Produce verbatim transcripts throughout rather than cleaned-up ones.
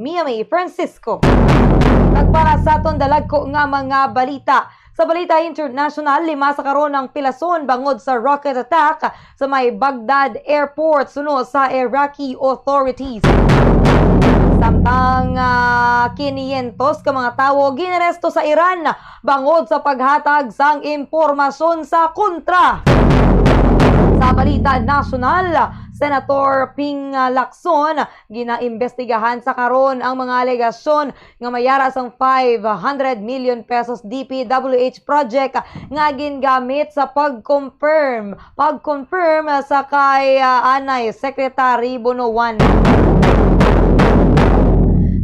Miami Francisco. Nagpara sa aton dalagko nga mga balita. Sa balita international, lima sa karon ang pilason bangod sa rocket attack sa may Baghdad Airport, suno sa Iraqi authorities. Samtang, ah, kinyentos ka mga tawo ginaresto sa Iran bangod sa paghatag sang impormasyon sa kontra. Sa balita nasyonal, Senator Ping, ah, Lacson ginaimbestigahan sa karon ang mga alegasyon nga may yara sang five hundred million pesos D P W H project nga gingamit sa pag-confirm, pag-confirm sa kay, ah, anay Secretary Bonoan.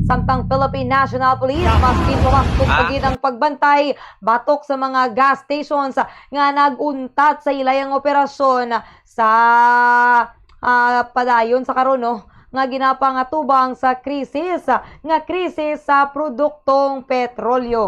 Samtang Philippine National Police, mas pintumas pa gid ang pagbantay batok sa mga gas stations nga nag-untat sa ilayang operasyon sa, ah, padayon sa karon, no, nga ginapangatubang sa krisis, nga krisis sa produktong petrolyo.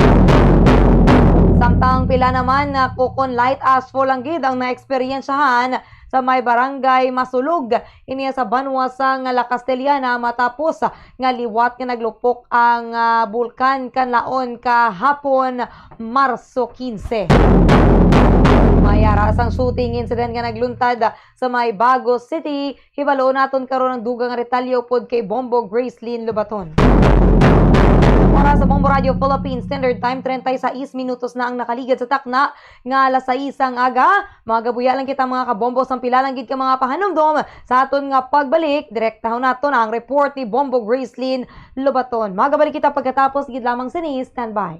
Samtang pila naman na kukon light asphalt lang gid ang naeksperyensyahan sa may barangay Masulog, ini sa banwa sang La Castellana, matapos nga liwat nga naglupok ang, ah, bulkan kanlaon kahapon, Marso quince. May ara sang shooting incident nga nagluntad sa may Bago City. Hibaloon naton karon ang dugang nga detalye upod kay Bombo Gracelyn Lobaton. Oras sa Bombo Radio Philippines Standard Time, treinta y seis minutos na ang nakaligad sa takna nga alas sais sang aga. Magabuya lang kita, mga kabombo, sang pila lang gid ka mga pahanumdom sa aton nga pagbalik. Direktahon naton ang report ni Bombo Gracelyn Lobaton. Magabalik kita pagkatapos gid lamang sini. Standby.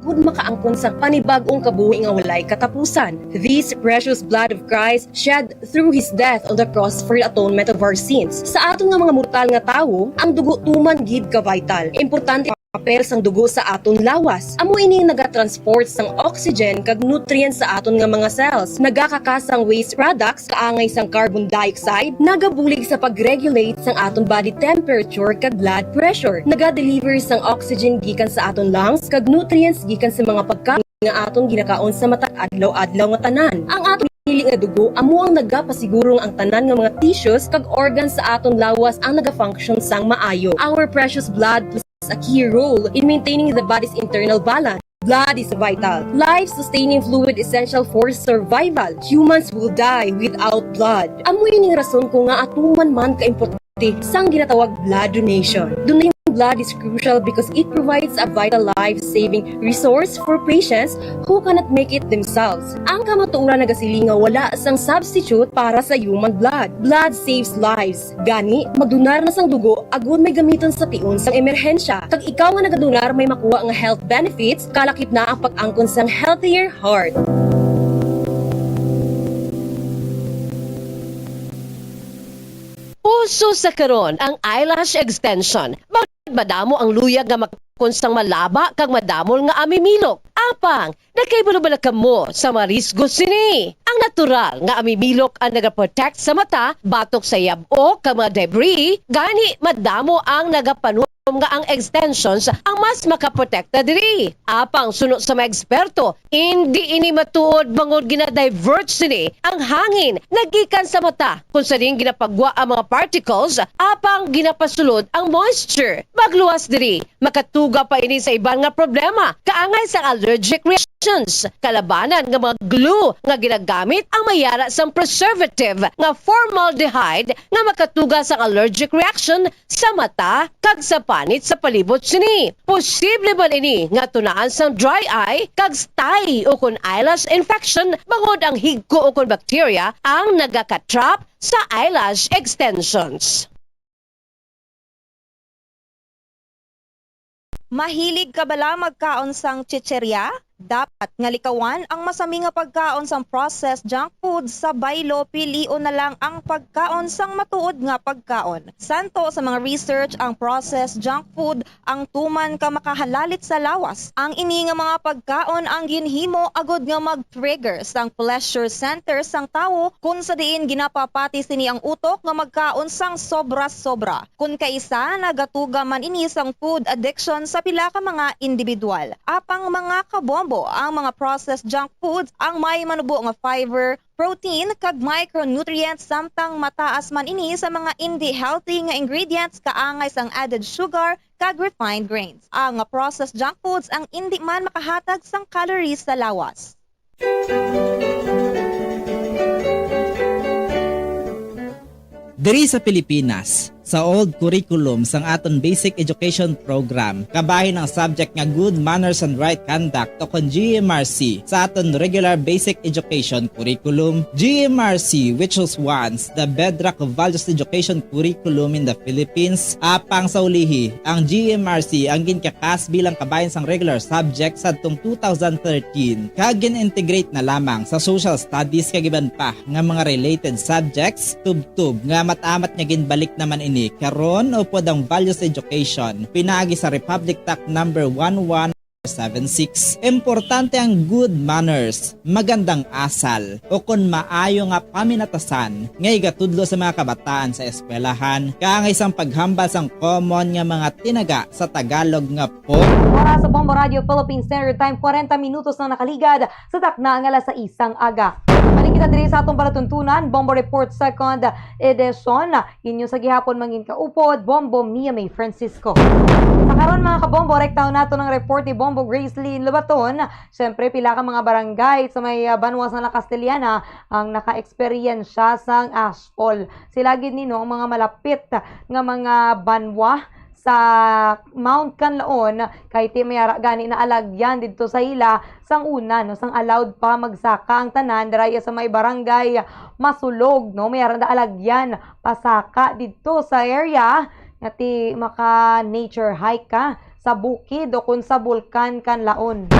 Agud makaangkon sang panibag-ong kabuhi nga walay katapusan. This precious blood of Christ shed through his death on the cross for the atonement of our sins. Sa aton nga mga mortal nga tawo, ang dugo tuman gid ka vital. Importante ang papel sang dugo sa aton lawas. Amo ini ang nagatransport sang oxygen kag nutrients sa aton nga mga cells. Nagakakas sang waste products kaangay sang carbon dioxide, nagabulig sa pag-regulate sang aton body temperature kag blood pressure. Naga-deliver sang oxygen gikan sa aton lungs kag nutrients gikan sa mga pagkaon nga aton ginakaon sa matag adlaw-adlaw nga tanan. Ang aton pinili nga dugo amo ang nagapasiguro nga ang tanan nga mga tissues kag organs sa aton lawas ang nagafunction sang maayo. Our precious blood plays a key role in maintaining the body's internal balance. Blood is vital, life-sustaining fluid essential for survival. Humans will die without blood. Amo ini nga rason ko nga atuman man ka importante sang ginatawag blood donation. Donating blood is crucial because it provides a vital life-saving resource for patients who cannot make it themselves. Ang kamatuoran nagasiling nga wala sang substitute para sa human blood. Blood saves lives. Gani, magdonar na sang dugo agud may gamiton sa tion sang emerhensya. Kag ikaw nga nagadonar may makuha nga health benefits, kalakip na ang pag-angkon sang healthier heart. Uso sa karon ang eyelash extension. Bangod madamo ang luyag nga makakon sang malaba kag madamol nga amimilok. Apang, nakahibalo bala kamo sa mga risgo sini? Ang natural nga amimilok ang nagaprotect sa mata batok sa yab-o kag mga debris, gani madamo ang nagapanunom nga ang extensions ang mas makaprotekta diri. Apang suno sa mga eksperto, indi ini matuod bangod gina-divert sini ang hangin nagikan sa mata, kung sa diin ginapagwa ang mga particles, apang ginapasulod ang moisture. Magluwas diri, makatuga pa ini sa iban nga problema, kaangay sang allergic reactions, kalabanan nga mga glue nga ginagamit ang may yara sang preservative nga formaldehyde nga makatuga sang allergic reaction sa mata kag sa panit sa palibot sini. Posible man ini nga tunaan sang dry eye kag stye ukon eyelash infection bangod ang higko ukon bacteria ang nagaka-trap sa eyelash extensions. Mahilig ka bala magkaon sang chichirya? Dapat nga likawan ang masami nga pagkaon sang processed junk food sa baylo, pilion na lang ang pagkaon sang matuod nga pagkaon. Santo sa mga research, ang processed junk food ang tuman ka makahalalit sa lawas. Ang ini nga mga pagkaon ang ginhimo agud nga mag-trigger sang pleasure center sang tawo, kun sa diin ginapapati sini ang utok nga magkaon sang sobra-sobra. Kun kaisa, nagatuga man ini sang food addiction sa pila ka mga indibidwal. Apang mga kabombo, ang mga processed junk foods ang may manubo nga fiber, protein, kag micronutrients, samtang mataas man ini sa mga indi healthy nga ingredients kaangay sang added sugar kag refined grains. Ang processed junk foods ang indi man makahatag sang calories sa lawas. Diri sa Pilipinas, sa old curriculum sang aton basic education program, kabahin ang subject nga good manners and right conduct o kon G M R C sa aton regular basic education curriculum. G M R C, which was once the bedrock of values education curriculum in the Philippines, apang sa ulihi, ang G M R C ang ginkakas bilang kabahin sang regular subject sadtong two thousand thirteen, kag gin-integrate na lamang sa social studies kag iban pa nga mga related subjects, tubtob nga amat-amat nga ginbalik naman ini karon upod ang values education pinaagi sa Republic Act number one one seven six. Importante ang good manners, magandang asal, o kon maayo nga paminatasan nga igatudlo sa mga kabataan sa eskwelahan, kaangay sang paghambal sang common nga mga tinaga sa Tagalog nga po. Oras sa Bombo Radio Philippines Standard Time, kwarenta minutos na nakaligad sa takna nga alas sais sang aga. Balik kita diri sa atong palatuntunan, Bombo Report Second Edition. Inyo sa gihapon mangin kaupod, Bombo Mia May Francisco. Sa karon, mga kabombo, rektahon nato ang report ni Bombo Gracelyn Lobaton. Siyempre, pila ka mga barangay sa may, ah, banwa sa La Castellana ang naka-eksperyensya sang ashfall. Sila gid nino ang mga malapit nga mga banwa sa Mount Canlaon, kay ti may ara gani naalagyan didto sa ila sang una, no, sang allowed pa magsaka ang tanan dira sa may barangay Masulog, no, may ara naalagyan pasaka didto sa area nga ti maka nature hike ka sa bukid o kun sa Bulkan Canlaon.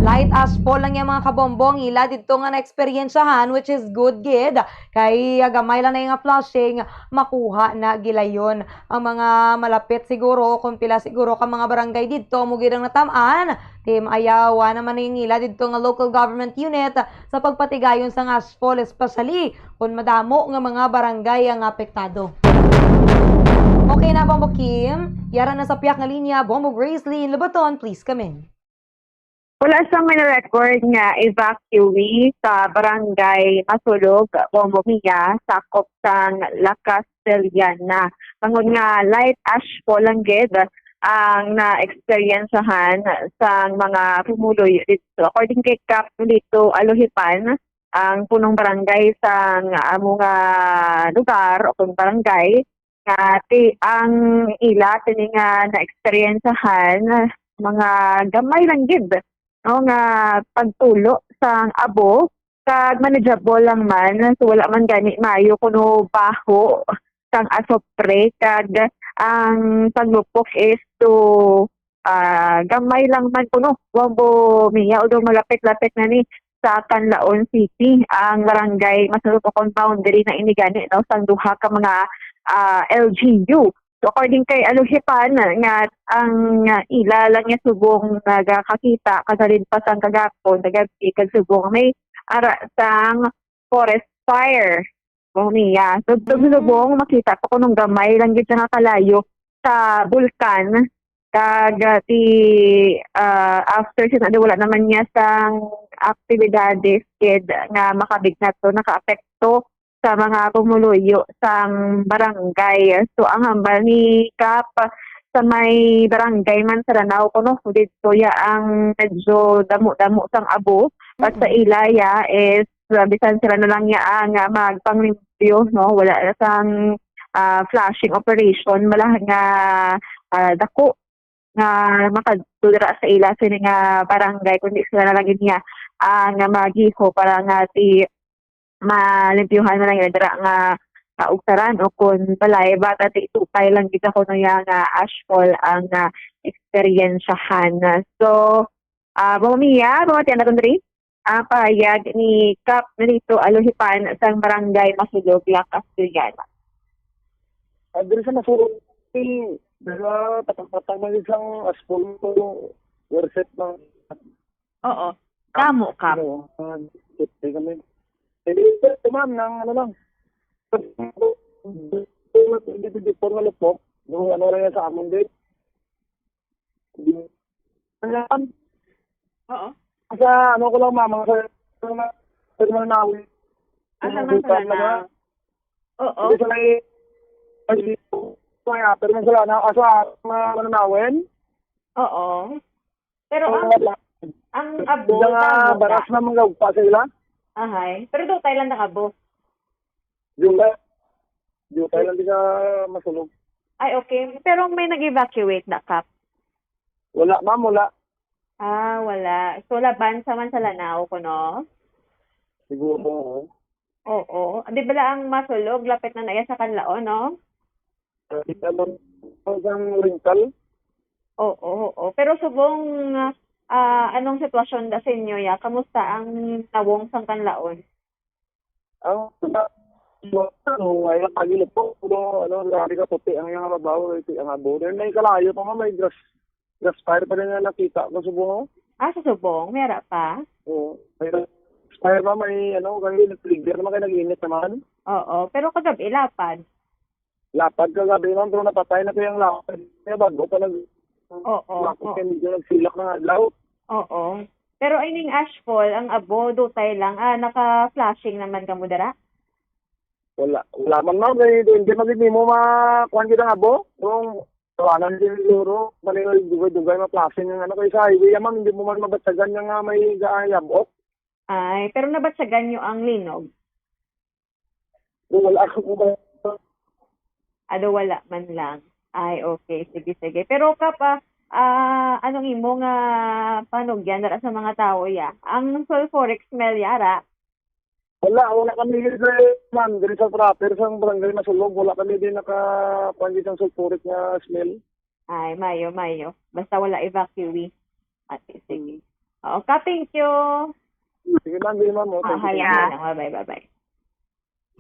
Light ashfall lang yang mga kabombo ang ila didto nga naeksperyensyahan, which is good gid. Kay, ah, gamay lang na nga flushing, makuha na gilayon. Ang mga malapit siguro, kung pila siguro ka mga barangay didto, amo gid ang natam-an. Ti maayaw naman ang ila didto nga local government unit sa pagpatigayon sang ashfall, especially kung madamo nga mga barangay ang apektado. Okay na, Bombo Kim? Yara na sa piyak nga linya, Bombo Gracelyn Lobaton, please come in. Wala sang may record nga evacuee sa barangay Masulog, Bombo Mia, sakop sang La Castellana. Tungod nga light ashfall lang gid ang naeksperyensyahan sang mga pumuluyo dito. According kay Kap Lito Alohipan, ang punong barangay sang amo nga lugar o kung barangay, nga ti-, ang ila sini nga naeksperyensyahan, mga gamay lang gid, no, nga pagtulo sang abo, kag manageable lang man. So, wala man gani maayo kuno baho sang asupre, kag ang paglupok is to, ah, gamay lang man kuno, Bombo Mia, although malapit-lapit na ni sa Canlaon City ang barangay Masulog, kon boundary na ini gani, no, sang duha ka mga, ah, L G U. So, according kay Aluhipan, nga ang, ah, ila lang niya subong nagakakita kagalin pa sang kagapon, kagabi, kag subong may ara sang forest fire. Bombo Mia. So, so, Mm. subong makita pa kunong gamay lang gid siya nga kalayo sa bulkan. Kag, ah, ti, ah, after siya na, wala naman niya sang aktibidades gid nga makabignat to, nakaapekto sa mga pumuluyo sang barangay. So, ang hambal ni Kap, sa may barangay man sa Lanao kuno, didto ya ang medyo damo-damo sang abo. But sa Mm. ila ya is, ah, bisan sila na lang ya ang, ah, magpanglimpyo, no? Wala na sang, ah, flushing operation, wala nga, ah, dako nga makadto dira sa ila sini nga barangay, kundi sila na lang gid niya ang magiho para nga ti malimpyuhan na lang gid dira nga kaugtaran o kun balay, bata ti tupay lang gid ako no ya nga ashfall ang, ah, eksperyensyahan. So, ah, Bombo Mia, pamatian naton diri ang pahayag ni Kap Nelito Aluhipan sang Barangay Masulog, La Castellana. Ah, diri sa Masulog, eh, dira patang-patang man sang asphalt, worship ng Oo. Kamo, Kap. Ano, ah, safety kami. Eh, ito, ma'am, ng ano lang. Hindi, hindi, hindi, hindi, hindi, yung ano lang yan sa amin din. Hindi, ano lang, Oo. Sa ano ko lang, ma'am, sa, sa, sa Mananawi. Ah, sa Mananawi. Oo. Hindi sa may, ay, Kaya, pero man sila na, asa, mga mananawin? Oo. Pero ang, ang abo, nga tamo ka. Baras na mga ugpa sa ila. Ahay. Pero dutay lang ang abo. Dutay. Dutay lang di ka masulog. Ay, okay. Pero may nag-evacuate na, Kap? Wala, ma'am, wala. Ah, wala. So, laban sa man sa Lanao ko, no? Siguro, oo. Oo. Di bala ang masulog, lapit na na iya sa Kanlaon, no? Lapit na lang. Hanggang rental. Oo, oo. Pero subong, ah, anong sitwasyon da sa inyo, ya? Kamusta ang nawong sang Kanlaon? Ang, ano, ay, ang pagilip ko, pero, ano, grabe ka puti ang iyang babaw, ito ang abo. Then, may kalayo pa nga, may grass, grass fire pa rin na nakita ko, subong, oh. Ah, sa subong? May ara pa? Oo. May grass fire pa, may, ano, kami, nag-trigger naman, kaya nag-init naman. Oo, pero kagabi, lapad. Lapad kagabi, ma'am, pero napatay na ko yung lapad. Kaya bago pa nag-, Oo, lapad oo. Kaya medyo nagsilak ng adlaw. Oo. Pero ining ashfall, ang abo, dutay lang. Ah, naka-flashing naman kamo dira? Wala. Wala man, ma'am. Kaya hindi, hindi magiging mo ma-, kuwan gid ang abo. Kung tawanan din siguro, bali, dugay-dugay ma-flashing ang ano. Kaya sa highway, ma'am, hindi mo man mabatyagan nga may ga-, yabok. Ay, pero nabatyagan nyo ang linog? Wala ako. Ado, wala man lang. Ay, okay. Sige, sige. Pero, Kap, ah, ah, anong imo nga panugyan dara sa mga tao, ya? Ang sulfuric smell, yara? Wala, wala kami diri sa, man, diri sa proper, sa barangay Masulog, wala kami din naka, kuwan, dito ang sulfuric nga smell. Ay, mayo, mayo. Basta wala evacuee. Ate, sige. Mm. Oo, Kap, thank you. Sige, ma'am, sige, ma'am. Oh, Ah, thank you, haya thank you. Na lang. Bye-bye, bye-bye.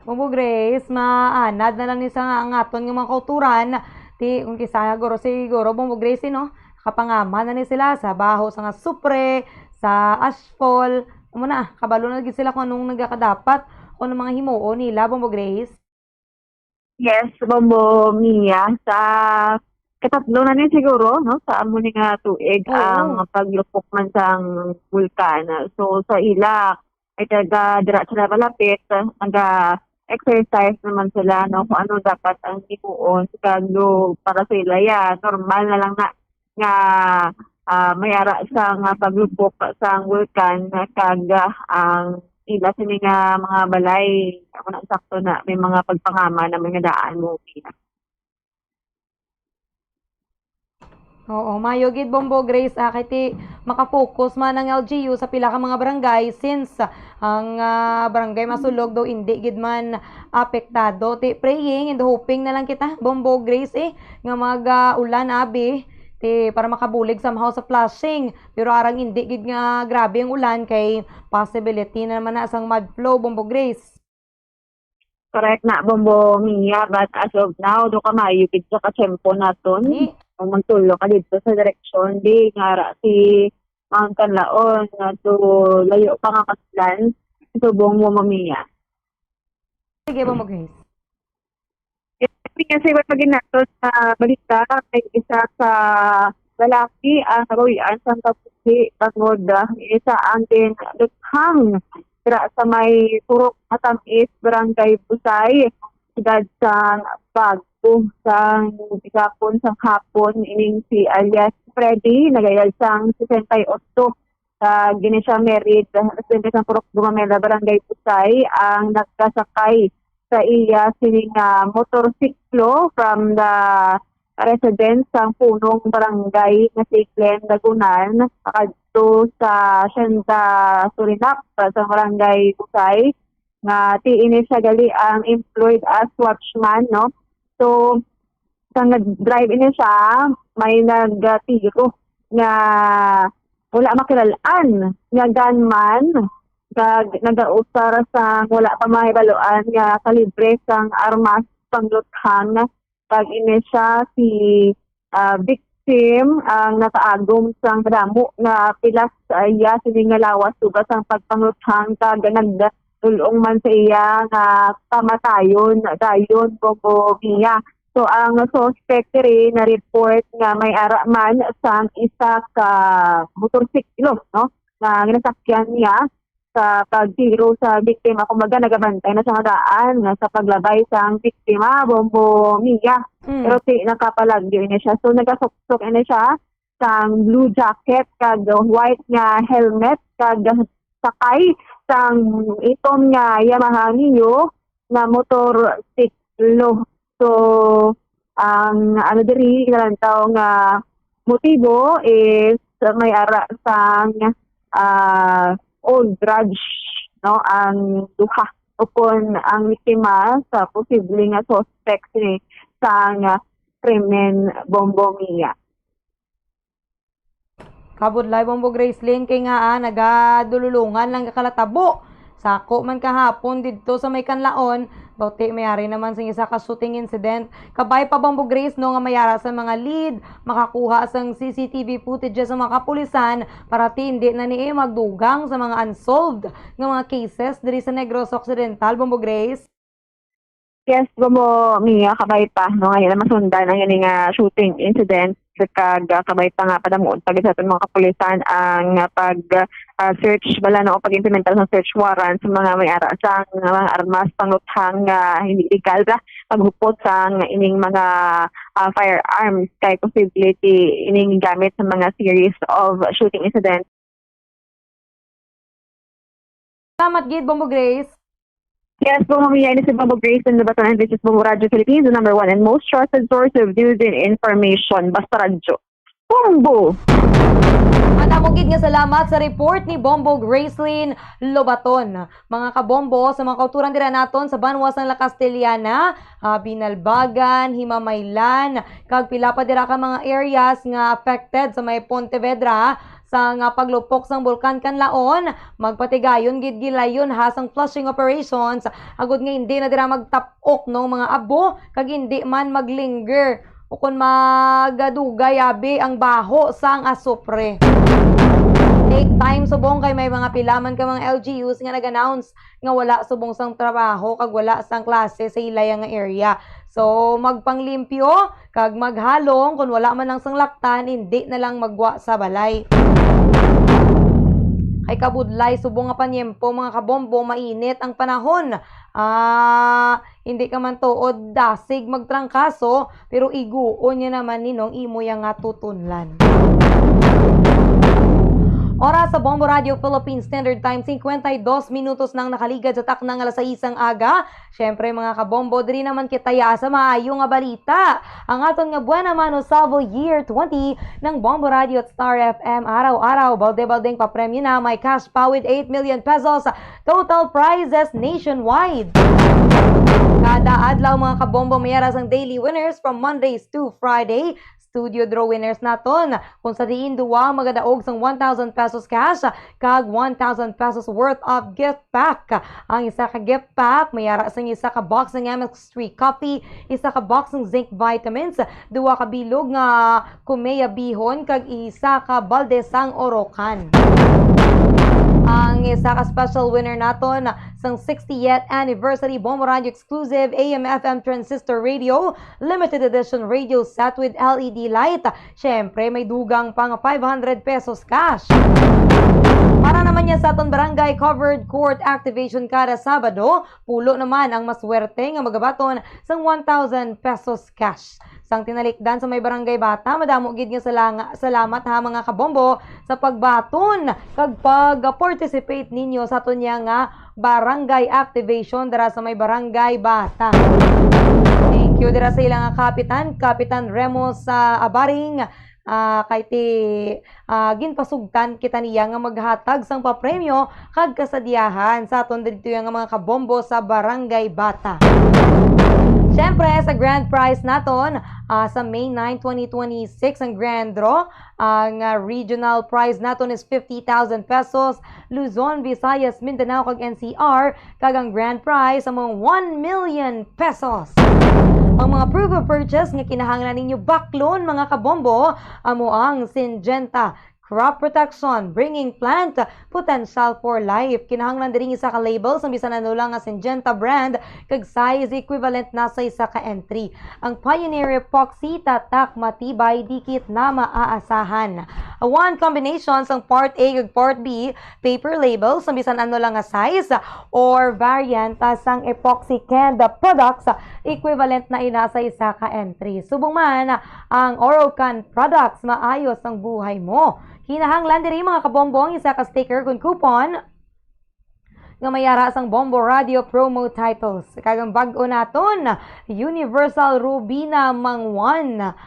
Bombo Grace, maanad na lang ni sa nga, ang aton nga mga kauturan. Ti, kung kisa, guro, siguro, Bombo Grace, eh, no? Kapangama na ni sila sa baho, sa nga supre, sa ashfall. Amo na, kabalo na lagi sila kung anong nagakadapat, kung anong mga himuon nila, Bombo Grace. Yes, Bombo Mia, sa katatlo na ni siguro, no, sa amo ni nga tuig Oo. ang paglupok man sang bulkan. So, sa ila, ay taga dira sila malapit, naga-exercise naman sila, no, kung ano dapat ang himuon. Kag, no, para sa ila, ya, normal na lang na nga, ah, may ara sa nga paglupok sang bulkan, kag, ah, ang ila sini nga mga balay, amo na, sakto na, may mga pagpangama naman nga daan mo. Oo, mayo gid, Bombo Grace, ah, kay ti maka-focus man ang L G U sa pila ka mga barangay, since ang, ah, barangay Masulog daw indi gid man apektado. Ti praying and hoping na lang kita, Bombo Grace, eh, nga mag, ah, ulan, abi, ti para makabulig somehow sa flushing. Pero arang indi gid nga grabe ang ulan, kay possibility na naman na sang mud flow, Bombo Grace. Correct na, Bombo Mia, but as of now, do ka maayo gid sa katiyempo naton. Ni? Kung magtulok ka dito sa direksyon, di nga ra si Mount Kanlaon, nga to layo pa nga Kaslan, subong, Bombo Mia. Sige, Bombo Grace. Yes, kasi wala ginatos sa balita, may isa sa lalaki ang nabawian sang kabuhi tungod, ah, isa ang ginluthang dira sa may Purok Matamis, Barangay Busay, siyudad sang Bagbo, sang gihapon sang hapon. Ining si alias Freddy, nagayad sang sesenta y ocho, kag ini siya married, residente sang Purok Gumamela, Barangay Busay, ang nagkasakay sa iya sining, ah, motorsiklo from the residence sang punong barangay nga si Glenn Lagunan, pakadto sa Hacienda Surinap sa Barangay Busay, nga ti ini siya gali ang employed as watchman, no? So, sa nag-drive ini siya, may nagtiro nga wala makilal-an nga gunman, kag nagausar sang wala pa mahibaluan nga kalibre sang armas pangluthang, kag ini siya si, ah, victim ang nakaagom sang madamo nga pilas sa iya sini nga lawas, suga sang pagpangluthang, kag nagdul-ong man sa iya nga kamatayon dayon, Bombo Mia. So, ang suspect diri na-report nga may ara man sang isa ka motorsiklo, no, nga ginasakyan niya. sa pagtiro sa biktima. Kumbaga, nagabantay na siya nga daan nga sa paglabay sang biktima, Bombo Mia. Mm. Pero ti-, nakapalagyo ini siya. So, nagasuksok ini siya sang blue jacket kag white nga helmet kag sakay sang itom nga Yamaha Mio nga motorsiklo. So, ang ano diri, kinalantaw nga motibo is may ara sang, ah, old grudge, no, ang duha. Ukon ang biktima sa posible nga suspect sini sang krimen, Bombo Mia. Kabudlay, Bombo Gracelyn, kay nga, ah, nagadululungan lang ka kalatabo. Sako man kahapon didto sa may Kanlaon, bauti may ari naman sing isa ka shooting incident. Kabay pa, Bombo Grace, no, nga may ara sa mga lead, makakuha sang C C T V footage sa mga kapulisan para ti hindi na ni magdugang sa mga unsolved nga mga cases diri sa Negros Occidental, Bombo Grace. Yes, Bombo Mia, kabay pa, no, nga ila masundan ang ini nga shooting incident, kag, ah, kabay pa nga padamuon pa gid sa aton mga kapulisan ang, ah, pag, ah, search bala, no, o pag-implementar sa search warrant sa mga may ara sang mga armas, pangluthang nga hindi legal, paghupot sang ining mga, ah, firearms kay posible ti ining gamit sa mga series of shooting incidents. Salamat gid, Bombo Grace. Yes, Bombo Mia, ini si Bombo Grace in Lubaton, and this is Bombo Radyo Philippines, the number one and most trusted source of news and information. Basta Radyo. Bombo! Madamo gid nga salamat sa report ni Bombo Gracelyn Lobaton. Mga kabombo, sa mga kauturan dira naton sa banwa sang La Castellana, ah, Binalbagan, Himamaylan, kag pila pa dira ka mga areas nga affected sa may Pontevedra, sa nga paglupok sang Bulkan Kanlaon, magpatigayon gid gilayon ha sang flushing operations, agud nga hindi na dira magtap-ok no mga abo, kag hindi man maglinger o kon magadugay abi ang baho sang asupre. Take time subong kay may mga pila man ka mga L G Us nga nag-announce nga wala subong sang trabaho kag wala sang klase sa ilaya nga area. So, magpanglimpyo kag maghalong, kon wala man lang sang laktan, hindi na lang magwa sa balay. Kay kabudlay subong nga panyempo, mga kabombo, mainit ang panahon. Ah, hindi ka man tuod dasig magtrangkaso, pero iguon niya naman ninong imo yang nga tutunlan. Oras sa Bombo Radio Philippine Standard Time, cincuenta y dos minutos nang nakaligad sa takna nga alas sais sang aga. Siyempre, mga kabombo, diri naman kita ya sa maayo nga balita. Ang aton nga Buena Mano Salvo Year twenty ng Bombo Radio at Star F M, araw-araw, balde-baldeng papremyo na, may cash pa with eight million pesos total prizes nationwide. Kada adlaw, mga kabombo, may ara sang daily winners from Mondays to Friday. Studio draw winners naton, kung sa diin duwa magadaog sang one thousand pesos cash kag one thousand pesos worth of gift pack. Ang isa ka gift pack may ara sang isa ka box sang M X three coffee, isa ka box sang zinc vitamins, duwa ka bilog nga kumeya bihon, kag isa ka balde sang Orocan. Ang isa ka special winner naton sang sixtieth anniversary Bombo Radio exclusive A M F M transistor radio, limited edition radio set with L E D light. Siyempre, may dugang pa nga five hundred pesos cash. Para naman niya sa aton barangay covered court activation kada Sabado, pulo naman ang maswerte nga magabaton sang one thousand pesos cash. Sang tinalikdan sa may Barangay Bata, madamo gid nga salanga-, salamat ha, mga kabombo, sa pagbaton kag pag-participate ninyo sa aton niya nga barangay activation dira sa may Barangay Bata. Thank you dira sa ila nga kapitan, Kapitan Remo sa Abaring, ah, kay ti, ah, ginpasugtan kita niya nga maghatag sang papremyo kag kasadyahan sa aton didto nga mga kabombo sa Barangay Bata. Siyempre, sa grand prize naton, ah, sa May nine, twenty twenty-six ang grand draw. Ang, ah, regional prize naton is fifty thousand pesos, Luzon, Visayas, Mindanao, kag N C R, kag ang grand prize amo ang one million pesos. Ang mga proof of purchase nga kinahanglan ninyo baklon, mga kabombo, amo ang Syngenta Crop Protection Bringing Plant Potential for Life. Kinahanglan diri isa ka label sa bisan ano lang nga Syngenta brand kag size equivalent na sa isa ka entry. Ang Pioneer Epoxy, tatak, matibay, dikit na maaasahan. one combination sang Part A ug Part B paper label sa bisan ano lang nga size or variant, ah, sang epoxy canned products, ah, equivalent na ina sa isa ka entry. Subong man, ah, ang Orocan products, maayo sang buhay mo. Kinahanglan diri, mga kabombo, ang isa ka sticker kun coupon nga may ara sang Bombo Radio promo titles. Kag ang bag-o naton, Universal Rubina Mangwan.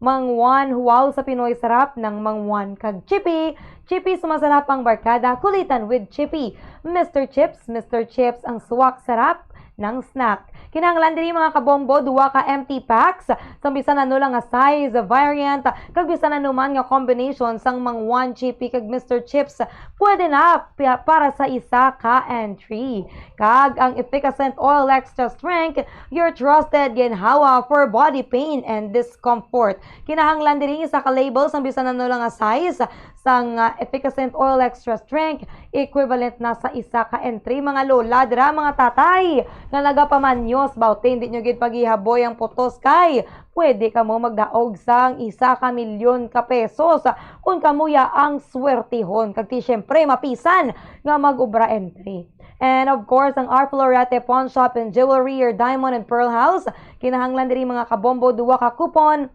Mangwan, huwaw sa Pinoy sarap ng Mangwan kag Chippy. Chippy, sumasarap ang barkada, kulitan with Chippy. Mister Chips, Mister Chips, ang suwak sarap ng snack. Kinahanglan diri, mga kabombo, duha ka empty packs sang bisan ano lang nga size, variant, kag bisan ano man nga combination sang Mangwan, Chippy kag Mister Chips. Pwede na pi-, para sa isa ka entry. Kag ang Efficascent Oil Extra Strength, your trusted ginhawa for body pain and discomfort. Kinahanglan diri isa ka label sang bisan ano lang nga size sang, ah, Efficascent Oil Extra Strength, equivalent na sa isa ka entry. Mga lola dira, mga tatay, nga nagapamanyos, bawti hindi nyo gid paghihaboy ang putos kay pwede kamo magdaog sang isa ka milyon ka pesos kung kamo ya ang swertihon. Kag ti, siyempre, mapisan nga mag-obra entry. And of course, ang R Florete Pawn Shop and Jewelry, your diamond and pearl house. Kinahanglan diri, mga kabombo, duha ka coupon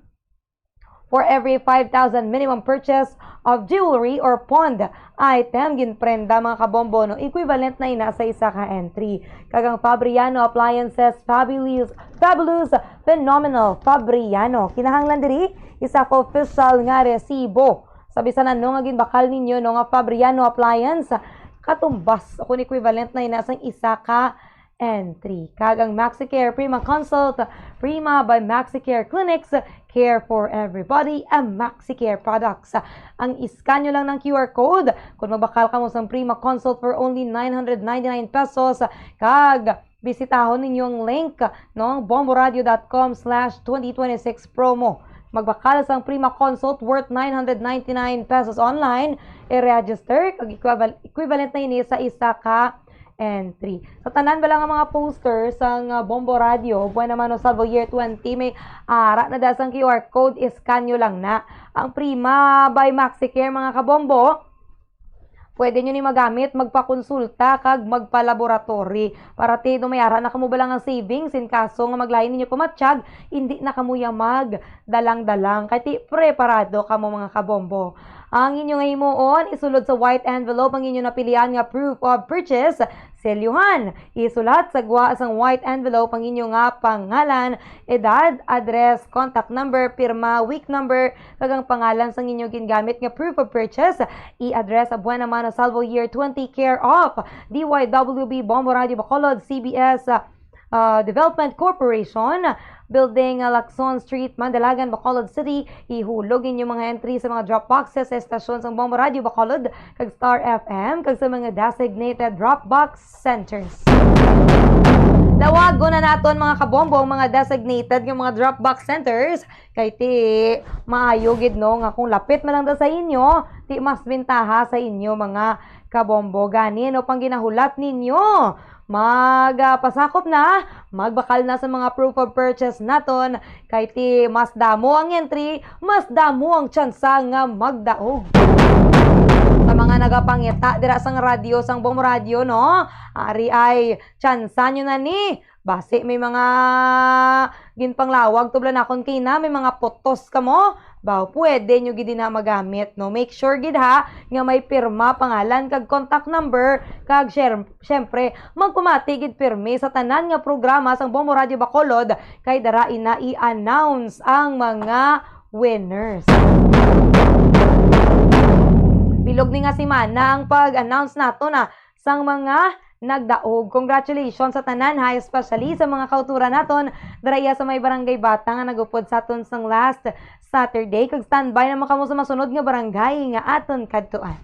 for every five thousand minimum purchase of jewelry or pawned item. Ginprenda, mga kabombo, no, equivalent na ina sa isa ka entry. Kag ang Fabriano Appliances, Fabulous, Fabulous Phenomenal Fabriano. Kinahanglan diri isa ka official nga resibo sa bisan ano nga ginbakal ninyo, no, nga Fabriano Appliance, katumbas o kung equivalent na ina sang isa ka entry. Kag ang MaxiCare Prima Consult, Prima by MaxiCare Clinics, care for everybody, ang MaxiCare products. Ang iskan nyo lang ng Q R code kung magbakal kamo sang Prima Consult for only nine hundred ninety-nine pesos, kag bisitahon ninyo ang link, no, bomboradio dot com slash twenty twenty-six promo. Magbakal sang Prima Consult worth nine hundred ninety-nine pesos online, i-register, kag equival-, equivalent na ini sa isa ka entry. Sa tanan bala nga mga poster sang, ah, Bombo Radio, Buena Mano Salvo Year twenty, may ara na da sang Q R code, i-scan nyo lang na. Ang Prima by MaxiCare, mga kabombo, pwede nyo ni magamit, magpakonsulta, kag magpalaboratory. Para ti, no, may ara na kamo bala nga savings, in kaso nga maglain ninyo pamatsyag, hindi na kamo ya magdalang-dalang. Kay ti, preparado kamo, mga kabombo. Ang inyo nga himuon, isulod sa white envelope ang inyo napilian nga proof of purchase. Selyuhan. Isulat sa gwa sang white envelope ang inyo nga pangalan, edad, address, contact number, pirma, week number, kag ang pangalan sang inyo gingamit nga proof of purchase. I-address sa Buena Mano Salvo Year twenty, care of D Y W B Bombo Radio Bacolod, C B S, uh, Development Corporation, Building, uh, Lacson Street, Mandalagan, Bacolod City. Ihulog inyo mga entry sa mga drop boxes sa estasyon sang Bombo Radio Bacolod kag Star F M kag sa mga designated drop box centers. Dawagon na naton, mga kabombo, ang mga designated nga mga drop box centers, kay ti maayo gid, no, nga kung lapit man lang da sa inyo, ti mas bintaha sa inyo, mga kabombo. Gani, no, pang ginahulat ninyo, mag, ah, pasakop na, magbakal na sa mga proof of purchase naton, kay ti mas damo ang entry, mas damo ang tsansa nga magdaog. Sa mga nagapangita dira sang radyo, sang Bombo Radio, no? Ari ay tsansa nyo na ni. Basi may mga ginpanglawag tublan nakon kina, may mga putos kamo. Baw, pwede nyo gid na magamit, no? Make sure gid, ha, nga may pirma, pangalan, kag contact number, kag share, syempre, magpamati gid pirmi sa tanan nga programa sang Bombo Radio Bacolod, kay dara ina i-announce ang mga winners. Bilog ni nga semana ang pag-announce nato na sang mga nagdaog. Congratulations sa tanan, ha, especially sa mga kauturan naton dira iya sa may Barangay Bata nga nagupod sa aton sang last Saturday. Kag standby naman kamo sa masunod nga barangay nga aton kadtuan.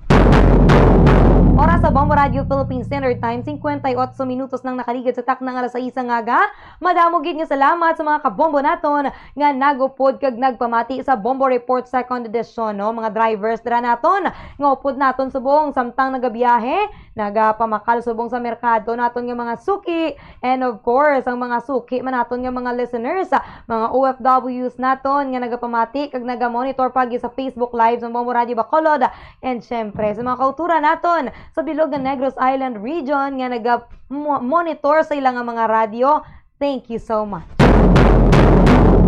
Oras sa Bombo Radio Philippines Standard Time, singkwenta y otso minutos nang nakaligad sa takna nga alas sais nga aga. Madamo gid nga salamat sa mga kabombo naton nga nagupod kag nagpamati sa Bombo Report Second Edition, no? Mga drivers dira naton nga upod naton subong samtang nagabiyahe, nagapamakal subong sa merkado naton nga mga suki, and of course, ang mga suki man naton nga mga listeners, mga O F Ws naton nga nagapamati kag nagamonitor pagi sa Facebook Live sang Bombo Radio Bacolod, and syempre sa mga kauturan naton sa bilog nga Negros Island region nga naga-mo-, monitor sa ila nga mga radyo. Thank you so much.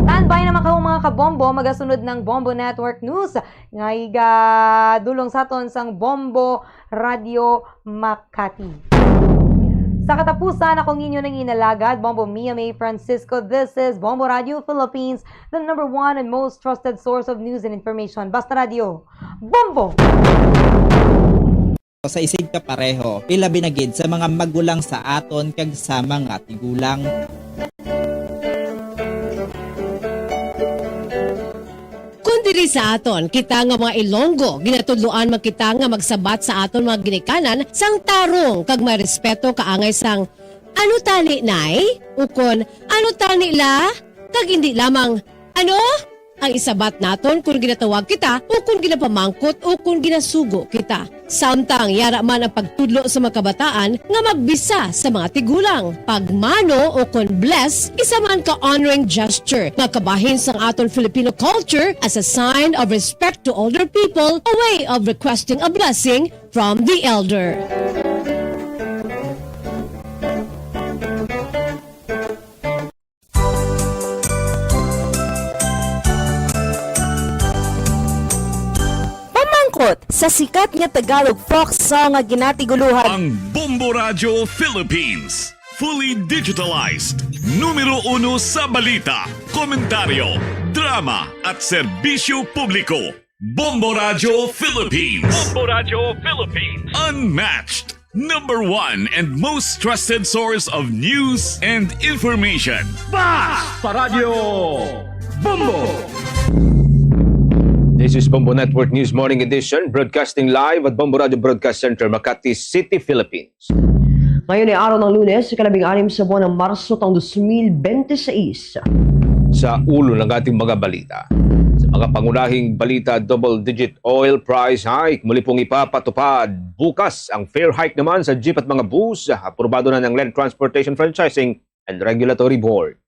Standby naman kamo, mga kabombo, magasunod ng Bombo Network News nga igadulong sa aton sang Bombo Radio Makati. Sa katapusan, ako ninyo nang inalagad, Bombo Mia May Francisco. This is Bombo Radio Philippines, the number one and most trusted source of news and information. Basta Radio, Bombo! Sa isid ka pareho, ilabi na gid sa mga magulang sa aton kag sa mga tigulang. Kon diri sa aton, kita nga mga Ilonggo, ginatudloan man kita nga magsabat sa aton mga ginikanan sang tarong kag may respeto kaangay sang, "Ano tani, Nay?" ukon, "Ano tani, La?" Kag indi lamang, "Ano?" ang isabat naton kon ginatawag kita ukon ginapamangkot ukon ginasugo kita. Samtang yara man ang pagtudlo sa mga kabataan nga magbisa sa mga tigulang. Pagmano ukon bless, isa man ka honoring gesture nga kabahin sang aton Filipino culture as a sign of respect to older people, a way of requesting a blessing from the elder. Pamangkot sa sikat nga Tagalog folk song nga ginatiguluhan. Ang Bombo Radyo Philippines, fully digitalized, numero uno sa balita, komentaryo, drama, at serbisyo publiko. Bombo Radyo Philippines. Bombo Radyo Philippines. Unmatched, number one and most trusted source of news and information. Basta Radyo Bombo! This is Bombo Network News Morning Edition, broadcasting live at Bombo Radyo Broadcast Center, Makati City, Philippines. Ngayon ay araw ng Lunes, ikalabing-anim sa buwan ng Marso, taong dos mil bente seis. Sa ulo ng ating mga balita, sa mga pangunahing balita, double-digit oil price hike muli pong ipapatupad bukas. Ang fare hike naman sa jeep at mga bus, aprobado na ng Land Transportation Franchising and Regulatory Board.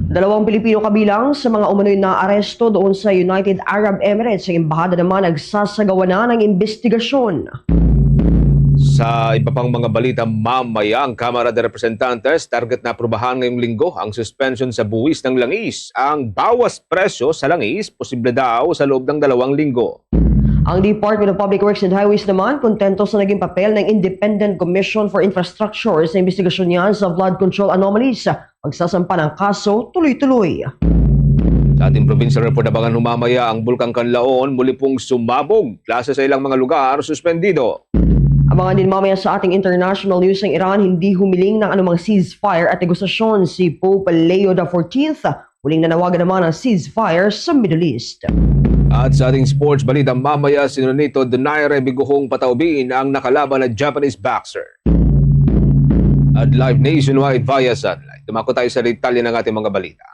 Dalawang Pilipino kabilang sa mga umano'y naaresto doon sa United Arab Emirates. Ang embahada naman nagsasagawa na ng imbestigasyon. Sa iba pang mga balita, mamaya ang Kamara de Representantes target na aprubahan ngayong linggo ang suspension sa buwis ng langis. Ang bawas presyo sa langis posible daw sa loob ng dalawang linggo. Ang Department of Public Works and Highways naman kontento sa naging papel ng Independent Commission for Infrastructure sa imbestigasyon niya sa flood control anomalies. Magsasampa ng kaso tuloy-tuloy. Sa ating provincial report, abangan humamaya ang Bulkang Kanlaon muli pong sumabog. Klase sa ilang mga lugar suspendido. Abangan din mamaya sa ating international news, ang Iran hindi humiling ng anumang ceasefire at negosasyon si Pope Leo the fourteenth. Muling nanawagan naman ang ceasefire sa Middle East. At sa ating sports balita mamaya, si Nonito Donaire biguhong pataubin ang nakalaban na Japanese boxer. At live nationwide via satellite. Tumako tayo sa detalye ng ating mga balita.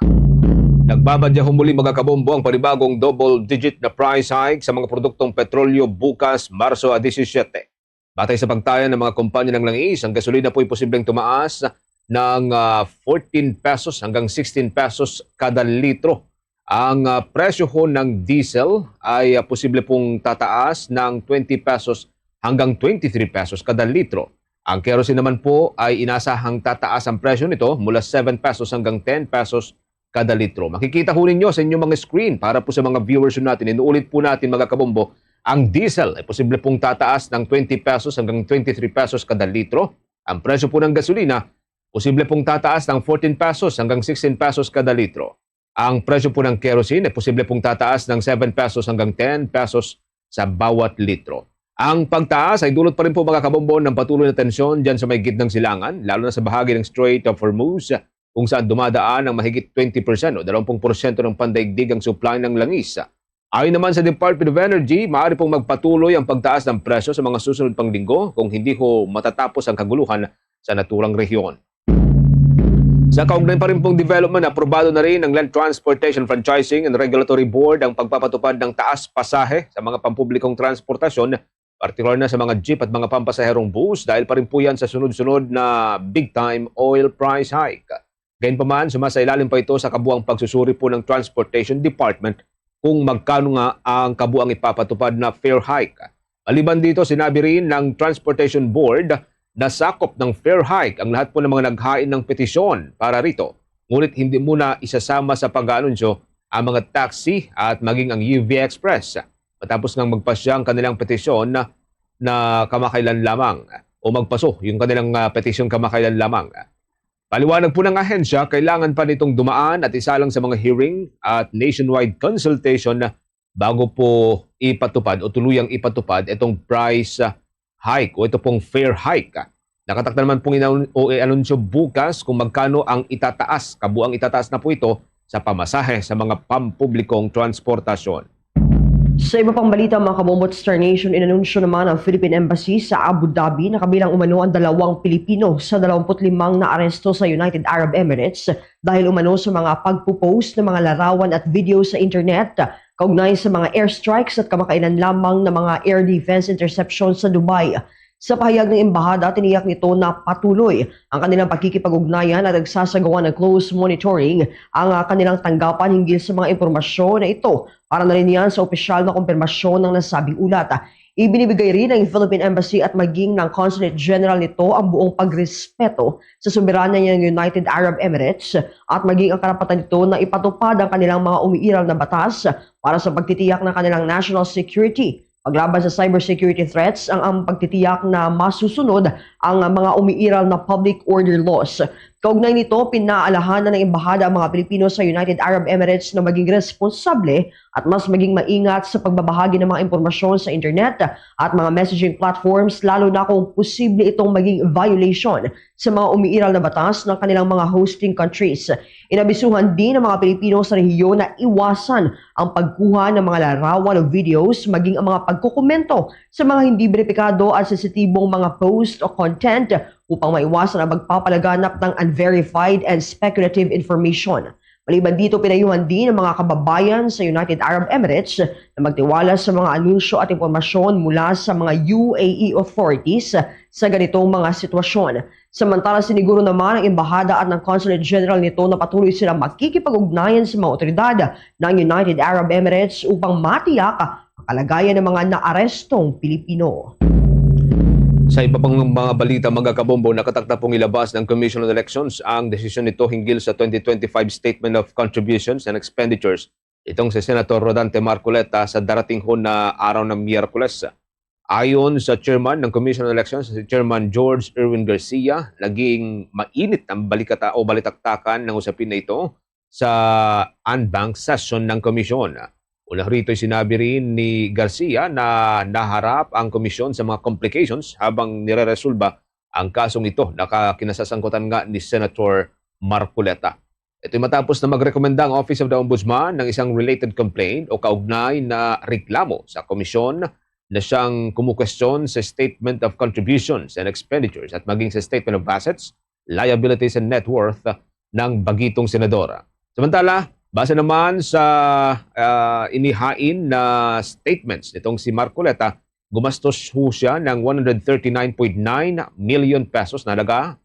Nagbabadya humuli, mga kabombo, ang panibagong double-digit na price hike sa mga produktong petrolyo bukas, Marso a disisyete. Batay sa pagtaya ng mga kompanya ng langis, ang gasolina po'y posibleng tumaas ng ah, fourteen pesos hanggang sixteen pesos kada litro. Ang ah, presyo ho ng diesel ay ah, posible pong tataas ng twenty pesos hanggang twenty-three pesos kada litro. Ang kerosene naman po ay inasahang tataas ang presyo nito mula seven pesos hanggang ten pesos kada litro. Makikita ho ninyo sa inyong mga screen para po sa mga viewers natin. Inuulit po natin, mga kabombo, ang diesel ay posible pong tataas ng twenty pesos hanggang twenty-three pesos kada litro. Ang presyo po ng gasolina, posible pong tataas ng fourteen pesos hanggang sixteen pesos kada litro. Ang presyo po ng kerosene ay posible pong tataas ng seven pesos hanggang ten pesos sa bawat litro. Ang pagtaas ay dulot pa rin po, mga kabombo, ng patuloy na tensyon dyan sa may gitnang silangan, lalo na sa bahagi ng Strait of Hormuz, kung saan dumadaan ang mahigit twenty percent o dalawampu porsyento ng pandaigdigang supply ng langis. Ayon naman sa Department of Energy, maaari pong magpatuloy ang pagtaas ng presyo sa mga susunod pang linggo kung hindi ho matatapos ang kaguluhan sa naturang rehiyon. Sa kaugnay pa rin pong development, aprobado na rin ng Land Transportation Franchising and Regulatory Board ang pagpapatupad ng taas pasahe sa mga pampublikong transportasyon, partikular na sa mga jeep at mga pampasaherong bus, dahil pa rin po yan sa sunod-sunod na big-time oil price hike. Gayunpaman, sumasailalim pa ito sa kabuang pagsusuri po ng Transportation Department kung magkano nga ang kabuang ipapatupad na fare hike. Maliban dito, sinabi rin ng Transportation Board na sakop ng fare hike ang lahat po ng mga naghain ng petisyon para rito. Ngunit hindi muna isasama sa pag-aanunsyo ang mga taxi at maging ang U V Express, matapos ngang magpasya ang kanilang petisyon na, na kamakailan lamang, o magpaso yung kanilang, ah, petisyon kamakailan lamang. Paliwanag po ng ahensya, kailangan pa nitong dumaan at isalang sa mga hearing at nationwide consultation bago po ipatupad o tuluyang ipatupad itong price, ah, hike o ito pong fare hike. Nakatakda naman pong inaun-, o i-anunsyo bukas kung magkano ang itataas. Kabuang itataas na po ito sa pamasahe sa mga pampublikong transportasyon. Sa iba pang balita, mga kabombo at Star Nation, inanunsyo naman ang Philippine Embassy sa Abu Dhabi na kabilang umano ang dalawang Pilipino sa dalawampu't limang naaresto sa United Arab Emirates dahil umano sa mga pagpo-post ng mga larawan at video sa internet kaugnay sa mga airstrikes at kamakailan lamang na mga air defense interception sa Dubai. Sa pahayag ng embahada, tiniyak nito na patuloy ang kanilang pakikipag-ugnayan at nagsasagawa ng close monitoring ang, ah, kanilang tanggapan hinggil sa mga impormasyon na ito para na rin yan sa opisyal na kumpirmasyon ng nasabing ulat. Ibinibigay rin ng Philippine Embassy at maging ng Consulate General nito ang buong pagrespeto sa soberanya ng United Arab Emirates at maging ang karapatan nito na ipatupad ang kanilang mga umiiral na batas para sa pagtitiyak ng kanilang national security. Paglaban sa cybersecurity threats ang, ang pagtitiyak na masusunod ang mga umiiral na public order laws. Kaugnay nito, pinaalahanan ng embahada ang mga Pilipino sa United Arab Emirates na maging responsable at mas maging maingat sa pagbabahagi ng mga impormasyon sa internet at mga messaging platforms, lalo na kung posible itong maging violation sa mga umiiral na batas ng kanilang mga hosting countries. Inabisuhan din ang mga Pilipino sa rehiyon na iwasan ang pagkuha ng mga larawan o videos, maging ang mga pagkokomento sa mga hindi beripikado at sensitibong mga post o content upang maiwasan ang magpapalaganap ng unverified and speculative information. Maliban dito, pinayuhan din ang mga kababayan sa United Arab Emirates na magtiwala sa mga anunsyo at impormasyon mula sa mga U A E authorities sa ganitong mga sitwasyon. Samantala, siniguro naman ang embahada at ng Consulate General nito na patuloy silang makikipag-ugnayan sa mga otoridad ng United Arab Emirates upang matiyak ang kalagayan ng mga naarestong Pilipino. Sa iba pang mga balita, mga kabombo, nakatakda pong ilabas ng Commission on Elections ang desisyon nito hinggil sa twenty twenty-five Statement of Contributions and Expenditures itong si Senator Rodante Marcoleta sa darating ho na araw ng Miyerkules. Ayon sa chairman ng Commission on Elections, si Chairman George Erwin Garcia, naging mainit ang balikata o balitaktakan ng usapin na ito sa unbanked session ng komisyon. Una rito'y sinabi rin ni Garcia na naharap ang komisyon sa mga complications habang nireresolba ang kasong ito na ka-, kinasasangkutan nga ni Senator Marcoleta. Ito'y matapos na magrekomenda ang Office of the Ombudsman ng isang related complaint o kaugnay na reklamo sa komisyon na siyang kumukwestiyon sa Statement of Contributions and Expenditures at maging sa Statement of Assets, Liabilities and Net Worth ng bagitong senador. Samantala, base naman sa, ah, inihain na statements nitong si Marcoleta, gumastos ho siya ng one hundred thirty-nine point nine million pesos na halaga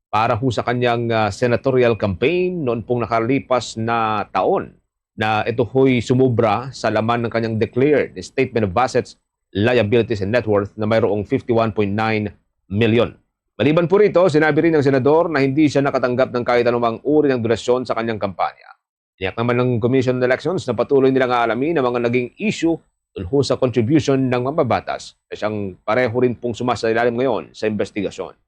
para ho sa kanyang, ah, senatorial campaign noon pong nakalipas na taon, na ito ho'y sumobra sa laman ng kanyang declared statement of assets, liabilities, and net worth na mayroong fifty-one point nine million. Maliban po rito, sinabi rin ng senador na hindi siya nakatanggap ng kahit anumang uri ng donasyon sa kanyang kampanya. Tiniyak naman ng Commission on Elections na patuloy nilang aalamin ang mga naging issue tungkol sa contribution ng mambabatas na siyang pareho rin pong sumasailalim ngayon sa investigasyon.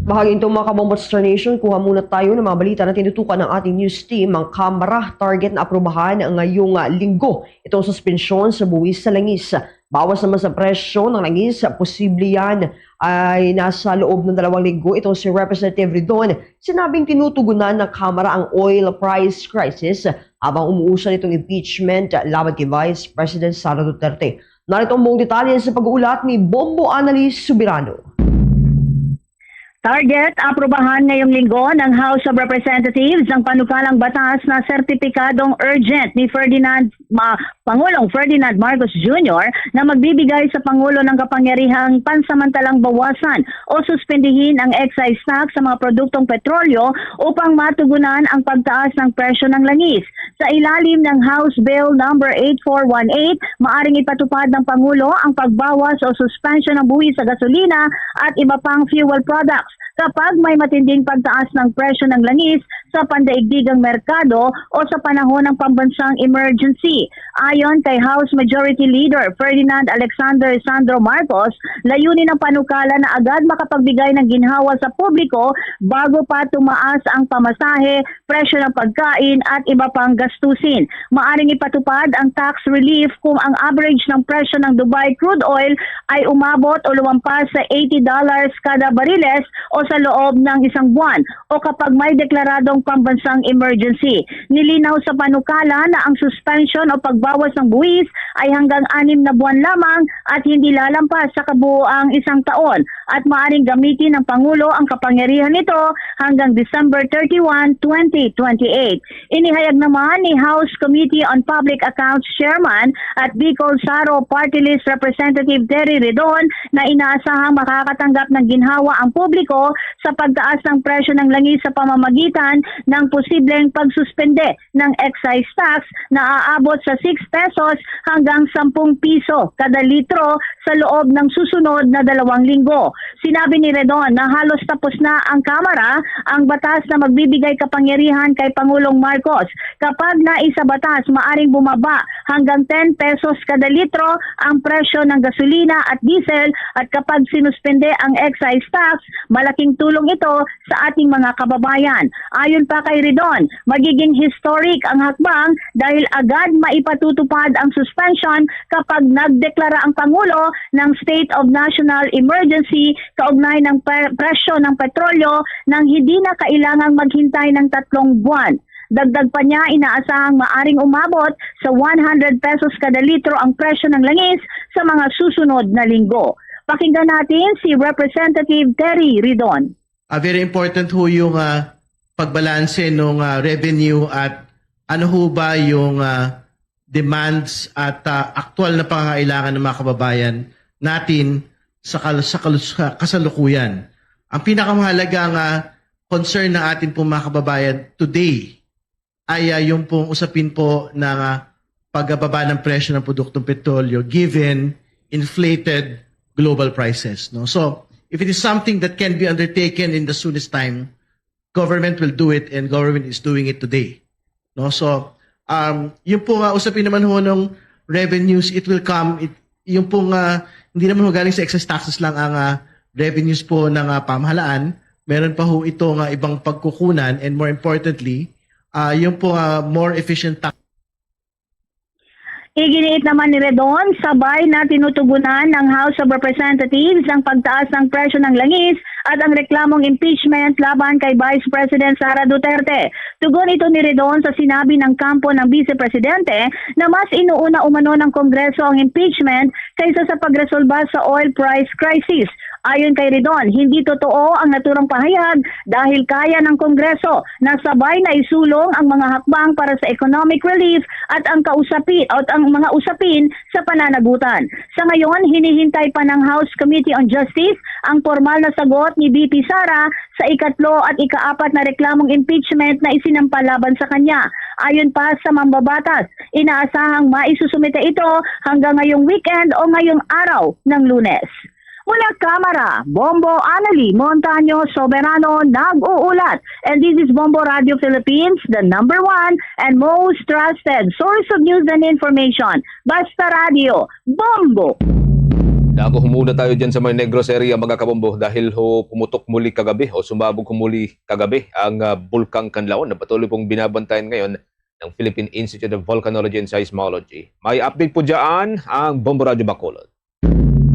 Bahaging ito, mga kabombo at Star Nation, kuha muna tayo ng mga balita na tinutukan ng ating news team. Ang Kamara target na aprubahan ngayong, ah, linggo itong suspensyon sa buwis sa langis. Bawas naman sa presyo ng langis, posible yan ay nasa loob ng dalawang linggo itong si Representative Ridon. Sinabing tinutugunan ng Kamara ang oil price crisis habang umuusad itong impeachment laban kay Vice President Sara Duterte. Narito ang buong detalye sa pag-uulat ni Bombo Annalise Subirano. Target, aprubahan ngayong linggo ng House of Representatives ang panukalang batas na sertipikadong urgent ni Ferdinand Ma-, Pangulong Ferdinand Marcos Junior na magbibigay sa Pangulo ng kapangyarihang pansamantalang bawasan o suspendihin ang excise tax sa mga produktong petrolyo upang matugunan ang pagtaas ng presyo ng langis. Sa ilalim ng House Bill number eight four one eight, maaring ipatupad ng Pangulo ang pagbawas o suspension ng buwis sa gasolina at iba pang fuel products kapag may matinding pagtaas ng presyo ng langis sa pandaigdigang merkado o sa panahon ng pambansang emergency. Ayon kay House Majority Leader Ferdinand Alexander Sandro Marcos, layunin ng panukala na agad makapagbigay ng ginhawa sa publiko bago pa tumaas ang pamasahe, presyo ng pagkain at iba pang gastusin. Maaring ipatupad ang tax relief kung ang average ng presyo ng Dubai crude oil ay umabot o lumampas sa eighty dollars kada bariles o sa loob ng isang buwan o kapag may deklaradong pambansang emergency. Nilinaw sa panukala na ang suspension o pagbawas ng buwis ay hanggang anim na buwan lamang at hindi lalampas sa kabuoang isang taon at maaring gamitin ng Pangulo ang kapangyarihan nito hanggang December thirty-one, twenty twenty-eight. Inihayag naman ni House Committee on Public Accounts Chairman at Bicol Saro Party List Representative Terry Ridon na inaasahang makakatanggap ng ginhawa ang publiko sa pagtaas ng presyo ng langis sa pamamagitan ng posibleng pagsuspende ng excise tax na aabot sa six pesos hanggang sampung piso kada litro sa loob ng susunod na dalawang linggo. Sinabi ni Ridon na halos tapos na ang Kamara ang batas na magbibigay kapangyarihan kay Pangulong Marcos. Kapag naisabatas, maaring bumaba hanggang ten pesos kada litro ang presyo ng gasolina at diesel, at kapag sinuspende ang excise tax, malaking tulong ito sa ating mga kababayan. Ayon pa kay Ridon, magiging historic ang hakbang dahil agad maipatutupad ang suspension kapag nagdeklara ang Pangulo ng State of National Emergency kaugnay ng pre-, presyo ng petrolyo nang hindi na kailangang maghintay ng tatlong buwan. Dagdag pa niya, inaasahang maaring umabot sa one hundred pesos kada litro ang presyo ng langis sa mga susunod na linggo. Pakinggan natin si Representative Terry Ridon. Ah, very important ho yung, ah, pagbalanse nung, ah, revenue at ano ho ba yung, ah, demands at, ah, aktual na pangangailangan ng mga kababayan natin sa kal-, sa kal-, sa kasalukuyan. Ang pinakamahalagang, ah, concern ng ating pong mga kababayan today ay, ah, yung pong usapin po ng, ah, pagbaba ng presyo ng produktong petrolyo given inflated global prices, no? So, if it is something that can be undertaken in the soonest time, government will do it and government is doing it today, no? So, um, yung po nga usapin naman ho ng revenues, it will come, it, yung po nga, hindi naman ho galing sa excise taxes lang ang, ah, revenues po ng, ah, pamahalaan. Meron pa ho ito nga ibang pagkukunan, and more importantly, ah, yung po nga more efficient tax. Iginiit naman ni Ridon, sabay na tinutugunan ng House of Representatives ang pagtaas ng presyo ng langis at ang reklamong impeachment laban kay Vice President Sara Duterte. Tugon ito ni Ridon sa sinabi ng kampo ng Vice Presidente na mas inuuna umano ng Kongreso ang impeachment kaysa sa pagresolba sa oil price crisis. Ayon kay Ridon, hindi totoo ang naturang pahayag dahil kaya ng Kongreso na sabay na isulong ang mga hakbang para sa economic relief at ang kausapi-, at ang mga usapin sa pananagutan. Sa ngayon, hinihintay pa ng House Committee on Justice ang pormal na sagot ni V P Sara sa ikatlo at ikaapat na reklamong impeachment na isinampa laban sa kanya. Ayon pa sa mambabatas, inaasahang maisusumite ito hanggang ngayong weekend o ngayong araw ng Lunes. Mula Kamara, Bombo Annalie Montaño Soberano nag-uulat. And this is Bombo Radio Philippines, the number one and most trusted source of news and information. Basta Radio, Bombo! Dako humuna tayo dyan sa may Negros area, mga kabombo, dahil ho pumutok muli kagabi o sumabog ho muli kagabi ang, ah, Bulkang Kanlaon na patuloy pong binabantayan ngayon ng Philippine Institute of Volcanology and Seismology. May update po dyan ang Bombo Radyo Bacolod.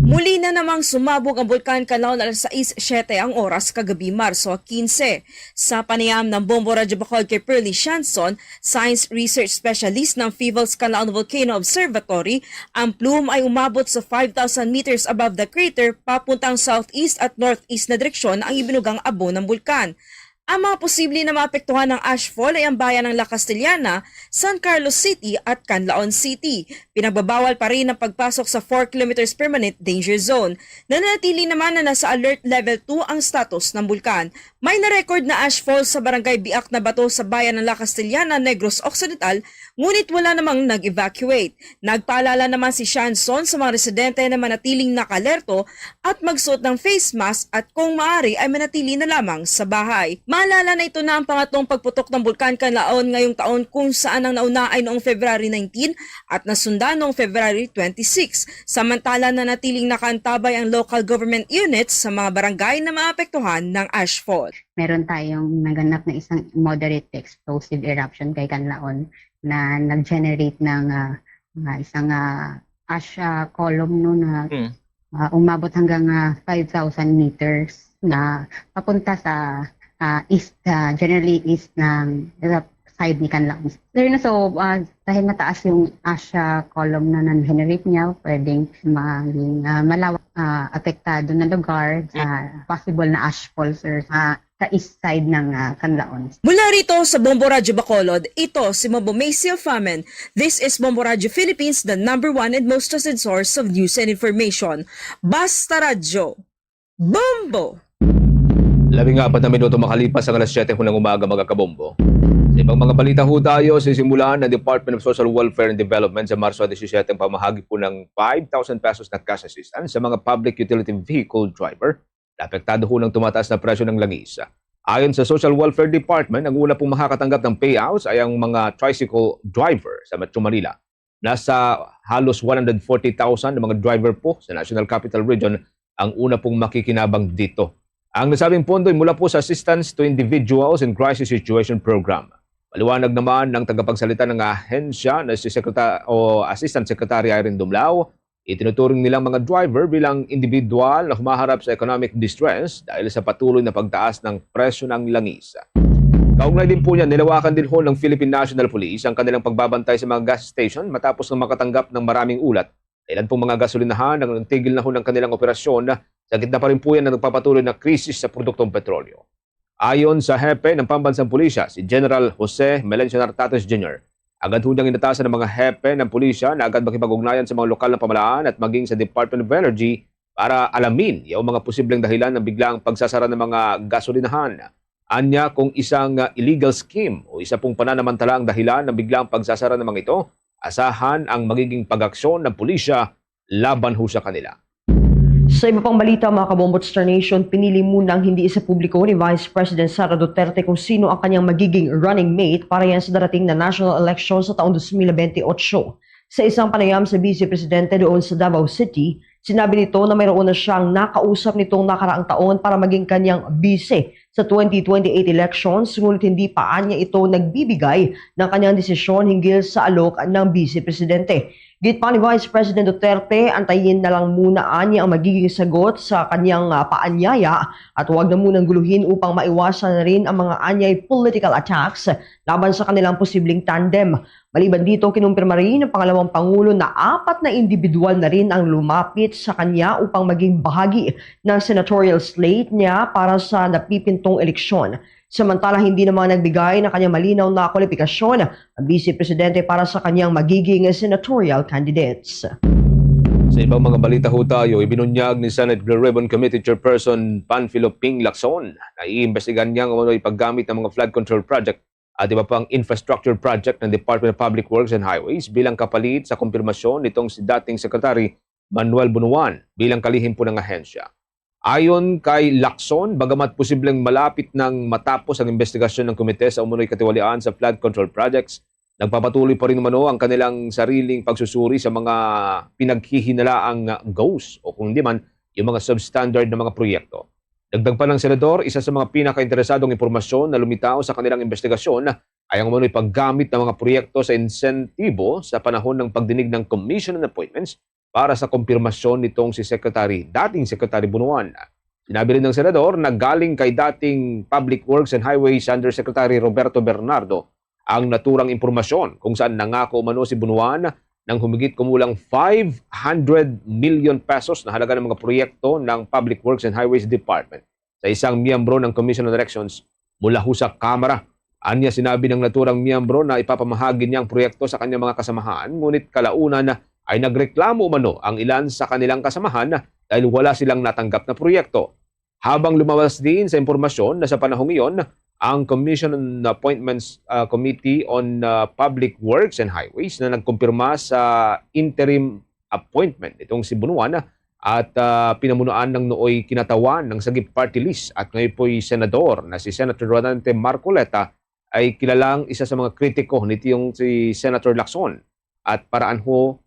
Muli na namang sumabog ang Bulkan Kanlaon alas sais siete ang oras kagabi, Marso quince. Sa panayam ng Bombo Radyo Bacolod kay Pearly Shanson, science research specialist ng Fevals Kanlaon Volcano Observatory, ang plume ay umabot sa five thousand meters above the crater, papuntang southeast at northeast na direksyon ang ibinugang abo ng bulkan. Ang mga posible na maapektuhan ng ashfall ay ang bayan ng La Castellana, San Carlos City at Canlaon City. Pinagbabawal pa rin ang pagpasok sa four kilometers permanent danger zone. Nananatili naman na nasa alert level two ang status ng bulkan. May na-record na ashfall sa barangay Biak na Bato sa bayan ng La Castellana, Negros Occidental, ngunit wala namang nag-evacuate. Nagpaalala naman si Shanson sa mga residente na manatiling nakalerto at magsuot ng face mask at kung maaari ay manatili na lamang sa bahay. Maalala na ito na ang pangatlong pagputok ng Bulkan Kanlaon ngayong taon, kung saan ang nauna ay noong February nineteen at nasundan noong February twenty-six. Samantala, nanatiling nakaantabay ang local government units sa mga barangay na maapektuhan ng ashfall. Meron tayong naganap na isang moderate to explosive eruption kay Kanlaon na nag-generate ng ah, ah, isang ah, ash ah, column no na Mm. ah, umabot hanggang ah, five thousand meters na papunta sa ah, east, ah, generally east ng sa side ni Kanlaon. Sir, no, so ah, dahil mataas yung ash ah, column na nag-generate niya, pwedeng maging ah, malawak ah, apektado na lugar sa possible na ashfall, sir, sa, sa east side ng ah, Kanlaon. Mula rito sa Bombo Radyo Bacolod, ito si Mambo Maciel Famen. This is Bombo Radyo Philippines, the number one and most trusted source of news and information. Basta Radyo, Bombo! Labing apat na minuto makalipas ang alas siyete hunang umaga, mga kabombo. Sa ibang mga balita ho tayo, sisimulan ng Department of Social Welfare and Development sa Marso disisiyete ang pamahagi po ng five thousand pesos na cash assistance sa mga public utility vehicle driver na apektado ho ng tumataas na presyo ng langis. Ayon sa Social Welfare Department, ang una pong makakatanggap ng payouts ay ang mga tricycle driver sa Metro Manila. Nasa halos one hundred forty thousand na mga driver po sa National Capital Region ang una pong makikinabang dito. Ang nasabing pondo ay mula po sa Assistance to Individuals in Crisis Situation Program. Maliwanag naman ng tagapagsalita ng ahensya na si Sekreta-, o Assistant Secretary Irene Dumlao, itinuturing nilang mga driver bilang individual na humaharap sa economic distress dahil sa patuloy na pagtaas ng presyo ng langis. Kaugnay din po niya, nilawakan din ho ng Philippine National Police ang kanilang pagbabantay sa mga gas station matapos na makatanggap ng maraming ulat na ilan pong mga gasolinahan ang nagtigil na ho ng kanilang operasyon sa gitna pa rin po yan ng nagpapatuloy na krisis sa produktong petrolyo. Ayon sa hepe ng pambansang pulisya, si General Jose Melencio Nartates Junior, agad ho niyang inatasan ng mga hepe ng pulisya na agad makipag-ugnayan sa mga lokal na pamahalaan at maging sa Department of Energy para alamin yung mga posibleng dahilan ng biglang pagsasara ng mga gasolinahan. Anya, kung isang ah, illegal scheme o isa pong pananamantala ang dahilan ng biglang pagsasara ng mga ito, asahan ang magiging pag-aksyon ng pulisya laban ho sa kanila. Sa iba pang balita, mga kabombo, Star Nation, pinili munang hindi isapubliko ni Vice President Sara Duterte kung sino ang kanyang magiging running mate para yan sa darating na national election sa taong dos mil bentiocho. Sa isang panayam sa Vice Presidente doon sa Davao City, sinabi nito na mayroon na siyang nakausap nitong nakaraang taon para maging kanyang bise sa twenty twenty-eight elections, ngunit hindi pa anya ito nagbibigay ng kanyang desisyon hinggil sa alok ng Vice Presidente. Git pa ni Vice President Duterte, antayin na lang muna anya ang magiging sagot sa kanyang ah, paanyaya at huwag na munang guluhin upang maiwasan na rin ang mga anyay political attacks laban sa kanilang posibleng tandem. Maliban dito, kinumpirma rin ng pangalawang pangulo na apat na individual na rin ang lumapit sa kanya upang maging bahagi ng senatorial slate niya para sa napipintong eleksyon. Samantala, hindi naman nagbigay ng kanyang malinaw na kwalipikasyon ang Vice Presidente para sa kanyang magiging senatorial candidates. Sa ibang mga balita ho tayo, ibinunyag ni Senate Blue Ribbon Committee Chairperson Panfilo Ping Lacson na iimbestigahan niya ang umano'y paggamit ng mga flood control project at iba pang infrastructure project ng Department of Public Works and Highways bilang kapalit sa kumpirmasyon nitong si dating Secretary Manuel Bonoan bilang kalihim po ng ahensya. Ayon kay Lacson, bagamat posibleng malapit nang matapos ang investigasyon ng komite sa umunoy katiwalian sa flood control projects, nagpapatuloy pa rin umano ang kanilang sariling pagsusuri sa mga pinaghihinalaang ghost o kung di man, yung mga substandard na mga proyekto. Dagdag pa ng senador, isa sa mga pinakainteresadong impormasyon na lumitaw sa kanilang investigasyon ay ang umano'y paggamit ng mga proyekto sa insentibo sa panahon ng pagdinig ng Commission on Appointments para sa kumpirmasyon nitong si Secretary, dating Secretary Bunuan. Sinabi rin ng senador na galing kay dating Public Works and Highways Undersecretary Roberto Bernardo ang naturang impormasyon, kung saan nangako umano si Bunuan ng humigit kumulang five hundred million pesos na halaga ng mga proyekto ng Public Works and Highways Department sa isang miyembro ng Commission on Elections mula ho sa Kamara. Anya, sinabi ng naturang miyembro na ipapamahagi niya ang proyekto sa kanyang mga kasamahan, ngunit kalaunan ay nagreklamo umano ang ilan sa kanilang kasamahan dahil wala silang natanggap na proyekto. Habang lumabas din sa impormasyon na sa panahong iyon, ang Commission on Appointments, ah, Committee on, ah, Public Works and Highways na nagkumpirma sa interim appointment nitong si Bunuan at, ah, pinamunuan ng nooy kinatawan ng Sagip Party List at ngayon po'y senador na si Senator Rodante Marcoleta ay kilalang isa sa mga kritiko nitong si Senator Lacson at paraan ho,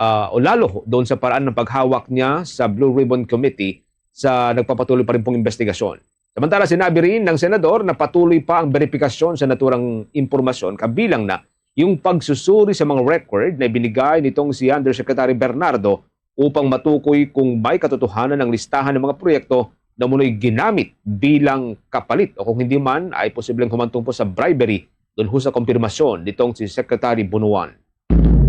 ah, o lalo ho doon sa paraan ng paghawak niya sa Blue Ribbon Committee sa nagpapatuloy pa rin pong investigasyon. Samantala, sinabi rin ng senador na patuloy pa ang beripikasyon sa naturang impormasyon, kabilang na yung pagsusuri sa mga record na ibinigay nitong si Undersecretary Bernardo upang matukoy kung may katotohanan ang listahan ng mga proyekto na munoy ginamit bilang kapalit o kung hindi man ay posibleng humantong po sa bribery doon ho sa kumpirmasyon nitong si Secretary Bunuan.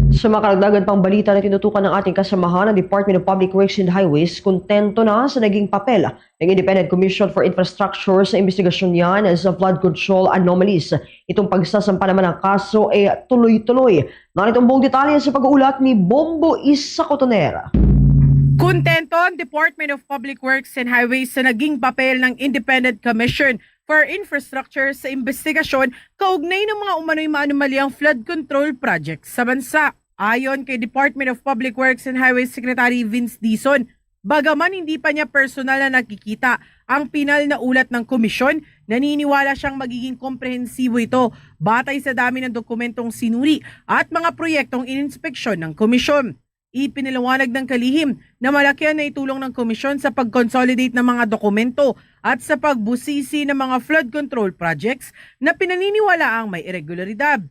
Sa mga karagdagan pang balita na tinutukan ng ating kasamahan, ang Department of Public Works and Highways kontento na sa naging papel ng Independent Commission for Infrastructure sa investigasyon niyan sa flood control anomalies. Itong pagsasampa naman ng kaso ay tuloy-tuloy. Narito ang buong detalye sa pag-uulat ni Bombo Isa Cotonera. Kontento ang Department of Public Works and Highways sa naging papel ng Independent Commission for Infrastructure sa investigasyon kaugnay ng mga umano'y maanomalyang flood control projects sa bansa. Ayon kay Department of Public Works and Highways Secretary Vince Dizon, bagaman hindi pa niya personal na nakikita ang pinal na ulat ng komisyon, naniniwala siyang magiging komprehensibo ito batay sa dami ng dokumentong sinuri at mga proyektong ininspeksyon ng komisyon. Ipinaliwanag ng kalihim na malaki ang naitulong ng komisyon sa pag-consolidate ng mga dokumento at sa pagbusisi ng mga flood control projects na pinaniniwalaang may iregularidad.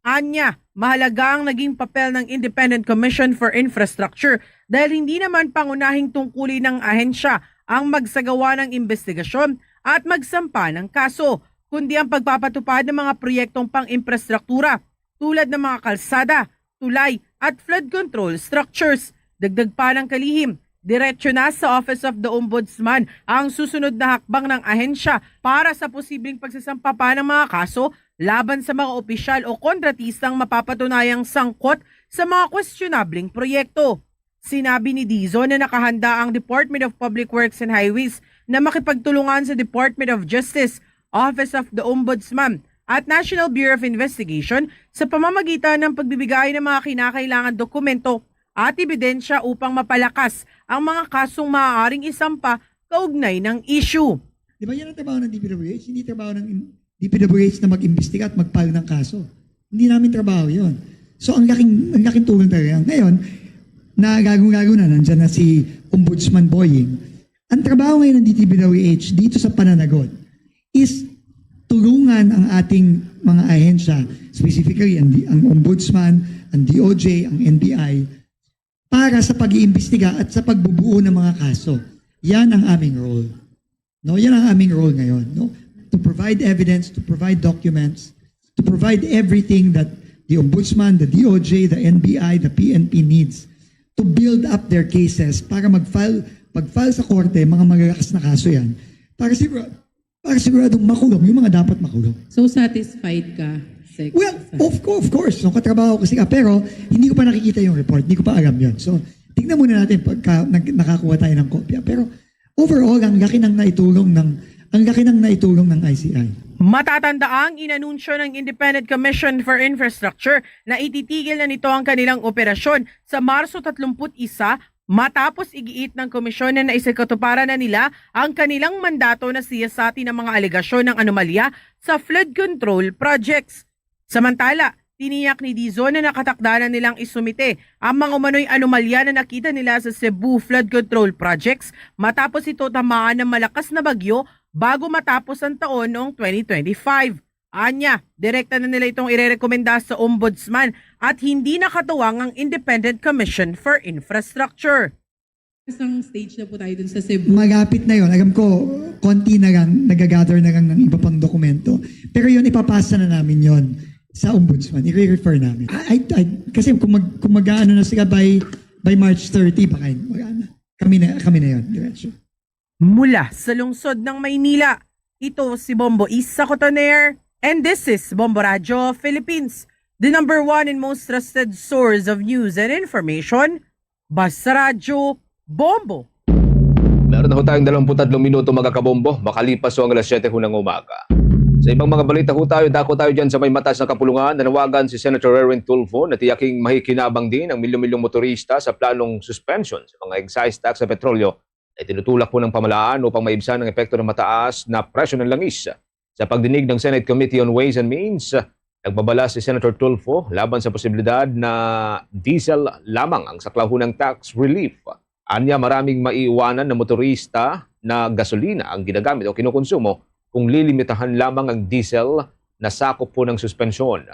Anya, mahalaga ang naging papel ng Independent Commission for Infrastructure dahil hindi naman pangunahing tungkulin ng ahensya ang magsagawa ng investigasyon at magsampa ng kaso, kundi ang pagpapatupad ng mga proyektong pang-infrastruktura tulad ng mga kalsada, tulay, at flood control structures. Dagdag pa ng kalihim, diretso na sa Office of the Ombudsman ang susunod na hakbang ng ahensya para sa posibleng pagsasampa pa ng mga kaso laban sa mga opisyal o kontratistang mapapatunayang sangkot sa mga kwestionableng proyekto. Sinabi ni Dizon na nakahanda ang Department of Public Works and Highways na makipagtulungan sa Department of Justice, Office of the Ombudsman, at National Bureau of Investigation sa pamamagitan ng pagbibigay ng mga kinakailangan dokumento at ebidensya upang mapalakas ang mga kasong maaaring isampa kaugnay ng issue. Di ba yan ang trabaho ng D P W H? Hindi trabaho ng in-, D P W H na mag-imbestiga at mag-file ng kaso. Hindi namin trabaho yon. So, ang laking, ang laking tulong talaga yan. Ngayon, nagago-gago na, nandyan na si Ombudsman Boying. Ang trabaho ngayon ng D P W H dito sa pananagot is tulungan ang ating mga ahensya, specifically ang, ang Ombudsman, ang D O J, ang N B I, para sa pag-iimbestiga at sa pagbubuo ng mga kaso. Yan ang aming role. No, yan ang aming role ngayon, no? To provide evidence, to provide documents, to provide everything that the Ombudsman, the D O J, the N B I, the P N P needs to build up their cases para mag-file, pag-file sa korte, mga malalakas na kaso yan. Para sigura-, para siguradong makulong yung mga dapat makulong. So, satisfied ka, Sec? Well, sa of co-, of course, no, katrabaho ko sila, pero hindi ko pa nakikita yung report, hindi ko pa alam yun. So, tingnan muna natin pagka nag-, nakakuha tayo ng kopya. Pero overall, ang laki ng naitulong ng, ang laki ng naitulong ng I C I. Matatandaang inanunsyo ng Independent Commission for Infrastructure na ititigil na nito ang kanilang operasyon sa Marso tatlumpu't isa, matapos igiit ng komisyon na naisagkatuparan na nila ang kanilang mandato na siyasati ng mga alegasyon ng anomalya sa flood control projects. Samantala, tiniyak ni Dizon na nakatakda na nilang isumite ang mga umano'y anomalya na nakita nila sa Cebu flood control projects matapos ito tamaan ng malakas na bagyo bago matapos ang taon noong twenty twenty-five. Anya, direkta na nila itong irerekomenda sa Ombudsman at hindi nakatuwang ang Independent Commission for Infrastructure. Isang stage na po tayo dun sa Cebu. Malapit na yon. Alam ko, konti na lang, nagagather na lang ng iba pang dokumento. Pero yun, ipapasa na namin yon sa Ombudsman. I-refer namin. I, I, kasi kung, mag, kung mag-ano na sila by, by March thirty, baka yun, wala na. Kami na, kami na yon, diretso. Mula sa lungsod ng Maynila, ito si Bombo Isa Cotoner, and this is Bombo Radyo Philippines, the number one and most trusted source of news and information. Basta Radyo, Bombo! Meron na ho tayong dalawampu't tatlong minuto, mga kabombo, makalipas ho ang alas siyete ho ng umaga. Sa ibang mga balita ho tayo, dako tayo dyan sa may mataas na kapulungan. Nanawagan si Senator Erwin Tulfo na tiyaking makikinabang din ang milyon-milyong motorista sa planong suspension sa mga excise tax sa petrolyo na itinutulak po ng pamahalaan upang maibsan ang epekto ng mataas na presyo ng langis. Sa pagdinig ng Senate Committee on Ways and Means, nagbabala si Senator Tulfo laban sa posibilidad na diesel lamang ang saklaw ng tax relief. Anya, maraming maiiwanan na motorista na gasolina ang ginagamit o kinukonsumo kung lilimitahan lamang ang diesel na sakop po ng suspensyon.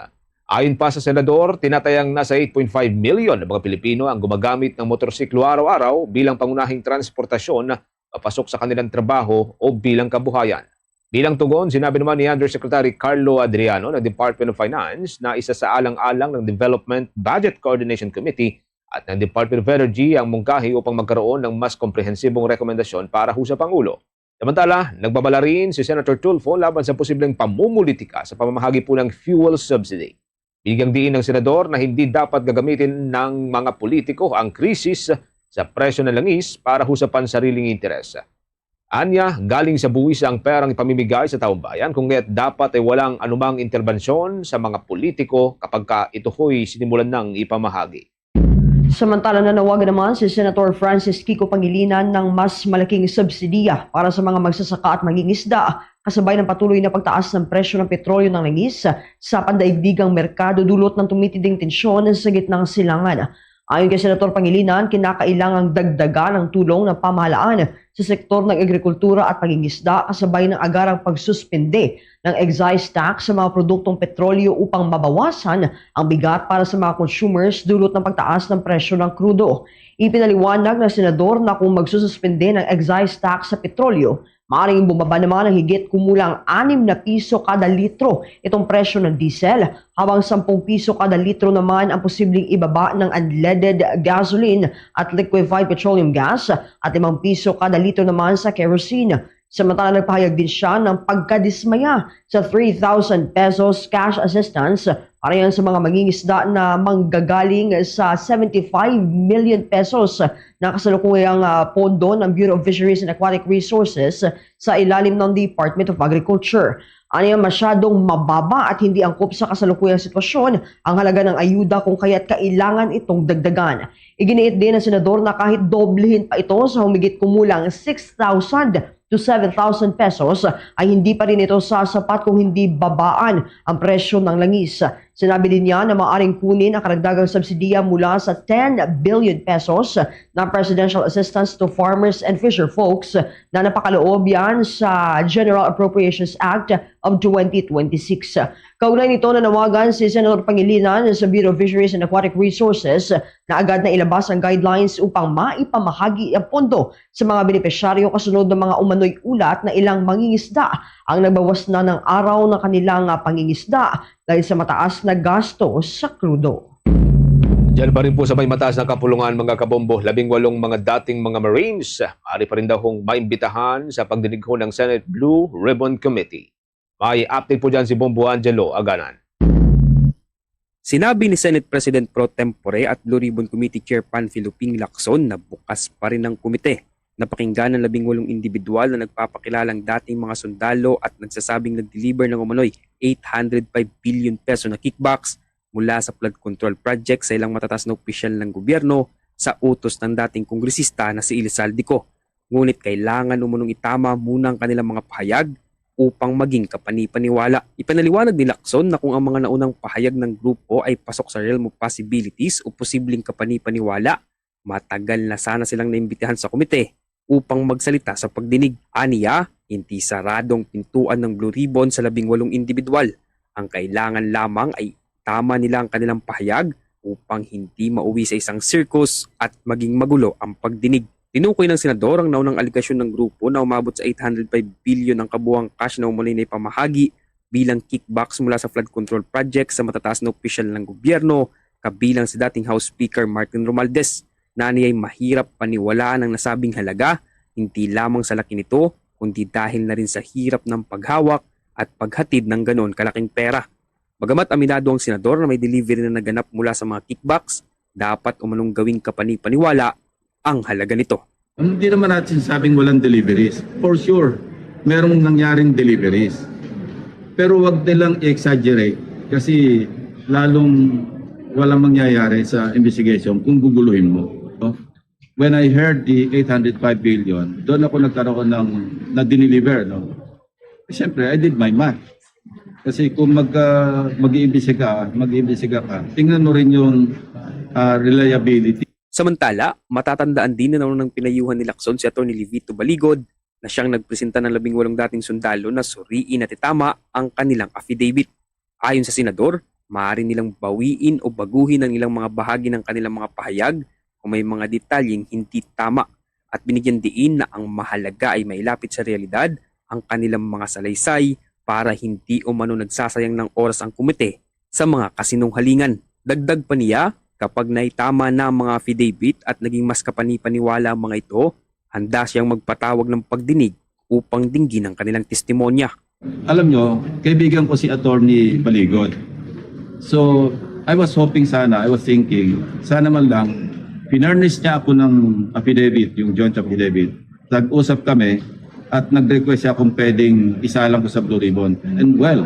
Ayon pa sa senador, tinatayang nasa eight point five million na mga Pilipino ang gumagamit ng motorsiklo araw-araw bilang pangunahing transportasyon papasok sa kanilang trabaho o bilang kabuhayan. Bilang tugon, sinabi naman ni Undersecretary Carlo Adriano ng Department of Finance na isa sa alang-alang ng Development Budget Coordination Committee at ng Department of Energy ang mungkahi upang magkaroon ng mas komprehensibong rekomendasyon para ho sa Pangulo. Samantala, nagbabala rin si Senator Tulfo laban sa posibleng pamumulitika sa pamamahagi po ng fuel subsidy. Binigyang diin ng senador na hindi dapat gagamitin ng mga politiko ang krisis sa presyo ng langis para ho sa pansariling interes. Anya, galing sa buwis ang perang ipamimigay sa taong bayan, kung kaya't dapat ay walang anumang interbensyon sa mga politiko kapag ka ito ho'y sinimulan ng ipamahagi. Samantala, nanawagan naman si Senator Francis Kiko Pangilinan ng mas malaking subsidiya para sa mga magsasaka at mangingisda, kasabay ng patuloy na pagtaas ng presyo ng petrolyo ng langis sa pandaigdigang merkado dulot ng tumitinding tensyon sa gitnang silangan. Ayon kay Senator Pangilinan, kinakailangang dagdagan ang tulong ng pamahalaan sa sektor ng agrikultura at pangingisda kasabay ng agarang pagsuspende ng excise tax sa mga produktong petrolyo upang mabawasan ang bigat para sa mga consumers dulot ng pagtaas ng presyo ng krudo. Ipinaliwanag ng senador na kung magsususpende ng excise tax sa petrolyo, maaaring bumaba naman ang higit kumulang anim na piso kada litro itong presyo ng diesel, habang sampung piso kada litro naman ang posibleng ibaba ng unleaded gasoline at liquefied petroleum gas at limang piso kada litro naman sa kerosene. Samantala, nagpahayag din siya ng pagkadismaya sa three thousand pesos cash assistance para yan sa mga mangingisda na manggagaling sa seventy-five million pesos na kasalukuyang ah, pondo ng Bureau of Fisheries and Aquatic Resources sa ilalim ng Department of Agriculture. Aniya, masyadong mababa at hindi angkop sa kasalukuyang sitwasyon ang halaga ng ayuda, kung kaya't kailangan itong dagdagan. Iginiit din ng senador na kahit doblehin pa ito sa humigit kumulang six thousand to seven thousand pesos, ay hindi pa rin ito sasapat kung hindi babaan ang presyo ng langis. Sinabi din niya na maaaring kunin ang karagdagang subsidiya mula sa ten billion pesos na Presidential Assistance to Farmers and Fisher Folks na napakaloob yan sa General Appropriations Act of twenty twenty-six. Kaugnay nito, nanawagan si Senator Pangilinan sa Bureau of Fisheries and Aquatic Resources na agad na ilabas ang guidelines upang maipamahagi ang pondo sa mga benepisyaryo kasunod ng mga umano'y ulat na ilang mangingisda ang nagbawas na ng araw ng kanilang ah, pangingisda dahil sa mataas na gasto sa krudo. Diyan pa rin po sa may mataas na kapulungan, mga kabombo, labing walong mga dating mga Marines, maaari pa rin daw hong maimbitahan sa pagdinig ho ng Senate Blue Ribbon Committee. May update po dyan si Bombo Angelo Aganan. Sinabi ni Senate President Pro Tempore at Blue Ribbon Committee Chair Panfilo Ping Lacson na bukas pa rin ang komite na pakinggan ang labing walong indibidwal na nagpapakilalang dating mga sundalo at nagsasabing nag-deliver ng umano'y eight hundred five billion peso na kickbacks mula sa flood control project sa ilang matatas na opisyal ng gobyerno sa utos ng dating kongresista na si Elizalde Co. Ngunit kailangan umunong itama muna ang kanilang mga pahayag upang maging kapani-paniwala. Ipinaliwanag ni Lacson na kung ang mga naunang pahayag ng grupo ay pasok sa realm of possibilities o posibleng kapani-paniwala, matagal na sana silang naimbitahan sa komite upang magsalita sa pagdinig. Aniya, hindi sarado ang pintuan ng Blue Ribbon sa labing walong indibidwal. Ang kailangan lamang ay itama nila ang kanilang pahayag upang hindi mauwi sa isang circus at maging magulo ang pagdinig. Tinukoy ng senador ang naunang alegasyon ng grupo na umabot sa eight hundred five billion ang kabuang cash na umano'y naipamahagi bilang kickbacks mula sa flood control project sa matataas na opisyal ng gobyerno, kabilang si dating House Speaker Martin Romualdez. Nanay ay mahirap paniwalaan ang nasabing halaga, hindi lamang sa laki nito, kundi dahil na rin sa hirap ng paghawak at paghatid ng ganoon kalaking pera. Bagamat aminado ang senador na may delivery na naganap mula sa mga kickbacks, dapat umanong gawing kapani-paniwala ang halaga nito. Hindi naman natin sinasabing walang deliveries. For sure, merong nangyaring deliveries. Pero wag nilang i-exaggerate kasi lalong walang mangyayari sa investigation kung guguluhin mo. No? When I heard the eight hundred five billion, doon ako nagkaroon ng na-deliver. No? Siyempre, I did my math. Kasi kung mag, ah, mag-iimbestiga, mag-iimbestiga ka, tingnan mo rin yung ah, reliability. Samantala, matatandaan din na naunang pinayuhan ni Lacson si Attorney Levito Baligod na siyang nagpresenta ng labing walong dating sundalo na suriin at itama ang kanilang affidavit. Ayon sa senador, maaari nilang bawiin o baguhin ang ilang mga bahagi ng kanilang mga pahayag kung may mga detalyeng hindi tama, at binigyan diin na ang mahalaga ay mailapit sa realidad ang kanilang mga salaysay para hindi umano nagsasayang ng oras ang komite sa mga kasinungalingan. Dagdag pa niya, kapag naitama na ang mga affidavit at naging mas kapani-paniwala ang mga ito, handa siyang magpatawag ng pagdinig upang dinggin ang kanilang testimonya. Alam nyo, kaibigan ko si Attorney Baligod. So, I was hoping sana, I was thinking, sana man lang, pinurnish niya ako ng affidavit, yung joint affidavit. Nag-usap kami at nag-request siya kung pwedeng isalang ko sa Blue Ribbon. And well,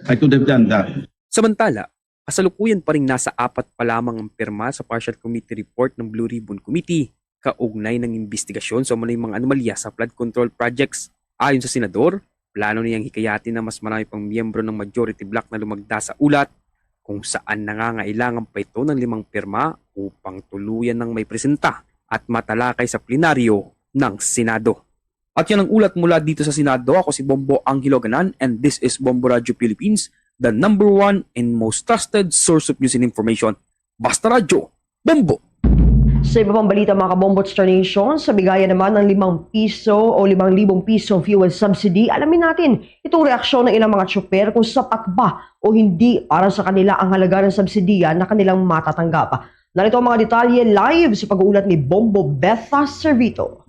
I could have done that. Samantala, kasalukuyan pa ring nasa apat pa lamang ang pirma sa partial committee report ng Blue Ribbon Committee kaugnay ng imbestigasyon sa umano'y mga anomalya sa flood control projects. Ayon sa senador, plano niyang hikayatin na mas marami pang miyembro ng majority bloc na lumagda sa ulat, kung saan nangangailangan pa ito ng limang pirma upang tuluyan ng may presenta at matalakay sa plenaryo ng Senado. At yan ang ulat mula dito sa Senado. Ako si Bombo Angelo Ganan, and this is Bombo Radio Philippines, the number one and most trusted source of news and information. Basta Radyo, Bombo! Sa iba pang balita, mga kabombo, Star Nation, sa bigayan naman ng limang piso o limang libong piso fuel subsidy, alamin natin itong reaksyon ng ilang mga tsuper kung sapat ba o hindi para sa kanila ang halaga ng subsidiya na kanilang matatanggap. Narito ang mga detalye live sa pag-uulat ni Bombo Betha Servito.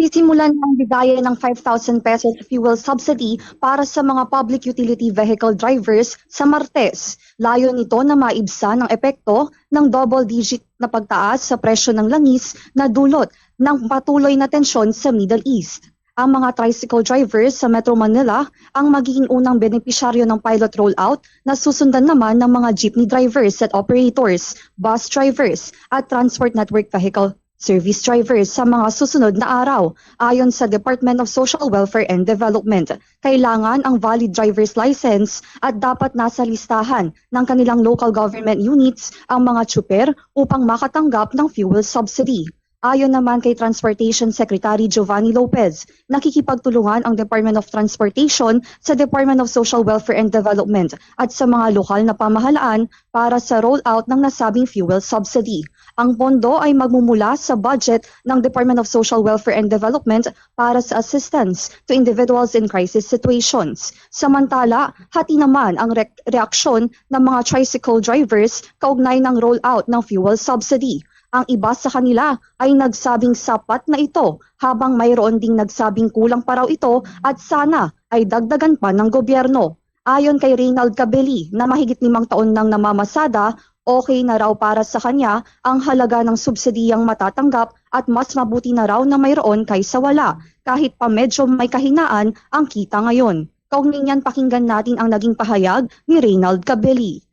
Sisimulan ang bigayan ng five thousand pesos fuel subsidy para sa mga public utility vehicle drivers sa Martes. Layo nito na maibsan ang epekto ng double-digit na pagtaas sa presyo ng langis na dulot ng patuloy na tensyon sa Middle East. Ang mga tricycle drivers sa Metro Manila ang magiging unang benepisyaryo ng pilot rollout na susundan naman ng mga jeepney drivers at operators, bus drivers, at transport network vehicle service drivers sa mga susunod na araw. Ayon sa Department of Social Welfare and Development, kailangan ang valid driver's license at dapat nasa listahan ng kanilang local government units ang mga tsuper upang makatanggap ng fuel subsidy. Ayon naman kay Transportation Secretary Giovanni Lopez, nakikipagtulungan ang Department of Transportation sa Department of Social Welfare and Development at sa mga lokal na pamahalaan para sa rollout ng nasabing fuel subsidy. Ang pondo ay magmumula sa budget ng Department of Social Welfare and Development para sa assistance to individuals in crisis situations. Samantala, hati naman ang re- reaksyon ng mga tricycle drivers kaugnay ng rollout ng fuel subsidy. Ang iba sa kanila ay nagsabing sapat na ito, habang mayroon ding nagsabing kulang pa raw ito at sana ay dagdagan pa ng gobyerno. Ayon kay Reynald Cabeli, na mahigit limang taon nang namamasada, okay na raw para sa kanya ang halaga ng subsidiyang matatanggap at mas mabuti na raw na mayroon kaysa wala, kahit pa medyo may kahinaan ang kita ngayon. Kaugnay niyan, pakinggan natin ang naging pahayag ni Reynald Cabeli.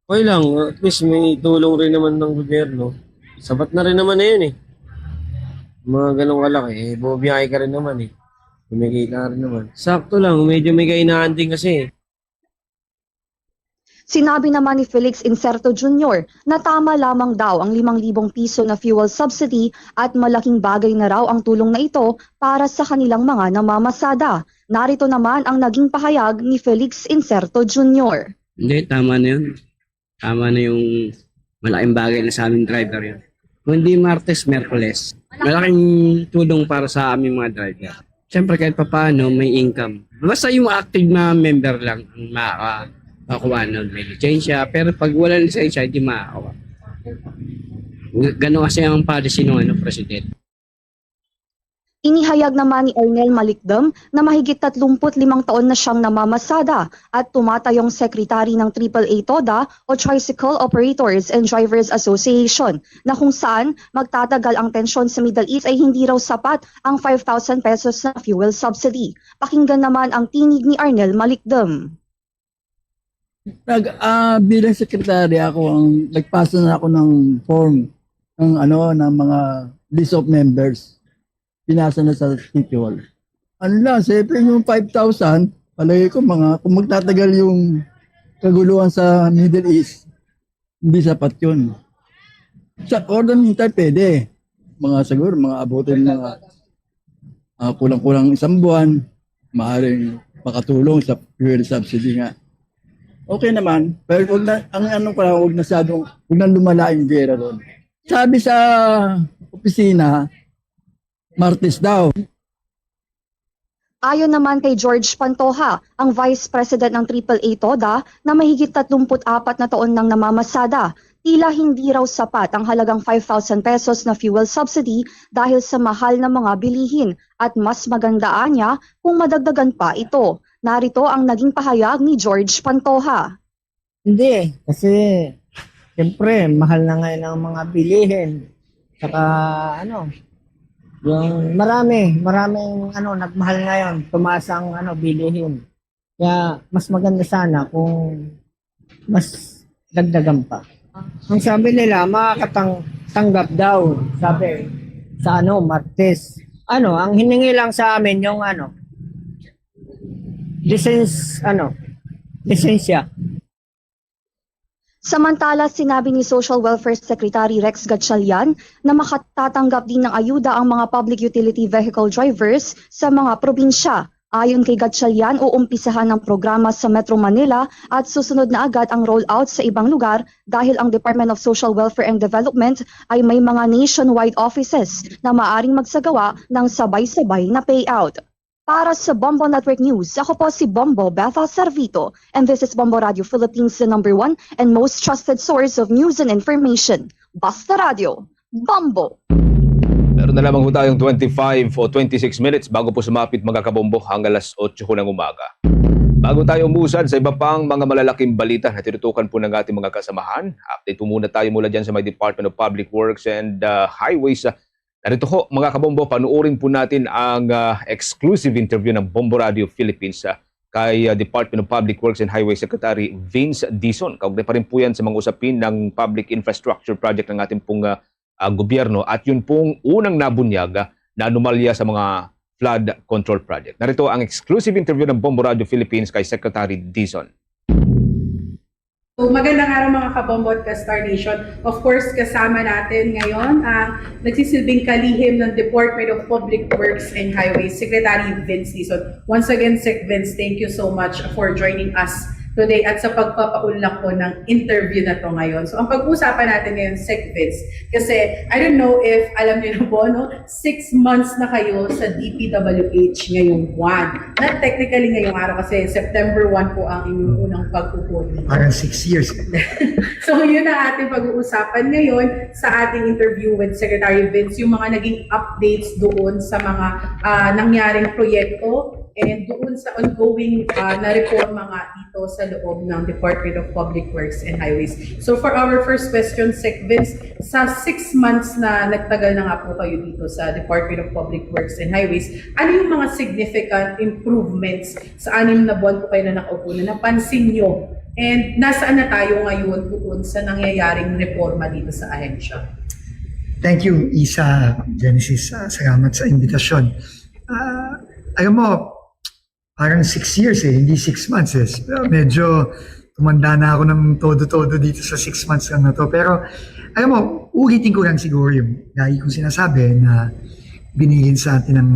Okay lang, at least may tulong rin naman ng gobyerno. Sapat na rin naman na yun eh. Mga ganong kalaki, eh, bumabiyahe ka rin naman eh. Kumikita ka rin naman. Sakto lang, medyo may kahinaan din kasi eh. Sinabi naman ni Felix Inserto Junior na tama lamang daw ang limang libong piso na fuel subsidy at malaking bagay na raw ang tulong na ito para sa kanilang mga namamasada. Narito naman ang naging pahayag ni Felix Inserto Junior. Hindi, tama na yun. Tama na yung malaking bagay na sa aming driver yun. Kung hindi Martes, Merkules. Malaking tulong para sa aming mga driver. Siyempre, kahit papaano, may income. Basta yung active na member lang ang makaka-, makakuha nun. May lisensya. Pero pag wala lisensya, hindi makakawa. Ganun kasi ang policy ng ano, president. Inihayag naman ni Arnel Malikdem na mahigit tatlumpu't limang taon na siyang namamasada at tumatayong sekretary ng triple A TODA o Tricycle Operators and Drivers Association, na kung saan magtatagal ang tensyon sa Middle East ay hindi raw sapat ang five thousand pesos na fuel subsidy. Pakinggan naman ang tinig ni Arnel Malikdem. Nag, ah, bilang sekretary ako ang nagpasa na ako ng form ng ano ng mga list of members. Pinasa na sa City Hall. Ano lang, siyempre yung five thousand, palagay ko mga kung magtatagal yung kaguluhan sa Middle East, hindi sapat yun. Sa order ng time, pwede. Mga siguro, mga abutin mga ah, kulang-kulang isang buwan, maaaring makatulong sa fuel subsidy nga. Okay naman, pero wag na, ang ano ko lang, wag na masyadong, wag na lumala yung gera doon. Sabi sa opisina, Martes daw. Ayon naman kay George Pantoja, ang Vice President ng triple A TODA na mahigit tatlumpu't apat na taon nang namamasada, tila hindi raw sapat ang halagang five thousand pesos na fuel subsidy dahil sa mahal na mga bilihin at mas maganda anya kung madagdagan pa ito. Narito ang naging pahayag ni George Pantoja. Hindi, kasi siyempre mahal na ngayon ang mga bilihin. Saka ano, yung marami, maraming ano, nagmahal ngayon, tumaas ang ano, bilihin. Kaya mas maganda sana kung mas dagdagan pa. Ang sabi nila, makakatanggap daw, sabi, sa ano, Martes. Ano, ang hiningi lang sa amin yung ano, lisens, ano, lisensya. Samantala, sinabi ni Social Welfare Secretary Rex Gatchalian na makatatanggap din ng ayuda ang mga public utility vehicle drivers sa mga probinsya. Ayon kay Gatchalian, uumpisahan ang programa sa Metro Manila at susunod na agad ang rollout sa ibang lugar dahil ang Department of Social Welfare and Development ay may mga nationwide offices na maaring magsagawa ng sabay-sabay na payout. Para sa Bombo Network News, ako po si Bombo Betha Servito, and this is Bombo Radio Philippines, the number one and most trusted source of news and information. Basta Radio, Bombo! Meron na lamang ho tayong twenty-five o twenty-six minutes bago po sumapit, mga kabombo, ang alas otso ko ng umaga. Bago tayo umusad sa iba pang mga malalaking balita na tinutukan po ng ating mga kasamahan, update po muna tayo mula dyan sa may Department of Public Works and uh, Highways. Narito ho, mga kabombo, panuorin po natin ang uh, exclusive interview ng Bombo Radio Philippines uh, kay uh, Department of Public Works and Highway Secretary Vince Dizon. Kaugnay pa rin po yan sa mga usapin ng public infrastructure project ng ating pong uh, uh, gobyerno at yun pong unang nabunyag uh, na anomalya sa mga flood control project. Narito ang exclusive interview ng Bombo Radio Philippines kay Secretary Dizon. So, magandang araw, mga Kabombo at Ka-Star Nation. Of course, kasama natin ngayon ang nagsisilbing kalihim ng Department of Public Works and Highways, Secretary Vince Dizon. Once again, Sec Vince, thank you so much for joining us today at sa pagpapaunlak po ng interview na to ngayon. So, ang pag-uusapan natin ngayon, Sec Vince, kasi I don't know if alam niyo na po, no? Six months na kayo sa D P W H ngayong buwan. Not technically ngayong araw kasi September one po ang inyong unang pagpupuli. Parang six years. So yun ang ating pag-uusapan ngayon sa ating interview with Secretary Vince, yung mga naging updates doon sa mga ah, nangyaring proyekto and doon sa ongoing ah, na reforma nga dito sa loob ng Department of Public Works and Highways. So for our first question, Sec Vince, sa six months na nagtagal na nga po kayo dito sa Department of Public Works and Highways, ano yung mga significant improvements sa anim na buwan po kayo na nakaupo na napansin nyo? And nasaan na tayo ngayon doon sa nangyayaring reforma dito sa ahensya? Thank you, Isa, Genesis. Ah, salamat sa imbitasyon. Ah, alam mo, parang six years eh, hindi six months eh. Pero medyo tumanda na ako ng todo-todo dito sa six months lang na to. Pero, alam mo, ulitin ko lang siguro yung lagi kong sinasabi na binigyan sa atin ng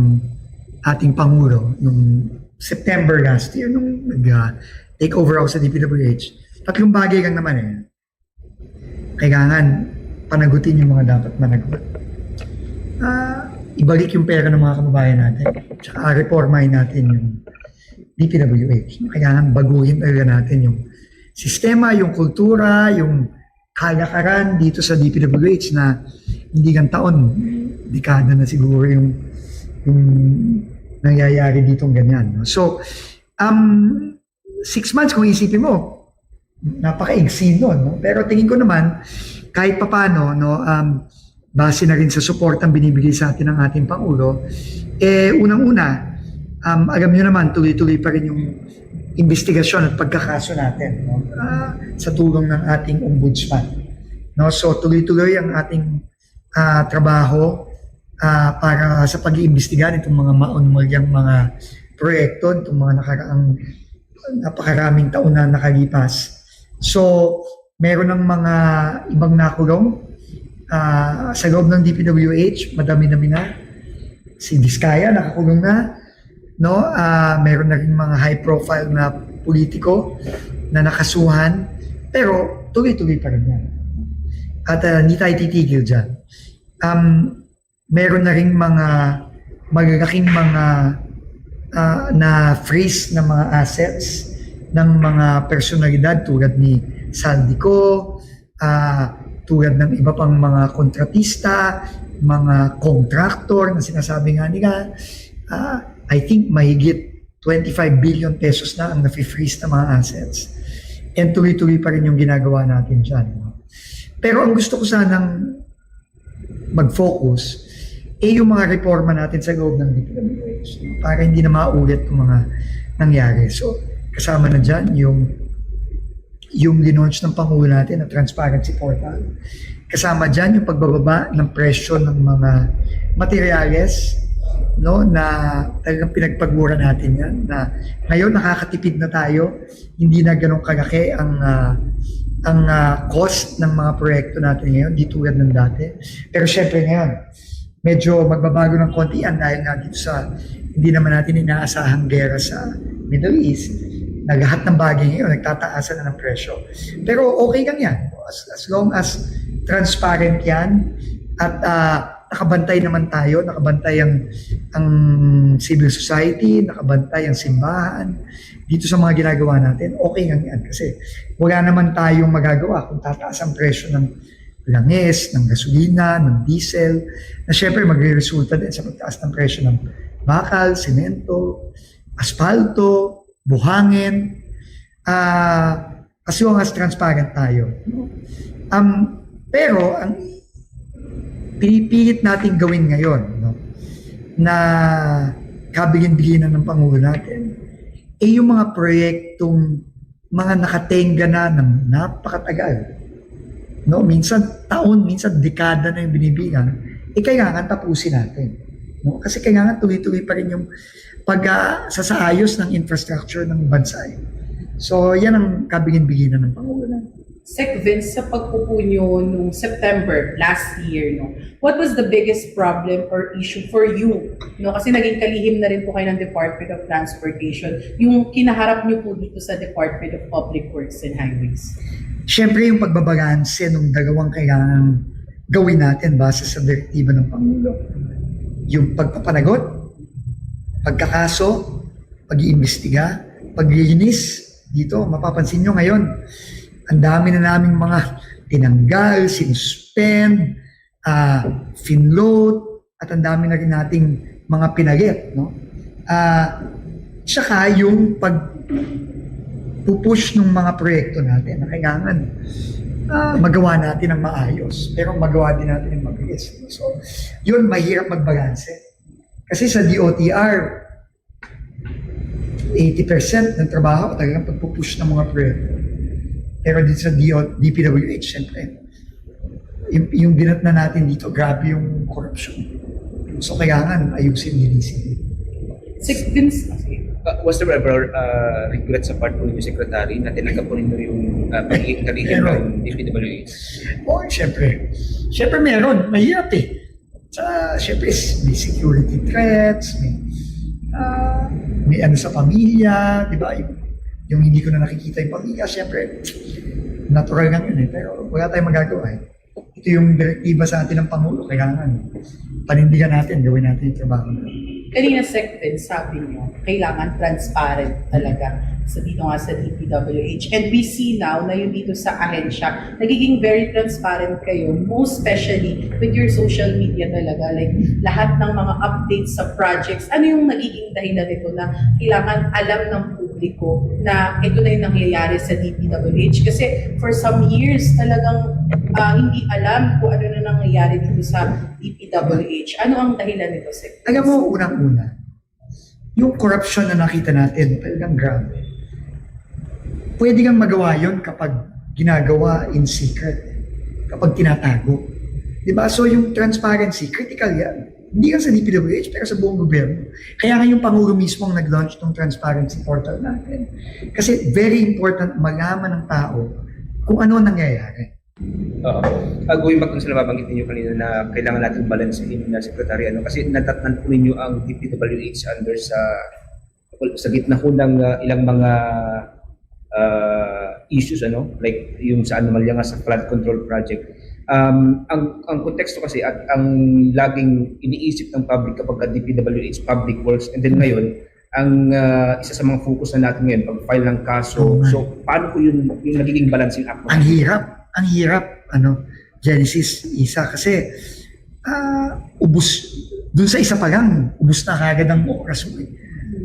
ating Pangulo nung September last year, nung nag-take over ako sa D P W H, tatlong bagay lang naman eh. Kailangan panagutin yung mga dapat managot. Ah, ibalik yung pera ng mga kababayan natin. Tsaka reformahin natin yung D P W H. Kailangan baguhin talaga natin yung sistema, yung kultura, yung kalakaran dito sa D P W H na hindi lang taon, dekada na siguro yung, yung nangyayari ditong ganyan, no? So, um, six months, kung isipin mo, napakaigsi nun, no? Pero tingin ko naman, kahit papano, no, um, base na rin sa suportang binibigay sa atin ng ating Pangulo, eh, unang-una, um, alam nyo naman, tuloy-tuloy pa rin yung investigasyon at pagkakaso natin, no? Ah, sa tulong ng ating ombudsman. No? So, tuloy-tuloy ang ating ah, trabaho ah, para sa pag-iimbestiga nitong mga maunmalyang mga proyekto, nitong mga nakaraang napakaraming taon na nakalipas. So, meron ng mga ibang nakulong ah, sa loob ng D P W H, madami-dami na. Si Vizcaya nakakulong na, no? Ah, meron na rin mga high profile na politiko na nakasuhan, pero tuloy-tuloy pa rin yan. At ah, hindi tayo titigil dyan. Um, meron na rin mga malalaking mga ah, na freeze na mga assets ng mga personalidad tulad ni Zaldy Co, ah, tulad ng iba pang mga kontratista, mga contractor na sinasabi nga nila, ah, I think mahigit twenty-five billion pesos na ang nafi-freeze na mga assets. And tuloy-tuloy pa rin yung ginagawa natin dyan, no? Pero ang gusto ko sanang mag-focus, eh, yung mga reforma natin sa loob ng D P W H para hindi na maulit yung mga nangyari. So, kasama na dyan yung yung linunch ng Pangulo natin na transparency portal. Kasama dyan yung pagbababa ng presyo ng mga materyales, no, na talagang pinagpagmura natin yan, na ngayon nakakatipid na tayo, hindi na ganun kalaki ang ah, ang ah, cost ng mga proyekto natin ngayon, di tulad ng dati. Pero syempre ngayon, medyo magbabago ng konti yan dahil nga dito sa hindi naman natin inaasahang gera sa Middle East, na lahat ng bagay ngayon nagtataasan na ng presyo. Pero okay lang yan. As, as long as transparent yan at ah, nakabantay naman tayo, nakabantay ang, ang civil society, nakabantay ang simbahan dito sa mga ginagawa natin, okay lang yan. Kasi wala naman tayong magagawa kung tataas ang presyo ng langis, ng gasolina, ng diesel, na syempre magre-resulta din sa pagtaas ng presyo ng bakal, semento, asfalto, buhangin, ah, as long as transparent tayo, no? Um, pero ang pinipilit nating gawin ngayon, no, na kabilin-bilinan ng Pangulo natin, eh yung mga proyektong mga nakatenga na ng napakatagal. No? Minsan taon, minsan dekada na yung binibilang, eh kailangan tapusin natin. No? Kasi kailangan tuloy-tuloy pa rin yung pag ah, sasaayos ng infrastructure ng bansa. Eh. So, yan ang kabilin-bilinan ng Pangulo natin. Sec Vince, sa pagpupunyo nung September last year, no, what was the biggest problem or issue for you? No, kasi naging kalihim na rin po kayo ng Department of Transportation, yung kinaharap niyo po dito sa Department of Public Works and Highways. Siyempre, yung pagbabalanse ng dalawang kailangan gawin natin base sa direktiba ng Pangulo. Yung pagpapanagot, pagkakaso, pag-iimbestiga, paglinis dito. Mapapansin nyo ngayon, ang dami na naming mga tinanggal, sinuspend, uh, finload, at ang dami na rin nating mga pinalit. No? Uh, tsaka yung pag pupush ng mga proyekto natin na kailangan uh, magawa natin ang maayos, pero magawa din natin ang mabilis. So, yun, mahirap magbalanse. Kasi sa D O T R, eighty percent ng trabaho talagang pagpupush ng mga proyekto. Pero dito sa D P W H, siyempre, yung, yung dinat na natin dito, grabe yung korupsyon. So, kailangan ayusin, linisin. Sec Vince, uh, was there ever uh, regret sa part po ng secretary na tinanggap po ninyo yung uh, pagiging ng D P W H? Oo, oh, siyempre. Siyempre meron. Mahirap eh. Sa, siyempre, may security threats, may, uh, may ano sa pamilya, di ba? Yung, yung hindi ko na nakikita yung pamilya, syempre, natural lang yun eh. Pero wala tayong magagawa eh. Ito yung direktiba sa atin ng Pangulo, kailangan panindigan natin, gawin natin yung trabaho natin. Kanina, Sec Vince, sabi niyo, kailangan transparent talaga sa dito nga sa D P W H. And we see now na yun dito sa ahensya, nagiging very transparent kayo, most especially with your social media talaga. Like, lahat ng mga updates sa projects, ano yung nagiging dahilan nito na kailangan alam ng publiko na ito na yung nangyayari sa D P W H? Kasi for some years, talagang ah, hindi alam kung ano na nangyayari dito sa D P W H. Ano ang dahilan nito, Sec? Alam mo, unang-una, yung korupsyon na nakita natin, talagang grabe. Pwede kang magawa yun kapag ginagawa in secret, kapag tinatago. Di ba? So yung transparency, critical yan. Hindi lang sa D P W H, pero sa buong gobyerno. Kaya nga yung Pangulo mismo ang nag-launch ng transparency portal natin. Kasi very important malaman ng tao kung ano ang nangyayari. Oo. Uh, going back dun sa nababanggit ninyo kanina na kailangan natin balansehin na, Secretary, ano, kasi natatnan po ninyo ang D P W H under sa, well, sa gitna ho ng uh, ilang mga uh, issues, ano, like yung sa anomalya nga sa flood control project. Um, ang, ang konteksto kasi at ang laging iniisip ng public kapag ka D P W H, public works, and then ngayon, ang uh, isa sa mga focus na natin ngayon, pag-file ng kaso. Oo nga. So, paano po yun, yung nagiging balancing act? Ang hirap, ang hirap, ano, Genesis, isa, kasi ah, ubos, dun sa isa pa lang, ubos na kagad ang oras mo eh.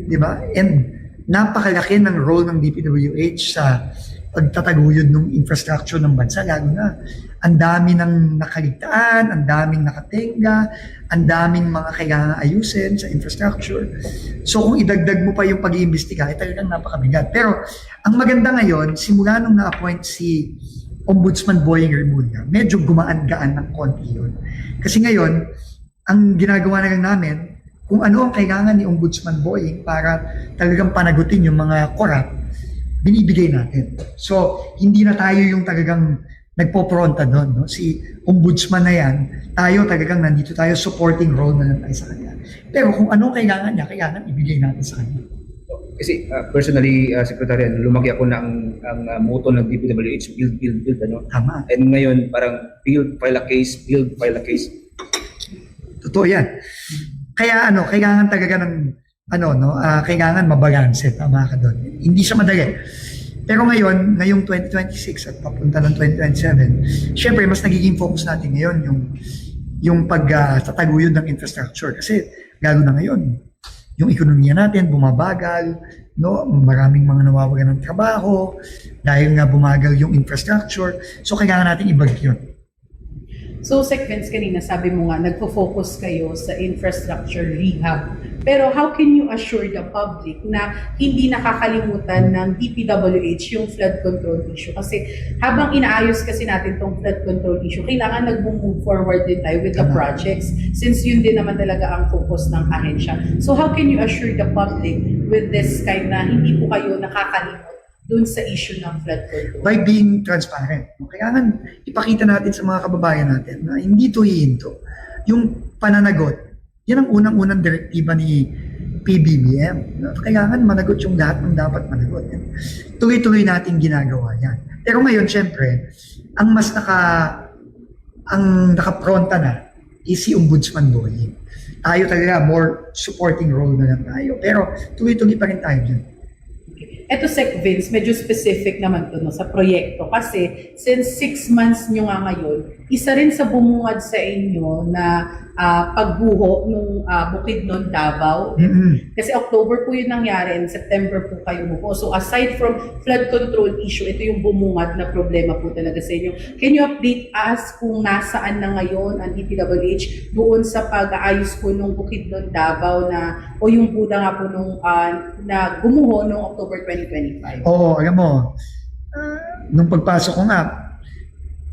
Di ba? And napakalaki ng role ng D P W H sa pagtataguyod ng infrastructure ng bansa, lalo na ang dami ng nakaligtaan, ang daming nakatenga, ang daming mga kailangan ayusin sa infrastructure. So kung idagdag mo pa yung pag-iimbestiga, ay talagang napakabigat. Pero ang maganda ngayon, simula nung na-appoint si Ombudsman Boying Remulla, medyo gumaan-gaan ng konti yun. Kasi ngayon, ang ginagawa na lang namin, kung ano ang kailangan ni Ombudsman Boying para talagang panagutin yung mga korap, binibigay natin. So, hindi na tayo yung talagang nagpopronta doon. No? Si Ombudsman na yan, tayo talagang nandito tayo, supporting role na lang tayo sa kanya. Pero kung ano ang kailangan niya, kailangan ibigay natin sa kanya. Kasi uh, personally, uh, Secretary, ano, lumaki ako na ang, ang uh, motto ng D P W H, build, build, build. Ano? Tama. And ngayon, parang build, file a case, build, file a case. Totoo yan. Kaya ano, kailangan talaga ng, ano, no, ah, kailangan mabalanse, tama ka doon. Hindi siya madali. Pero ngayon, ngayong twenty twenty-six at papunta ng twenty twenty-seven, syempre, mas nagiging focus natin ngayon yung, yung pagtataguyod ng infrastructure. Kasi, lalo na ngayon, yung ekonomiya natin bumabagal, no? Maraming mga nawawalan ng trabaho dahil nga bumagal yung infrastructure. So, kailangan natin i-balik yun. So, Sec Vince, kanina sabi mo nga, nagfo-focus kayo sa infrastructure rehab. Pero how can you assure the public na hindi nakakalimutan ng D P W H yung flood control issue? Kasi habang inaayos kasi natin tong flood control issue, kailangan nag-move forward din tayo with the Tama. projects, since yun din naman talaga ang focus ng ahensya. So how can you assure the public with this kind na hindi po kayo nakakalimot dun sa issue ng flood control? By being transparent. Kailangan ipakita natin sa mga kababayan natin na hindi ito hihinto. Yung pananagot, yan ang unang-unang direktiba ni P B B M. Kailangan managot yung lahat ng dapat managot. Tuloy-tuloy natin ginagawa yan. Pero ngayon, syempre, ang mas naka ang nakapronta na is si Ombudsman Boying. Tayo talaga, more supporting role na lang tayo. Pero tuloy-tuloy pa rin tayo dyan. Eto, Sec Vince, medyo specific naman to, no, sa proyekto. Kasi since six months nyo nga ngayon, isa rin sa bumungad sa inyo na ah, pagbuho nung ah, Bukidnon, Davao. Mm-mm. Kasi October po yun nangyari and September po kayo mo po. So aside from flood control issue, ito yung bumungad na problema po talaga sa inyo. Can you update us kung nasaan na ngayon ang D P W H doon sa pag-aayos po nung Bukidnon, Davao na o yung buda nga po nung ah, na gumuho noong October twenty twenty-five? Oo, alam mo, ah, nung pagpasok ko nga,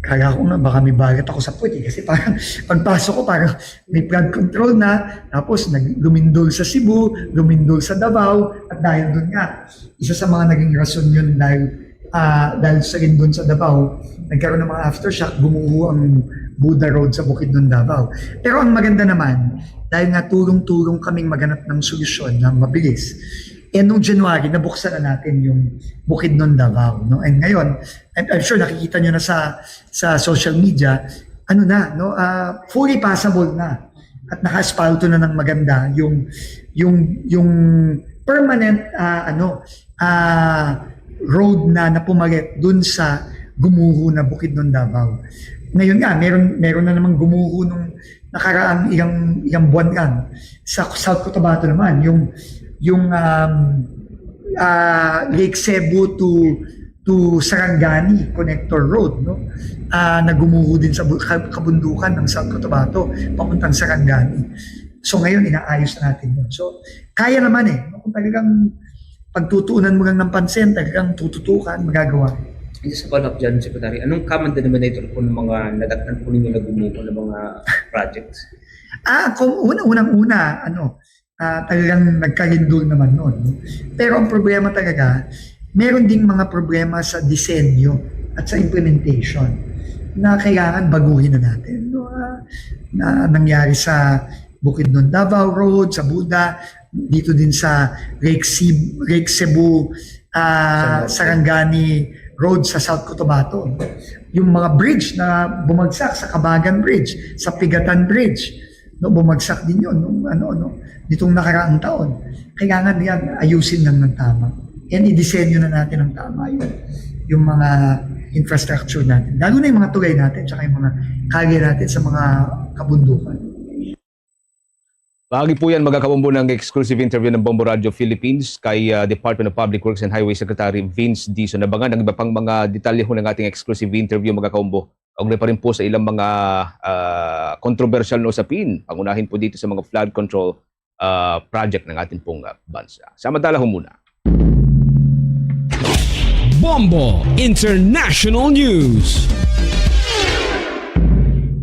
kala ko nga baka may balat ako sa puwet eh. Kasi parang pagpasok ko, parang may flood control na. Tapos nag lumindol sa Cebu, lumindol sa Davao. At dahil doon nga, isa sa mga naging rason yun dahil ah, dahil sa lindol sa Davao, nagkaroon ng mga aftershock, gumuho ang Buda Road sa Bukidnon, Davao. Pero ang maganda naman, dahil nga tulong-tulong kaming maghanap ng solusyon na mabilis, And nung January, nabuksan na natin yung Bukidnon, Davao, no? And ngayon, I'm, I'm sure nakikita nyo na sa sa social media, ano na, no? Ah, fully passable na. At naka-aspalto na ng maganda yung yung yung permanent, ah, ano, ah, road na napumalit dun sa gumuho na Bukidnon, Davao. Ngayon nga, meron meron na namang gumuho nung nakaraang ilang ilang buwan lang sa South Cotabato naman, yung yung um, ah, Lake Sebu to to Sarangani Connector Road, no? Ah, nagumuho din sa bu- ka- kabundukan ng South Cotabato papuntang Sarangani. So ngayon, inaayos na natin yun. So kaya naman eh, no? Kung talagang pagtutuunan mo lang ng pansin, talagang tututukan, magagawa. Hindi sa follow-up dyan, Secretary, anong common denominator po ng mga nadatnan po ninyo na gumuho ng mga projects? Ah, kung una-unang-una, ano, ah, talagang nagkalindol naman nun, no? Pero ang problema talaga, meron ding mga problema sa disenyo at sa implementation na kailangan baguhin na natin, no? Ah, na nangyari sa Bukidnon, Davao Road, sa Buda, dito din sa Lake Sib- Lake Cebu, ah, Sarangani Road sa South Cotabato. Yung mga bridge na bumagsak, sa Kabagan Bridge, sa Pigatan Bridge, no, bumagsak din yun nung ano, no, nitong nakaraang taon. Kailangan yan ayusin lang ng tama. And i-disenyo na natin ng tama yung, yung mga infrastructure natin. Lalo na yung mga tulay natin, tsaka yung mga kalye natin sa mga kabundukan. Bahagi po yan, mga kabombo, ng exclusive interview ng Bombo Radio Philippines kay ah, Department of Public Works and Highway Secretary Vince Dizon. Abangan ang iba pang mga detalye ho ng ating exclusive interview, mga kabombo. Kaugnay pa rin po sa ilang mga ah, kontrobersyal na usapin, pangunahin po dito sa mga flood control ah, project ng ating pong ah, bansa. Samantala ho muna. Bombo International News.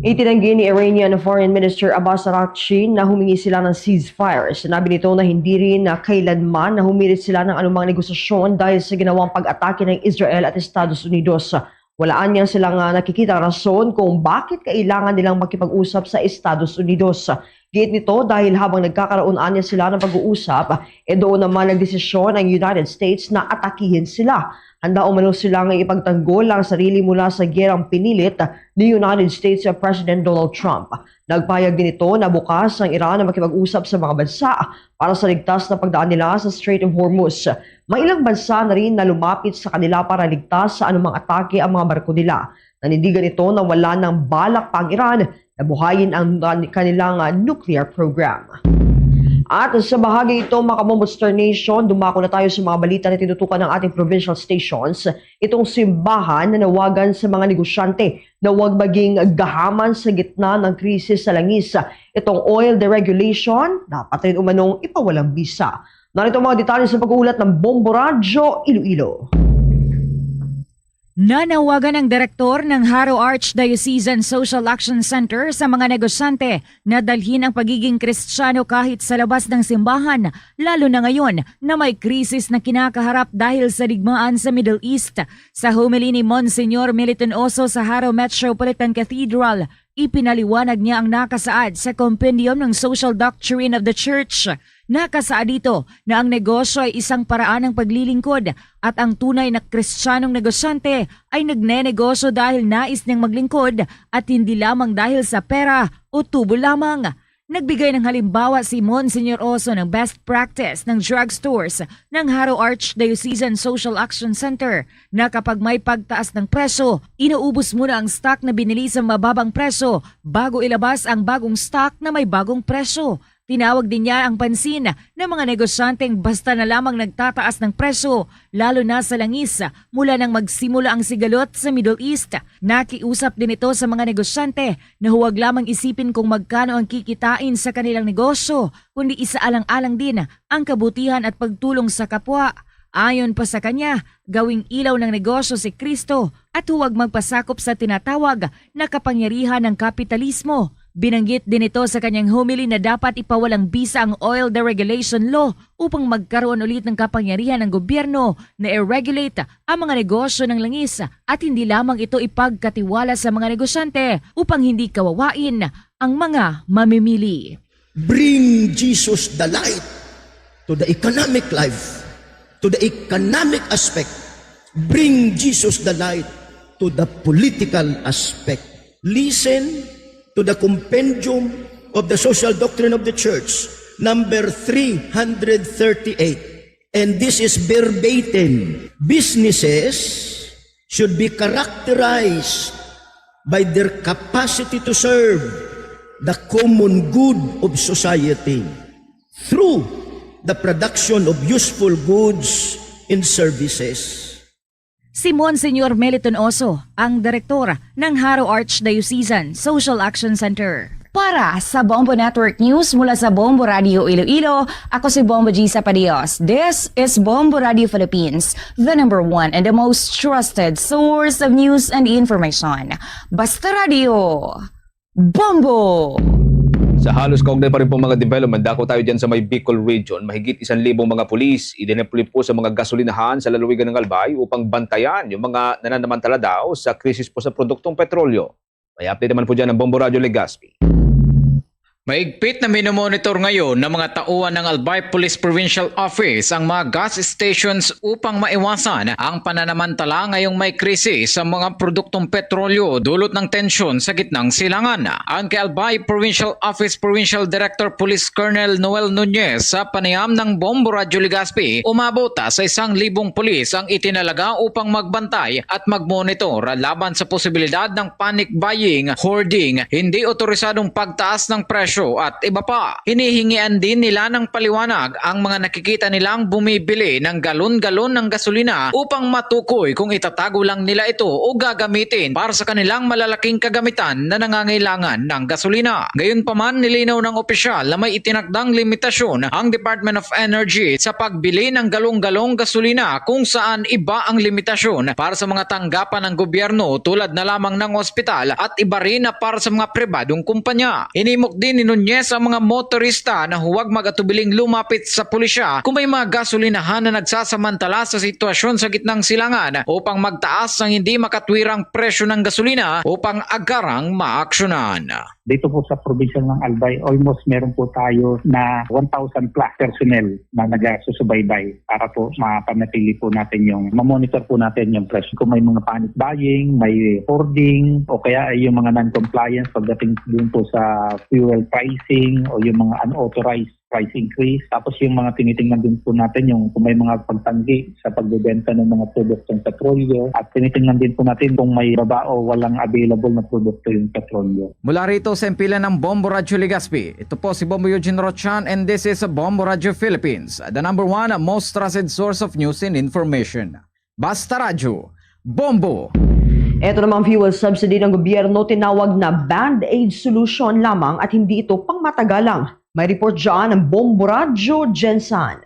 Itinanggi ni Iranian Foreign Minister Abbas Araghchi na humingi sila ng ceasefire. Sinabi nito na hindi rin na kailanman na humirit sila ng anumang negosasyon dahil sa ginawang pag-atake ng Israel at Estados Unidos. Wala anya silang ah, nakikita rason kung bakit kailangan nilang makipag-usap sa Estados Unidos. Giit nito dahil habang nagkakaroon anya sila ng pag-uusap, e doon naman nagdesisyon ang United States na atakihin sila. Handa umano sila nga ipagtanggol ang sarili mula sa giyerang pinilit ni United States President Donald Trump. Nagpahayag din ito na bukas ang Iran na makipag-usap sa mga bansa para sa ligtas na pagdaan nila sa Strait of Hormuz. May ilang bansa na rin na lumapit sa kanila para ligtas sa anumang atake ang mga barko nila. Nanindigan ito na wala nang balak pa ang Iran na buhayin ang kanilang nuclear program. At sa bahagi ito, mga kabombo, Star Nation, dumako na tayo sa mga balita na tinutukan ng ating provincial stations. Itong simbahan na nawagan sa mga negosyante na huwag maging gahaman sa gitna ng krisis sa langis. Itong oil deregulation, dapat rin umanong ipawalang bisa. Narito ang mga detalye sa pag-uulat ng Bombo Radyo Iloilo. Nanawagan ang direktor ng Jaro Archdiocesan Social Action Center sa mga negosyante na dalhin ang pagiging Kristiyano kahit sa labas ng simbahan, lalo na ngayon na may krisis na kinakaharap dahil sa digmaan sa Middle East. Sa homily ni Monsignor Militon Oso sa Jaro Metropolitan Cathedral, ipinaliwanag niya ang nakasaad sa Compendium ng Social Doctrine of the Church. Nakasaad dito na ang negosyo ay isang paraan ng paglilingkod at ang tunay na Kristiyanong negosyante ay nagnenegosyo dahil nais niyang maglingkod at hindi lamang dahil sa pera o tubo lamang. Nagbigay ng halimbawa si Monsignor Oso ng best practice ng drugstores ng Jaro Archdiocesan Social Action Center na kapag may pagtaas ng presyo, inuubos muna ang stock na binili sa mababang presyo bago ilabas ang bagong stock na may bagong presyo. Tinawag din niya ang pansin ng mga negosyanteng basta na lamang nagtataas ng presyo, lalo na sa langis, mula nang magsimula ang sigalot sa Middle East. Nakiusap din ito sa mga negosyante na huwag lamang isipin kung magkano ang kikitain sa kanilang negosyo, kundi isaalang-alang din ang kabutihan at pagtulong sa kapwa. Ayon pa sa kanya, gawing ilaw ng negosyo si Kristo at huwag magpasakop sa tinatawag na kapangyarihan ng kapitalismo. Binanggit din ito sa kanyang homily na dapat ipawalang bisa ang oil deregulation law upang magkaroon ulit ng kapangyarihan ng gobyerno na i-regulate ang mga negosyo ng langis at hindi lamang ito ipagkatiwala sa mga negosyante upang hindi kawawain ang mga mamimili. Bring Jesus the light to the economic life to the economic aspect, bring Jesus the light to the political aspect. Listen to the Compendium of the Social Doctrine of the Church, number three hundred thirty-eight. And this is verbatim. Businesses should be characterized by their capacity to serve the common good of society through the production of useful goods and services. Si Monsignor Meliton Oso, ang direktor ng Jaro Archdiocesan Social Action Center. Para sa Bombo Network News mula sa Bombo Radio Iloilo, ako si Bombo Gisa Padios. This is Bombo Radio Philippines, the number one and the most trusted source of news and information. Basta Radio, Bombo! Sa halos kaugnay pa rin pong mga development, dako tayo dyan sa may Bicol region. Mahigit isang libong mga pulis idineploy po sa mga gasolinahan sa lalawigan ng Albay upang bantayan yung mga nananamantala daw sa krisis po sa produktong petrolyo. May update naman po dyan ang Bombo Radyo Legazpi. Mahigpit na minomonitor ngayon ng mga tauhan ng Albay Police Provincial Office ang mga gas stations upang maiwasan ang pananamantala ngayong may krisis sa mga produktong petrolyo dulot ng tensyon sa gitnang silangan. Ang kay Albay Provincial Office Provincial Director Police Colonel Noel Nunez sa panayam ng Bombo Radyo Legazpi umabot sa isang libong pulis ang itinalaga upang magbantay at magmonitor laban sa posibilidad ng panic buying, hoarding, hindi otorisadong pagtaas ng presyo at iba pa. Hinihingian din nila ng paliwanag ang mga nakikita nilang bumibili ng galon-galon ng gasolina upang matukoy kung itatago lang nila ito o gagamitin para sa kanilang malalaking kagamitan na nangangailangan ng gasolina. Gayunpaman, nilinaw ng opisyal na may itinakdang limitasyon ang Department of Energy sa pagbili ng galong-galong gasolina kung saan iba ang limitasyon para sa mga tanggapan ng gobyerno tulad na lamang ng ospital at iba rin na para sa mga pribadong kumpanya. Hinimok din ni Nunez ang mga motorista na huwag mag-atubiling lumapit sa pulisya kung may mga gasolinahan na nagsasamantala sa sitwasyon sa gitnang silangan upang magtaas ang hindi makatwirang presyo ng gasolina upang agarang maaksyonan. Dito po sa probinsya ng Albay, almost meron po tayo na one thousand plus personnel na nagasusubaybay para po mapanatili po natin yung, mamonitor po natin yung presyo. Kung may mga panic buying, may hoarding, o kaya ay yung mga non-compliance pagdating din po sa fuel pricing o yung mga unauthorized price increase. Tapos yung mga tinitingnan din po natin yung kung may mga pagtanggi sa pagbebenta ng mga produktong petrolyo at tinitingnan din po natin kung may baba o walang available na produkto yung petrolyo. Mula rito sa impilan ng Bombo Radyo Legazpi, ito po si Bombo Eugene Rochan and this is Bombo Radyo Philippines, the number one most trusted source of news and information. Basta Radyo, Bombo! Ito namang fuel subsidy ng gobyerno tinawag na band-aid solution lamang at hindi ito pangmatagalang. May report dyan ang Bombo Radyo, Jensan.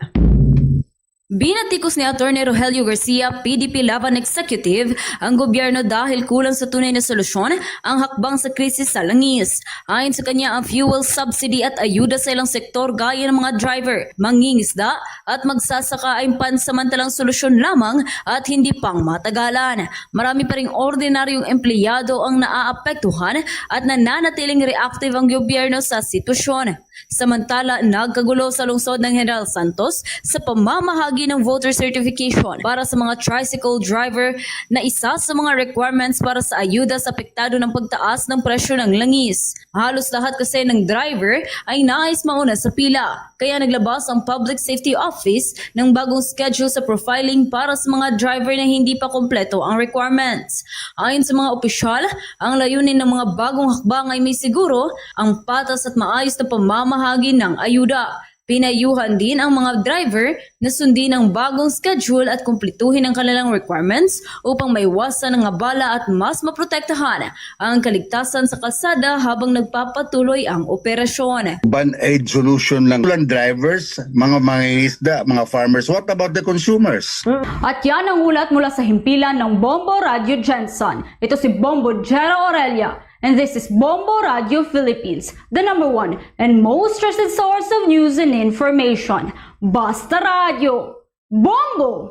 Binatikos ni Attorney Rogelio Garcia, P D P Laban Executive, ang gobyerno dahil kulang sa tunay na solusyon ang hakbang sa krisis sa langis. Ayon sa kanya, ang fuel subsidy at ayuda sa ilang sektor gaya ng mga driver, mangingisda at magsasaka ay pansamantalang solusyon lamang at hindi pang matagalan. Marami pa ring ordinaryong empleyado ang naaapektuhan at nananatiling reactive ang gobyerno sa sitwasyon. Samantala, nagkagulo sa lungsod ng General Santos sa pamamahagi ng voter certification para sa mga tricycle driver na isa sa mga requirements para sa ayuda sa apektado ng pagtaas ng presyo ng langis. Halos lahat kasi ng driver ay nais mauna sa pila, kaya naglabas ang Public Safety Office ng bagong schedule sa profiling para sa mga driver na hindi pa kompleto ang requirements. Ayon sa mga opisyal, ang layunin ng mga bagong hakbang ay may siguro ang patas at maayos na pamamahagi ng ayuda. Pinayuhan din ang mga driver na sundin ang bagong schedule at kumpletuhin ang kanilang requirements upang maiwasan ang abala at mas maprotektahan ang kaligtasan sa kalsada habang nagpapatuloy ang operasyon. Band-aid solution lang. Walang drivers, mga mangingisda, mga farmers. What about the consumers? At yan ang ulat mula sa himpilan ng Bombo Radyo Jensen. Ito si Bombo Jera Aurelia. And this is Bombo Radyo Philippines, the number one and most trusted source of news and information. Basta Radyo, Bombo!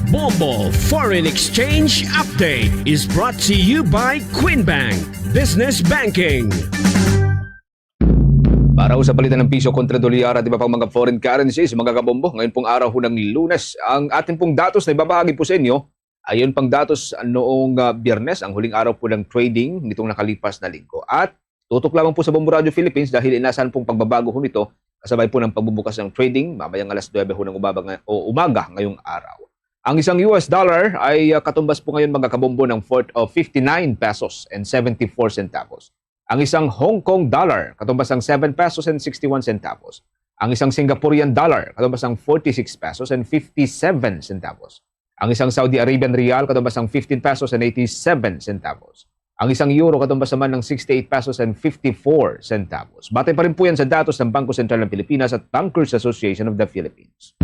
Bombo Foreign Exchange Update is brought to you by Queen Bank Business Banking. Para sa balita ng piso kontra dolyar at iba pang mga foreign currencies, mga kabombo, ngayon pong araw ho ng Lunes, ang ating pong datos na ibabahagi po sa inyo. Ayon pang datos noong, ah, Biyernes, ang huling araw po ng trading nitong nakalipas na linggo. At tutok lamang po sa Bombo Radio Philippines dahil inasahan pong pagbabago ho nito kasabay po ng pagbubukas ng trading mamayang alas nuebe ho ng umaga, o umaga ngayong araw. Ang isang U S dollar ay, ah, katumbas po ngayon, mga kabombo, ng four, o fifty-nine pesos and seventy-four centavos. Ang isang Hong Kong dollar katumbas ng seven pesos and sixty-one centavos. Ang isang Singaporean dollar katumbas ng forty-six pesos and fifty-seven centavos. Ang isang Saudi Arabian riyal katumbas ng fifteen pesos and eighty-seven centavos. Ang isang euro katumbas naman ng sixty-eight pesos and fifty-four centavos. Batay pa rin po yan sa datos ng Bangko Sentral ng Pilipinas at Bankers Association of the Philippines.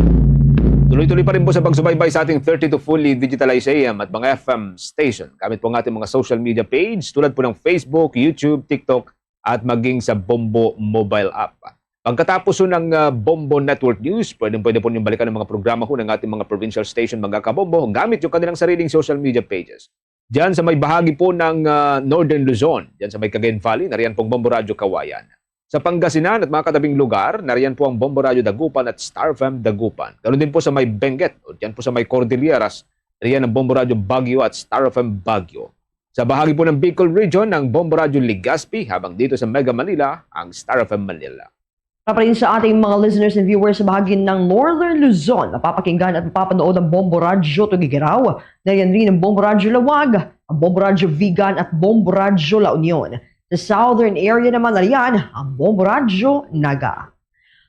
Tuloy-tuloy pa rin po sa pagsubaybay sa ating thirty-two fully digitalized A M at mga F M station gamit po ang ating mga social media page tulad po ng Facebook, YouTube, TikTok, at maging sa Bombo mobile app. Pagkatapos ho ng, ah, Bombo Network News, pwedeng-pwede po ninyong balikan ang mga programa ho ng ating mga provincial station, mga kabombo, gamit yung kanilang sariling social media pages. Diyan sa may bahagi po ng, ah, Northern Luzon, diyan sa may Cagayan Valley, nariyan pong Bombo Radyo Kawayan. Sa Pangasinan at mga katabing lugar, nariyan po ang Bombo Radyo Dagupan at Star F M Dagupan. Ganun din po sa may Benguet, o diyan po sa may Cordilleras, nariyan ang Bombo Radyo Baguio at Star F M Baguio. Sa bahagi po ng Bicol Region, ang Bombo Radyo Legazpi, habang dito sa Mega Manila, ang Star F M Manila. Para pa rin sa ating mga listeners and viewers sa bahagi ng Northern Luzon, mapapakinggan at mapapanood ang Bombo Radyo Tuguegarao. Nariyan rin ang Bombo Radyo Laoag, ang Bombo Radyo Vigan at Bombo Radyo La Union. Sa Southern area naman, nariyan ang Bombo Radyo Naga.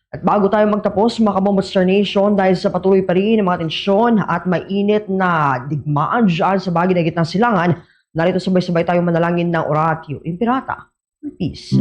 At bago tayo magtapos, mga kabombo, Star Nation, dahil sa patuloy pa rin ang mga tensyon at mainit na digmaan dyan sa bahagi ng gitnang silangan, narito sabay-sabay tayo manalangin ng Oratio Imperata. Peace.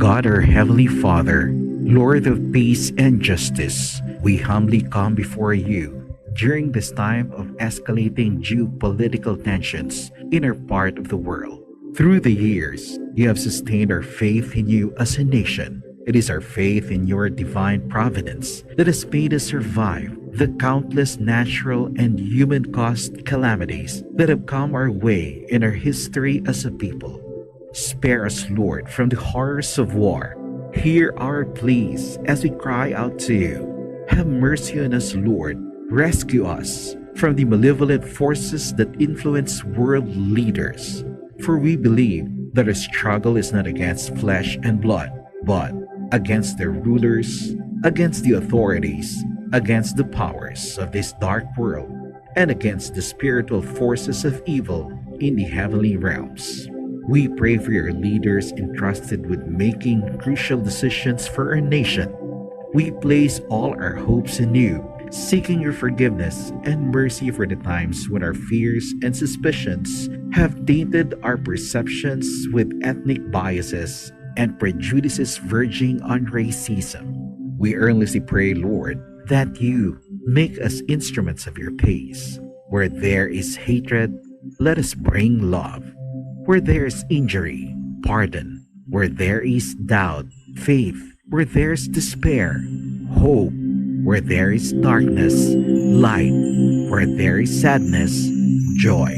God, our Heavenly Father, Lord of peace and justice, we humbly come before you during this time of escalating geopolitical tensions in our part of the world. Through the years, you have sustained our faith in you as a nation. It is our faith in your divine providence that has made us survive the countless natural and human-caused calamities that have come our way in our history as a people. Spare us, Lord, from the horrors of war. Hear our pleas as we cry out to you. Have mercy on us, Lord. Rescue us from the malevolent forces that influence world leaders. For we believe that our struggle is not against flesh and blood, but against the rulers, against the authorities, against the powers of this dark world, and against the spiritual forces of evil in the heavenly realms. We pray for your leaders entrusted with making crucial decisions for our nation. We place all our hopes in you, seeking your forgiveness and mercy for the times when our fears and suspicions have tainted our perceptions with ethnic biases and prejudices verging on racism. We earnestly pray, Lord, that you make us instruments of your peace. Where there is hatred, let us bring love. Where there is injury, pardon. Where there is doubt, faith. Where there is despair, hope. Where there is darkness, light. Where there is sadness, joy.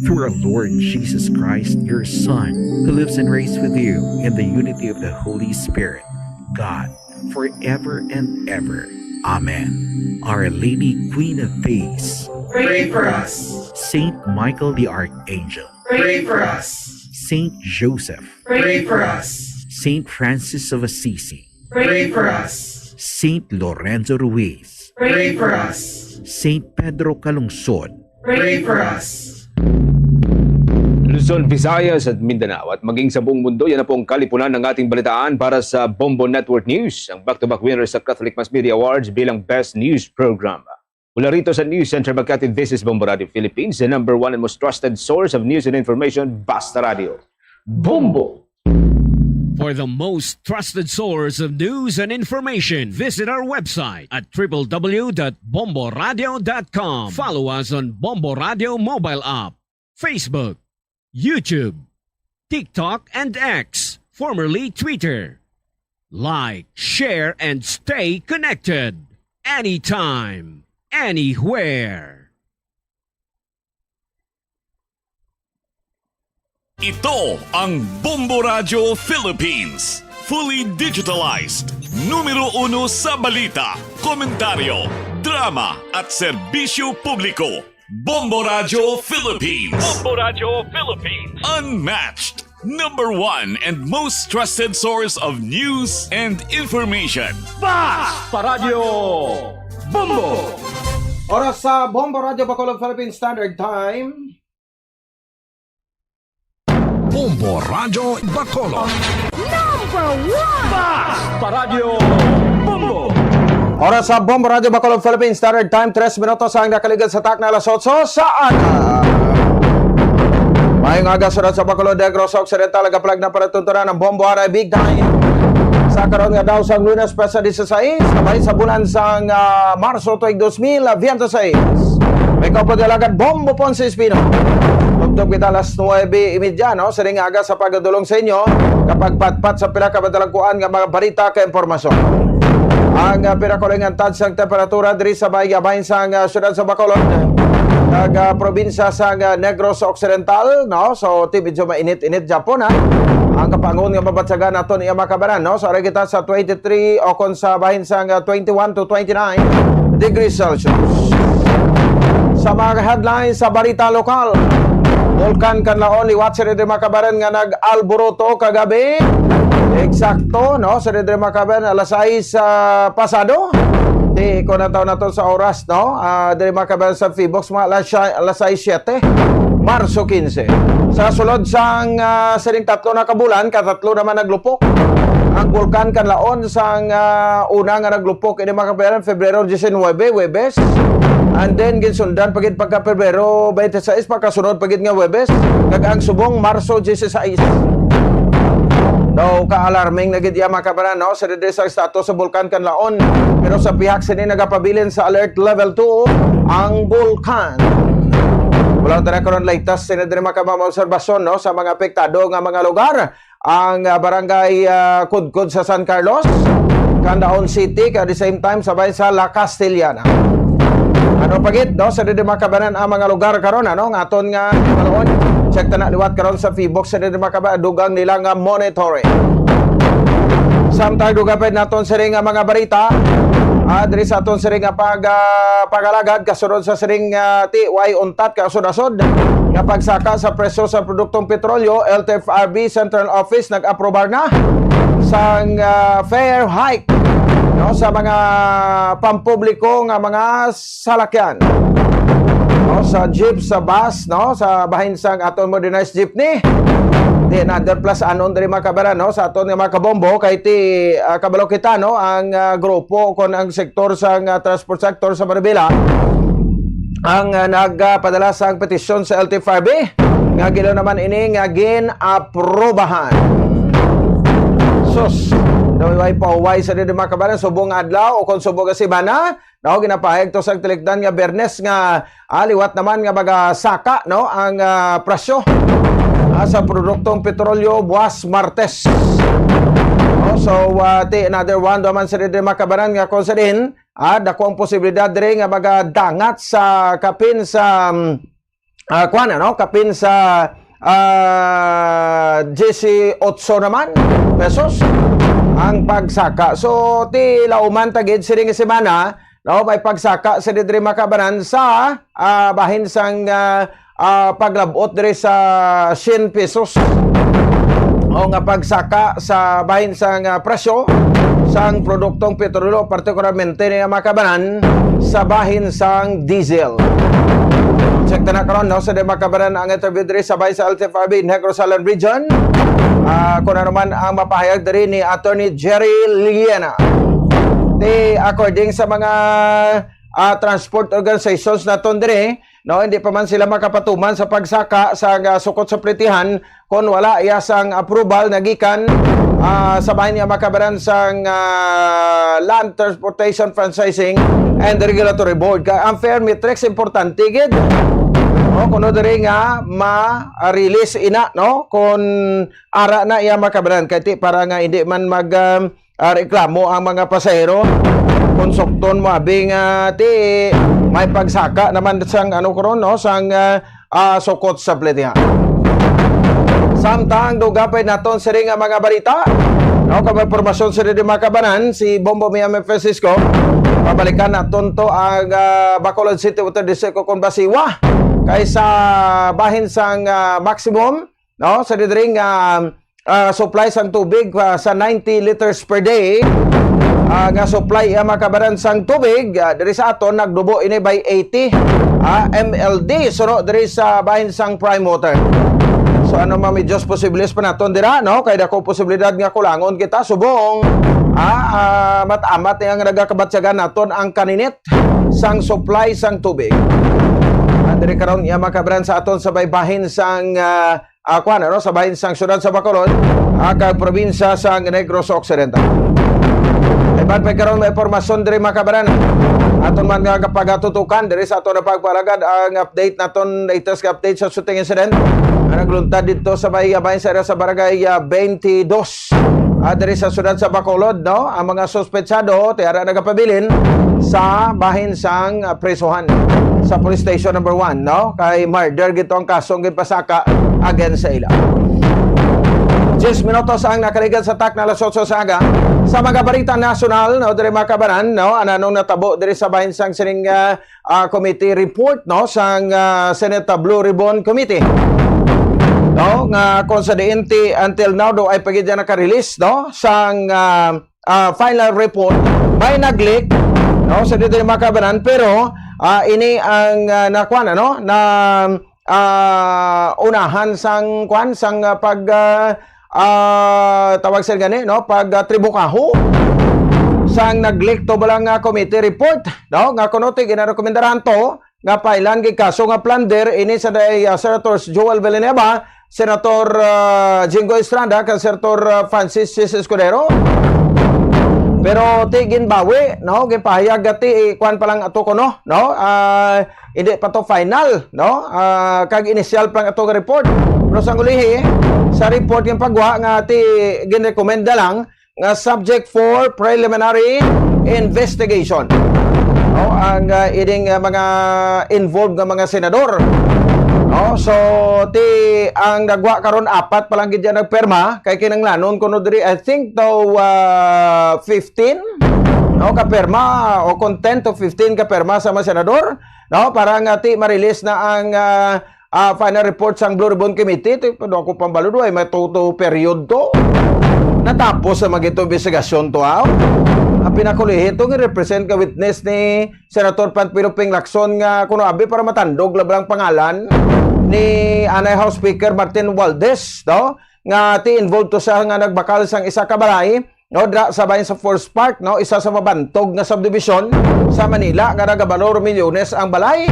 Through our Lord Jesus Christ, your Son, who lives and reigns with you in the unity of the Holy Spirit, God, forever and ever. Amen. Our Lady, Queen of Peace, pray for us. Saint Michael the Archangel, pray for us. Saint Joseph, pray for us. Saint Francis of Assisi, pray for us. Saint Lorenzo Ruiz, pray for us. Saint Pedro Calungsod, pray for us. Luzon, Visayas at Mindanao at maging sa buong mundo, yan na po ang kalipunan ng ating balitaan para sa Bombo Network News, ang back-to-back winner sa Catholic Mass Media Awards bilang Best News Program. Mula rito sa News Center Makati, this is Bombo Radio Philippines, the number one and most trusted source of news and information, Basta Radio. Bombo! For the most trusted source of news and information, visit our website at triple w dot bombo radio dot com. Follow us on Bombo Radio mobile app, Facebook, YouTube, TikTok, and X, formerly Twitter. Like, share, and stay connected anytime, anywhere. Ito ang Bombo Radyo Philippines. Fully digitalized. Numero uno sa balita, komentaryo, drama, at serbisyo publiko. Bombo Radyo Philippines. Bombo Radyo Philippines. Unmatched. Number one and most trusted source of news and information. Bas Paradyo Bombo! Oras sa Bombo Radyo Bacolod Philippine Standard Time. Bombo Radyo Bacolod. Number one! Bas Paradyo Bombo! Oras sa Bombo Radyo Bacolod Philippine Standard Time, tres minutos ang nakaligad sa takna alas otso sa aga. Maayong aga, syudad sa Bacolod, Negros Occidental, nagapalag na palatuntunan ang Bombo Aray Big Time. Sa karon nga daw sang Lunes, petsa dieciséis, kabay sa bulan sang, ah, Marso tuig dos mil veintiséis. May kaupod nga alagad, Bombo Ponce Espino. Tubtob kita alas nuebe y media, no? Sining aga sa pagdulong sa inyo, kapag patpat sa pila ka madalagkuan nga mga balita kag impormasyon. Ang, ah, pinakaulingantad sang temperatura diri sa may bahin sang, ah, syudad sa Bacolod, kag, ah, probinsya sang, ah, Negros Occidental, no? So, ti medyo mainit-init gyapon, ha? Ang kapangon nga mabatyagan naton iya makabanan, no? So, ari kita sa twenty-three o kon sa bahin sang, ah, twenty-one to twenty-nine degrees Celsius. Sa mga headlines sa balita lokal, Bulkan Kanlaon liwat sa diri makabanan nga nag-alboroto kagabi. Eksakto, no? Sa diri makabanan, alas sais, ah, pasado. Di ko nataw nato sa oras, no? Ah, diri makabanan sa Fibox, mga alas, alas sais siete, Marso quince. Sa sulod sang, ah, sining tatlo na ka bulan, katatlo naman naglupok ang Bulkan Kanlaon. Sang, ah, una nga naglupok ini, mga kabayan, Febrero diecinuebe, Huwebes. And then, ginsundan pa gid pagka Febrero twenty-six, pagkasunod pa gid nga Huwebes. Kag ang subong, Marso dieciséis. Daw ka-alarming na gid iya, mga kabayan, no? Sa diri sa status sa Bulkan Kanlaon. Pero sa pihak sini, nagapabilin sa alert level two ang bulkan. Wala tayo karon latest sini diri, mga kabayan, obserbasyon, no, sa mga apektado nga mga lugar. Ang, ah, barangay, ah, Kudkod sa San Carlos, Canlaon City, kag at the same time, sabay sa La Castellana. Ano pa gid, no? Sa diri makabanan ang mga lugar karon, ano, nga aton nga balon. Check ta na liwat karon sa Fibox, sa diri makabanan, dugang nila nga monitoring. Samtang dugang pa naton sini nga mga balita, ah, diri sa aton sini nga pag, ah, pag-alagad, kasunod sa sining, ah, ti way untat ka asod-asod nga pagsaka sa presyo sa produktong petrolyo, L T F R B Central Office nag-aprobar na sang, ah, fare hike, no, sa mga pampubliko nga mga salakyan. No, sa jeep, sa bus, no, sa bahin sang aton modernized jeepney. Di another plus anon diri, mga kabaran, no, sa aton nga mga kabombo, kay ti, ah, kabalo kita, no, ang, ah, grupo kon ang sektor sang, ah, transport sector sa Maribela ang, ah, nagpadala sang petisyon sa L T F R B nga gilo naman ini nga gin-aprobahan. Sus, daw way pahuway sa diri, mga kabaran, subong adlaw o kon subong nga semana, no, ginapahayag to sa tilikdan nga Biyernes nga, ah, liwat naman nga magasaka, no, ang, ah, presyo, ah, sa produktong petrolyo buwas Martes. No, so, ah, ti another one naman sa diri, mga kabaran, nga kung sa din, ah, dako ang posibilidad diri nga magadangat sa kapin sa, um, ah, kuwan, ano, kapin sa, ah, diyesotso naman pesos ang pagsaka. So, ti lauman ta gid sining semana, no, may pagsaka sa diri, mga kabaran, sa, ah, bahin sang, ah, ah, paglab-ot diri sa syen pesos. O nga pagsaka sa bahin sang, ah, presyo sang produktong petrolyo, partikularmente ni, mga kabaran, sa bahin sang diesel. Check ta na karon, no, sa di, mga kabaran, ang interview diri sa bahin sa L T F R B Negros Island Region. Ah, kung ano man ang mapahayag diri ni Attorney Jerry Liena. Di, according sa mga, ah, transport organizations naton diri, no, hindi pa man sila makapatuman sa pagsaka sa, ah, sukot sa plitihan kon wala iya sang approval na gikan, ah, sa bahin nga makabaran sang, ah, Land Transportation Franchising and Regulatory Board. Kay ang fare matrix importante gid. No, kuno diri nga ma-release ina, no, kon ara na iya makabaran, kay ti para nga hindi man mag, um, ah, reklamo ang mga pasahero. Konsukton mo abi nga ti may pagsaka naman sang ano karon, no, sang, ah, ah, sukot sa plitihan. Samtang dugapay naton sini nga mga balita, no, kag may impormasyon sini di makabanan si Bombo Miami Francisco. Pabalikan naton to ang ah, Bacolod City Water District o kon Basiwa kay sa bahin sang ah, maximum, no, sa didring ah, ah, supply sang tubig ah, sa ninety liters per day ah, nga supply iya makabanan sang tubig ah, diri sa aton nagdubo ini by eighty ah, M L D suno diri sa bahin sang Prime Water. So ano man, medyo posibles pa naton dira, no, kay dako posibilidad nga kulangon kita subong ah, ah, mat-amat nga nagakabatyagan naton ang kaninit sang supply sang tubig. Ah, diri karon iya makabanan sa aton sa baybahin sang ah, ah, kuan, ano, sa bahin sang siyudad sa Bacolod, ah, kag probinsya sang Negros Occidental. Iban pa karon may impormasyon diri makabanan. Aton man nga kapagatutukan diri sa aton na pagpalagad ang update naton, latest nga update sa shooting incident nga nagluntad dito sa may bahin sa area sa barangay ah, twenty-two. Ah, diri sa siyudad sa Bacolod, no? Ang mga suspetsado ti ara nagapabilin sa bahin sang ah, prisuhan sa police station number one, no? Kay murder gito ang kasong ginpasaka against sa ila. Diyes minutos ang nakaligal sa tak na alas otso sa aga. Sa mga balita nasyonal, no, diri makabanan, no, ananong natabo diri sa bahin sang sining ah, ah, committee report, no, sang ah, Senate Blue Ribbon Committee, no, nga kung sa diin ti until now do ay pa gid naka-release, no, sang ah, ah, final report may nag-leak, no, sa dito yung makabanan, pero ah, ini ang ah, nakuan, ano, na ah, unahan sang kuan sang ah, pag ah, ah, tawag sila gani, no, pag ah, tribukaho sang nag-leak to bala nga committee report, no, nga kuno ti ginarekomendarahan to nga pailan gid kaso nga plunder ini sa day ah, Senators Joel Villanueva, Senator ah, Jinggoy Estrada, kag Senator ah, Francis Sis Escudero. Pero ti ginbawi, no, ginpahayag nga ti kuan pa lang ato kuno, no, ah, hindi pa to final, no, ah, kag initial pa lang ato nga report. Pero sang ulihi sa report yung pagwa nga ti ginrekomenda lang nga subject for preliminary investigation, no, ang ah, ining ah, mga involved nga mga senador, no. So ti ang nagwa karon apat pa lang gid yan nagperma kay kinanglanon kuno diri, I think daw ah, fifteen, no, ka perma o kon ten to fifteen ka perma sa mga senador, no, para nga ti ma-release na ang ah, ah, final report sang Blue Ribbon Committee. Ti, pero ako pang balod, ay may two, two period to. Natapos sa mga itong investigasyon to, ha? Ang pinakulihi to, represent ka witness ni Senator Panfilo Ping Lacson nga kuno abi para matandog lang ang pangalan ni anay House Speaker Martin Valdez, no? Nga ti involved to sa nga nagbakal sang isa ka balay, no, dra sa bayan sa Forest Park, no, isa sa mabantog nga subdivision sa Manila nga nagabalor milyones ang balay.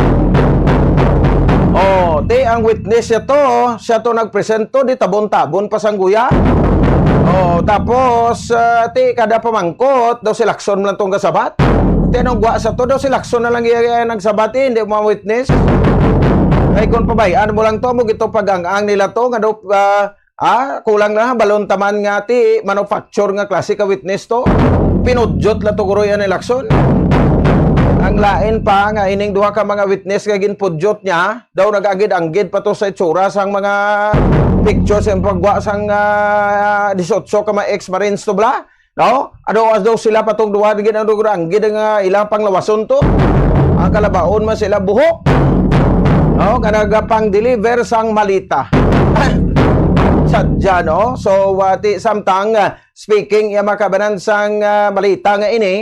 Oh, ti ang witness siya to, siya to nagpresento di tabon-tabon pa sang guya. Oh, tapos ah, ti kada pamangkot daw si Lacson lang tong gasabat. Ti anong gwa sa to daw si Lacson na lang iya, iya nagsabat, eh, hindi mo witness. Kay kung pabayaan mo lang to, mo gito pag-ang-ang nila to nga daw ah, Ah, kulang na, balon taman nga ti manufacture nga klase ka witness to. Pinudyot la to, guroy, ani Lacson. Ang lain pa nga ining duha ka mga witness nga ginpudyot niya, daw nag-anggid-anggid pa to sa itsura sang mga picture sa pagwa sang ah, dieciocho ka mga ex-marines to bala. No? Ano, as daw sila patong duha, di ginanugro ang gid nga ilang panglawason to. Ang kalabaon man sila buhok. No? Nga nagapang-deliver sang malita. Sadya, no? So, uh, ti, samtang, uh, speaking, iya makabanan sang uh, malita nga ini,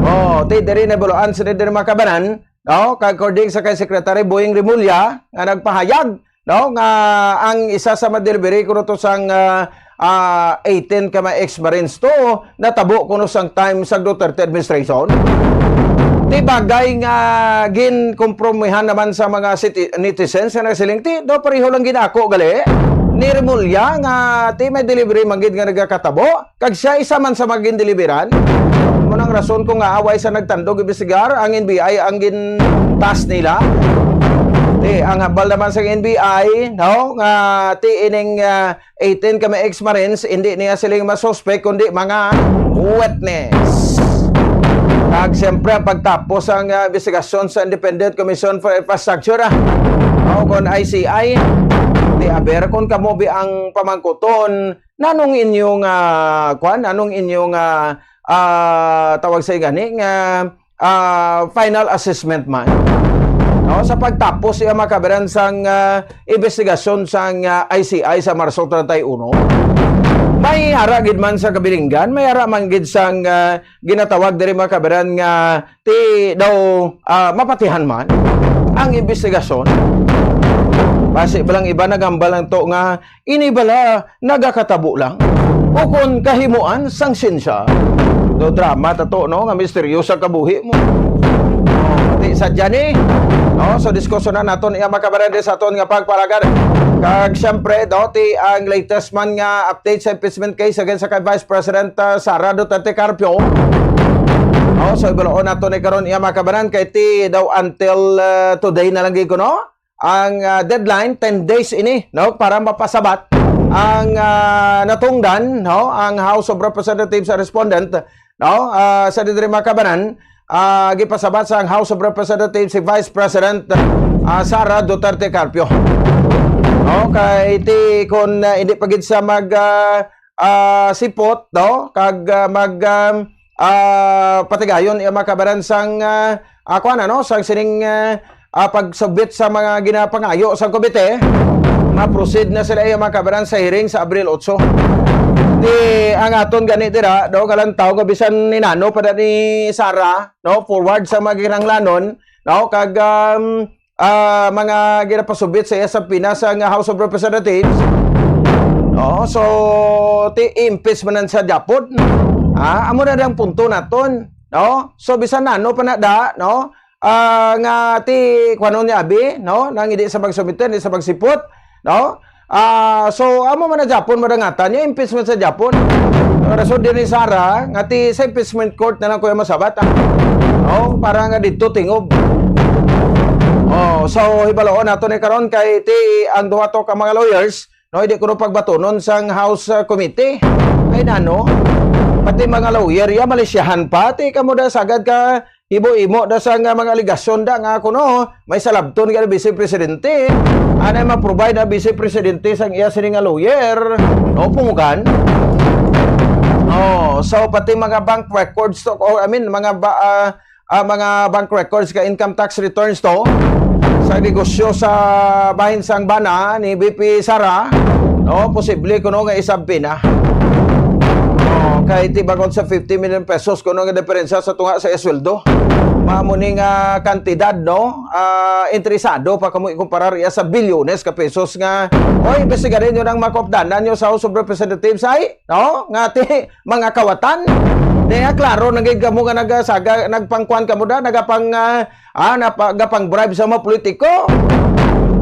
oh, ti, diri na buloan sila diri makabanan, no? Kag according sa kay Secretary Boying Remulla, nga nagpahayag, no, nga ang isa sa madelivery kuno to sang ah, ah, eighteen ka mga ex-marines to natabo kuno sang time sa Duterte administration. Ti bagay nga ginkompromihan naman sa mga citi- netizens nga nagsiling, ti daw pareho lang ginako gali ni Remulla nga ti may delivery man gid nga nagakatabo. Kag siya isa man sa mga gindeliveran. Mo nang rason kung nga away sa nagtandog imbestigar ang N B I ang gintas nila. Ti ang hambal naman sa N B I, no, nga ti ining ah, eighteen ka mga ex-marines, hindi niya siling masuspek kundi mga witness. Kag siyempre ang pagtapos ang ah, investigasyon sa Independent Commission for Infrastructure, ah, o kon I C I, Ti aber kon kamo bi ang pamangkuton, nanong inyo nga, kwan, nanong inyo nga, ah, tawag sa gani nga, ah, final assessment man. No, sa pagtapos iya makabaran sang, ah, investigasyon sang, ah, I C I sa Marso treinta y uno, may ara gid man sa kabilinggan, may ara man gid sang, ah, ginatawag diri makabaran nga ti daw, ah, mapatihan man ang investigasyon. Basi ba lang iba nagambal lang to nga ini bala nagakatabo lang o kon kahimuan sang sensya. Do drama ta to, no, nga misteryo sa kabuhi mo. Oh, ti sa Jani, no, so diskusyonan naton iya makabaran sa aton nga pagpalagad. Kag siyempre, do, ti ang latest man nga update sa impeachment case against sa kay Vice President, ah, Sara Duterte Carpio. Oh, so ibaloon nato ni karon iya makabaran kay ti daw until, ah, today na lang gid kuno ang, ah, deadline, ten days ini, no, para mapasabat ang, ah, natungdan, no, ang House of Representatives sa respondent, no, ah, sa diri makabaran, ah, gipasabat sa House of Representatives si Vice President, ah, Sara Duterte Carpio. No, kay ti kon, ah, hindi pa gid sa mag, ah, ah, sipot, no, kag, ah, mag, um, ah, patigayon iya makabaran sang, ah, ah, kuwan, ano, sang sining, ah, ah, pagsubmit sa mga ginapangayo sang komite, ma-proceed na sila iya makabaran sa hearing sa Abril otso. Di ang aton gani dira, no, kalantaw nga bisan ni nano pa na ni Sara, no, forward sa mga kinahanglanon, no, kag, um, ah, mga ginapasubmit sa iya sa Pinas nga House of Representatives. No, so ti impeach man sa Japon. Ah, amo na ang punto naton, no? So bisan nano pa na da, no? Ah, nga ti kuwanon ni abi, no? Nang hindi sa magsumite, hindi sa magsipot, no? Ah, so amo man na Japon madangatan niya impeachment sa Japon. Ang rason din ni Sara nga ti sa impeachment court na lang kuya masabat, ah. No? Para nga dito tingob. Oh, so hibaloon nato ni karon kay ti ang duha to ka mga lawyers, no, hindi kuno pagbatunon sang House, ah, committee. Ay nano? Pati mga lawyer, ya malisyahan pa. Ti kamo da sagad ka himo-himo da sa nga mga aligasyon da nga kuno may salabton nga Vice Presidente. Anay ma-provide na Vice Presidente sang iya sini nga lawyer. No, pungugan. Oh, so pati mga bank records to, or I mean, mga ba, ah, ah, mga bank records ka income tax returns to sa negosyo sa bahin sang bana ni V P Sara, no, posible kuno nga isabpi na. Oh, kay ti bangod sa fifty million pesos kuno nga diferensya sa tunga sa iya sweldo. Mao ni nga kantidad, no? Ah, interesado pa kamo ikumparar iya sa bilyones ka pesos nga, oy, imbestigarin nyo nang mga kaupdanan nyo sa House of Representatives, ay, no? Nga ti mga kawatan. Kaya klaro na gid kamo nga nagasaga, nagpangkuan kamo da, nagapang, ah, ah, napa-, gapang bribe sa mga politiko.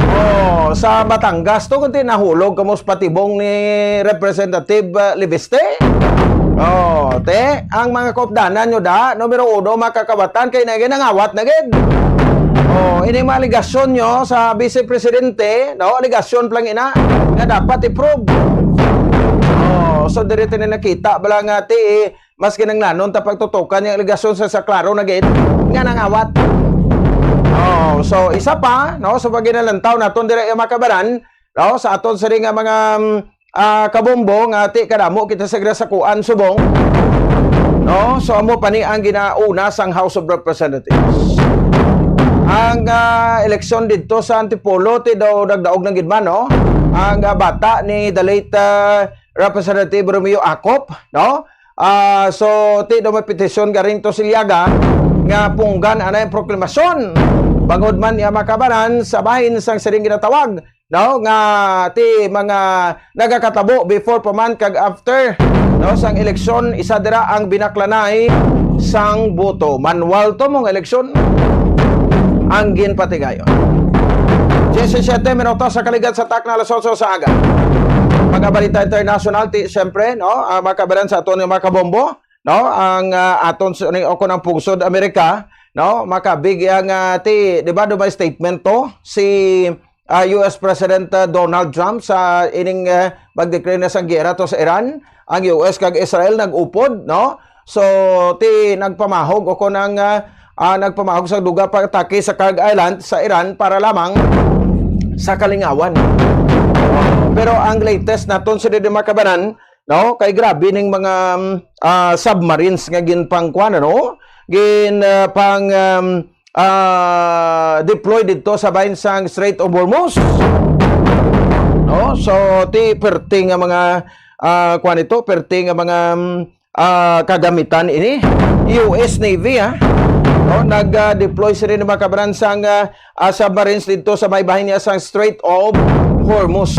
Oh, sa Batangas to, kundi nahulog kamo sa patibong ni Representative, ah, Leviste. Oh, te, ang mga kaupdanan nyo da, numero uno, makakawatan kay naging nangawat na gid. Oh, ini mga aligasyon nyo sa Vice Presidente, no? Aligasyon pa lang ina nga dapat i-prove. Oh, so diri tini nakita bala nga ti mas kinanglanon ta pagtutukan yung aligasyon sa, sa klaro na gid nga nangawat. Oh, so isa pa, no, sa pag ginalantaw naton dira yung makabaran, no, sa aton sini nga mga, mm, ah, kabombo nga ti kadamo kita sa grasakuan subong, no, so amo pa ni ang ginauna sang House of Representatives. Ang, ah, eleksyon didto sa Antipolo ti daw nagdaog na gid man, no, ang, ah, bata ni the late, ah, Representative Romeo Acop, no? Ah, so, ti daw may petisyon garing to si Liaga nga punggan anay ang proklamasyon. Bangod man iya makabaran sa bahin sang siring ginatawag, no, nga ti mga nagakatabo before pa man kag after, no, sang eleksyon, isa dira ang binaklanay sang boto. Manual to mong eleksyon ang ginpatigayon. Diyesisiyete minutos sa kaligat sa takna alas otso sa aga. Mga balita international, ti, siyempre, no, ah, makabaran sa aton nga mga kabombo, no, ang, ah, aton sa, ni, o kung ang pungsod Amerika, no, makabig ang, ah, ti, di ba, do may statement to si, ah, U S President, ah, Donald Trump sa ining, ah, mag-declare na sang giyera to sa Iran, ang U S kag Israel nag-upod, no? So, ti nagpamahog o kung ang, ah, ah, nagpamahog sa duga pag-atake sa Kurg Island sa Iran para lamang sa kalingawan. Pero ang latest naton sa didi, mga kabanan, no, kay grabe ning mga, um, ah, submarines nga ginpangkuan, ano? Gin, ah, pang, um, ah, deploy dito sa bahin sang Strait of Hormuz. No? So, ti perti nga mga, ah, kuan ito, perti nga mga, um, ah, kagamitan ini. U S Navy, ha? No, nag, ah, deploy sila ng mga kabaran sang, ah, ah, submarines dito sa may bahin niya sang Strait of Hormuz.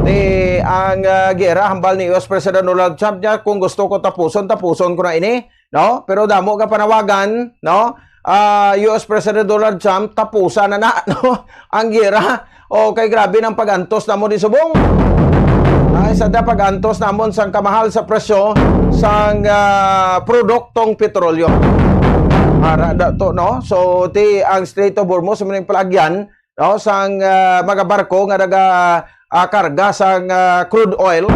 Di ang, ah, giyera hambal ni U S President Donald Trump niya, "Kung gusto ko tapuson, tapuson ko na ini." No? Pero damo nga panawagan, no? Ah, U S President Donald Trump, tapusan na na, no? Ang giyera. O, kay grabe ng pag-antos namon ni subong. Ay, sa da pag-antos namon sang kamahal sa presyo sang, ah, produktong petrolyo. Ara da to, no? So, ti ang Strait of Hormuz, may palagyan, no, sang, ah, mga barko nga naga, ah, karga sang, ah, crude oil,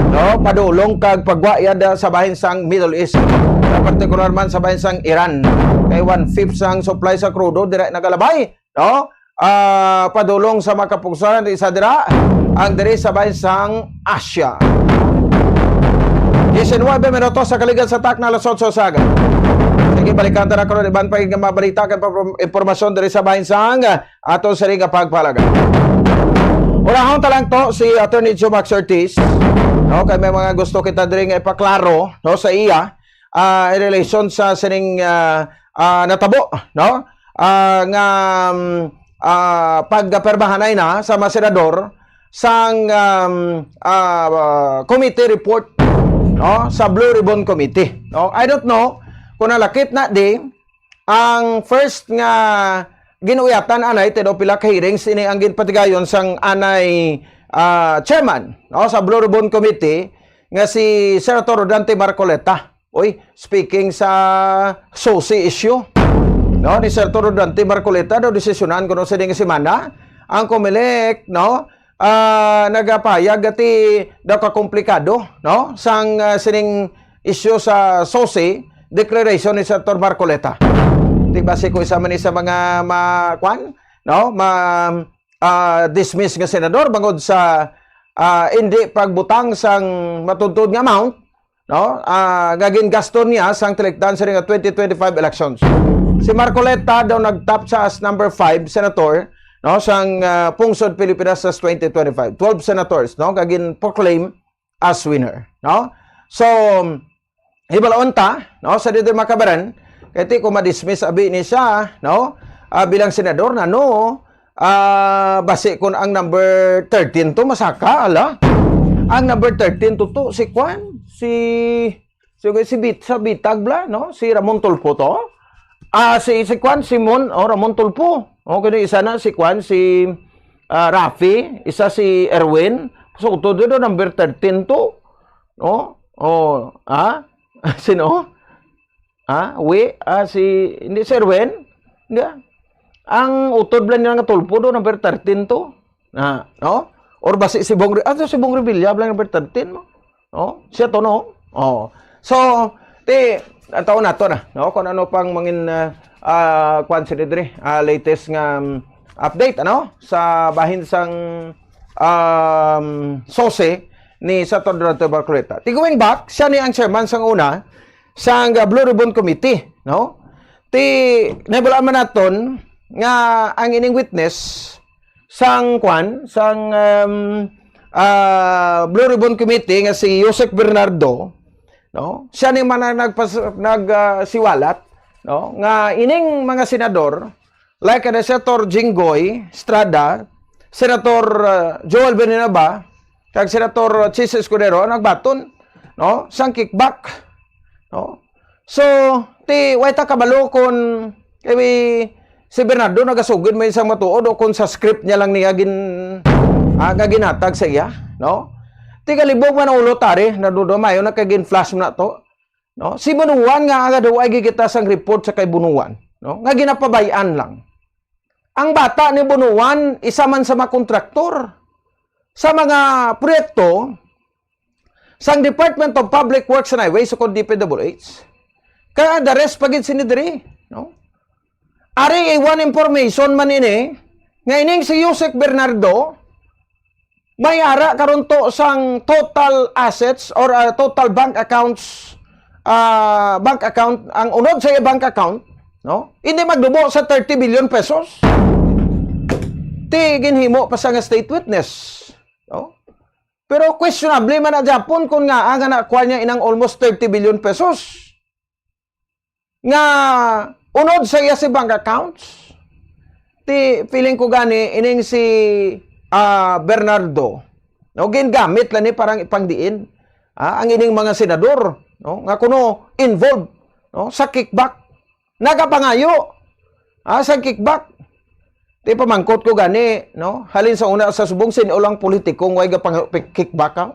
no, padulong kag pagwa yada sa bahin sang Middle East, ah, partikular man sa bahin sang Iran. Kay one-fifth sang supply sa crudo dira nagalabay, no? Ah, padulong sa mga kapugsaran, isa dira ang diri sa bahin sang Asia. Diecinuebe minutos sa kaligan sa takna, alas otso sa aga. Sige, balikan ta na karon iban pa nga mga balita kag pa-, impormasyon diri sa bahin sang ato sini nga pagpalaga. Unahon ta lang to si Attorney Joe Max Ortiz, no, kay may mga gusto kita diri nga ipaklaro, no, sa iya, ah, in relation sa sining, ah, ah, natabo, no, ah, nga, um, ah, pagpermahanay na sa mga senador sang, um, ah, committee report, no, sa Blue Ribbon Committee, no. I don't know kung nalakip na di ang first nga gin-uyatan anay, ti daw pila ka hearings ini ang ginpatigayon sang anay, ah, chairman, no, sa Blue Ribbon Committee nga si Senator Rodante Marcoleta. Uy, speaking sa SOSI issue, no, ni Senator Rodante Marcoleta daw desisyonan kuno sa ding semana ang Comelec, no, ah, nagapayag ati daw kakomplikado, no, sang, ah, sining issue sa SOSI declaration ni Senator Marcoleta. Di ba si ko isa man ni sa mga ma-, kwan, no, ma-, ah, dismiss nga senador bangod sa, ah, hindi pagbutang sang matuntod nga amount, no, ah, nga gingasto niya sang tilikdan sa nga twenty twenty-five elections. Si Marcoleta daw nagtap siya as number five senator, no, sang, ah, pungsod Pilipinas sa twenty twenty-five. Twelve senators, no, nga gin-proclaim as winner, no? So, hibalaon ta, no, sa dito, mga kabaran, kay ti ko madismiss abi ni siya, no, ah, bilang senador na, no, ah, basi kun ang number thirteen to masaka, ala. Ang number thirteen to, to, si kwan, si, si, si Bit-, sa Bitag bla, no? Si Ramon Tulfo to. Ah, si, si kwan, si Mon, oh, Ramon Tulfo. Oh, kini isa na si kwan, si, ah, Rafi, isa si Erwin. So, to, to, to, number thirteen to. No? Oh, ah? Sino? Ah, wi, ah, si, hindi, si Erwin? Hindi, ah. Ang utod lang nila nga Tulfo do, number thirteen to. Ah, no? Or ba si, si Bong Re-, ah, si Bong Revilla lang number thirteen mo? No? Siya to, no? Oh. So, ti, ang taon na to na, no? Kung ano pang mangin, ah, ah, kwan si Didri, ah, latest nga, um, update, ano? Sa bahin sang, um, SOSI ni Senator Dante Marcoleta. Ti going back, siya ni ang chairman sang una, sang, ah, Blue Ribbon Committee, no? Ti, nahibalaan man naton nga ang ining witness sang kwan, sang, um, ah, Blue Ribbon Committee nga si Yusek Bernardo, no? Siya ni man ang nagpas-, nag, ah, siwalat, no? Nga ining mga senador, like, ah, Senator Jinggoy Estrada, Senator, ah, Joel Villanueva, kag Senator Chiz Escudero, nagbaton, no, sang kickback, no? So, ti, way ta kabalo kun kay si Bernardo nagasugid may isang matuod o kung sa script niya lang niya gin-, ah, nga ginhatag sa iya, no? Ti kalibog man ang ulo, tari, nadudo mayo na kay gin-flash mo na to. No? Si Bunuan nga aga daw ay gigita sang report sa kay Bunuan, no? Nga ginapabay-an lang. Ang bata ni Bunuan, isa man sa mga kontraktor sa mga proyekto sang Department of Public Works and Highways, sukod D P W H. Kaya the rest pa gid sini diri, no? Ari, iwan information man ini, nga ining si Yusek Bernardo, may ara karon to sang total assets or, ah, total bank accounts, ah, bank account, ang unod sa iya bank account, no? Hindi magdubo sa thirty billion pesos. Ti ginhimo pa sa nga state witness, no? Pero questionable man na gyapon kung nga ang nakuha niya inang almost thirty billion pesos nga unod sa iya si bank accounts. Ti feeling ko gani ining si, ah, Bernardo, no, gingamit lang ni parang ipangdiin, ah, ang ining mga senador, no, nga kuno involved, no, sa kickback. Nagapangayo, ah, sa kickback. Ti pamangkot ko gani, no, halin sa una sa subong, sin-o lang politiko nga way gapang kickback, ha?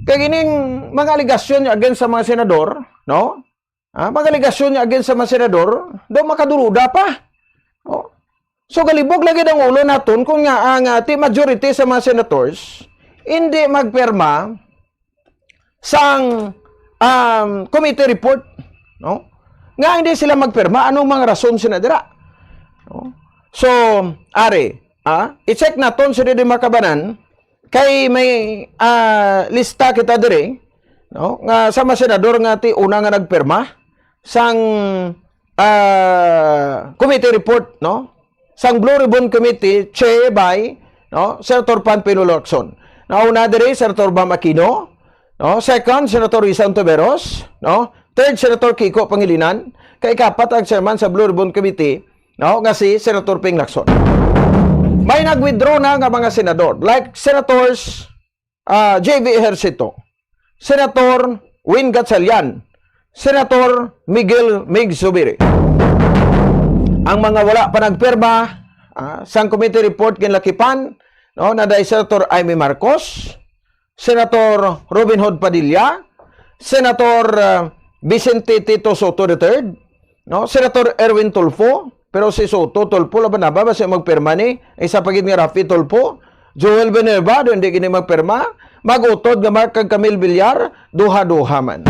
Kay ining mga alegasyon niya against sa mga senador, no? Ah, mga alegasyon niya against sa mga senador, daw makaduruda pa. Oh. So, galibog lagi ang ulo naton kung nga ang, ah, ti majority sa mga senators hindi magpirma sang, um, committee report, no? Nga hindi sila magpirma, anong mga rason sila dira? No? So, ari, ah, i-check naton si Didi Makabanan, kay may, ah, lista kita diri, no? Nga sa mga senador nga ti una nga nagpirma sang, ah, committee report, no? Sang Blue Ribbon Committee, chair by, no, Senator Panfilo Lacson. Nauna diri, Senator Bam Aquino, no? Second, Senator Risa Ontiveros, no? Third, Senator Kiko Pangilinan. Kay kapat ang chairman sa Blue Ribbon Committee, no, nga si Senator Ping Lacson. May nag-withdraw na nga mga senador, like Senators, ah, J V Ejercito, Senator Win Gatchalian, Senator Miguel Mig Zubiri. Ang mga wala pa nagpirma, ah, sang committee report ginlakipan, no, na day Senator Imee Marcos, Senator Robin Hood Padilla, Senator, ah, Vicente Tito Sotto the third, no? Senator Erwin Tulfo, pero si Sotto, Tulfo, laban na ba, basi magpirma ni? Isa pa gid nga Raffy Tulfo, Joel Villanueva, do hindi gini magpirma. Mag-utod nga Mark kag Camille Villar, duha-duha man.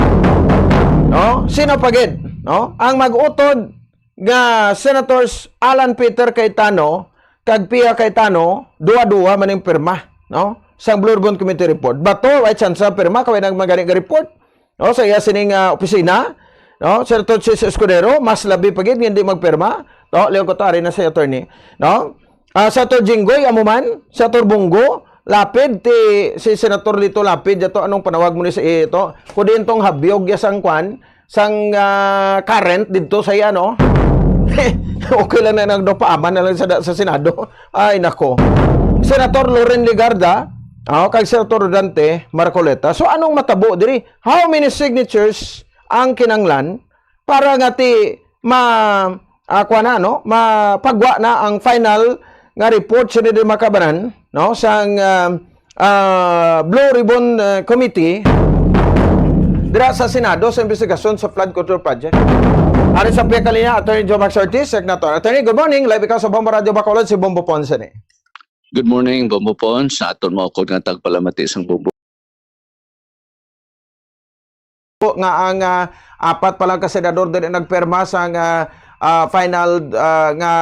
No? Sino pa gid? No? Ang mag-utod nga Senators Alan Peter Cayetano kag Pia Cayetano, duha-duha man ang pirma, no? Sang Blue Ribbon Committee report. Bato, way tsansa pirma, kay way nang magani nga report. No, sa iya sining, ah, opisina, no, Senator Chiz Escudero, mas labi pa gid nga hindi magpirma. To, liog ko to, ari na si attorney, no? Ah, Senator Jinggoy, amo man, Senator Bong Go, Lapid, ti, si Senator Lito Lapid, yato, anong panawag mo ni sa ito? Kung diin tong habyog ya sang kwan, sang, ah, current didto sa iya, no? Okay lang na nagdopaaman na lang sa, sa Senado. Ay, nako. Senator Loren Legarda, ah, kag Senator Rodante Marcoleta. So, anong matabo diri? How many signatures ang kinanglan para nga ti ma-, ah, kuha na, no? Mapagwa na ang final nga report sa Didi Makabanan, no? Sang, ah, ah, Blue Ribbon, ah, Committee dira sa Senado sa investigasyon sa flood control project. Ari sa pihak kalinya, Attorney Joe Max Ortiz, Senator. Attorney, good morning. Live ikaw sa Bombo Radio Bacolod, si Bombo Ponce ni. Good morning, Bombo Ponce. Sa aton mga ukod nga tagpalamati sang Bombo. Nga ang, ah, apat pa lang ka senador diri nagpirma sang, ah, ah, final, ah, nga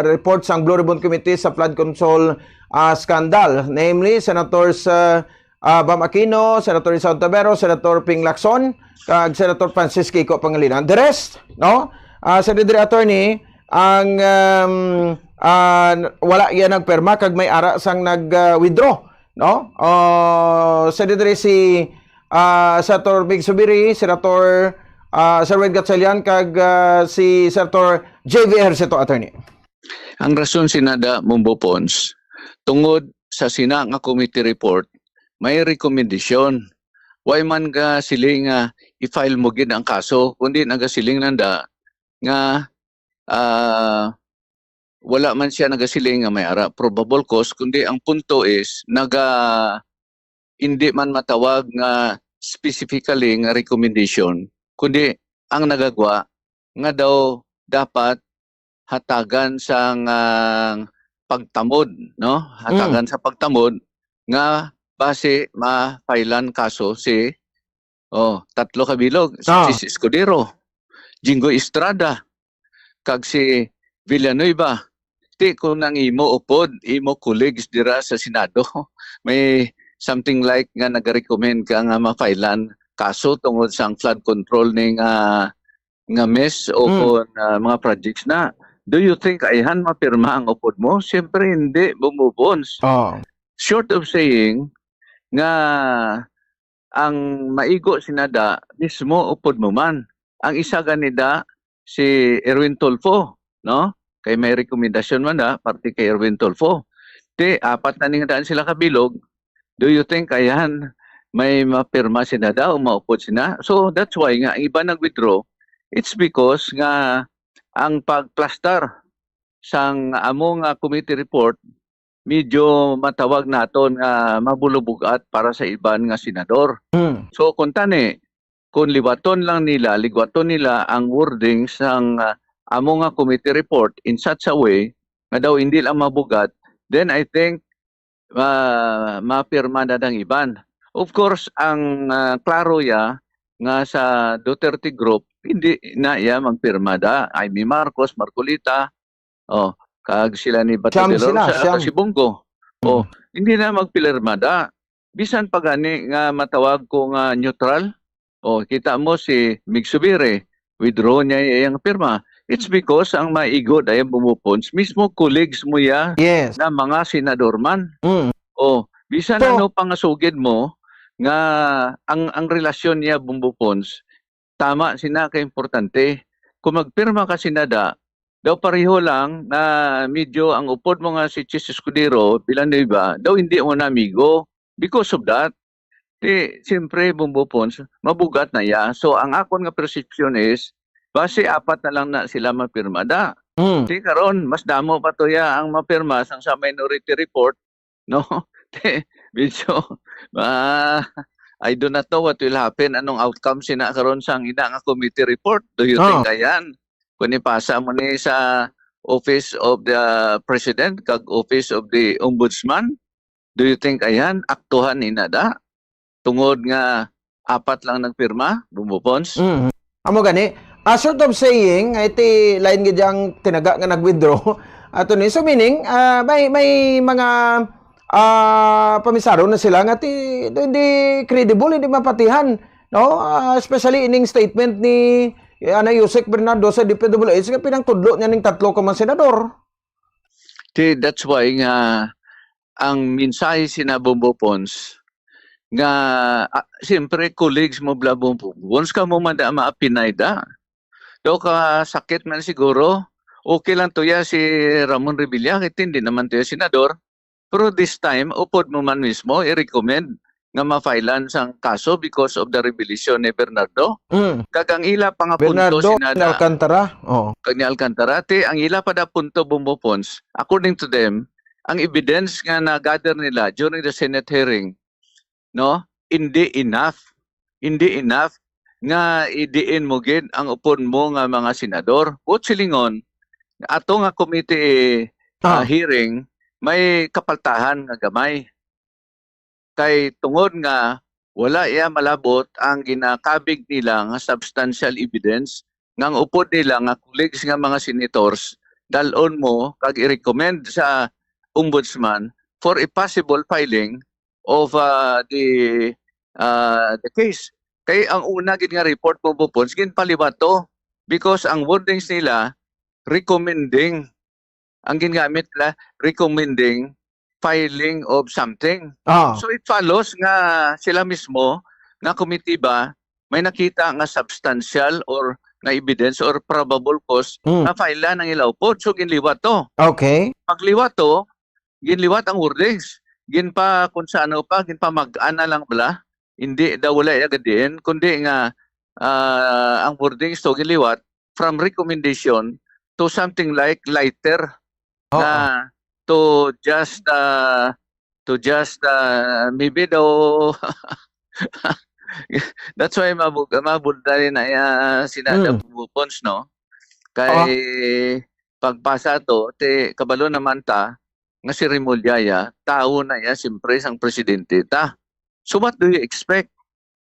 report sang Blue Ribbon Committee sa flood control, ah, scandal, namely Senators, ah, ah, Bam Aquino, Senator Risa Ontiveros, Senator Ping Lacson, kag Senator Francis Kiko Pangilinan. The rest, no? Ah, sa diri, attorney, ang, um, ah, wala iya nagpirma kag may ara sang nag, ah, withdraw, no? Ah, sa diri si, ah, Senator Mig Zubiri, Senator, ah, Sir Win Gatchalian, kag, ah, si Senator J V Ejercito, attorney. Ang rason sinada, Bombo Ponce, tungod sa sina nga committee report, may rekomendasyon. Way man ka siling nga i-file mo gid ang kaso, kundi nagasiling nanda nga, ah, wala man siya nagasiling nga may ara probable cause, kundi ang punto is naga-, hindi man matawag nga specifically nga recommendation, kundi ang nagagwa nga daw dapat hatagan sang, ah, pagtamod, no? Hatagan Mm. sa pagtamod nga basi ma-filean kaso si, oh, tatlo ka bilog, si Ah. Chiz Escudero, Jinggoy Estrada, kag si Villanueva. Ti kung ang imo upod, imo colleagues dira sa Senado, may something like nga nag-recommend ka nga ma-filean kaso tungod sang flood control ni nga, nga mess o Mm. kon, ah, mga projects na. Do you think ayhan mapirma ang upod mo? Siyempre hindi, Bumbo Pons. Oh. Short of saying nga ang maigo sinada mismo upod mo man. Ang isa gani da si Erwin Tulfo, no? Kay may rekomendasyon man da parte kay Erwin Tulfo. Ti apat na ning daan sila kabilog. Do you think ayhan may mapirma sinada o maupod sina? So that's why nga ang iba nag-withdraw. It's because nga ang pagplastar sang amo nga committee report medyo matawag naton nga mabulubog-at para sa iban nga senador. Mm. So kung tani, kung liwaton lang nila, ligwaton nila ang wording sang, ah, amo nga committee report in such a way nga daw hindi lang mabugat, then I think ma mapirma na ang iban. Of course, ang, ah, klaro ya nga sa Duterte group, hindi na iya magpirma da. Imee Marcos, Marcoleta, oh, kag sila ni Bato Siyam de la sila, Rosa, siyam. kag si Bong Go. Oh, hindi na magpirma da. Bisan pa gani nga matawag ko nga neutral. Oh, kita mo si Mig Subiri, withdraw niya iyang pirma. It's because ang maigo dayon, Bumbo Pons, mismo colleagues mo ya Yes. na mga senador man. Mm. Oh, bisan So ano pa nga sugid mo nga ang, ang relasyon niya, Bumbo Pons, tama sina ka importante. Kung magpirma ka sinada, daw pareho lang na medyo ang upod mo nga si Chiz Escudero, Villanueva, daw hindi mo na amigo because of that. Ti, siyempre, Bumbo Pons, mabugat na ya. So, ang akon nga perception is, base apat na lang na sila mapirma da. Mm. Ti karon, mas damo pa to ya ang mapirma sang sa minority report, no? Ti, medyo, ah, I do not know what will happen. Anong outcome sina karon sang ina nga committee report? Do you think Ah. ayan? Kung ipasa mo ni sa Office of the President kag Office of the Ombudsman, do you think ayan aktuhan ina da? Tungod nga apat lang nagpirma, Bumbo Pons? Mm. Amo gani, ah, sort of saying, ay ti lain gid ang tinaga nga nag-withdraw. Ato ni, so meaning, ah, may, may mga, ah, pamisaron na sila nga ti, hindi credible, hindi mapatihan, no? Ah, especially ining statement ni, eh, Anay Usec Bernardo sa D P W H nga pinangtudlo niya ning tatlo ka mga senador. Ti, that's why nga ang mensahe sina Bumbo Pons nga, ah, siyempre, colleagues mo bla Bumbo Pons, kamo man da maapinay da. Daw ka sakit man siguro, okay lang to ya si Ramon Revilla, kay hindi naman to ya senador. Pero this time, upod mo man mismo, i-recommend nga ma-filean sang kaso because of the revelation ni Bernardo. Mm. Kag ang ila pa nga punto Bernardo, sinada, Alcantara. Oh. kag ni Alcantara, ti, ang ila pa da punto, Bumbo Pons, according to them, ang evidence nga na-gather nila during the Senate hearing, no, hindi enough. Hindi enough nga idiin mo gid ang upod mo nga mga senador. Buot silingon, ato nga committee, ah, Ah. hearing, may kapaltahan nga gamay. Kay tungod nga wala iya malabot ang ginakabig nila nga substantial evidence nga ang upod nila nga colleagues nga mga senators dal-on mo kag i-recommend sa ombudsman for a possible filing of, ah, the, ah, the case. Kay ang una gid nga report, Bumbo Pons, ginpaliwat to because ang wordings nila recommending, ang gingamit nila, recommending filing of something. Ah. So it follows nga sila mismo nga komitiba may nakita nga substantial or nga evidence or probable cause Mm. nga file ang ila upod. So ginliwat to. Okay. Pagliwat to, ginliwat ang wordings. Ginpa kung sa ano pa, ginpamag-an na lang bala. Hindi daw wala iya gadiin, kundi nga, ah, ang wordings to ginliwat from recommendation to something like lighter Oo. na to just, ah, to just, ah, maybe daw that's why mabug-, mabulda rin na, ah, sina Mm. Bumbo Pons, no? Kay pagpasa to, ti kabalo naman ta nga si Remulla ya, tawo na ya, siyempre, sang presidente ta. So what do you expect?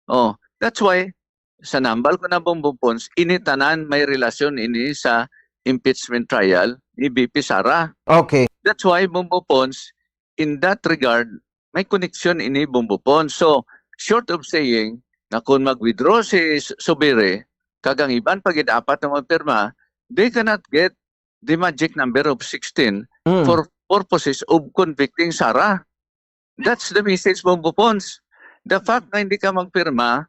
Oh, that's why sa nambal ko na, Bumbo Pons, ini tanan may relasyon ini sa impeachment trial ni V P Sara. Okay. That's why, Bumbo Pons, in that regard, may koneksyon ini, Bombo Pons. So, short of saying nga kung mag-withdraw si S-, Subiri, kag ang iban pa gid apat nga magpirma, they cannot get the magic number of sixteen Mm. for purposes of convicting Sara. That's the message, Bombo Pons. The fact nga hindi ka magpirma,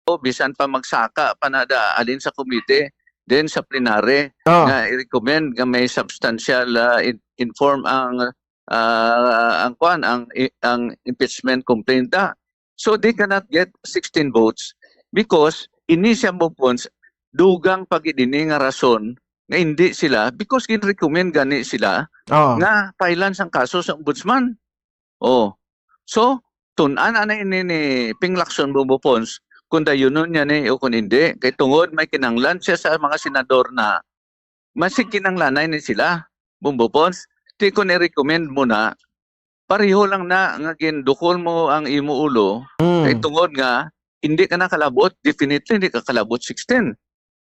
o bisan pa magsaka pa na da alin sa komite, then sa plenary, Ah. nga i-recommend nga may substantial, ah, in-, inform ang, ah, ang kwan, ang i-, ang impeachment complaint da. So they cannot get sixteen votes because ini siya, Bombo Pons, dugang pa gid ini nga rason nga hindi sila, because gin-recommend gani sila Ah. nga filean sang kaso sa ombudsman. Oh. So, tun-an anay ini ni Ping Lacson, Bombo Pons, kung dayunon niya ni o kung hindi. Kay tungod may kinahanglan siya sa mga senador na, masig kinahanglanay ni sila, Bombo Pons. Ti kung i-recommend mo na, pareho lang na nga gindukol mo ang imo ulo, Mm. kay tungod nga hindi ka nakalabot, definitely hindi ka kalabot sixteen.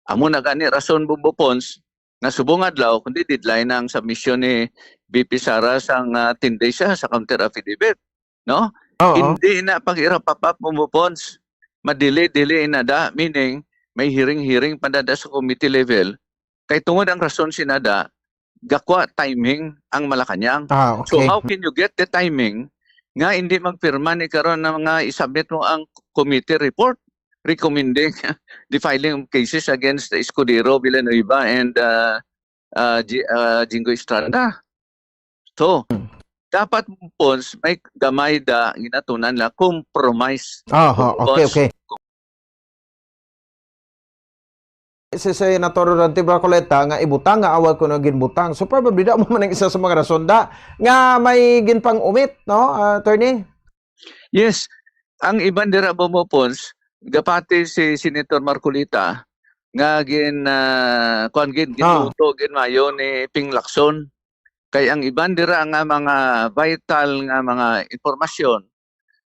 Amo na gani rason, Bombo Pons, nga subong adlaw, kundi deadline na ang submission ni V P Sara sang, ah, ten days siya sa counter affidavit, no? Oo. Hindi na pag-irapapap, Bombo Pons. Madili-dili na da, meaning may hearing-hearing pa na da sa committee level. Kay tungod ang rason sina da, gakwa timing ang Malacañang. Ah, So, okay. how can you get the timing nga hindi magpirma ni karon na nga i-submit mo ang committee report recommending the filing of cases against Escudero, Villanueva, and, uh, uh, G-, uh, Jinggoy Estrada? So, Hmm. dapat, Pons, may gamay da ginatunan na compromise. Aha, okay, Pons. okay. Si Senator Rodante Marcoleta nga ibutang nga awal ko na ginbutang. So, probably da mo man ang isa sa mga rason da nga may ginpang-umit, no, ah, attorney? Yes. Ang iban dira, Bombo Pons, gapati si Senator Marcoleta nga gin, ah, kuwan gid, Ah. ginluto, ginmayo ni Ping Lacson. Kay ang iban dira nga mga vital nga mga impormasyon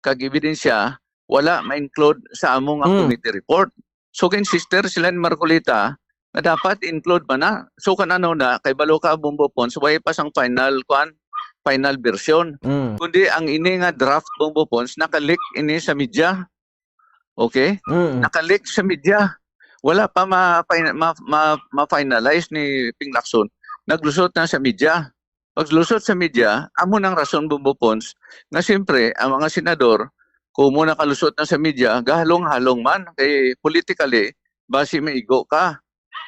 kag ebidensya, wala ma-include sa amo nga Mm. committee report. So, gin-insist sila ni Marcoleta nga dapat include man na. So, kan ano na, kay balo ka, Bombo Pons, way pa sang final, kwan, final version. Mm. Kundi ang ini nga draft, Bombo Pons, naka-leak ini sa media. Okay? Mm. Naka-leak sa media. Wala pa ma-, ma-, ma-, ma-finalize ni Ping Lacson. Naglusot na sa media. Paglusot sa media, amo nang rason, Bombo Pons, nga siyempre, ang mga senador, kung mo nakalusot na sa media, gahalong-halong man, kay politically, basi maigo ka.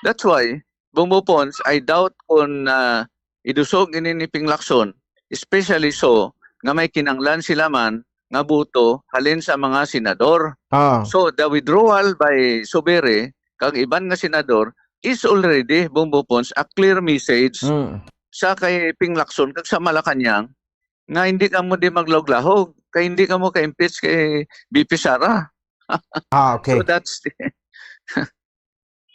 That's why, Bombo Pons, I doubt kung, ah, idusog ini ni Ping Lacson, especially so nga may kinanglan sila man nga boto halin sa mga senador. Ah. So, the withdrawal by Subiri kag iban nga senador is already, Bombo Pons, a clear message Mm. sa kay Ping Lacson kag sa Malacañang nga hindi kamo di maglahog-lahog, kay hindi kamo ka-impeach kay V P Sara. Ah, okay. So, that's the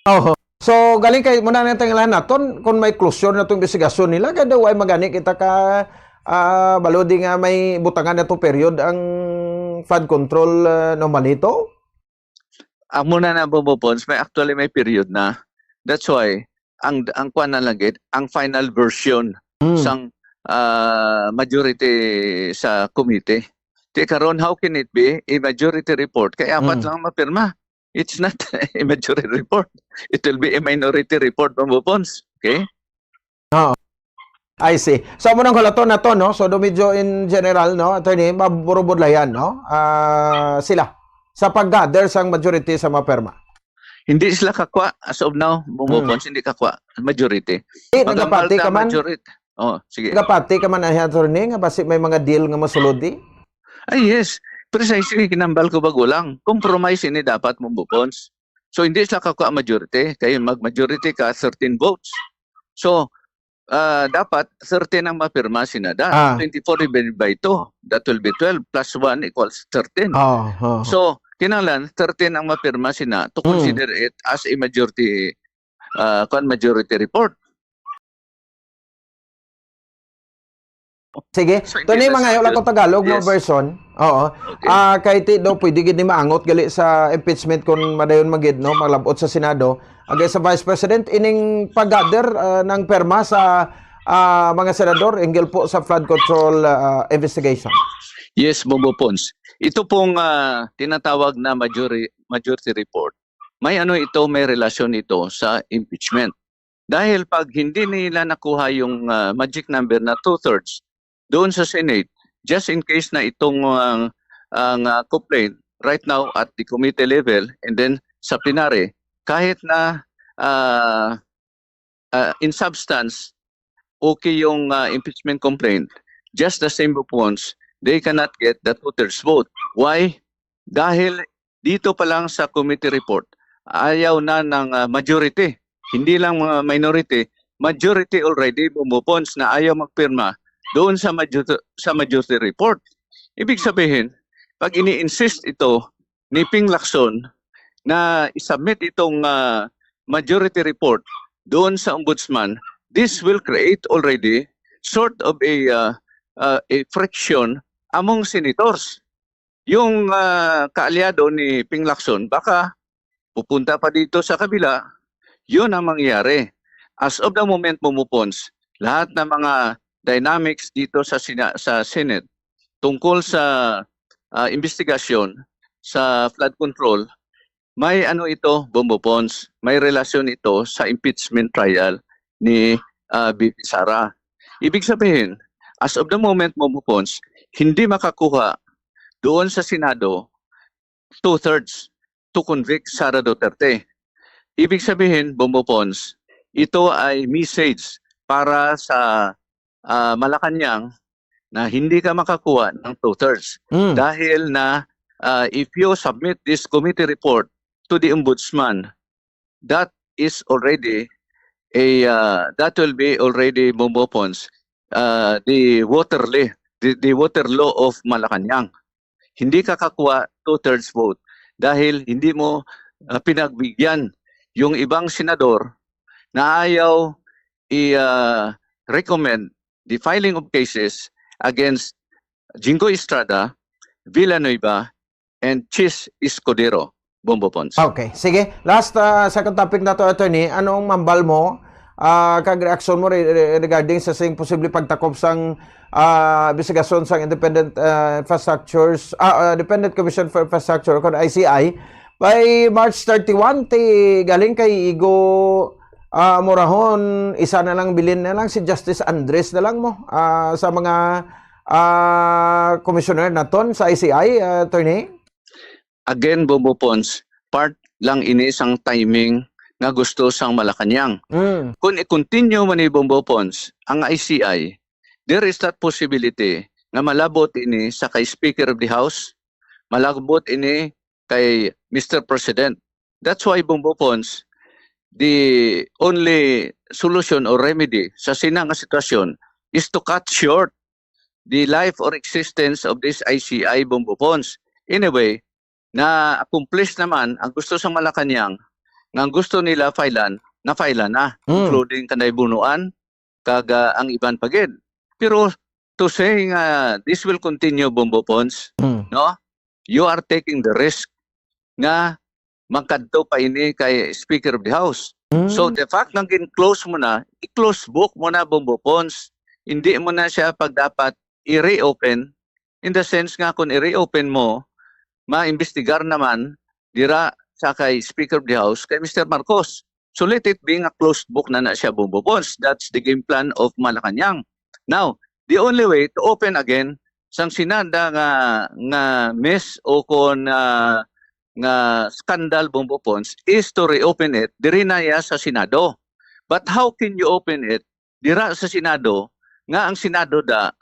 Oho. So, galing kay, muna na tanglahan naton, kung may closure na tong investigasyon nila, kaya daw ay magani kita ka, ah, balodi nga may butangan na to period ang flood control, ah, anomaly to? Amo na na, Bombo Pons, may actually may period na. That's why, ang, ang kwan na lang gid, ang final version Mm. sang, ah, majority sa committee. Ti karon, how can it be a majority report? Kay apat Mm. lang ang mapirma. It's not a majority report. It will be a minority report, Bombo Pons. Okay? Oo. I see. So, amo nang hulaton na to, no? So, do medyo in general, no, attorney, maburubod lang yan, no? Ah, sila. Sa pag-gather sang majority sa mga perma. Hindi sila kakwa as of now, Bombo Hmm. Pons, hindi kakwa. Majority. Eh, Magambal nagapati ta ka man? majority. Oh, sige. Nagapati ka man, ay, attorney, nga basi may mga deal nga masulod, di? Ay, yes. Precisely, kinambal ko bago lang. Compromise ini dapat, Bombo Pons. So, hindi sila kakwa majority. Kaya mag-majority ka, thirteen votes. So, ah, dapat thirteen ang mapirma sina da. Ah. Twenty-four divided by two. That will be twelve plus one equals thirteen. Oh, oh. So, kinahanglan, thirteen ang mapirma sina to Hmm. consider it as a majority, ah, kwan, majority report. Sige. So, hindi Tony, na mangayo sa lang ko Tagalog mo Yes. version. Oo. Okay. Ah, kay ti do, pwede gid ni maangot gali sa impeachment kung madayon man gid, no, malabot sa Senado. Agay sa Vice President, ining pag-gather, ah, ng perma sa, ah, mga senador, hinggil po sa flood control, ah, investigation? Yes, Bombo Pons. Ito pong ah, tinatawag na majority, majority report, may ano ito, may relasyon ito sa impeachment. Dahil pag hindi nila nakuha yung ah, magic number na two-thirds doon sa Senate, just in case na itong ah, ang ah, complaint right now at the committee level and then sa plenary, kahit na ah, ah, in substance, okay yung ah, impeachment complaint, just the same, Bombo Pons, they cannot get the two-thirds vote. Why? Dahil dito pa lang sa committee report, ayaw na ng ah, majority. Hindi lang mga minority, majority already, Bombo Pons, na ayaw magpirma doon sa majority, sa majority report. Ibig sabihin, pag ini-insist ito ni Ping Lacson na isubmit itong ah, majority report doon sa ombudsman, this will create already sort of a ah, ah, a friction among senators. Yung ah, kaalyado ni Ping Lacson, baka pupunta pa dito sa kabila, yun ang mangyayari. As of the moment, Bombo Pons, lahat ng mga dynamics dito sa Sina- sa Senate tungkol sa ah, investigasyon sa flood control, may ano ito, Bombo Pons, may relasyon ito sa impeachment trial ni ah, V P Sara. Ibig sabihin, as of the moment, Bombo Pons, hindi makakuha doon sa Senado two-thirds to convict Sara Duterte. Ibig sabihin, Bombo Pons, ito ay message para sa ah, Malacañang na hindi ka makakuha ng two-thirds. Mm. Dahil na ah, if you submit this committee report to the ombudsman, that is already a ah, that will be already, Bombo Pons, ah, the Waterley, the, the Waterloo of Malacañang. Hindi ka kakuha two-thirds vote dahil hindi mo ah, pinagbigyan yung ibang senador na ayaw i-recommend the filing of cases against Jinggoy Estrada, Villanueva, and Chiz Escudero, Bombo Pons. Okay. Sige. Last ah, second topic na to, attorney. Anong mambal mo ah, kag reaksyon mo re- re- regarding sa sing posible pagtakop sang ah, investigasyon sang Independent ah, Infrastructures ah, ah, Independent Commission for Infrastructure, kon I C I, by March thirty-one? Ti galing kay Igo ah, Morahon, isa na lang, bilin na lang si Justice Andres na lang mo ah, sa mga ah, commissioner naton sa I C I, ah, attorney? Again, Bombo Pons, part lang ini sang timing nga gusto sang Malacañang. Mm. Kung i-continue man ni Bombo Pons ang I C I, there is that possibility nga malabot ini sa kay Speaker of the House, malabot ini kay Mister President. That's why, Bombo Pons, the only solution or remedy sa sina nga sitwasyon is to cut short the life or existence of this I C I, Bombo Pons. Anyway, na-accomplish naman ang gusto sa Malacañang, nga ang gusto nila filean, na-filean na, Mm. including kanay bunuan, kag ah, ang iban pa gid. Pero to say nga this will continue, Bombo Pons, Mm. no? You are taking the risk nga magkadto pa ini kay Speaker of the House. Mm. So the fact nga gin-close mo na, i-close book mo na, Bombo Pons. Hindi mo na siya pagdapat i-reopen, in the sense nga kung i-reopen mo, maimbestigar naman dira sa kay Speaker of the House, kay Mister Marcos. So let it be nga closed book na na siya, Bombo Pons. That's the game plan of Malacañang. Now, the only way to open again sang sinada nga nga mess o kon ah, nga scandal, Bombo Pons, is to reopen it diri na ya sa Senado. But how can you open it dira sa Senado nga ang Senado da,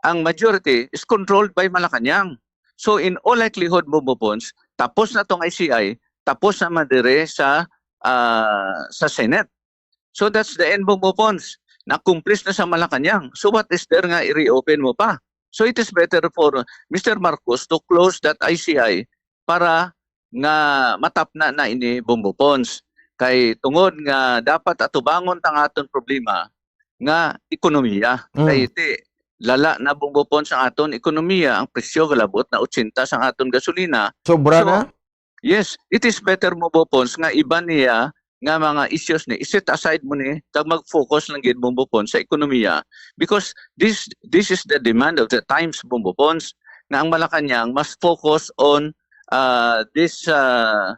ang majority is controlled by Malacañang? So in all likelihood, Bombo Pons, tapos na tong I C I, tapos na man diri sa ah, sa Senate. So that's the end, Bombo Pons. Na-accomplish na sa Malacañang. So what is there nga i-reopen mo pa? So it is better for Mister Marcos to close that I C I para nga matapna na ini, Bombo Pons. Kay tungod nga dapat atubangon ta nga aton problema nga ekonomiya. Mm. Kay ti lala na, Bombo Pons, ang aton ekonomiya, ang presyo galabot na ochenta sang aton gasolina. Sobra So, na? Yes, it is better, Bombo Pons, nga iban niya nga mga issues ni, i-set aside mo ni, kag mag-focus lang gid, Bombo Pons, sa ekonomiya. Because this, this is the demand of the times, Bombo Pons, nga ang Malacañang must focus on, uh, this, uh,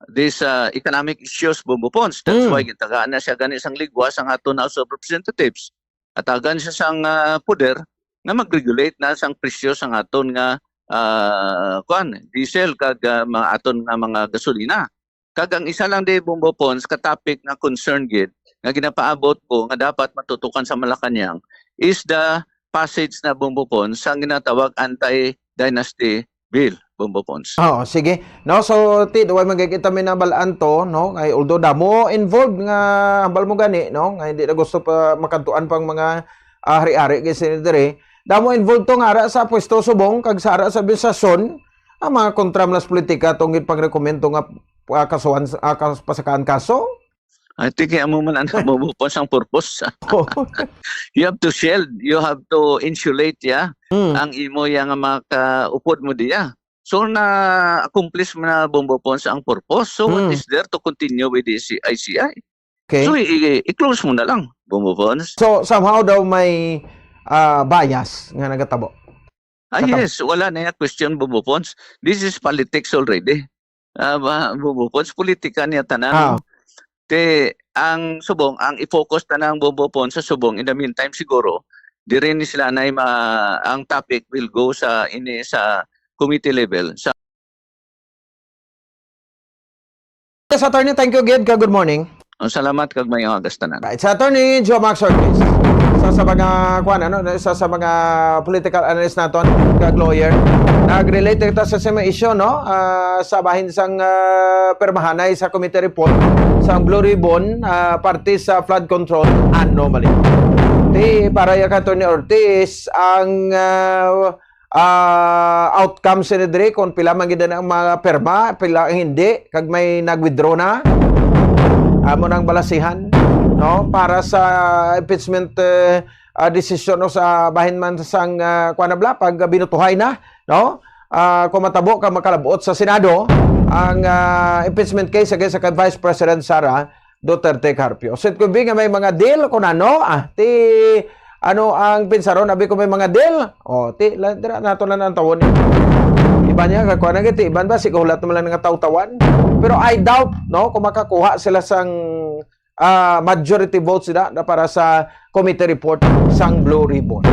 this, uh, economic issues, Bombo Pons. That's Mm. why gitagaan na siya gani sang ligwas ang aton House of Representatives. Atagan siya sang, ah, poder nga mag-regulate na sang presyo sang aton nga, ah, kuan, diesel kag, ah, mga aton nga mga gasolina. Kag ang isa lang di, Bombo Pons, ka topic nga concern gid nga ginapaabot ko nga dapat matutukan sa Malacañang is the passage na, Bombo Pons, sang ginatawag anti-dynasty bill, Bombo Pons. Oo, sige. No, so, ti, duway magkikita mi na balaan to, no? Kay although damo involved nga hambal mo gani, no? Nga hindi na gusto pa makadtuan pang mga, ah, hari-hari kay sini diri. Damo involved to nga ara sa pwesto subong kag sa ara sa administrasyon, ang mga kontra man sa politika tungod pang rekomendo nga, ah, kasuhan, ah, kas-, pasakaan kaso. I think amo man ang Bombo Pons ang purpose. Oh. You have to shield, you have to insulate, ya, Mm. ang imo yang mga kaupod mo diya. So, na-accomplish mo na, Bombo Pons, ang purpose. So, what Mm. is there to continue with the C-, I C I? Okay. So, i-, i-, i-close mo na lang, Bombo Pons. So, somehow daw may, ah, bias nga nagatabo. Ah, Sa kam- yes, wala na yung question, Bombo Pons. This is politics already. Ah, ba, Bombo Pons, politika niya tanan. Ah. Te, ang subong, ang i-focus tanan, Bombo Pons, sa subong. In the meantime, siguro, diri ni sila na ma-, ang topic will go sa, ini, sa committee level. Sa Yes, Attorney, thank you again. Ka-, good morning. Oh, salamat kag may oras tanan. Right. Sa Attorney Joe Max Ortiz, isa sa mga, kuwan, ano, isa sa mga political analyst naton, kag lawyer. Nag-relate kita sa same issue, no? Ah, sa bahin sang, ah, permahanay sa committee report sang Blue Ribbon, ah, parte sa flood control anomaly. Di, para ya ka Attorney Ortiz, ang, ah, ah, outcome sini diri, kung pila man gid ang mga perma, pila ang hindi, kag may nag-withdraw na. Amo nang balasihan, no? Para sa impeachment, eh, ah, desisyon, no, sa bahin man sang, ah, kuwan na bala, pag binutuhay na, no? Ah, kung matabo ka makalabot sa Senado ang, ah, impeachment case against sa kay Vice President Sara Duterte Carpio. Set ko bi nga may mga deal kung ano, ah, ti, ano ang pinsaron, abi ko may mga deal. Oh, ti, la-, dira nato na ang tawon. Iban niya, kakuha na giti, iban ba, sigahulat naman lang nga tawtawan. Pero I doubt, no, kung makakuha sila sang, ah, majority votes sila na para sa committee report sang Blue Ribbon.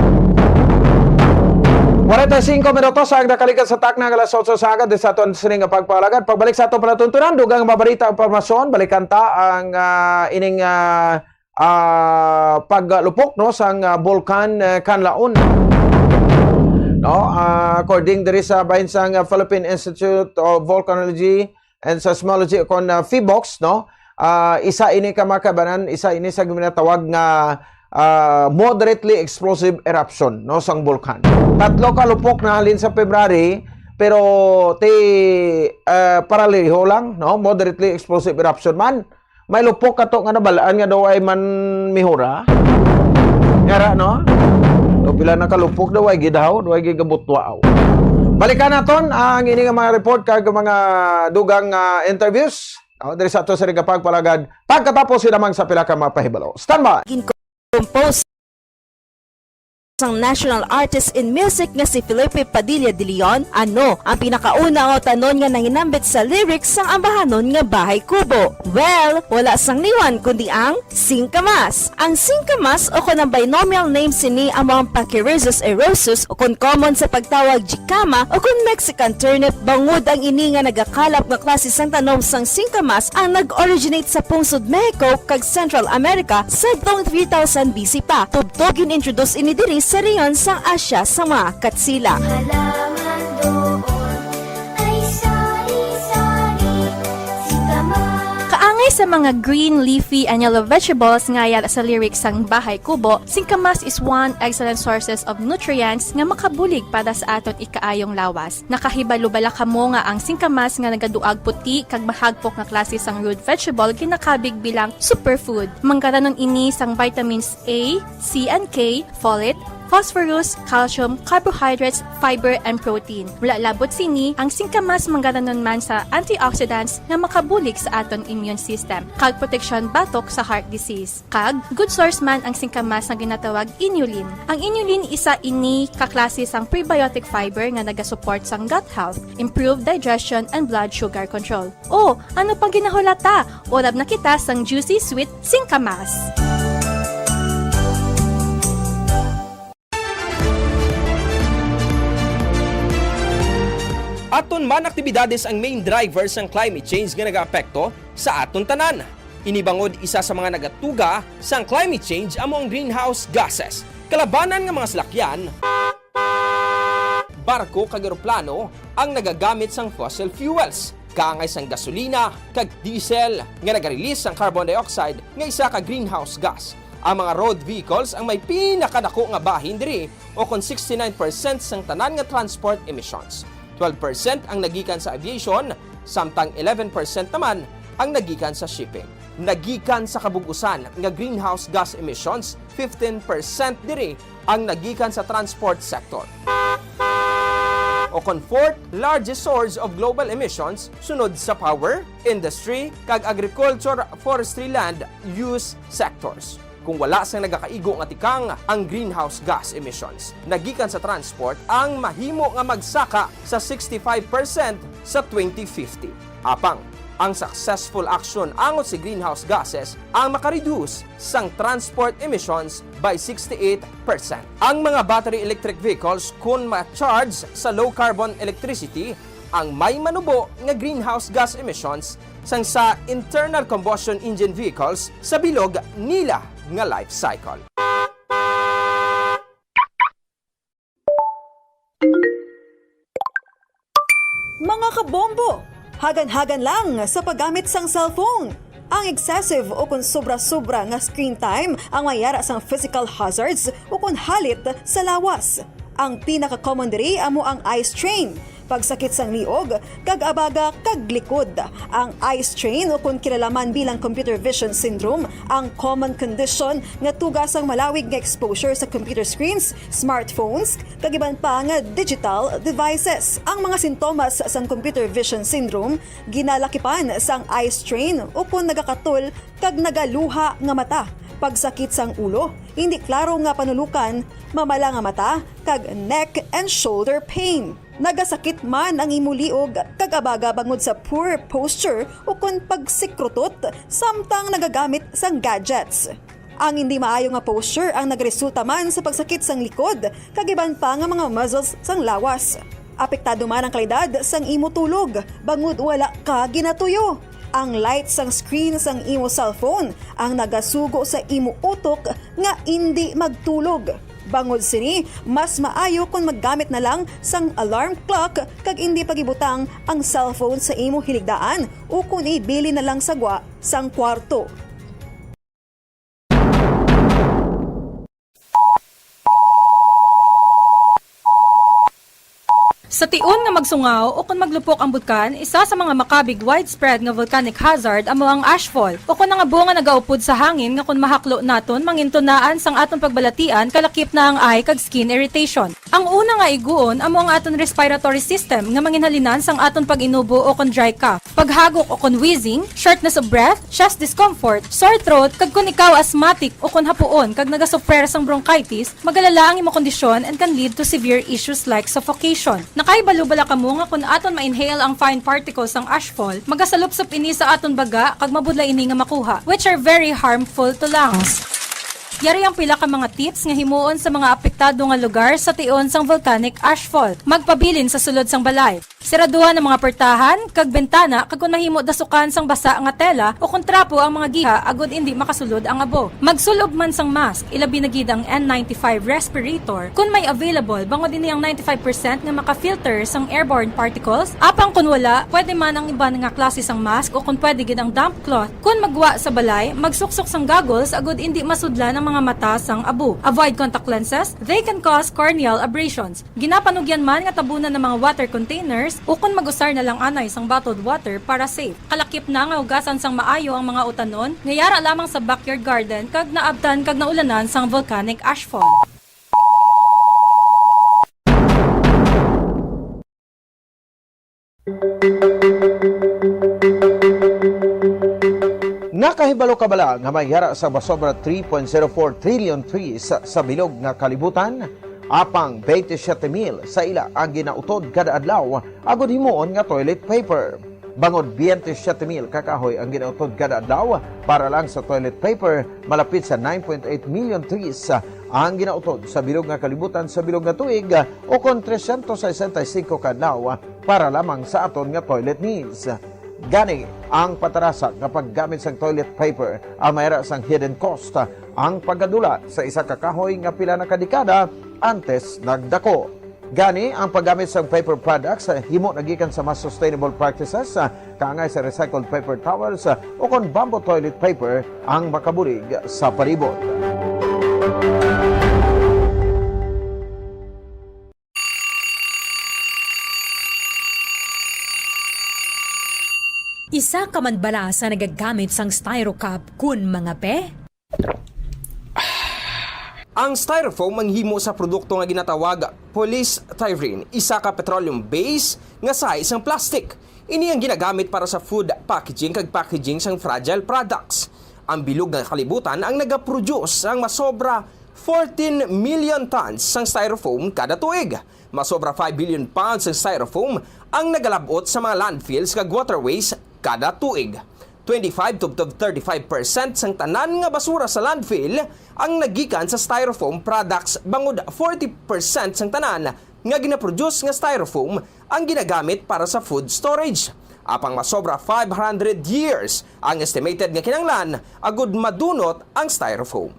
Kwarenta y singko minutos ang nakalikan sa takna nga alas otso sa agad sa aton sining nga pagpalagad. Pagbalik sa aton palatuntunan, dugang mabalita ang impormasyon, balikan ta ang, ah, ining, ah, ah, paglupok, no, sang, ah, Bulkan, eh, Kanlaon. No, ah, according diri sa bahin sang, ah, Philippine Institute of Volcanology and Seismology, kon, ah, PHIVOLCS, no, ah, isa ini ka makabanan, isa ini sa ginatawag nga, ah, moderately explosive eruption, no, sang bulkan. Tatlo ka lupok na halin sa February, pero ti, ah, paraliho lang, no, moderately explosive eruption man. May lupok kato nga nabalaan nga daw ay man mihura. Yara, no? So, pila na ka lupok daw ay gidahaw, daw ay gigabutwaaw. Balikan naton ang ini nga mga report kag mga dugang, ah, interviews. Oh, diri sa ato sa Riga Pagpalagad, pagkatapos sila mang sa pila ka mga pahibalo. Standby! Gin-compose sang national artist in music nga si Felipe Padilla de Leon, ano ang pinakauna nga utanon nga nahinambit sa lyrics sang ambahanon nga Bahay Kubo? Well, wala sang liwan kundi ang singkamas. Ang singkamas o kon ang binomial name sini amo ang Pachyrhizis eriosus o kon common sa pagtawag jicama o kon Mexican turnip, bangod ang ini nga nagakalap nga klase sang tanom sang singkamas ang nag-originate sa pungsod Mexico kag Central America sadtong three thousand B C pa. Tubtob gin-introduce ini diri sa rehiyon sang Asia sa mga Katsila. Halaman doon ay sari-sari, singkamas. Kaangay sa mga green leafy and yellow vegetables nga yara sa lyrics sang Bahay Kubo, singkamas is one excellent sources of nutrients nga makabulig para sa aton ikaayong lawas. Nakahibalo bala kamo nga ang singkamas nga nagaduag puti kag mahagpok nga klase sang root vegetable ginakabig bilang superfood? Manggaranon ini sang vitamins A, C, and K, folate, phosphorus, calcium, carbohydrates, fiber, and protein. Wala labot sini, ang singkamas manggalanon man sa antioxidants nga makabulig sa aton immune system kag proteksyon batok sa heart disease. Kag good source man ang singkamas nga ginatawag inulin. Ang inulin isa ini ka klase sang prebiotic fiber nga nagasupport sang gut health, improve digestion, and blood sugar control. O, ano pang ginahulata? Urab na kita sang juicy sweet singkamas. Aton man aktibidades ang main driver sang climate change nga nagaapekto sa aton tanan. Ini bangod isa sa mga nagatuga sang climate change amo ang greenhouse gases. Kalabanan nga mga salakyan, barko kag eroplano ang nagagamit sang fossil fuels, kaangay sang gasolina kag diesel nga nagarelease sang carbon dioxide nga isa ka greenhouse gas. Ang mga road vehicles ang may pinakadako nga bahin diri, o kon sixty-nine percent sang tanan nga transport emissions. Twelve percent ang nagikan sa aviation, samtang eleven percent naman ang nagikan sa shipping. Nagikan sa kabug-usan nga greenhouse gas emissions, fifteen percent diri ang nagikan sa transport sector. O kon fourth largest source of global emissions, sunod sa power, industry, kag agriculture, forestry, land use sectors. Kung wala sang nagakaigo nga tikang ang greenhouse gas emissions nagikan sa transport, ang mahimo nga magsaka sa sixty-five percent sa twenty fifty. Apang, ang successful action angot sa greenhouse gases ang makareduce sang transport emissions by sixty-eight percent. Ang mga battery electric vehicles, kun ma-charge sa low carbon electricity, ang may manubo nga greenhouse gas emissions sang sa internal combustion engine vehicles sa bilog nila nga life cycle. Mga kabombo, hagan-hagan lang sa paggamit sang cellphone. Ang excessive o kon sobra-sobra nga screen time ang may yara sang physical hazards o kon halit sa lawas. Ang pinaka-common diri amo ang eye strain, pagsakit sang liog, kag abaga kag likod. Ang eye strain, o kon kilala man bilang computer vision syndrome, ang common condition nga tuga sang malawig nga exposure sa computer screens, smartphones, kag iban pa nga digital devices. Ang mga sintomas sang computer vision syndrome ginalakipan sang eye strain o kon nagakatol kag nagaluha nga mata, pagsakit sang ulo, hindi klaro nga panulukan, mamala nga mata, kag neck and shoulder pain. Nagasakit man ang imo liog kag abaga bangod sa poor posture o kon pagsikrutot samtang nagagamit sang gadgets. Ang hindi maayo nga posture ang nagresulta man sa pagsakit sang likod kag iban pa nga mga muscles sang lawas. Apektado man ang kalidad sang imo tulog bangod wala ka ginatuyo. Ang light sang screen sang imo cellphone ang nagasugo sa imo utok nga indi magtulog. Bangod sini, mas maayo kon maggamit na lang sang alarm clock kag indi pagibutang ang cellphone sa imo hiligdaan ukon ibilin na lang sa gwa sang kwarto. Sa tion nga magsungaw ukon maglupok ang bulkan, isa sa mga makabig widespread nga volcanic hazard amo ang ashfall, ukon ang abo nga nagaupod sa hangin nga kon mahaklo naton, mangintunaan sang aton pagbalatian, kalakip na ang eye kag skin irritation. Ang una nga iguon amo ang aton respiratory system nga manginhalinan sang aton pag-inubo ukon dry cough, paghagok ukon wheezing, shortness of breath, chest discomfort, sore throat, kag kon ikaw asthmatic ukon hapuon kag nagasuffer sang bronchitis, magalala ang imo kondisyon and can lead to severe issues like suffocation. Nakahibalo bala kamo nga kon aton ma-inhale ang fine particles sang ashfall, magasalupsop ini sa aton baga kag mabudlay ini nga makuha, which are very harmful to lungs. Yari ang pila ka mga tips nga himuon sa mga apektado nga lugar sa tion sang volcanic ashfall. Magpabilin sa sulod sang balay. Siraduhan ang mga portahan kag bintana, kag kon mahimo, dasukan sang basa nga tela o kon trapo ang mga giha agod indi makasulod ang abo. Magsul-ob man sang mask, ilabi na gid ang N ninety-five respirator, kon may available, bangod ini ang ninety-five percent nga maka-filter sang airborne particles. Apang kon wala, pwede man ang iban nga klase sang mask o kon pwede gid ang damp cloth. Kon maggwa sa balay, magsuksok sang goggles agod indi masudlan ang mga mata sang abo. Avoid contact lenses, they can cause corneal abrasions. Ginapanugyan man nga tabunan ang mga water containers ukon mag-usar na lang anay sang bottled water para safe. Kalakip na nga hugasan sang maayo ang mga utanon nga yara lamang sa backyard garden kag naabtan kag naulanan sang volcanic ashfall. Nahibalo ka bala nga may yara sa masobra three point zero four trillion trees sa bilog nga kalibutan? Apang twenty-seven mil sa ila ang ginautod kada adlaw agud himuon nga toilet paper. Bangod twenty-seven mil ka kahoy ang ginautod kada adlaw para lang sa toilet paper, malapit sa nine point eight million trees ang ginautod sa bilog nga kalibutan sa bilog nga tuig, o kon trescientos sesenta y cinco ka adlaw para lamang sa aton nga toilet needs. Gani, ang patarasa nga paggamit sang toilet paper ang may ra sang hidden cost, ang pagkadula sa isa ka kahoy nga pila na ka dekada antes nagdako. Gani, ang paggamit sang paper products, ah, himo na gikan sa mas sustainable practices, ah, kaangay sa recycled paper towels, ah, o kon bamboo toilet paper ang makabulig sa palibot. Isa ka man bala sa nagagamit sang Styro Cup kun mangape? Ang styrofoam ang himo sa produkto nga ginatawag polystyrene, isa ka petroleum-based nga sahi sang plastic. Ini ang ginagamit para sa food packaging kag packaging sang fragile products. Ang bilog nga kalibutan ang nagaproduce sang masobra fourteen million tons sang styrofoam kada tuig. Masobra five billion pounds sang styrofoam ang nagalab-ot sa mga landfills kag waterways kada tuig. Twenty-five to thirty-five percent sang tanan nga basura sa landfill ang nagikan sa styrofoam products, bangod forty percent sang tanan nga ginaproduce nga styrofoam ang ginagamit para sa food storage. Apang masobra five hundred years ang estimated nga kinahanglan agud madunot ang styrofoam.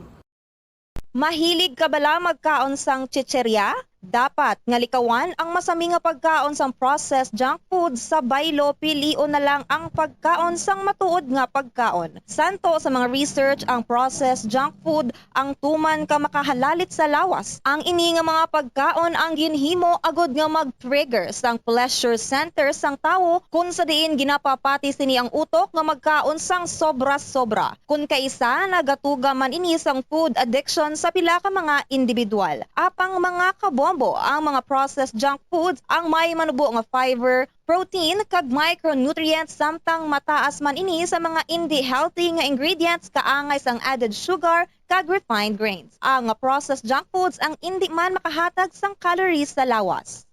Mahilig ka bala magkaon sang chichirya? Dapat nga likawan ang masami nga pagkaon sang processed junk food sa baylo, pilion na lang ang pagkaon sang matuod nga pagkaon. Santo sa mga research, ang processed junk food ang tuman ka makahalalit sa lawas. Ang ini nga mga pagkaon ang ginhimo agud nga mag-trigger sang pleasure center sang tawo, kun sa diin ginapapati sini ang utok nga magkaon sang sobra-sobra. Kun kaisa, nagatuga man ini sang food addiction sa pila ka mga indibidwal. Apang mga kabombo, ang mga processed junk foods ang may manubo nga fiber, protein, kag micronutrients, samtang mataas man ini sa mga indi healthy nga ingredients kaangay sang added sugar kag refined grains. Ang processed junk foods ang indi man makahatag sang calories sa lawas.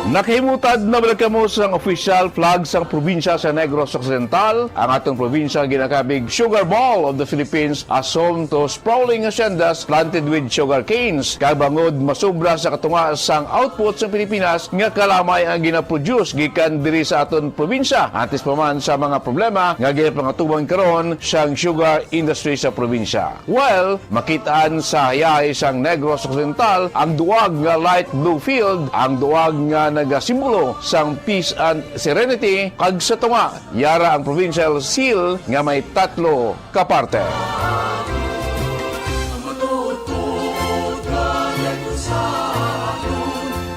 Nakahimutad na bala kamo sang official flag sang probinsya sa Negros Occidental? Ang aton probinsya ginakabig Sugar Bowl of the Philippines, a home to sprawling haciendas planted with sugar canes. Kag bangod masubra sa katunga sang output sa Pilipinas nga kalamay ang ginaproduce gikan diri sa aton probinsya, antes pa man sa mga problema nga ginapangatuban karon sang sugar industry sa probinsya. Well, makit-an sa hayahay sang Negros Occidental ang duwag nga light blue field, ang duwag nga nagasimbolo sang peace and serenity, kag sa tunga, yara ang provincial seal nga may tatlo ka parte.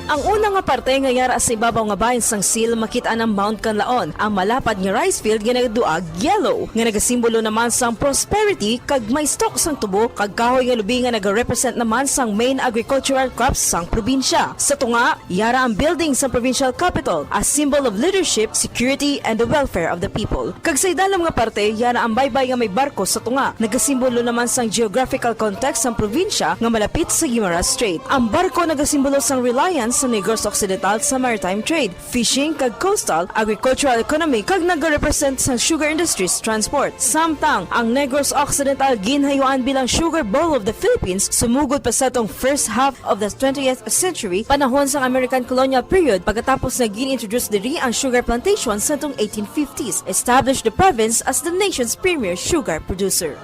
Ang una nga parte nga yara sa ibabaw nga bahin sang seal, makit-an ang Mount Kanlaon, ang malapad nga rice field nga nagaduag yellow, nga nagasimbolo naman sang prosperity, kag may stalk sang tubo kag kahoy nga lubi nga nagarepresent naman sang main agricultural crops sang probinsya. Sa tunga, yara ang building sang provincial capitol, a symbol of leadership, security, and the welfare of the people. Kag sa idalom nga parte, yara ang baybay nga may barko sa tunga. Nagasimbolo naman sang geographical context sang probinsya nga malapit sa Guimaras Strait. Ang barko nagasimbolo sang reliance sa Negros Occidental sa maritime trade, fishing, kag coastal agricultural economy, kag nagarepresent sang sugar industry's transport. Samtang ang Negros Occidental ginhayuan bilang Sugar Bowl of the Philippines, sumugod pa sa tong first half of the twentieth century, panahon sang American colonial period, pagkatapos nga gin-introduce diri ang sugar plantation sa tong eighteen fifties, established the province as the nation's premier sugar producer.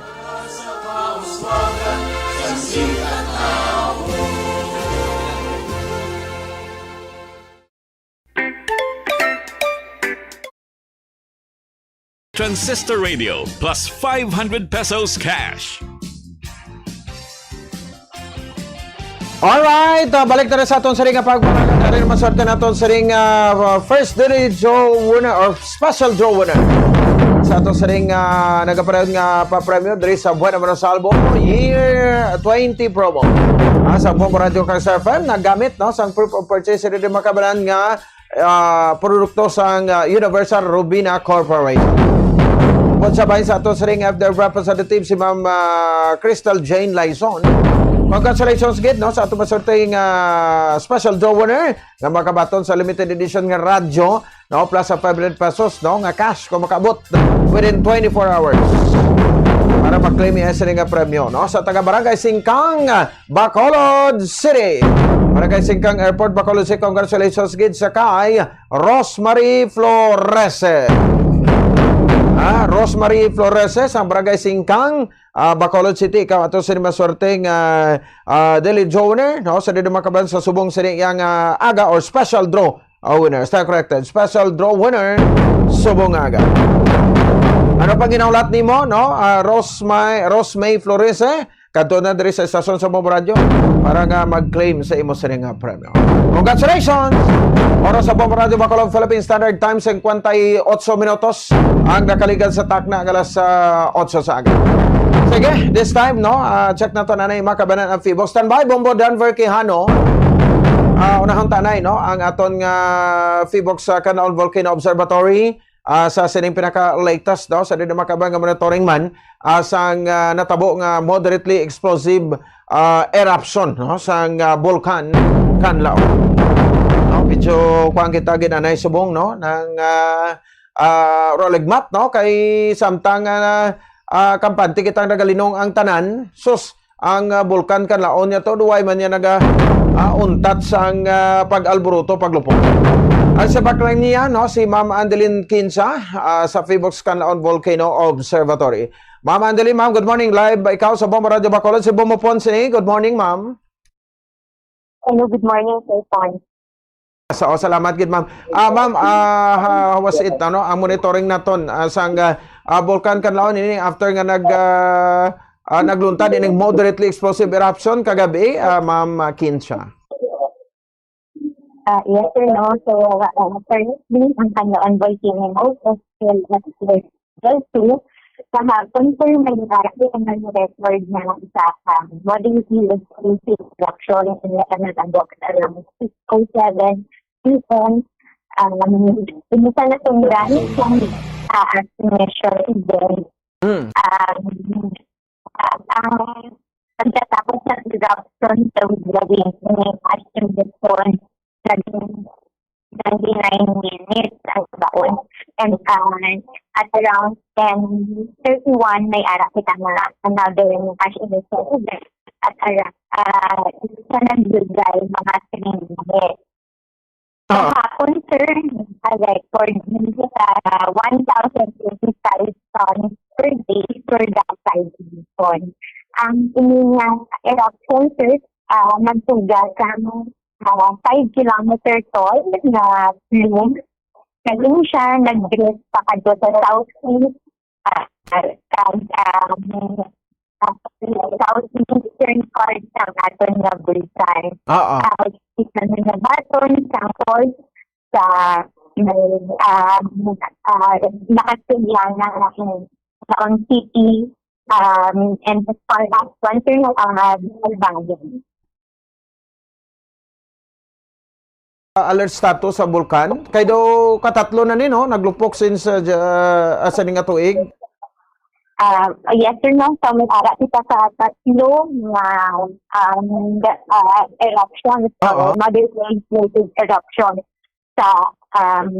Transistor Radio plus five hundred pesos cash. Alright, uh, balik na sa aton siring nga pagpanagan. Ari naman swerte naton siring uh, first daily draw winner or special draw winner. Sa ato sining, ah, nagapadayon nga papremyo diri sa Buena Montalvo Year twenty promo. Ah, sa Bombo Radio kag Star F M, nagamit, no, sang proof of purchase diri, mga kabanan, nga, ah, produkto sang, ah, Universal Robina Corporation. Upod sa bahin sa ato sining F D R representative, si Ma'am, ah, Crystal Jane Laison. Congratulations gid, no, sa ato masorteng, ah, special draw winner nga makabaton sa limited edition nga radyo, no, plus sa five hundred pesos, no, nga cash kung makaabot within twenty-four hours para ma-claim ang sining nga premyo, no, sa taga Barangay Singkang, Bacolod City. Barangay Singkang Airport, Bacolod City, congratulations gid sa kay Rosemary Florese. Ah, Rosemary Florese, sang Barangay Singkang, ah, Bacolod City. Ikaw ato sini maswerte nga, ah, daily draw winner, no? Sa dili makaban sa subong sini yang, ah, aga or special draw, ah, winner. Stay corrected. Special draw winner, subong aga. Ano pang ginaulat nimo, no? Ah, Rose May, Rose May Flores, eh? Kadto na diri sa estasyon sa Bombo Radio para nga mag-claim sa imo sini nga premyo. Congratulations! Oras sa Bombo Radio Bacolod, Philippine Standard Time, singkwenta y ocho minutos ang nakaligad sa takna nga alas, ah, otso sa aga. Sige, this time, no, ah, check naton anay, mga kabanan, ang Phoebus. Standby, Bombo Denver Quijano. Ah, unahon ta anay, no, ang aton nga Phoebus sa Canlaon Volcano Observatory. Ah, sa sining pinaka-latest, no, sa dili makaban nga monitoring man, ah, sang, ah, natabo nga moderately explosive, ah, eruption, no, sang, ah, Bulkan Kanlaon. No, medyo kuwan kita gid anay subong, no, nang, ah, ah, Rolegmat, no, kay samtang, ah, ah, kampante kitang nagalinong ang tanan, sus, ang, ah, Bulkan Kanlaon niya to, duway man niya naga, ah, untat sang, ah, pag-alboroto, paglupong. Ang sa baklang niya, no, si Ma'am Andeline Kinsa, ah, sa Phoebus Kanlaon Volcano Observatory. Ma'am Andeline, ma'am, good morning. Live ba ikaw sa Bombo Radio Bacolod? Si Bombo Ponce ni. Good morning, ma'am. Hello, good morning, Sir Pon. Sa, oh, salamat gid, ma'am. Ah, ma'am, ah, ha-, how was it, ano, ang monitoring naton, ah, sang, ah, ah, Bulkan Kanlaon ini after nga nag, ah, ah, nagluntad ining moderately explosive eruption kagabi, ah, Ma'am, ah, Kinsha? Ah, yes, sir, no. So, ah, currently, ang Kanlaon Volcano is still at level two. Kahapon, sir, may nangyari ang record na isa ka moderately explosive eruption in Lacanatagok around six oh seven P M. Um, inisa na itong gamit yung, ah, as measure event. Mm. Um, ah, ang pagkatapos ng eruption, so, grabe yung action response, naging ninety-nine minutes ang baon. And, uh, at around ten thirty-one, may ara kita nga another cash initial event. At ara-, uh, sa nagbigay mga three minutes. Oo. Kahapon, sir, a record nila sa one thousand twenty-five tons per day for the five season. Ang ini nga eruption, sir, ah, nagtuga sa, ah, five kilometer tall na plume. Naging siya, nag-drift pa kadto sa southeast, ah, kag, um, ah, southeastern part sang aton nga bulkan. Oo. Ah, kita na nabaton sa falls sa may, ah, ah, nakasugyan na ang, ang city, um, and as far as concern, ah, Albangan. Alert status sa bulkan. Kay daw katatlo na ni, no? Naglupok since, uh, ja-, uh, sa ning tuig. Ah, yes, sir, no? So, may ara kita sa tatlo nga, um, ga-, ah, eruptions, Oo. Mother Lode related eruptions sa, um,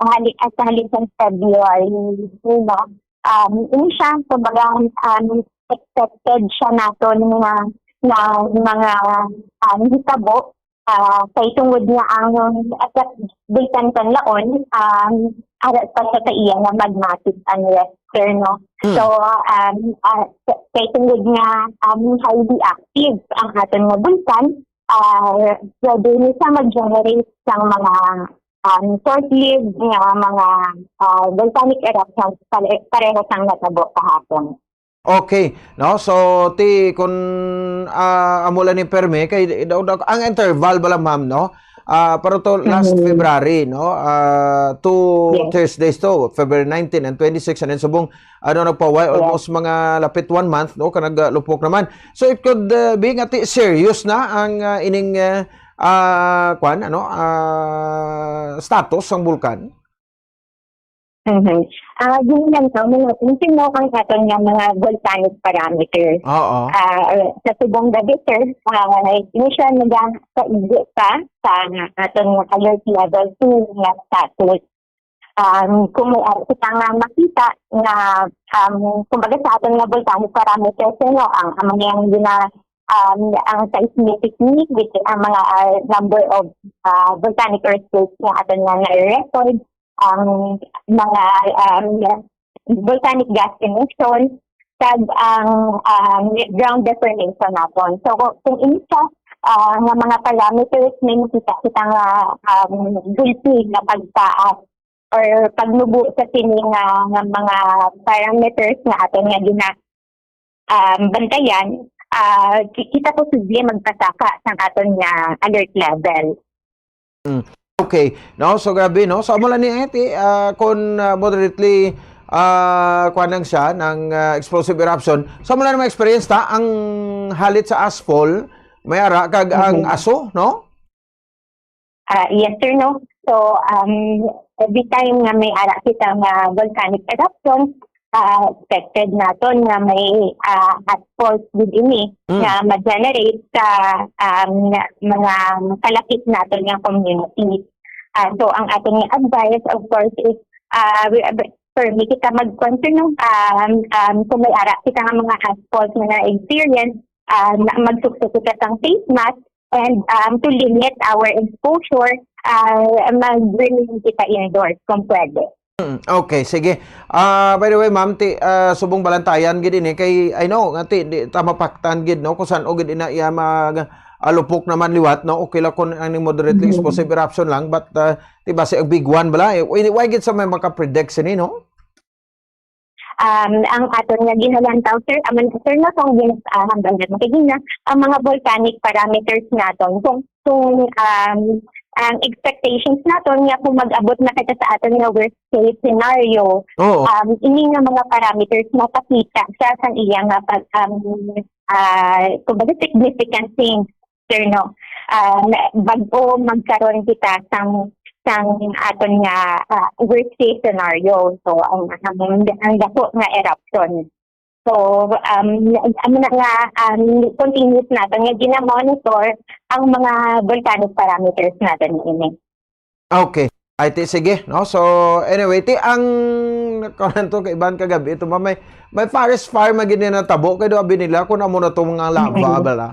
hali-, ah, sa halin sa February, no? Um, yun siya, kumbaga, um, expected siya naton nga, nga mga, um, hitabo, ah, kay tungod nga ang, at bisan kan laon, um, ara pa sa iya nga magmatic ang reactor, no? Mm. So, um, ah, kay tungod nga, um, highly active ang aton nga bulkan, ah, pwede ni siya mag-generate sang mga, um, short-lived nga mga, ah, volcanic eruptions pare-, pareho sang natabo kahapon. Okay, no? So, ti, kun, ah, amo lang ni permi, kay daw, daw, ang interval bala, ma'am, no? Ah, pero to last Mhm. February, no? Ah, two Yes. Thursdays to, February nineteen and twenty-six, and then subong, ano, nagpaway, Yes. almost mga lapit one month, no? Kanag, ah, lupok naman. So, it could, ah, be nga ti-, serious na ang, ah, ining, ah, ah, kwan, ano, ah, status sang bulkan? Mhm. Ah, ginlantaw mo natin, sino ang aton nga mga volcanic parameters. Oo. Ah, sa subong gabi, sir, ah, ini siya nagakaigo pa sa aton nga alert level two nga status. Um, kung may, ah, kita nga makita nga, um, kumbaga sa aton nga volcanic parameters, ano, ang, ang mga gina-, um, ang seismicity, which is ang mga, ah, number of, ah, volcanic earthquakes nga aton nga na-record, ang mga, um, volcanic gas emission, kag ang, um, ground deformation naton. So, kung, kung ini siya, ah, nga mga parameters, may makita kita nga, um, gulpi nga pagtaas or pagnubo sa sini nga, nga mga parameters nga aton nga gina-, um, bantayan, ah, ki-, kita posible magpasaka sang aton nga alert level. Mm. Okay, no? So, grabe, no? So, amo lang ni, eh, ti, ah, kung, ah, moderately, ah, kuwan lang siya, ng, ah, explosive eruption. So, amo lang naman experience ta, ang halit sa ashfall, may ara, kag ang Mhm. aso, no? Ah, yes, sir, no? So, um, every time nga may ara kita nga volcanic eruption, ah, expected naton nga may, ah, ashfalls gid ini Mm. nga ma-generate sa, um, mga kalapit naton nga community. Ah, so, ang aton nga advice, of course, is, ah, we, permi kita mag-, kung, sir, no? Um, um, kung may ara kita nga mga ashfalls nga na-experience, ah, na, magsukso kita sang face mask and, um, to limit our exposure, ah, mag-remain kita indoors kung pwede. Mm, okay, sige. Ah, by the way, ma'am, ti, ah, subong balantayan gid ini kay, I know nga ti, di ta mapaktan gid, no, kung san-o gid ina iya mag, ah, lupok naman liwat, no? Okay lang kung ang moderately Mhm. explosive eruption lang, but, ah, ti basi ang big one bala, eh, why, why gid sa may makapredict sini, no? Um, ang aton nga ginalantaw, sir, aman, sir, na kung gin-, ah, hambal natin kagina, ang mga volcanic parameters naton, kung, kung, um, ang expectations naton nga kung mag-abot na kita sa aton nga worst case scenario, Oo. um, ini nga mga parameters mapakita sa sang iya nga pag, um, ah, kumbaga, significant change, sir, no? Ah, na, bag-o magkaroon kita sang, sang aton nga, ah, worst case scenario. So, ang, ang, ang dako nga eruption. So, um, amo na nga, um, continuous naton nga gina-monitor ang mga volcanic parameters naton ini. Okay. Ay, ti, sige, no? So, anyway, ti, ang, kuwan to, kaibahan kagabi, ito ba, may, may forest fire man gid na natabo, kay do abi nila, kung amo na to mga lava, Mm-mm. bala.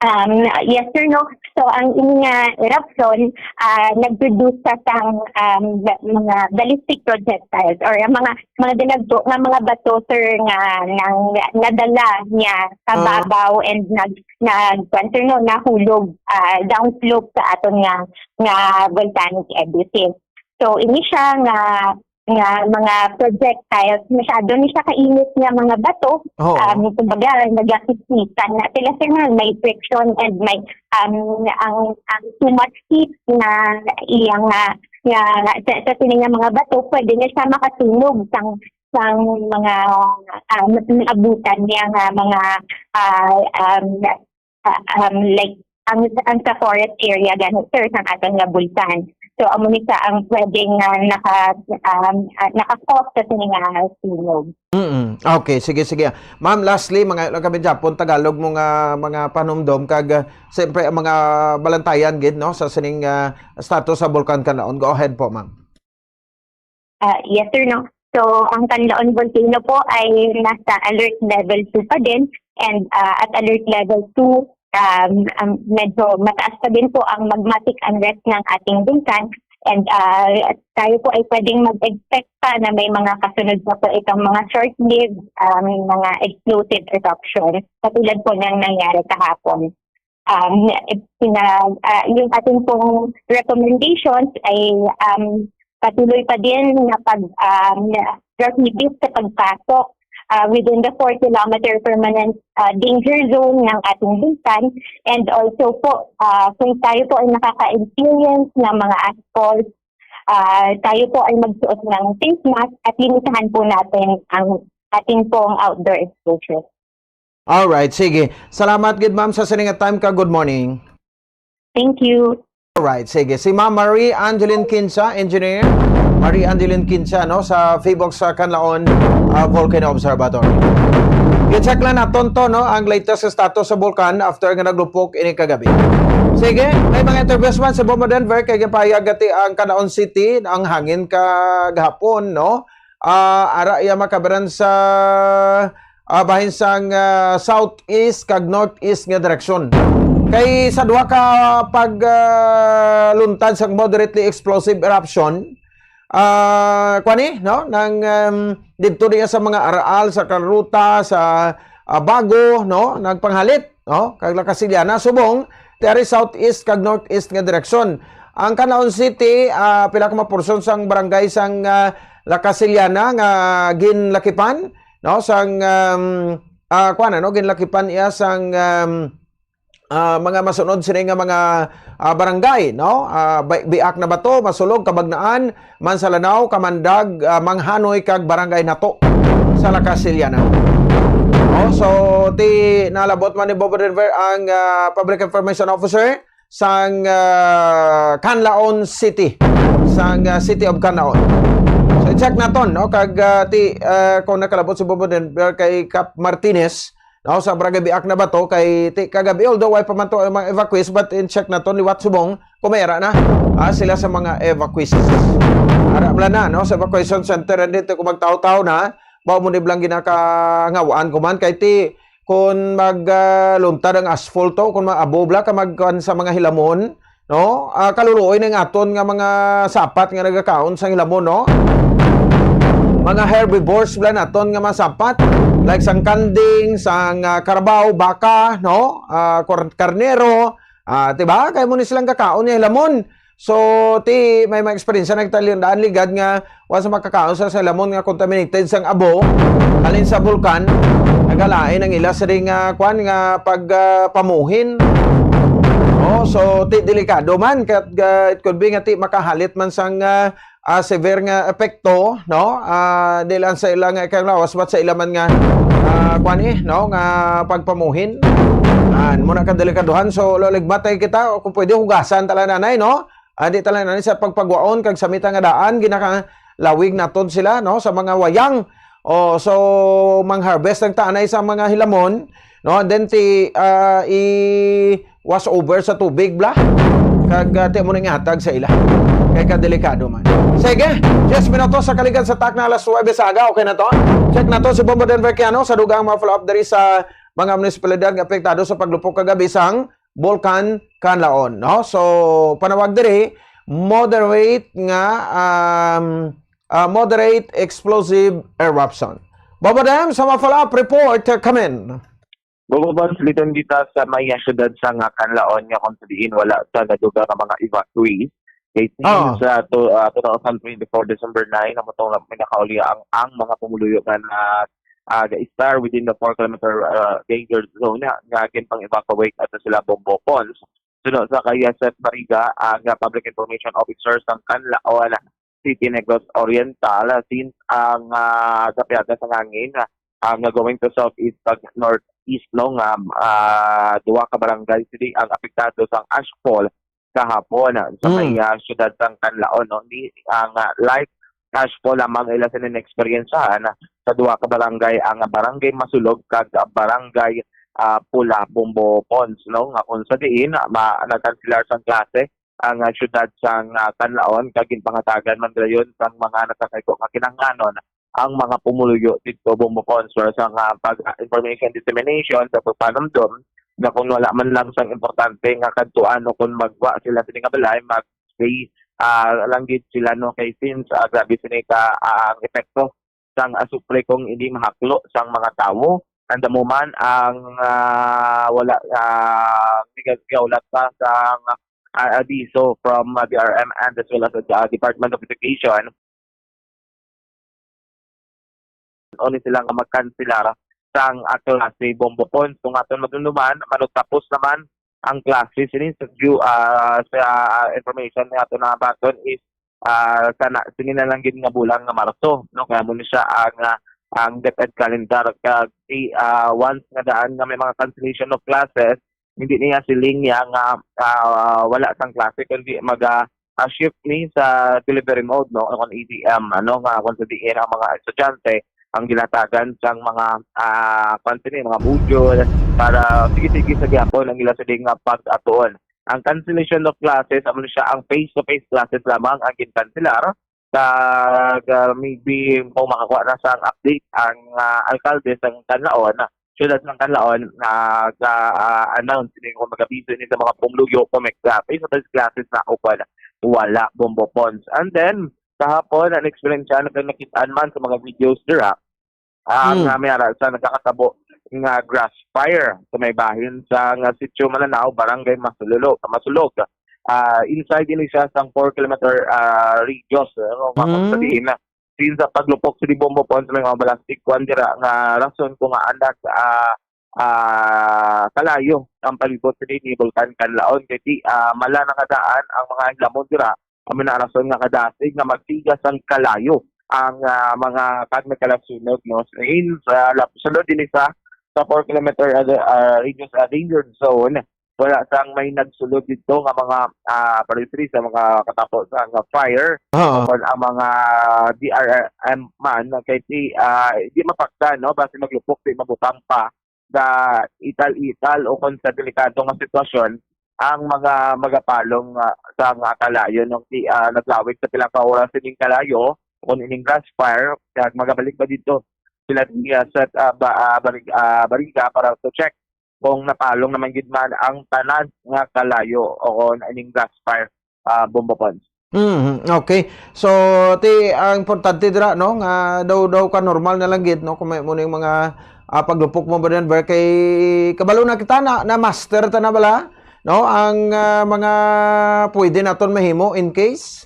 Um, yes, sir, no? So, ang ini nga eruption, ah, nag-produce sa sang, um, ba-, mga ballistic projectiles or ang mga, mga dinagko nga mga bato, sir, nga nang, nadala niya sa Ah. babaw and nag-, nag-, kuwan, sir, no, nahulog, ah, downslope sa aton nga, nga volcanic abuses. So, ini siya nga, nga mga projectiles, masyado ni siya kainit nga mga bato. Oo. Um, kumbaga, nagakisitan na sila, sir, nga may friction and may, um, ang, ang too much heat na iyang, ah, nga sa, sa sini nga mga bato, pwede na siya makasunog sang, sang mga, ah, naabutan niya nga mga, ah, um, ah, um, like, ang, ang sa forest area gani, sir, sang aton nga bulkan. So, amo ni sa ang pwedeng, ah, naka, um, ah, naka-cause sa sini nga sunog. Mm-mm. Okay, sige, sige. Ma'am, lastly, mga lang kami Japon, Tagalog mo nga mga panumdom, kag, ah, siyempre, ang mga balantayan gid, no, sa sining, ah, status sa Bulkan Kanlaon. Go ahead po, ma'am. Ah, yes, sir, no? So, ang Kanlaon Volcano po ay nasa alert level two pa din, and, ah, at alert level two, um, ang medyo mataas pa din po ang magmatic unrest ng ating bulkan. And, ah, tayo po ay pwedeng mag-expect pa na may mga kasunod pa po itong mga short-lived, um, mga explosive eruptions, katulad po ng nangyari kahapon. Um, pina-, ah, yung ating pong recommendations ay, um, patuloy pa din na pag, um, prohibit sa pagpasok ah, within the four kilometer permanent, ah, danger zone ng ating bulkan. And also po, ah, kung tayo po ay nakaka-experience ng mga ashfalls, ah, tayo po ay magsuot ng face mask at limitahan po natin ang ating pong outdoor exposure. Alright, sige. Salamat gid, ma'am, sa sini nga time ka. Good morning. Thank you. Alright, sige. Si Ma'am Marie Angeline Kinsa, engineer. Marie Angeline Kinsa, no, sa PHIVOLCS sa Canlaon, ah, Volcano Observatory. I-check lang naton to, no, ang latest status sa bulkan after nga naglupok ini kagabi. Sige, may mga interviews man sa Bombo Denver kay gipahayag ati ang Canlaon City, ang hangin kagahapon, no? Ah, ara iya makabaran sa, ah, bahin sang, ah, southeast kag northeast nga direksyon. Kay sa duha ka pag, ah, luntad sang moderately explosive eruption, ah, kuan ni, no, nang, um, didto niya sa mga aral, sa Carlota, sa, ah, Bago, no, nagpanghalit, no, kag La Castellana, subong ti ari southeast kag northeast nga direksyon. Ang Canlaon City, ah, pila ka mga porsyon sang barangay sang, ah, La Castellana nga ginlakipan, no, sang, um, ah, kuan, ano, ginlakipan iya sang, um, ah, mga masunod sini nga mga, ah, barangay, no? Ah, Bi-, Biak na Bato, Masulog, Cabagnaan, Mansalanao, Camandag, ah, Manghanoy kag Barangay Nato sa La Castellana. Oh, so ti nalabot man ni Bombo Denver ang, ah, Public Information Officer sang, ah, Canlaon City, sang, ah, City of Canlaon. So check naton, no, kag, ah, ti, ah, kung nakalabot si Bombo Denver kay Kap Martinez, no, sa Barangay Biak na Bato kay ti kagabi, although way pa man to ang mga evacuees, but in check naton liwat subong kung may ara na, ah, sila sa mga evacuees. Ara bala na, no, sa evacuation center, and dito kung magtaw-taw na, mao mo ni blang ginakangawaan ko man kay ti kung mag, ah, luntad ang asphalt to, kung maabo bala ka magkuan sa mga hilamon, no? Ah, kaluluoy na yung aton nga mga sapat nga nagakaon sa hilamon, no? Mga herbivores bala naton nga mga sapat, like sang kanding, sang, ah, karabaw, baka, no? Ah, kor-, karnero, ah, diba? Kaya mo ni silang kakaon yung hilamon. So, ti may mga eksperyensya nagtalion daan ligad nga wa sa makakaon sa, sa lamon nga contaminated sang abo halin sa bulkan, nagalain ang ila sa ring, ah, kwan nga pag, ah, pamuhin. Oh, so ti delikado man kat, ah, it could be nga ti makahalit man sang, ah, ah, severe nga epekto, no? Ah, di lang sa ila nga ikalawas, but sa ila man nga, ah, kwan eh, no? Nga pagpamuhin. Ah, muna ka delikaduhan. So, laligmatay kita, kung pwede, hugasan tala nanay, no? Ah, di tala nanay sa pagpagwaon kag sa mita nga daan, ginakalawig naton sila, no? Sa mga wayang. Oh, so, mang-harvest ang tanay sa mga hilamon, no? And then ti, ah, i-wash over sa tubig, bla. Kag, ah, ti mo nang ihatag sa ila. Kay kadelikado man. Sige, diyes minutos sa kaligad sa takna alas nuwebe sa aga. Okay na to. Check na to si Bombo Denver Kiano sa dugang mga follow-up diri sa mga munisipalidad nga apektado sa paglupok kagabi sang Bulkan Kanlaon, no? So, panawag diri, moderate nga, um, ah, moderate explosive eruption. Bobo Dam, sa mga follow-up report, uh, come in. Bumabang siliton kita sa may siyudad sa nga Kanlaon nga kung sa diin wala sa naduga nga mga evacuees. Kay Ah. since sa to, ah, two thousand twenty-four December nine, namutong na may nakauli ang, ang mga pumuluyo nga na ah, ga-star within the four kilometer, ah, danger zone nga, nga ginpang-evacuate ato sila Bombo Pons. Suno sa kay Seth Mariga, ang, ah, Public Information Officer sang Kanlaon City, Negros Oriental, since ang, ah, sa piyaga sa hangin, ah, ang going to southeast kag northeast, no, nga, ah, duha ka barangay sila ang apektado sang ashfall kahapon, ah, sa may, Mm. ah, siyudad sang Kanlaon, no? Ni ang, ah, light ashfall lamang ila sila na-eksperyensyahan, ah, sa duha ka barangay, ang Barangay Masulog kag Barangay, ah, Pula, Bombo Pons, no? Nga kung sa diin, ah, ma-, nagkansilar sang klase ang, ah, siyudad sang, ah, Kanlaon kag ginpangatagan man dayon sang mga nagkakaigo nga kinahanglanon ang mga pumuluyo didto, Bombo Pons, or sa nga pag, ah, information dissemination, sa pagpanumdom nga kung wala man lang sang importante nga kadtuan o kung magwa sila sini nga balay, mag-stay, ah, lang gid sila, no, kay since, ah, grabe sini ka, ah, ang epekto sang asupre kung hindi mahaklo sang mga tawo. Andamo man ang, ah, wala, ah, nagagawlat pa sang, ah, abiso from, ah, D R M and as well as the, ah, Department of Education. o ni sila nga magkanselar sang, ah, klase, Bombo Pons. Kung aton madumduman, manutapos naman ang klase sini sa view, ah, sa, ah, information nga ato nabaton is, ah, sana sini na lang gid nga bulan nga Marso, no? Kaya mo ni siya ang, ah, ang DepEd calendar. Kag di, ah, once nga daan nga may mga cancellation of classes, hindi niya siling niya nga, ah, wala sang klase, kundi mag, ah, ah, shift ni sa delivery mode, no? Kung A D M, ano, nga kung sa diin ang mga estudyante ang ginatagan sang mga, ah, kwan sini, mga module para sige-sige sa gyapon ang ila sini nga pag-atuon. Ang cancellation of classes, amo na siya ang face-to-face classes lamang ang ginkanselar. Kag, ah, maybe kung makakuha na sang update ang, ah, alkalde sang Canlaon, siyudad sang Canlaon, ah, ga, ah, announce ni kung mag-abiso ni sa mga pumuluyo kung may, ah, face-to-face classes na o wala, Bombo Pons. And then, kahapon, ang experience na nakita man sa mga videos dira, ah, Mm. nga may ara sa nagkakatabo nga grass fire sa may bahin sa nga Sitio Mananao, Barangay Masulo-, Masulog. Ah, inside ini siya sang four kilometer, ah, radius, ano, Mm. sa diin na. Since sa paglupok sa Bombo Pons, may mga balastik kwan dira nga rason kung nga anak, ah, ah, kalayo ang palibot sa ni Bulkan Kanlaon. Kay di, ah, mala na nga daan ang mga hilamon dira. Amo na rason nga kadasig nga magtigas ang kalayo ang, ah, mga kag nagkalasunod, no? Since, ah, lap-, sulod din sa, sa four kilometer, ah, ah, radius, ah, danger zone, wala sang may nagsulod dito nga mga, ah, pareho sa mga katapo sa nga fire. Oo. Kung ang mga D R M man, kay di, ah, di mapakdan, no? Basi maglupok, di mabutang pa sa ital-ital o kung sa delikado nga sitwasyon ang mga magapalong, ah, sa nga kalayo nung di, ah, naglawig sa pila ka oras ining kalayo kung ining grass fire, kag magabalik ba dito sila diya sa, ah, ba, ah, Barig-, ah, Bariga para to check kung napalong naman gid man ang tanan nga kalayo o kung ining grass fire, ah, Bombo Pons. Mhm, okay. So, ti, ang importante dira, no, nga daw, daw ka normal na lang gid, no, kung may mo ning mga, ah, paglupok mo ba diyan, Ber, kay kabalo na kita na, na master ta na bala, no, ang, ah, mga pwede naton mahimo in case.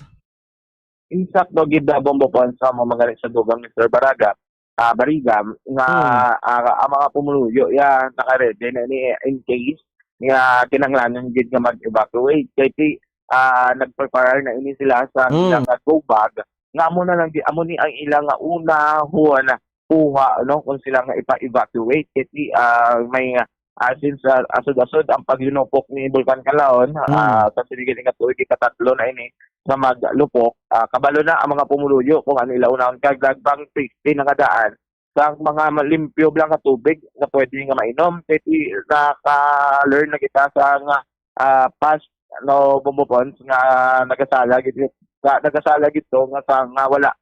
Insakto gid na, Bombo Pons, sa mga, mga sa dugang, Mister Baraga, ah, Bariga, nga, Hmm. ah, ang mga pumuluyo, ya, naka-ready na ni in case nga kinahanglanon gid nga mag-evacuate. Kay ti, ah, nagprepare na ini sila sa Hmm. ilang, ah, go bag. Nga amo na lang di, amo ni ang ilang, ah, unahon kuha, no, kung sila nga ipa-evacuate. Kay ti, ah, may, ah, since, ah, asod-asod ang paglinupok ni Bulkan Kalaon, Hmm. ah, sa sinigil nga tuig, ikatatlo na ini nga maglupok. Ah, kabalo na ang mga pumuluyo kung ano ila unahon kag dagbang safety na nga daan sa mga malimpyo lang nga tubig nga pwede nga mainom. Kay ti, naka-learn na kita sa nga, ah, past, no, Bombo Pons nga nagasala gid, nga nagasala gid to nga sa nga wala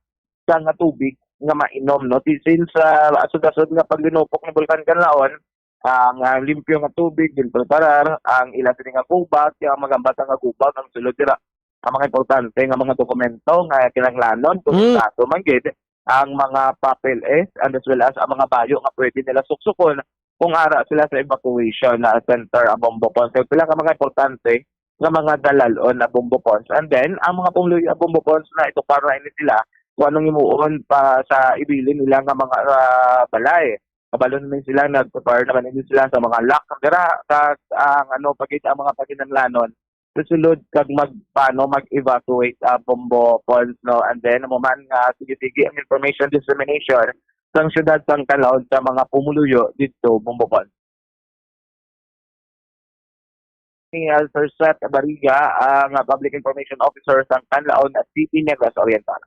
sa nga tubig nga mainom, no? Ti-, since, ah, asod-asod nga paglinupok ni Bulkan Kanlaon, ang, ah, limpyo nga tubig, ginpreparar, ang ila sini nga gubag, ang magambata nga gubag, ang sulod dira, ang mga importante nga mga dokumento nga kinahanglanon, kung Mm. kaso man gid, ang mga papeles, and as well as ang mga bayo nga pwede nila suksukon kung ara sila sa evacuation na center, ang Bombo Pons. So, pila ka mga importante nga mga dalalon na Bombo Pons. And then, ang mga pumuluyo ang Bombo Pons na itukar na ini sila kung anong himuon pa sa ibilin nila nga mga, ah, balay. Kabalo naman sila, nag-prepare naman ini sila sa mga lock dira, kag ang ano pa gid ang mga paginahanglanon sa sulod kag mag-, paano mag-evacuate, ah, Bombo Pons, no? And then, amo man nga sige-sige ang information dissemination sang siyudad sang Canlaon sa mga pumuluyo didto, Bombo Pons. Ni, ah, Sir Seth Bariga, ang, ah, Public Information Officer sang Canlaon City, Negros Oriental.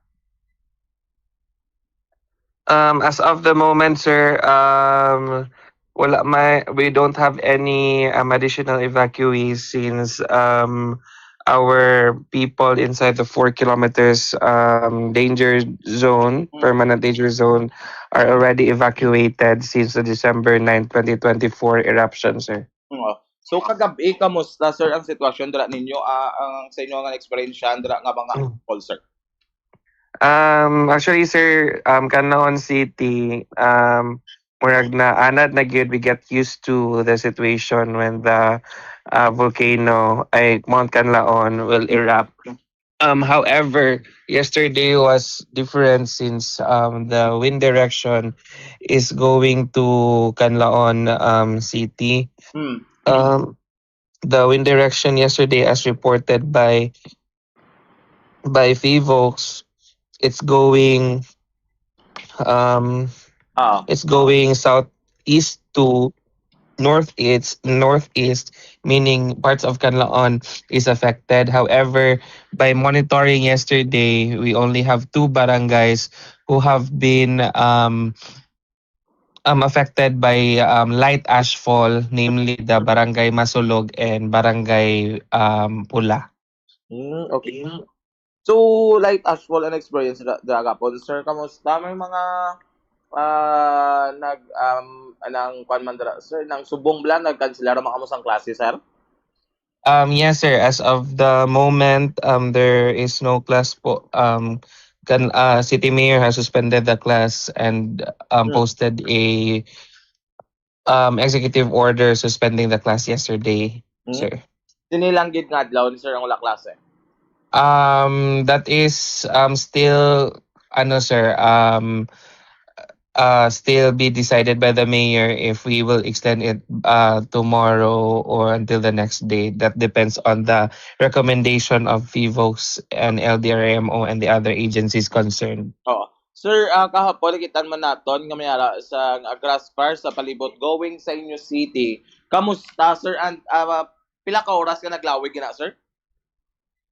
Um, as of the moment, sir, um, wala may, we don't have any, um, additional evacuees since, um, our people inside the four kilometers, um, danger zone, Mm. permanent danger zone, are already evacuated since the December nine, twenty twenty-four eruption, sir. Oo. So, kagabi, kamusta, sir, ang sitwasyon dira ninyo, ah, ang sa inyo nga na-eksperyensyahan dira nga mga Mm. falls, sir? Um, actually, sir, um, Canlaon City, um, murag na anad na gyud, we get used to the situation when the, uh, volcano, ay, Mount Canlaon will erupt. Um, however, yesterday was different since, um, the wind direction is going to Canlaon, um, City. Hmm. Um, the wind direction yesterday, as reported by by Fivox, it's going um Ah. it's going southeast to northeast, northeast, meaning parts of Canlaon is affected. However, by monitoring yesterday, we only have two barangays who have been um um affected by um light ashfall, namely the Barangay Masulog and Barangay um Pula. Hmm, okay. So, light ashfall and experience da, da gapon. Sir, kamusta? May mga ah nag um anang kwan man dira, sir, nang subong bala nagkanselar man kamo sang klase, sir? Um, yes, sir. As of the moment, um, there is no class po. Um, can uh, City Mayor has suspended the class and um, Hmm. posted a um, executive order suspending the class yesterday, Hmm. sir. Sini lang gid nga adlaw ni sir ang wala klase. Um, that is um still ano, sir, um uh still be decided by the mayor if we will extend it uh tomorrow or until the next day. That depends on the recommendation of Fivox and L D R M O and the other agencies concerned. Oo. Sir, ah, kahapon nakitaan man naton nga may ara sa nga grass fire sa palibot going sa inyo city. Kamusta, sir? And ah, pila ka oras nga naglawig na, sir?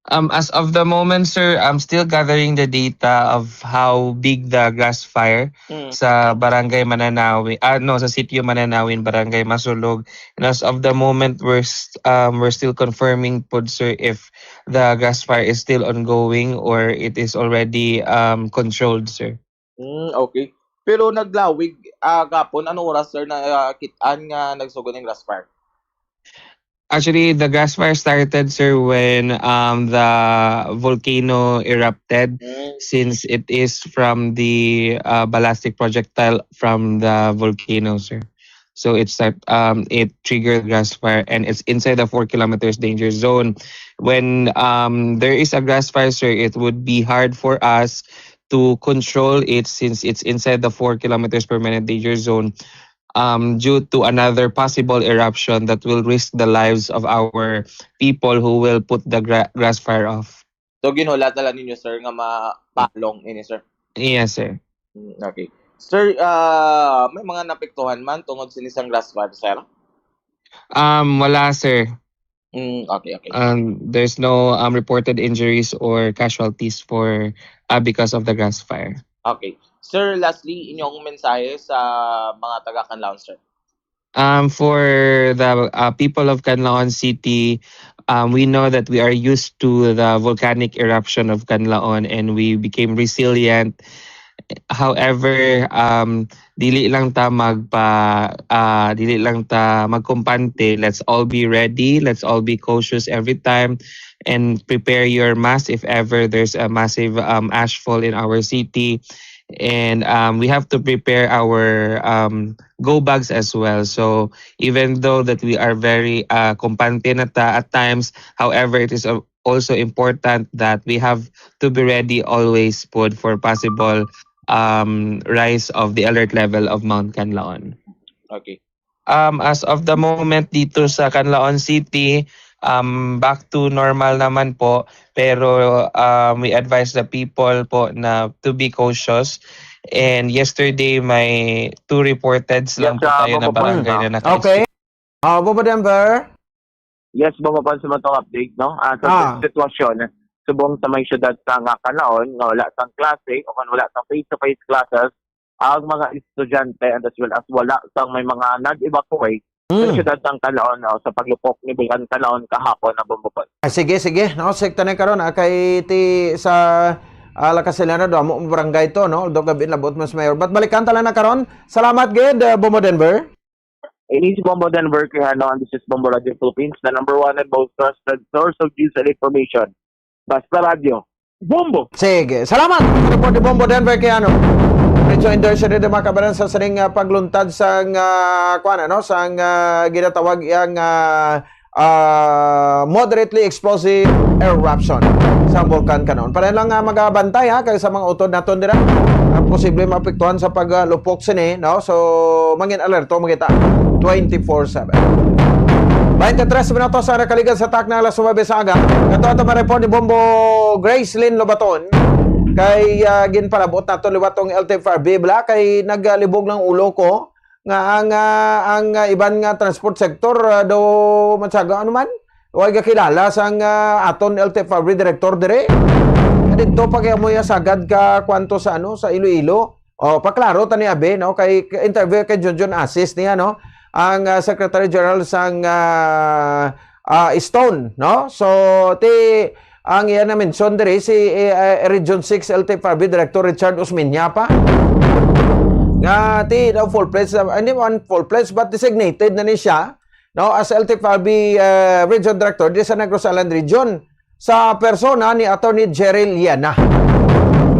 Um, as of the moment, sir, I'm still gathering the data of how big the grass fire Mm. sa Barangay Mananawin, ah, no, sa Sitio Mananawin, Barangay Masulog. And as of the moment, we're s- um, we're still confirming po, sir, if the grass fire is still ongoing or it is already um controlled, sir. Mm, okay. Pero naglawig ah, gapon, ano oras, sir, na ah, kit-an nga nagsugod ang grass fire? Actually, the grass fire started, sir, when um the volcano erupted, Mm. since it is from the uh, ballistic projectile from the volcano, sir. So it start um it triggered grass fire and it's inside the four kilometers danger zone. When um there is a grass fire, sir, it would be hard for us to control it since it's inside the four kilometers per minute danger zone. Um, due to another possible eruption that will risk the lives of our people who will put the gra- grass fire off. So, ginhulat na lang ninyo, sir, nga mapalong ini, sir? Yes, sir. Mm, okay. Sir, ah, may mga napiktuhan man tungod sini sang grass fire, sir? Um, wala, sir. Mm, okay, okay. Um, there's no um, reported injuries or casualties for uh, because of the grass fire. Okay. Sir, lastly, inyong mensahe sa mga taga Canlaon, sir? Um, for the uh, people of Canlaon City, um, we know that we are used to the volcanic eruption of Canlaon and we became resilient. However, um, dili lang ta magpa ah, dili lang ta magkumpante. Let's all be ready. Let's all be cautious every time and prepare your mask if ever there's a massive um, ashfall in our city. And um, we have to prepare our um, go bags as well. So even though that we are very uh, kumpante na ta at times, however, it is uh, also important that we have to be ready always po for possible um, rise of the alert level of Mount Canlaon. Okay. Um, as of the moment dito sa Canlaon City, um, back to normal naman po. Pero um, we advise the people po na to be cautious. And yesterday, may two reported Yes, lang po ah, tayo na Bombo Pons, barangay ah. na naka Okay. Ah, Bombo Denver. Yes, Bombo Pons, sa atong update, no? Ah, sa Ah. sitwasyon, subong sa may syudad sa nga Canlaon, nga wala sang klase o kung wala sang face-to-face classes, ang mga estudyante and as well as wala sang may mga nag-evacuate sa Mm. syudad sang Canlaon, no, sa paglupok ni Bulkan Canlaon kahapon na, Bombo Pons. Ah, sige, sige. No, sekta na karon ah, kay ti sa ah, La Castellana, do amo barangay to, no? Although gabi na buot mas mayor. But balikan ta lang na karon. Salamat gid, uh, Bombo Denver. Ini si Bombo Denver Quijano, and this is Bombo Radio Philippines, the number one and most trusted source of news and information. Basta Radio, Bombo! Sige. Salamat. Report ni Bombo Denver Quijano. Medyo endorser din mga kabaran sa sining ah, pagluntad sa uh, kuan ano, sa uh, ginatawag yang ah, ah, moderately explosive eruption sa Bulkan Kanon. Pareho lang nga magabantay, ha, kay sa mga utod naton dira, ang posible maapektuhan sa paglupok sini, no? So, mangin alerto mo kita twenty-four seven. Twenty-three minutos ang nakaligan sa takna alas nuwebe sa aga. Kato ato ma-report ni Bombo Gracelyn Lobaton. Kay, ah, ginpalabot nato liwat tong L T F R B, bala, kay nagalibog lang ulo ko nga ang, ah, ang, ah, iban nga transport sector, ah, daw matsaga, ano man, way gakilala sang, ah, aton L T F R B director dire. Dito pa kaya mo ya sagad ka kwanto sa, ano, sa Iloilo. O, paklaro ta ni Abe, no? Kay, kay interview kay Junjun Asis niya, no? Ang, ah, Secretary General sang, ah, ah, Stone, no? So, ti, ang iya na mention diri si, eh, ah, Region six L T F R B Director Richard Osmeña pa. Nga ti daw full-fledged, ah, hindi man full-fledged, but designated na ni siya, no, as L T F R B, ah, Region Director di sa Negros Island Region sa persona ni Attorney Jerry Liana.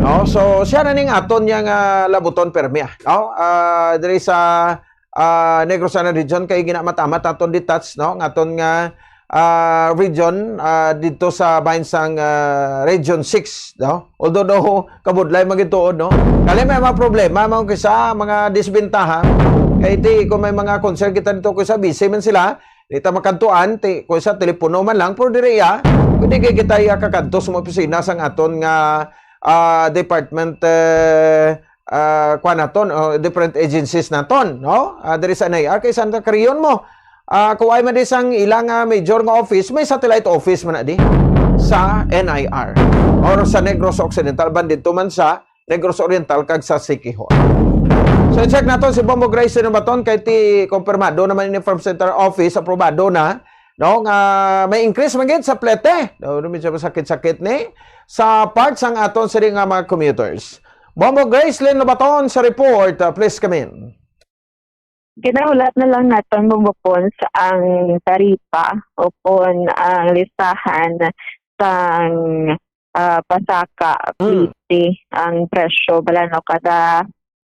No? So, siya na ning aton niya nga labuton permi, ah, no? Ah, diri sa, ah, Negros Island Region kay ginamatamat aton detach, no? Nga aton nga, ah, region, ah, dito sa bahin sang, ah, Region six, no? Although daw kabudlay magituod, no? Kali may mga problema, mga kisa, mga disbentaha. Kay ti, kung may mga concern kita dito, kisa busy man sila, di ta makadtuan, ti, kung sa telepono man lang, pero diri iya, pwede kay kita iya kakadto sa mga opisina sang aton nga, ah, department, eh, ah, kuan naton, o different agencies naton, no? Ah, diri sa N I R, kay saan ka kariyon mo? Ah, kung ay man di sang ilang, ah, major nga office, may satellite office man na di sa N I R or sa Negros Occidental, bandito man sa Negros Oriental kag sa Siquijor. So, i-check naton si Bombo Grace Sinabaton kay ti kumpirmado naman ini from Central Office, aprobado na, no, nga may increase man gid sa plete. No, medyo masakit-sakit ni sa parts ang aton sini nga mga commuters. Bombo Grace Lynn Lobaton sa report. Uh, please come in. Ginahulat na lang naton, Bombo Pons, ang taripa o kon ang listahan sang, ah, pasaka, Mm. Plete, ang presyo, bala, no, kada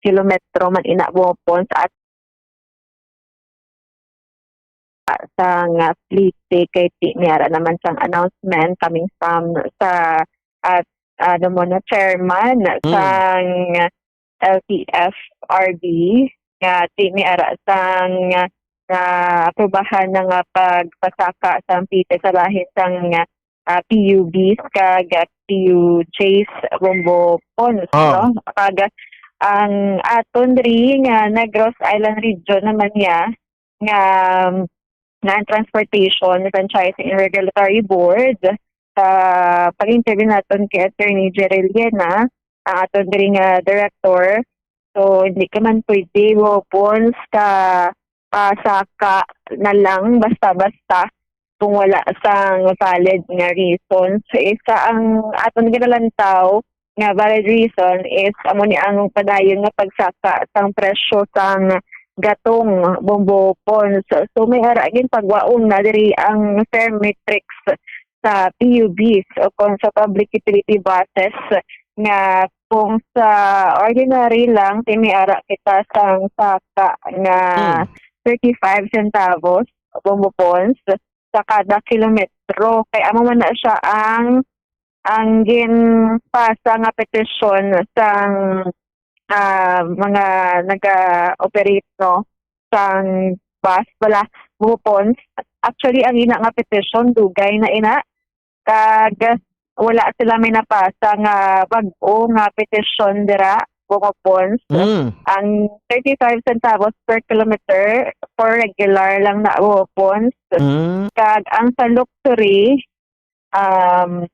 kilometro man ina, Bombo Pons, at sang, ah, Plete, kay ti, may ara naman sang announcement coming from sa, at, ano mo na, chairman Mm. sang L T F R B, nga ti, may ara sang, ah, aprubahan na nga pagpasaka sang Plete sa bahin sang, ah, P U Bs kag, ah, P U Js, Bombo Pons, Ah. no? Kag ang aton diri nga Negros Island Region naman niya, nga, nga ang Transportation, Franchising and Regulatory Board, sa pag-interview naton kay Attorney Jerry Liena, ang aton diri nga director. So, hindi ka man pwede, Bombo Pons, ka, ah, saka na lang basta-basta kung wala sang valid nga reason. So, isa ang aton ginalantaw nga valid reason is amo ni ang padayon nga pagsaka sang presyo sang gatong, Bombo Pons. So, may ara gin pagwaong na diri ang fare matrix sa P U Bs o kon sa public utility buses, nga kung sa ordinary lang, ti, may ara kita sang saka nga Hmm. thirty-five centavos, Bombo Pons, sa kada kilometro. Kay amo man na siya ang, ang ginpasa nga petisyon sang, ah, mga naga-operate, no, sang bus, bala, Bombo Pons. Actually, ang ina nga petisyon, dugay na ina. Kag wala sila may napasa nga bag-o nga petisyon dira, Bombo Pons. Mm. Ang thirty-five centavos per kilometer for regular lang na, Bombo Pons. Mm. Kag ang sa luxury, um,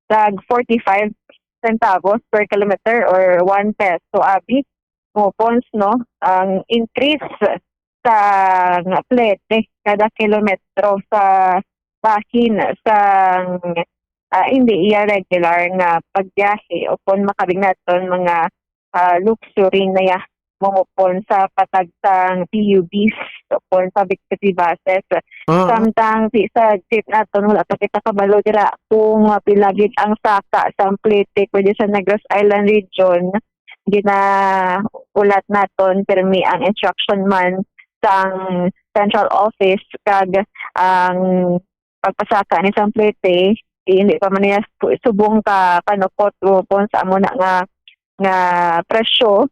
tag forty-five centavos per kilometer or one peso abi, Bombo Pons, no? Ang increase sa nga plete kada kilometro sa bahin sa, ah, hindi iya regular nga pagbiyahe o kon makabig naton mga, ah, luxury na ya, Bombo Pons, sa patag sang P U Bs o kon sa big city buses. Ah. Samtang di sa jeep naton, wala pa kita kabalo dira kung, ah, pila gid ang saka sang plete pwede sa Negros Island Region. Ginaulat naton, pirmi ang instruction man sang central office, kag ang pagpasaka ni sang plete, hindi pa man niya su-, subong ka panukot, gumupon sa amo na nga, nga presyo,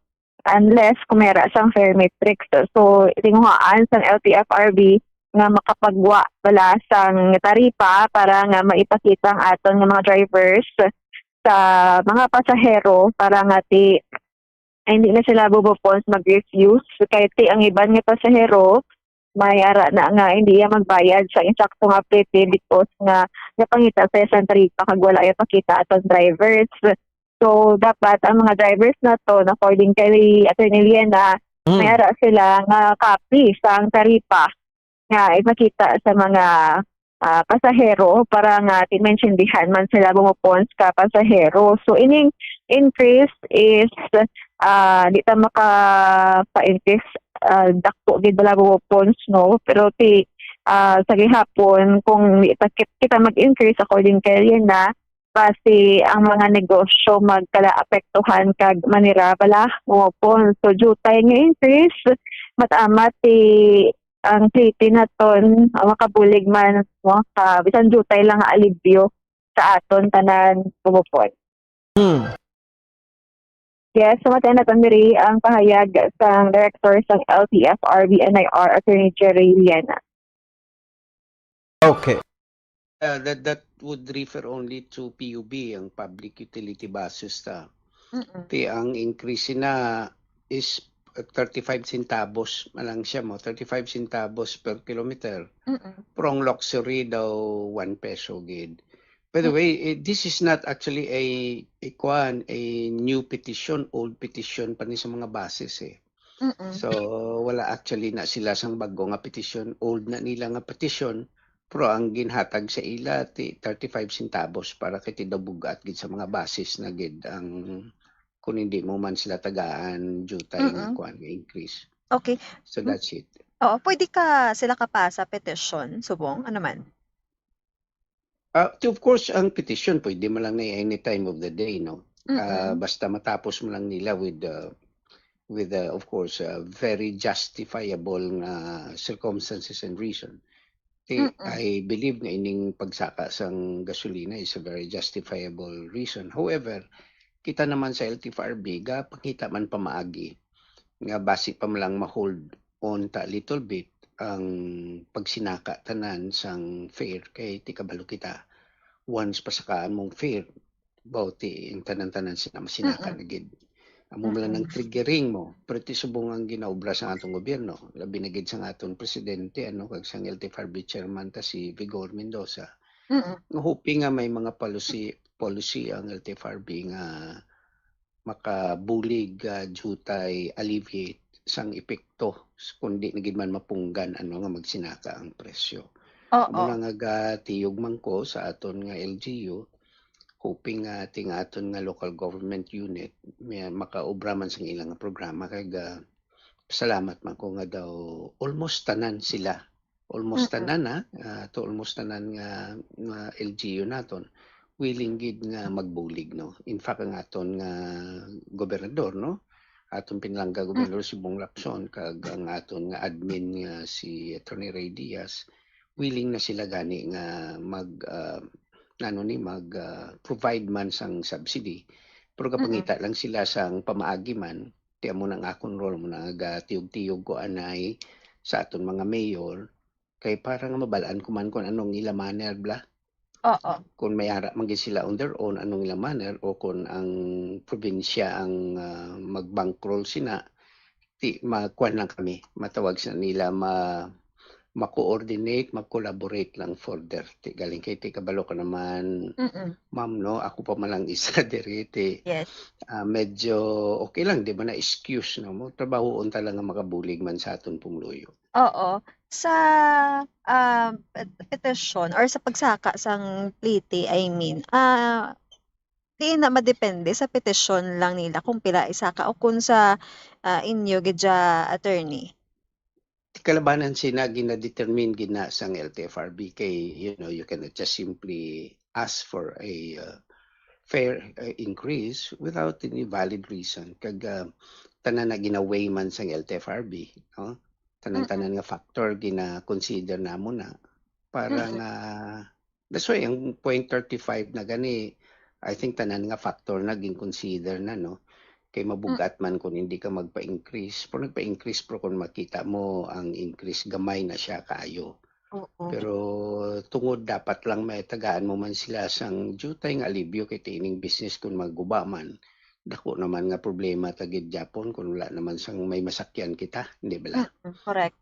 unless kung may ara sang fare matrix. So, tinguhaan sang L T F R B nga makapagwa bala sang taripa para nga maipakita ang aton nga mga drivers sa mga pasahero para nga ti, ay, hindi na sila bubupons mag-refuse. Kay ti ang iban nga pasahero, may ara na nga hindi iya magbayad sa insakto nga plete because nga napangita sa iya sang taripa kag wala iya pakita atong drivers. So, dapat ang mga drivers naton, according kay Attorney Liana, may Mm. ara sila nga copy sang taripa nga ipakita sa mga, ah, pasahero para nga ti maintindihan man sila bumupons ka pasahero. So, ining increase is, ah, di ta maka-increase, ah, dako gid bala bumupons, no? Pero ti, ah, sa gihapon, kung di ta kit-, kita mag-increase, according kay Liana, basi ang mga negosyo magkalaapektuhan kag manira bala bumupons. So, jutay nga increase, matamat ti ang city naton, ah, makabulig man, no, ka bisan jutay lang nga alibyo sa aton tanan, gumupon. Hmm. Yes, so, matayan naton diri ang pahayag sang director sang L T F R B N I R, Attorney Jerry Liana. Okay. Uh, that that would refer only to P U B, ang public utility buses ta. Mm-mm. Ti ang increase na is thirty-five centavos man lang siya mo, thirty-five centavos per kilometer. Mm-mm. Pero ang luxury daw one peso gid. By the Mm. way, eh, this is not actually a, a kuan, a new petition, old petition pa ni sa mga buses eh. Mm-mm. So, wala actually na sila sang bago nga petition, old na nila nga petition, pero ang ginhatag sa ila ti thirty-five centavos para kay ti daw bug-at gid sa mga buses na gid ang kung hindi mo man sila tagaan jutay nga Mm-mm. kuan nga increase. Okay. So Mm. that's it. Oo, pwede ka sila kapasa petition, subong, ano man? Ah, ti, of course, ang petition pwede man lang na any time of the day, no? Ah, Mm-mm. basta matapos mo lang nila with the, with the, of course, ah, very justifiable nga circumstances and reason. Ti, Mm-mm. I believe nga ining pagsaka sang gasolina is a very justifiable reason. However, kita naman sa L T F R B, gapangita man pamaagi nga basi pa man lang ma-hold on ta little bit ang pagsinaka tanan sang fare kay ti kabalo kita, once pasakaan mong fare, baw ti ang tanan-tanan sina masinaka Mm. na gid. Amo man lang ang Mm. triggering mo, pero ti subong ang ginaobra sa atong gobyerno, labi na gid sang aton presidente, ano, kag sang L T F R B chairman ta si Vigor Mendoza. Mm. Nga hoping nga may mga policy, policy ang L T F R B nga makabulig, ah, jutay alleviate sang epekto, kundi na gid man mapunggan, ano, nga magsinaka ang presyo. Oo. Amo na nga gatiyog man ko sa aton nga L G U, hoping nga ti nga aton nga local government unit may makaobra man sang ilang nga programa, kay ga-, salamat man ko nga daw almost tanan sila, almost Mm-mm. tanan, ha, ah, to almost tanan nga, nga L G U naton willing gid nga magbulig, no? In fact, ang aton nga gobernador, no? Aton pinalangga Mm. Gobernador si Bong Lacson kag ang aton nga admin nga si Attorney Ray Diaz, willing na sila gani nga mag, ah, ano ni, mag, ah, provide man sang subsidy. Pero Mm-mm. kapangita lang sila sang pamaagi man, ti amo nang akon role mo na nga gatiyog-tiyog ko anay sa aton mga mayor, kay para nga mabal-an ko man kung anong ila manner bla. Oo. Kung may ara man gid sila on their own, anong ila manner, o kung ang probinsya ang, ah, mag-bankroll sina, ti makuan lang kami, matawag sa nila, ma-, ma-coordinate, mag-collaborate lang further. Ti galing kay ti kabalo ka naman, Mm-mm. ma'am, no? Ako pa man lang isa diri, ti, Yes. ah, medyo okay lang, di ba, na excuse, no? Mo trabaho unta lang nga makabulig man sa aton pumuluyo. Oo. Sa, ah, pet-, petisyon or sa pagsaka sang plete, I mean, ah, di na madepende sa petisyon lang nila kung pila isaka o kung sa, ah, inyo gid siya, attorney? Kalabanan sina ginadetermine gid na sang L T F R B kay, you know, you cannot just simply ask for a, uh, fair, uh, increase without any valid reason. Kag, uh, tanan na gina-weigh man sang L T F R B, no? tanan-tanan nga factor gina-consider namon na. Para nga, that's why ang point thirty-five na gani, I think tanan nga factor na gin-consider na, no? Kay mabugat man kung hindi ka magpa-increase. Pero nagpa-increase, pero kung makita mo ang increase, gamay na siya kaayo. Oo. Pero tungod dapat lang may tagaan mo man sila sang diutay nga alibyo kay tiining business kung maguba man. Dako naman nga problema ta gid Japon kung wala naman sang may masakyan kita, hindi bala? Mm, correct.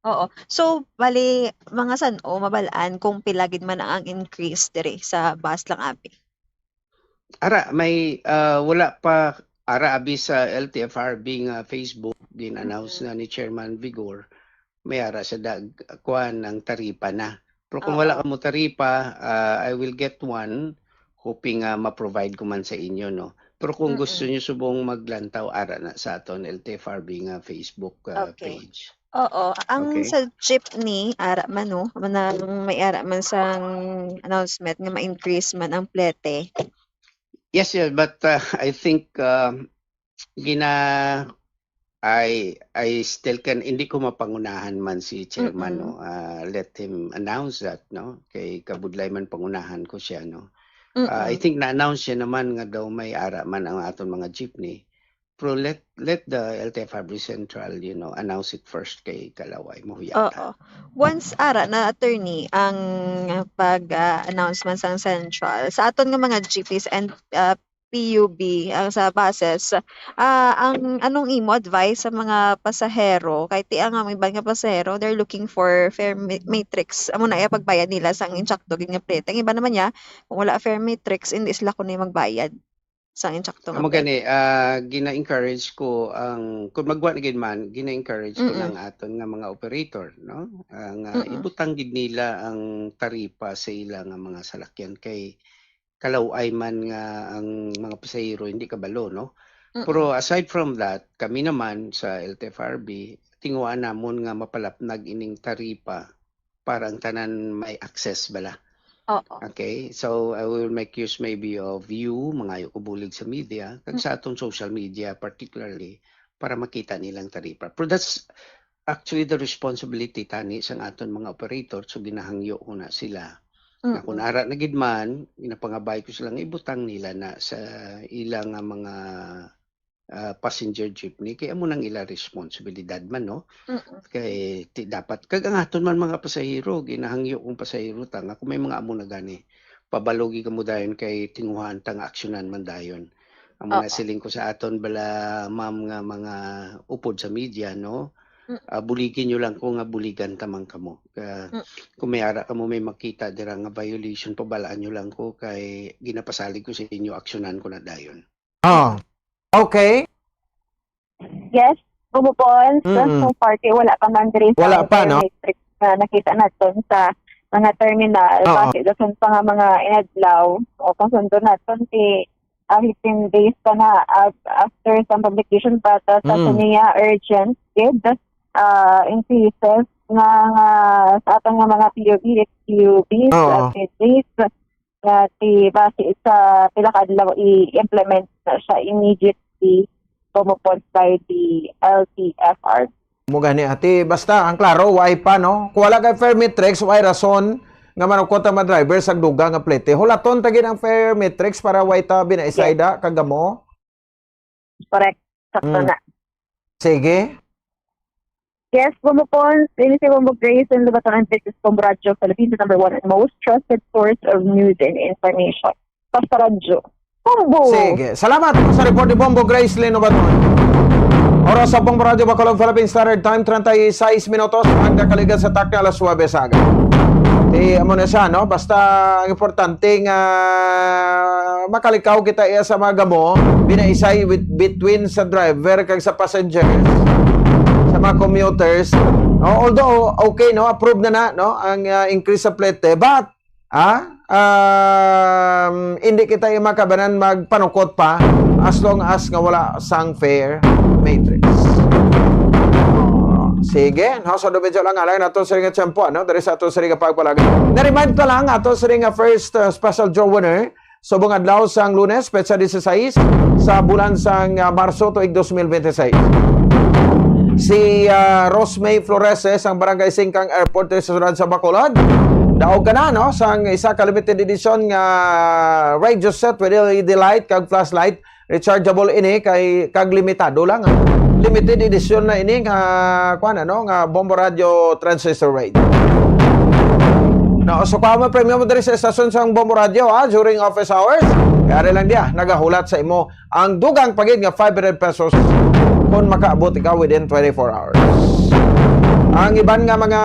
Oo. So, bali, mga san-o, mabal-an kung pila gid man ang increase diri sa bus lang, abi? Ara, may, ah, wala pa, ara, abi sa L T F R B nga Facebook, gin-announce na ni Chairman Vigor, may ara sa dag-, kuwan, ang taripa na. Pero kung wala ka mo taripa, ah, I will get one, hoping nga ma-provide ko man sa inyo, no? Pero kung gusto niyo subong maglantaw, ara na sa aton L T F R B nga Facebook, ah, Okay. page. Oo, ang Okay. sa jeepney, ara man, no? Manang may ara man sang announcement nga ma-increase man ang plete. Yes, yes, but, uh, I think, um, gina-, I, I still can, hindi ko mapangunahan man si chairman, Mm-mm. no? Uh, let him announce that, no? Kay kabudlay man pangunahan ko siya, no? Uh, I Mm-mm. think na-announce siya naman nga daw may ara man ang aton mga jeepney. Pero let, let the L T F R B Central, you know, announce it first kay Kalaway. Mahuya ta. Oo. Once ara na, attorney, ang pag, ah, announcement sang Central, sa aton nga mga jeepneys and, ah, P U B, ang sa buses, ah, ang anong imo advice sa mga pasahero? Kay ti ang, ang iban nga pasahero, they're looking for fare ma-, matrix. Amo na iya pagbayad nila sang insakto gid nga plete. Ang iba naman niya, kung wala fare matrix, hindi sila kuno magbayad sang insakto nga Amo plete. gani, ah, gina-encourage ko ang, kung magwa na gid man, gina-encourage ko Mm-mm. lang aton nga mga operator, no? Ah, nga Mm-mm. ibutang gid nila ang taripa sa ila nga mga salakyan kay kalaw-ay man nga ang mga pasahero hindi kabalo, no? Mm-mm. Pero aside from that, kami naman sa L T F R B, tinguhaan namon nga mapalapnag ining taripa para ang tanan may access bala. Oo. Okay? So, I will make use maybe of you, mangayo ko bulig sa media, kag Mm. sa atong social media particularly, para makita nilang taripa. Pero that's actually the responsibility tani sang aton mga operator, so ginahangyo ko na sila. Na kung Mm-mm. ara na gid man, ginapangabay ko sila nga ibutang nila na sa ila nga mga, ah, passenger jeepney, kay amo nang ila responsibilidad man, no? Mm-mm. Kay ti-, dapat, kag ang aton man mga pasahero, ginahangyo kong pasahero ta, nga kung may mga amo na gani, pabalogi kamo dayon kay tinguhaan ta nga aksyonan man dayon. Amo na Oo. siling ko sa aton bala, ma'am, nga mga upod sa media, no? Mm. Ah, buligi nyo lang ko nga buligan ta man kamo. Ah, Mm. kung may ara kamo may makita dira nga violation, pabalaan nyo lang ko kay ginapasalig ko sa inyo, aksyonan ko na dayon. Ah, okay. Yes, Bubupon, Mm-mm. so far, kay wala pa man diri sa Wala pa, no? Matrix na nakita naton sa mga terminal. Oo. Basi dason pa nga mga inadlaw, o kung sundo naton, si, ah, fifteen days pa na af-, after sa publication, but, ah, sa Mm. Sunia urgent gid, ah, increases nga, nga sa aton nga mga P U B, P U B, Oo. sa P U B, nga ti-, basi sa pila ka adlaw i-implement na siya immediately, Bubupon, by the L T F R. Mo gani, ati, basta ang klaro, way pa, no? Kung wala kay fare matrix, way rason nga manukot ang mga driver sa dugang nga plete. Hulaton ta gid ang fare matrix para way ta binaisay Yes. da, kag amo. Correct. Sakto Mm. na. Sige. Yes, Bubupon, ini si Bombo Grace, and Lubaton and Texas Bombo Radio, Philippines number one and most trusted source of news and information. Basta Radyo. Bombo! Sige. Salamat sa report ni Bombo Grace Lino Baton. Oras sa Bombo Radio Bacolod, Philippine Standard Time, treinta y seis minutos ang nakaligas sa takna alas nuebe sa aga. Di, amo na siya, no? Basta ang importante nga makalikaw kita iya sa mga gamo, binaisay with, between sa driver kag sa passengers, sa mga commuters. No? Although, okay, no? Approve na na, no? Ang, ah, increase sa plete. But, ah, um, hindi kita iya makabanan magpanukot pa as long as nga wala sang fare matrix. Oh, sige, no? So, medyo lang alay na to sa nga tiyempo, no? Dari sa ato sa nga pagpalaga. Na-remind ko lang ato sa nga first, uh, special draw winner. Subong adlaw sang Lunes, petsa dieciséis sa bulan sang, uh, Marso tuig dos mil veintiséis. Si, ah, Rosemay Flores, eh, sang Barangay Singkang Airport, eh, sa siyudad sa Bacolod. Daog ka na, no? Sang isa ka limited edition nga radio set with L E D light kag flashlight. Rechargeable ini kay, kag limitado lang, ah. Limited edition na ini nga, kuwan, ano, nga Bombo Radio transistor radio. No, so, kuha mo premyo mo diri sa estasyon sang Bombo Radio, ah, during office hours. Kaya lang diya, nagahulat sa imo ang dugang pa gid nga five hundred pesos kung makaabot ikaw within twenty-four hours. Ang iban nga mga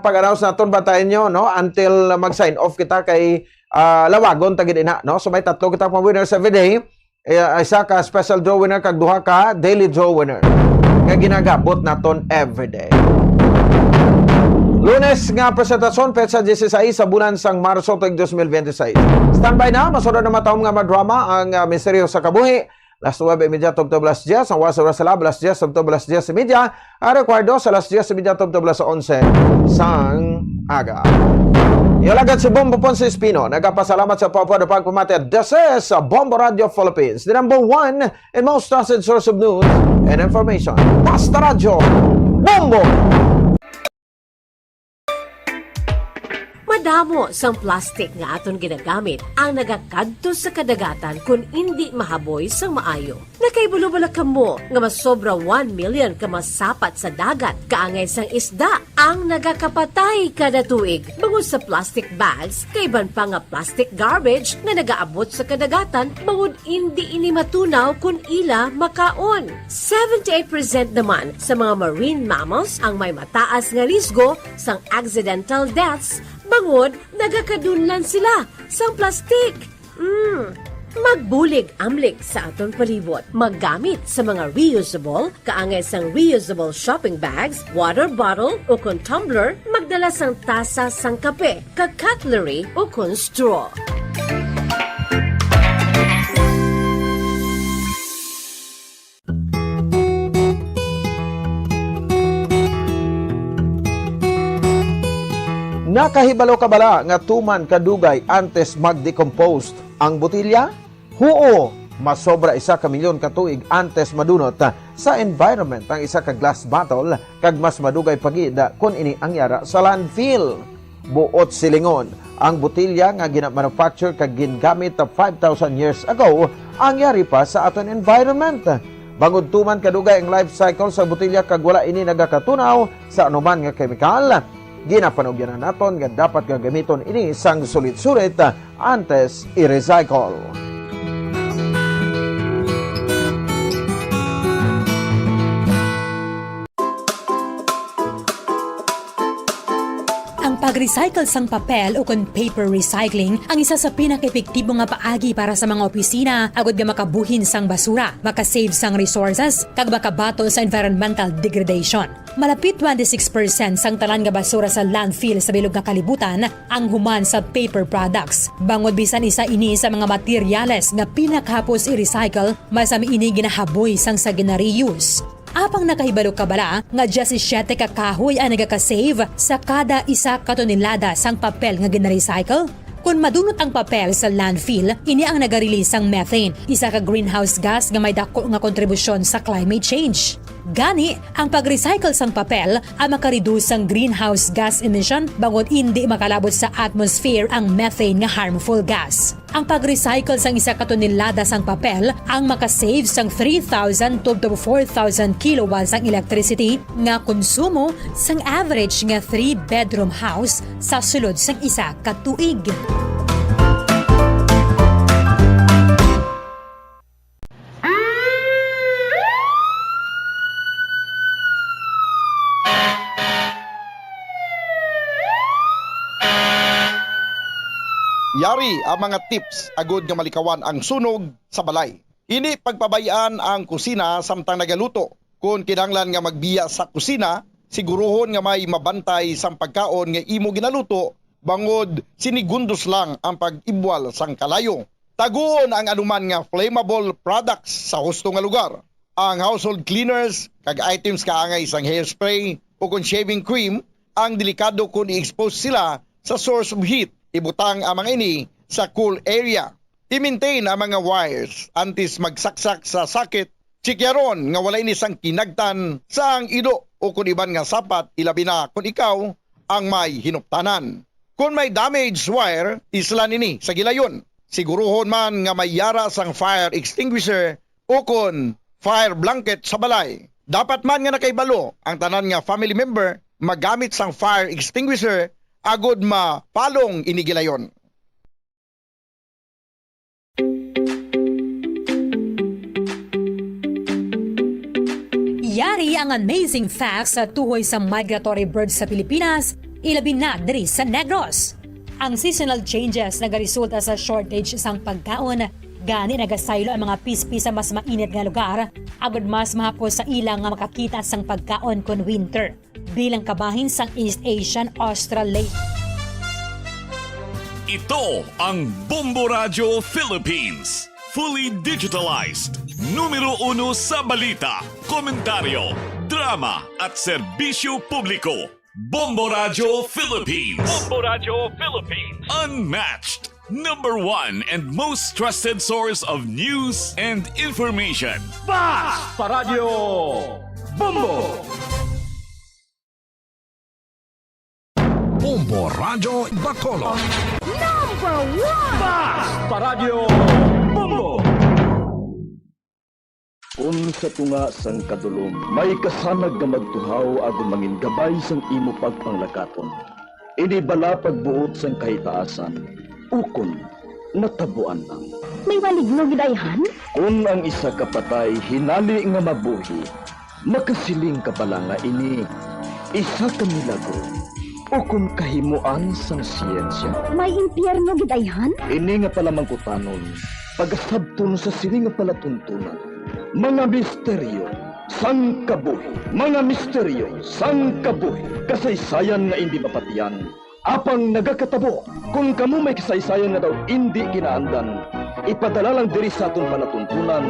pag-announce naton, bantayan nyo, no? Until mag-sign off kita kay, ah, lawagon ta gid ina, no? So may tatlo kita pang winners every day. Eh, isa ka special draw winner kag duha ka daily draw winner nga ginagabot naton every day. Lunes nga presentasyon, petsa dieciséis sa bulan sang Marso tuig dos mil biyente sais. Standby na, masunod na matahom nga madrama ang, ah, Misteryo sa Kabuhi. Las nuebe y media tubtob las diez, ang Wasa Wasa Lab, las diez tubtob las diez y media, ang Recuerdo sa las diez y media tubtob las onse sang aga. Iyo lagad si Bombo Ponce Espino, nagapasalamat sa pagpapamati. This is Bombo Radio Philippines, the number one and most trusted source of news and information. Basta Radyo, Bombo! Madamo sang plastic nga aton ginagamit ang nagakadto sa kadagatan kon indi mahaboy sang maayo. Nakahibalo bala kamo nga masobra one million ka masapat sa dagat kaangay sang isda ang nagakapatay kada tuig bangod sa plastic bags kag iban pa nga plastic garbage nga nagaabot sa kadagatan bangod indi ini matunaw kon ila makaon. Seventy-eight percent naman sa mga marine mammals ang may mataas nga risgo sang accidental deaths bangod nagakadunlan sila sang plastic. Mm. Magbulig-amlig sa aton palibot. Maggamit sa mga reusable, kaangay sang reusable shopping bags, water bottle, o kon tumbler, magdala sang tasa sang kape, kag cutlery, o kon straw. Nakahibalo ka bala nga tuman kadugay antes mag-decompose ang botelya? Huo, masobra isa ka milyon ka tuig antes madunot sa environment ang isa ka glass bottle, kag mas madugay pa gid kon ini ang yara sa landfill. Buot silingon, ang botelya nga gina-manufacture kag gingamit five thousand years ago ang yari pa sa aton environment. Bangod tuman kadugay ang life cycle sa botelya kag wala ini nagakatunaw sa anuman nga kemikal, ginapanugyanan naton nga dapat nga gamiton ini sang sulit-sulit antes i-recycle. Ang pag-recycle sang papel, o kon paper recycling, ang isa sa pinaka-epektibo nga paagi para sa mga opisina, agud nga makabuhin sang basura, makasave sang resources, kag makabato sa environmental degradation. Malapit twenty-six percent sang tanan nga basura sa landfill sa bilog nga kalibutan ang human sa paper products. Bangod bisan isa ini sa mga materyales nga pinakahapos i-recycle, masami ini ginahaboy sang sa gina-reuse. Apang nakahibalo ka bala nga diyesisiete ka kahoy ang nagaka-save sa kada isa ka tonelada sang papel nga gina-recycle? Kon madunot ang papel sa landfill, ini ang naga-release sang methane, isa ka greenhouse gas nga may dako nga kontribusyon sa climate change. Gani, ang pag-recycle sang papel ang maka-reduce sang greenhouse gas emission bangod indi makalabot sa atmosphere ang methane nga harmful gas. Ang pag-recycle sang isa ka tonelada sang papel ang maka-save sang three thousand tubtob four thousand kilowatts ang electricity nga konsumo sang average nga three-bedroom house sa sulod sang isa ka tuig. Yari ang mga tips agud nga malikawan ang sunog sa balay. Indi pagpabay-an ang kusina samtang nagaluto. Kon kinahanglan nga magbiya sa kusina, siguruhon nga may mabantay sang pagkaon nga imo ginaluto, bangod sinigundos lang ang pag-ibwal sang kalayo. Taguon ang anuman nga flammable products sa husto nga lugar. Ang household cleaners kag items kaangay sang hairspray o kon shaving cream ang delikado kon i-expose sila sa source of heat. Ibutang ang mga ini sa cool area. I-maintain ang mga wires antes magsaksak sa socket Tsikyaron nga wala ini sang kinagtan sang ido o kon iban nga sapat, ilabi na kon ikaw ang may hinuptanan. Kon may damaged wire, islan ini sa gilayon. Siguruhon man nga may yara sang fire extinguisher o kon fire blanket sa balay. Dapat man nga nakahibalo ang tanan nga family member magamit sang fire extinguisher agod mapalong ini gilayon. Yari ang amazing facts sa tuhoy sa migratory birds sa Pilipinas, ilabi na diri sa Negros. Ang seasonal changes nagaresulta sa shortage sang pagkaon, gani nagasaylo ang mga pispi sa mas mainit nga lugar, agud mas mahapos sa ila nga makakita sang pagkaon kon winter. Bilang kabahin sang East Asian Austral Lake. Ito ang Bombo Radyo Philippines. Fully digitalized. Numero uno sa balita, komentaryo, drama, at serbisyo publiko. Bombo Radyo Philippines. Bombo Radyo Philippines. Unmatched. Number one and most trusted source of news and information. Bas Paradyo Bombo! Bombo Radyo Bacolod. Number one! Bas Paradyo Bombo! Kon sa tunga sang kadulom may kasanag nga magtuhaw agod mangin gabay sang imo pagpanglakaton, ini bala pagbuot sang kahitaasan, ukon natabuan lang. May maligno gid ayhan? Kon ang isa ka patay hinali nga mabuhi, makasiling ka bala nga ini isa ka milagro ukon kahimoan sang siyensya? May impyerno gid ayhan? Ini nga palamangkutanon, pagasabton sa sini nga palatuntunan. Mga misteryo sang kabuhi. Mga misteryo sang kabuhi. Kasaysayan nga indi mapatian, apang nagakatabo. Kon kamo may kasaysayan nga daw indi kinaandan, ipadala lang diri sa aton palatuntunan.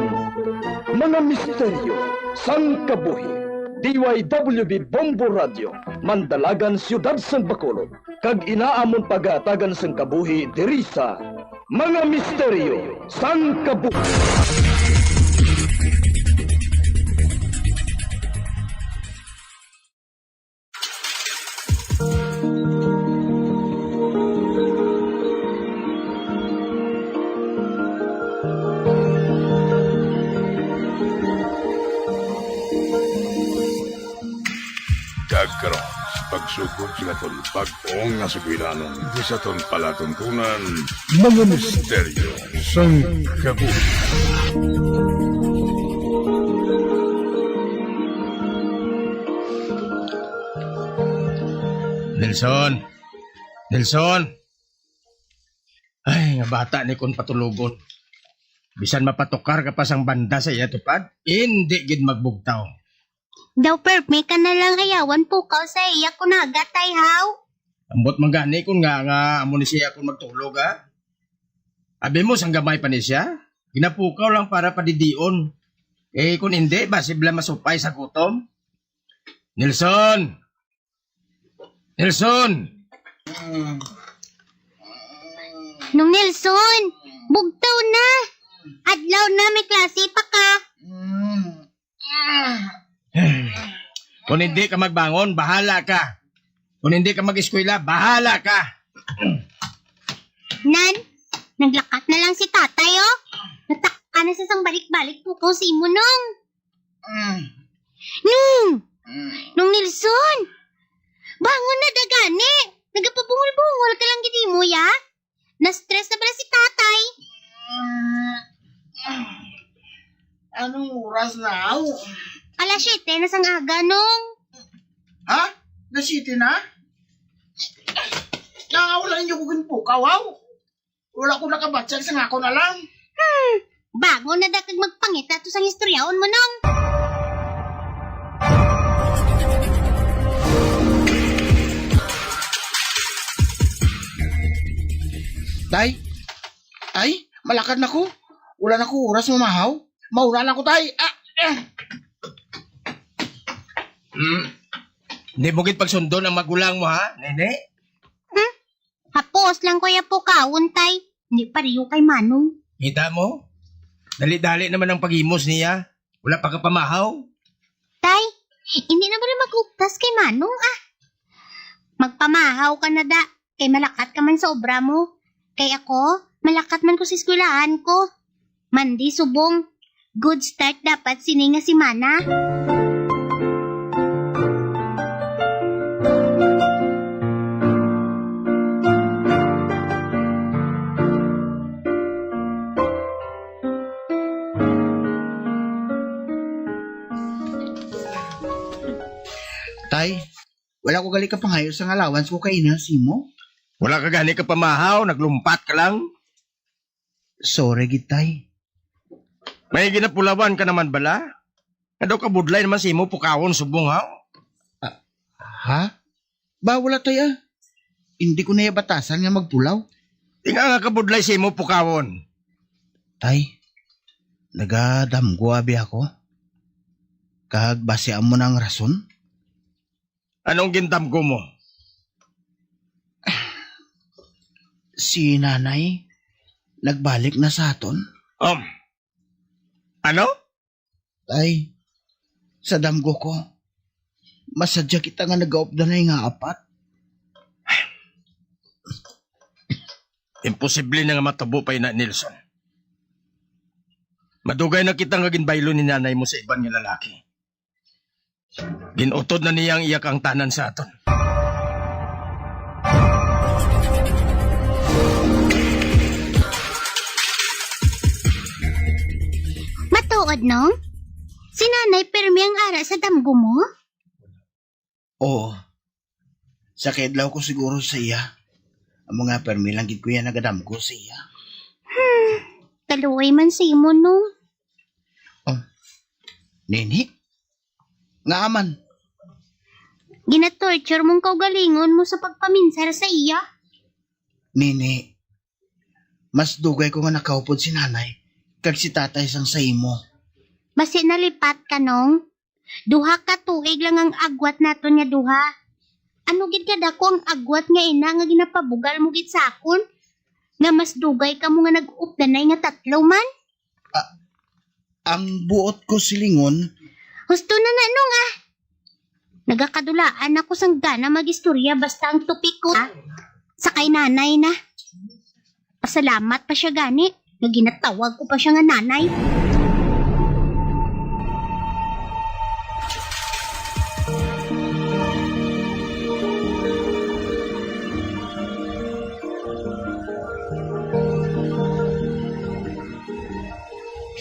Mga misteryo sang kabuhi. D Y W B Bombo Radio, Mandalagan, Siyudad sang Bacolod. Kag ina amon pagahatagan sang kabuhi diri sa Mga Misteryo sang Kabuhi. Kag karon, sa pagsugod sing aton bag-o nga sugilanon, sa aton palatuntunan, Mga Misteryo sang Kabuhi. Nelson! Nelson! Ay, nga bata ni kon patulogon. Bisan mapatukar ka pa sang banda sa iya tupad, indi gid magbugtaw. Daw permi ka na lang ayawan pukaw sa iya kunaga, tay, haw. Ambot man gani kon nga, nga amo ni siya kon magtulog, ha? Abi mo, sang gamay pa ni siya, ginapukaw lang para padidion. Eh, kon indi, basi bala masupay sa gutom. Nelson! Nelson! Nong Nelson, bugtaw na. Adlaw na, may klase pa ka. Kung hindi ka magbangon, bahala ka. Kung hindi ka mag-eskwela, bahala ka. Nan, naglakat na lang si tatay, oh. Nataka na sa sang balik-balik pukaw sa imo, Nong. Mm. Nong! Mm. Nong Nelson! Bangon na da gani! Nagapabungol-bungol ka lang gid imo, ya? Na-stress na bala si tatay? Mm. Anong oras na, aw? Alas siyete na sang aga, Nong. Ha? Alas siyete na? Nga wala ninyo ko ginpukaw, aw? Wala ko nakabatyag sa nga akon alarm. Hmm, bangon na da kag magpangita to sang istoryaon mo, Nong. Tay? Tay, malakad na ko. Wala na ko oras mamahaw. Mauna na ko, tay. Ah, ah. Hmm. Hindi mo gid pagsundon ang magulang mo, ha, Nene? Hmm? Hapos lang ko iya pukawon, tay. Hindi pareho kay Manong. Kita mo? Dali-dali naman ang paghimos niya. Wala pa ka pamahaw? Tay, hindi na bala mag-uptas kay Manong, ah. Magpamahaw ka na da, kay malakat ka man sa obra mo. Kay ako, malakat man ko sa eskwelahan ko. Mandi subong, good start dapat sini nga semana. Tay, wala ko gali ka pangayo sang allowance ko kay ina simo. Wala ka gani ka pamahaw, naglumpat ka lang. Sorry gid, tay. May ginapulawan ka naman bala? Nga daw kabudlay naman sa imo pukawon subong, ha? Ah, ha? Ba, wala, tay, ah. Hindi ko na iya batasan nga magpulaw. Tinga nga kabudlay sa imo pukawon. Tay, nagadamgo abi ako. Kag basi amo na ang rason. Anong gindamgo mo? Si nanay, nagbalik na sa aton. Um, ano? Tay, sa damgo ko, masadya kita nga nagaupdanay nga apat. Imposible na nga matabo pa ina, Nelson. Madugay na kita nga ginbaylo ni nanay mo sa iban nga lalaki. Ginutod na niya ang iya kaangtanan sa aton. Matuod, Nong? Si Nanay pirmi ang ara sa damgo mo? Oo. Sa kaidlaw ko siguro sa iya, ang mga pirmi lang gid ko iya nagadamgo sa iya. Hmm, kaluoy man sa imo, Nong. Oh, Nini? Ngaa man? Ginatorture mong kaugalingon mo sa pagpaminsar sa iya. Nini, mas dugay ko nga nakaupod si nanay kag si tatay sang sa imo. Basi nalipat ka, Nong? Duha ka tuig lang ang agwat naton nga duha. Ano gid kadako ang agwat nga ina nga ginapabugal mo gid sa akon? Nga mas dugay kamo nga nag-updanay nga tatlo man? Ah, ang buot ko silingon. Husto na na, Nong, ah. Nagakadulaan ako sang gana mag-istorya basta ang topiko, ah, sa kay nanay na. Pasalamat pa siya gani nga ginatawag ko pa siya nga nanay.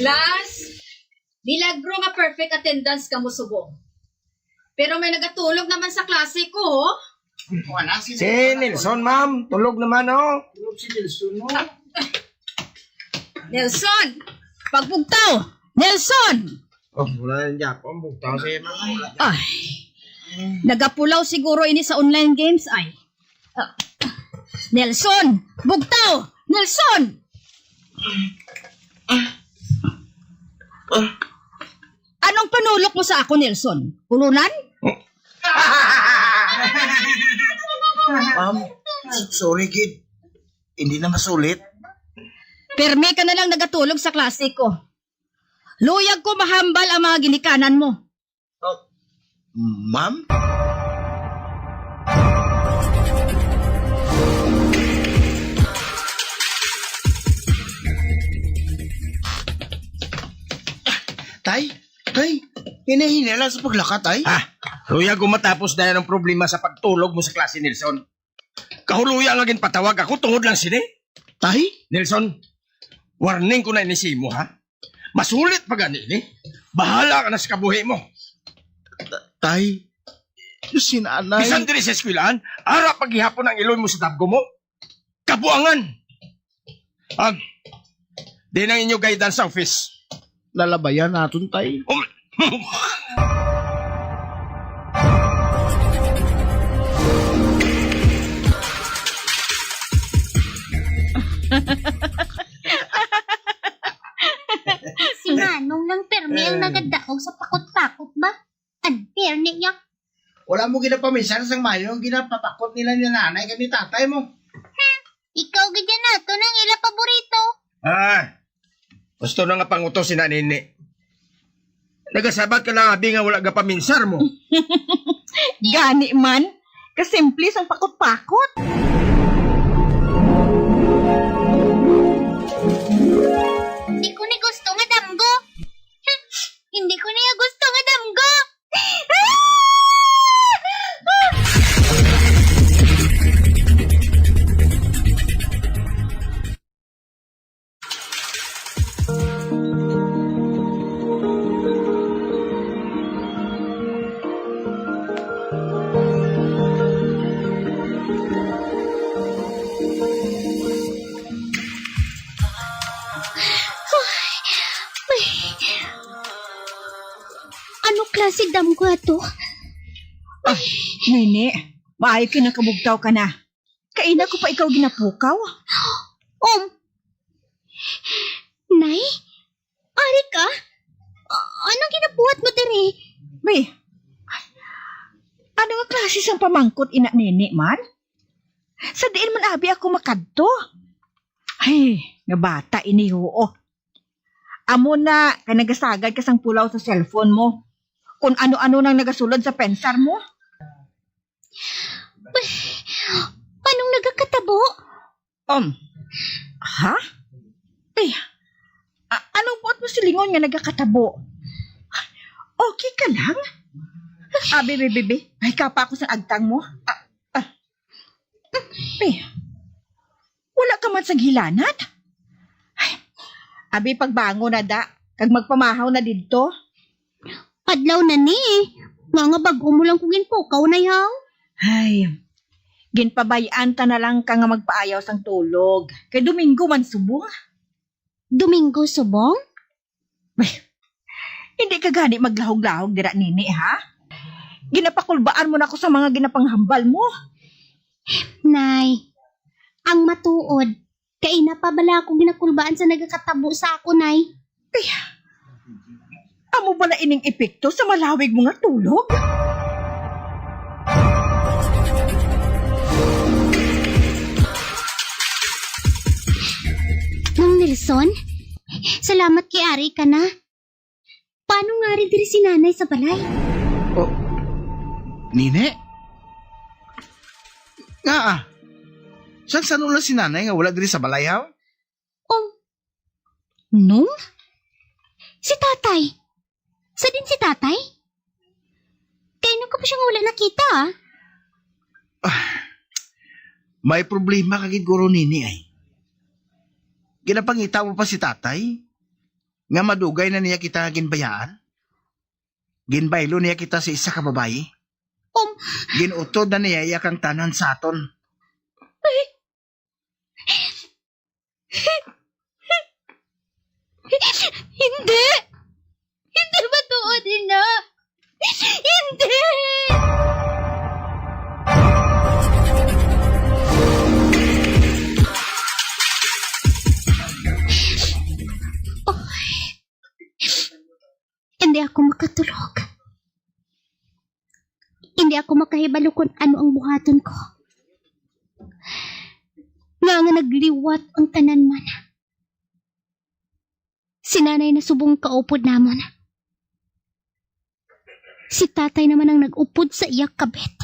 Class, milagro nga perfect attendance kamo subong. Pero may nagatulog naman sa klase ko, oh. Si Nelson, ma'am. Tulog naman, oh. Tulog si Nelson, no? Nelson! Pagbugtaw! Nelson! Oh, wala na niya ako. Ang bugtaw sa iyo, ma'am. Ay. Nagapulaw siguro ini sa online games, ay. Ah. Nelson! Bugtaw! Nelson! Anong panulok mo sa ako, Nelson? Ulunan? Ma'am, s-, sorry, kid. Hindi na masulit. Permi ka na lang nagatulog sa klase ko. Luyag ko mahambal ang mga ginikanan mo. Oh, ma'am? Tay, tay, hinay-hinay lang sa paglakat, ay. Ah, luyag ko matapos na yan ang problema sa pagtulog mo sa klase, Nelson. Kahuluya nga ginpatawag ako tungod lang sini. Tay? Nelson, warning ko na ini sa imo, ha? Masulit pa gani ini. Bahala ka na sa kabuhi mo. Ta-, tay, si nanay. Bisan diri sa eskwelahan, ara pa gihapon ang iloy mo sa damgo mo. Kabuangan! Ag, di nang inyo guidance sa office. Nalabayan naton, tay. Um, Si Manong lang permi ang nagadaog sa pakot-pakot ba? Unfair niya. Wala mo ginapamisan sang mayo ang ginapapakot nila ni nanay kag ni tatay mo. Hmm, ikaw gid yan nato nang ila paborito. Ah, gusto na nga pangutos si nanini. Nagasabat ka lang, abi, nga wala ka paminsar mo. Gani man, kasimple sang pakot-pakot. Hindi ko ni gusto nga damgo. Hindi ko niya gusto nga damgo. Ano klase damgo ato? Ah, Nini, maayo kinakabugtaw ka na. Kaina ko pa ikaw ginapukaw. Um, Nay, ari ka? A-, anong ginabuhat mo diri? Bay, ano nga klase sang pamangkot ina, Nini, man? Sa diin man abi ako makadto? Ay, nga bata ini, oo. Amo na, kay nagasagad ka sang pulaw sa cellphone mo. Kung ano-ano nang nagasulod sa pensar mo. Anong nagakatabo? Um, ha? Eh, a-, anong buot mo silingon nga nagakatabo? Okay ka lang? Ah, bi, bi, bi, bi. Ay, kapa ako sa agtang mo. Ah, ah. Eh, wala ka man sang hilanat? Ay, abi, pagbangon na da, kag magpamahaw na didto. Adlaw na ni. Nga nga bag-o mo lang ko ginpukaw, Nay, haw? Ay, ginpabay-an ta na lang ka nga magpaayaw sang tulog. Kay Domingo man subong. Domingo subong? Ay, hindi ka gani maglahog-lahog dira, Nini, ha? Ginapakulbaan mo na ko sa mga ginapanghambal mo. Nay, ang matuod, kaina pa bala ako ginakulbaan sa nagakatabo sa ako, Nay. Ay, amo bala ining epekto sa malawig mo nga tulog? Nong Nelson, salamat kay ari ka na. Paano nga rin diri si Nanay sa balay? Oh, Nini? Nga ah. San, san na si Nanay nga wala diri sa balay, haw? Um, Nong? Si Tatay. Sa din si Tatay? Kaino ko pa siya nga wala nakita, ah? Ah, may problema ka gid guro, Nini, ay. Ginapangita mo pa si Tatay nga madugay na niya kita ginbayaan? Ginbaylo niya kita sa isa ka babayi? Um, Ginutod na niya iya kang tanan sa aton. Hindi! Hindi matuod, ina! Hindi! Hindi ako makatulog. Hindi ako makahibalo kung ano ang buhaton ko. Nga nga nagliwat ang tanan man. Si Nanay na subong kaupod namon. Si Tatay naman ang nag-upod sa iya kabit.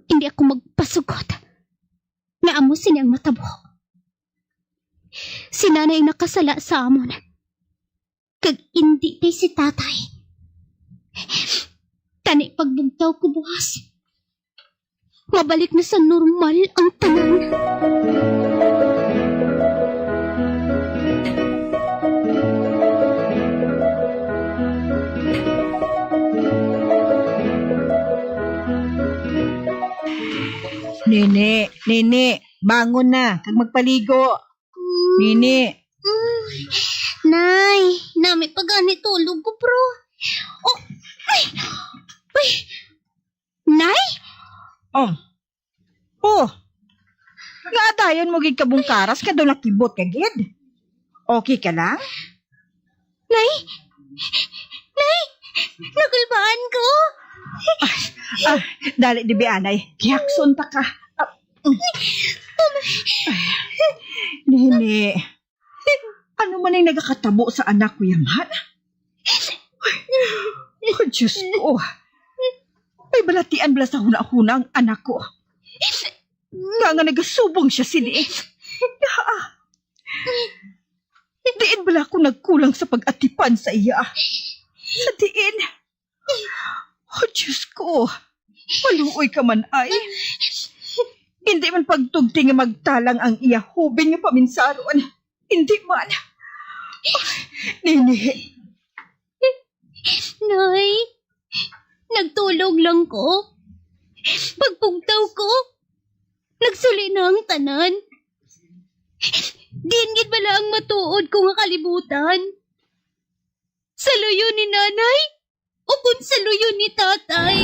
Hindi ako magpasugot nga amo sini ang matabo. Si Nanay ang nakasala sa amon, kag indi kay si Tatay. Tani pagbugtaw ko buwas, mabalik na sa normal ang tanan. Nini, Nini, bangon na, kag magpaligo. Nini. Mm. Nay, nami pa gani tulog ko, bro. Oh, ay, ay. Nay? Oh. Oh. Nga dayon mo gid kabungkaras ka do nakibot ka gid. Okay ka lang? Nay? Nay? Nakulbaan ko. Ah, dali, dibi, anay. Kiyakson ta ka. Ah, mm. Nini, ano man ang nagakatabo sa anak ko yaman? Oh, Diyos ko. May balatian bala sa hunahuna ang anak ko. Nga nga nagasubong siya sini. Daa. Diin bala ako nagkulang sa pag-atipan sa iya? Sa diin? Oh, Diyos ko. Maluoy ka man ay. Hindi man pagtugti nga magtalang ang iya hubin nga paminsaron. Hindi man. Nini. Nay, nagtulog lang ko. Pagpugtaw ko, nagsuli na ang tanan. Diin gid bala ang matuod ko nga kalibutan? Sa luyo ni nanay? O kung sa luyo ni tatay?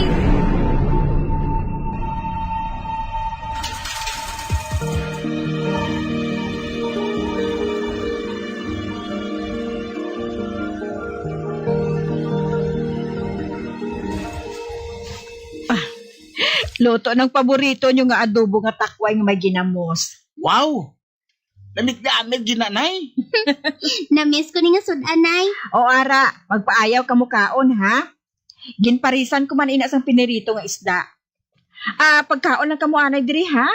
Luto ng paborito nyo nga adobo nga takway nga may ginamos. Wow! Namit-namit gid na, Nay. Namiss ko ni nga sud-an, Nay. O ara, magpaayaw ka mo kaon, ha? Ginparisan ko man ina sang pinirito nga isda. Ah, pagkaon lang kamo anay diri, ha?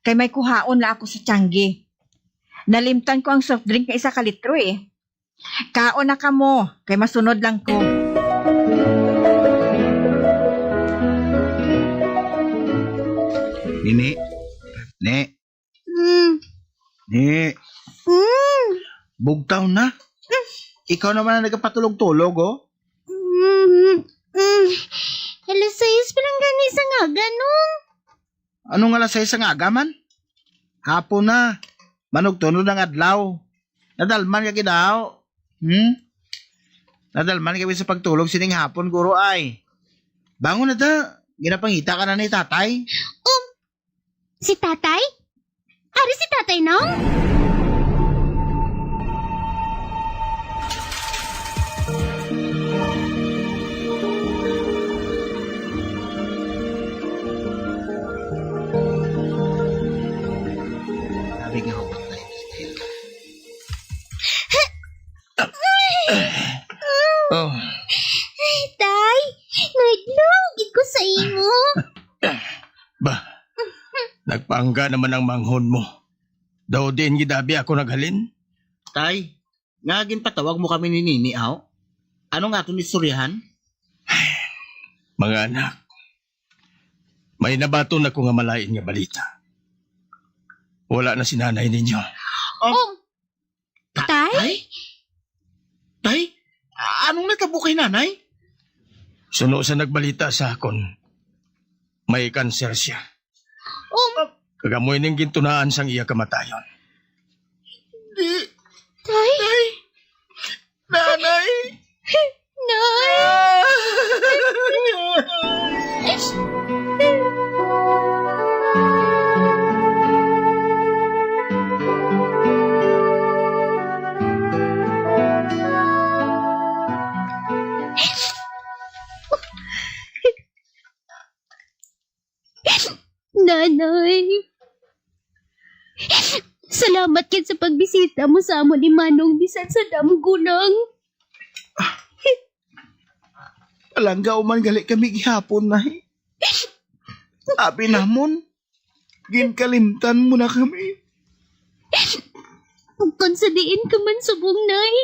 Kay may kuhaon na ako sa tiyanggi. Nalimtan ko ang soft drink nga isa ka litro, eh. Kaon na kamo, kay masunod lang ko. Nini, ne, Mm. Ni. Mm. Bugtaw na. Ikaw naman ang nagapatulog-tulog, oh. Mm. Mm. Alas sais pa lang gani sa ngaga, no? Anong alas sais sa ngaga man? Hapon na. Manugtunod ang adlaw. Nadalman ka gid, aw. Hmm? Nadalman ka sa pagtulog sining hapon, guro, ay. Bangon na ta. Ginapangita ka na ni tatay. Um, Si tatay? Ari si tatay, no? Sabi nga ako, patay, Mister. Oh. Tay, naglaw gid ko sa imo. Ba, nagpaangga naman ang manghon mo. Daw diin gid abi ako naghalin? Tay, nga ginpatawag mo kami ni Nini, aw? Ano nga aton istoryahan? Mga anak, may nabaton ako nga malain nga balita. Wala na si nanay ninyo. Oh. Um, Ta- Tay? Tay? Tay? Anong natabo kay nanay? Suno sa nagbalita sa akon, may kanser siya. Um, Kag amo ining gintunaan sang iya kamatayon. Di. Tay? Tay? Nanay? Nay! Nanay, salamat gid sa pagbisita mo sa amon ni Manong bisan sa damgo lang. Palangga man gali kami gihapon, Nay. Abi namon, ginkalimtan mo na kami. Kon sa diin ka man subong, Nay.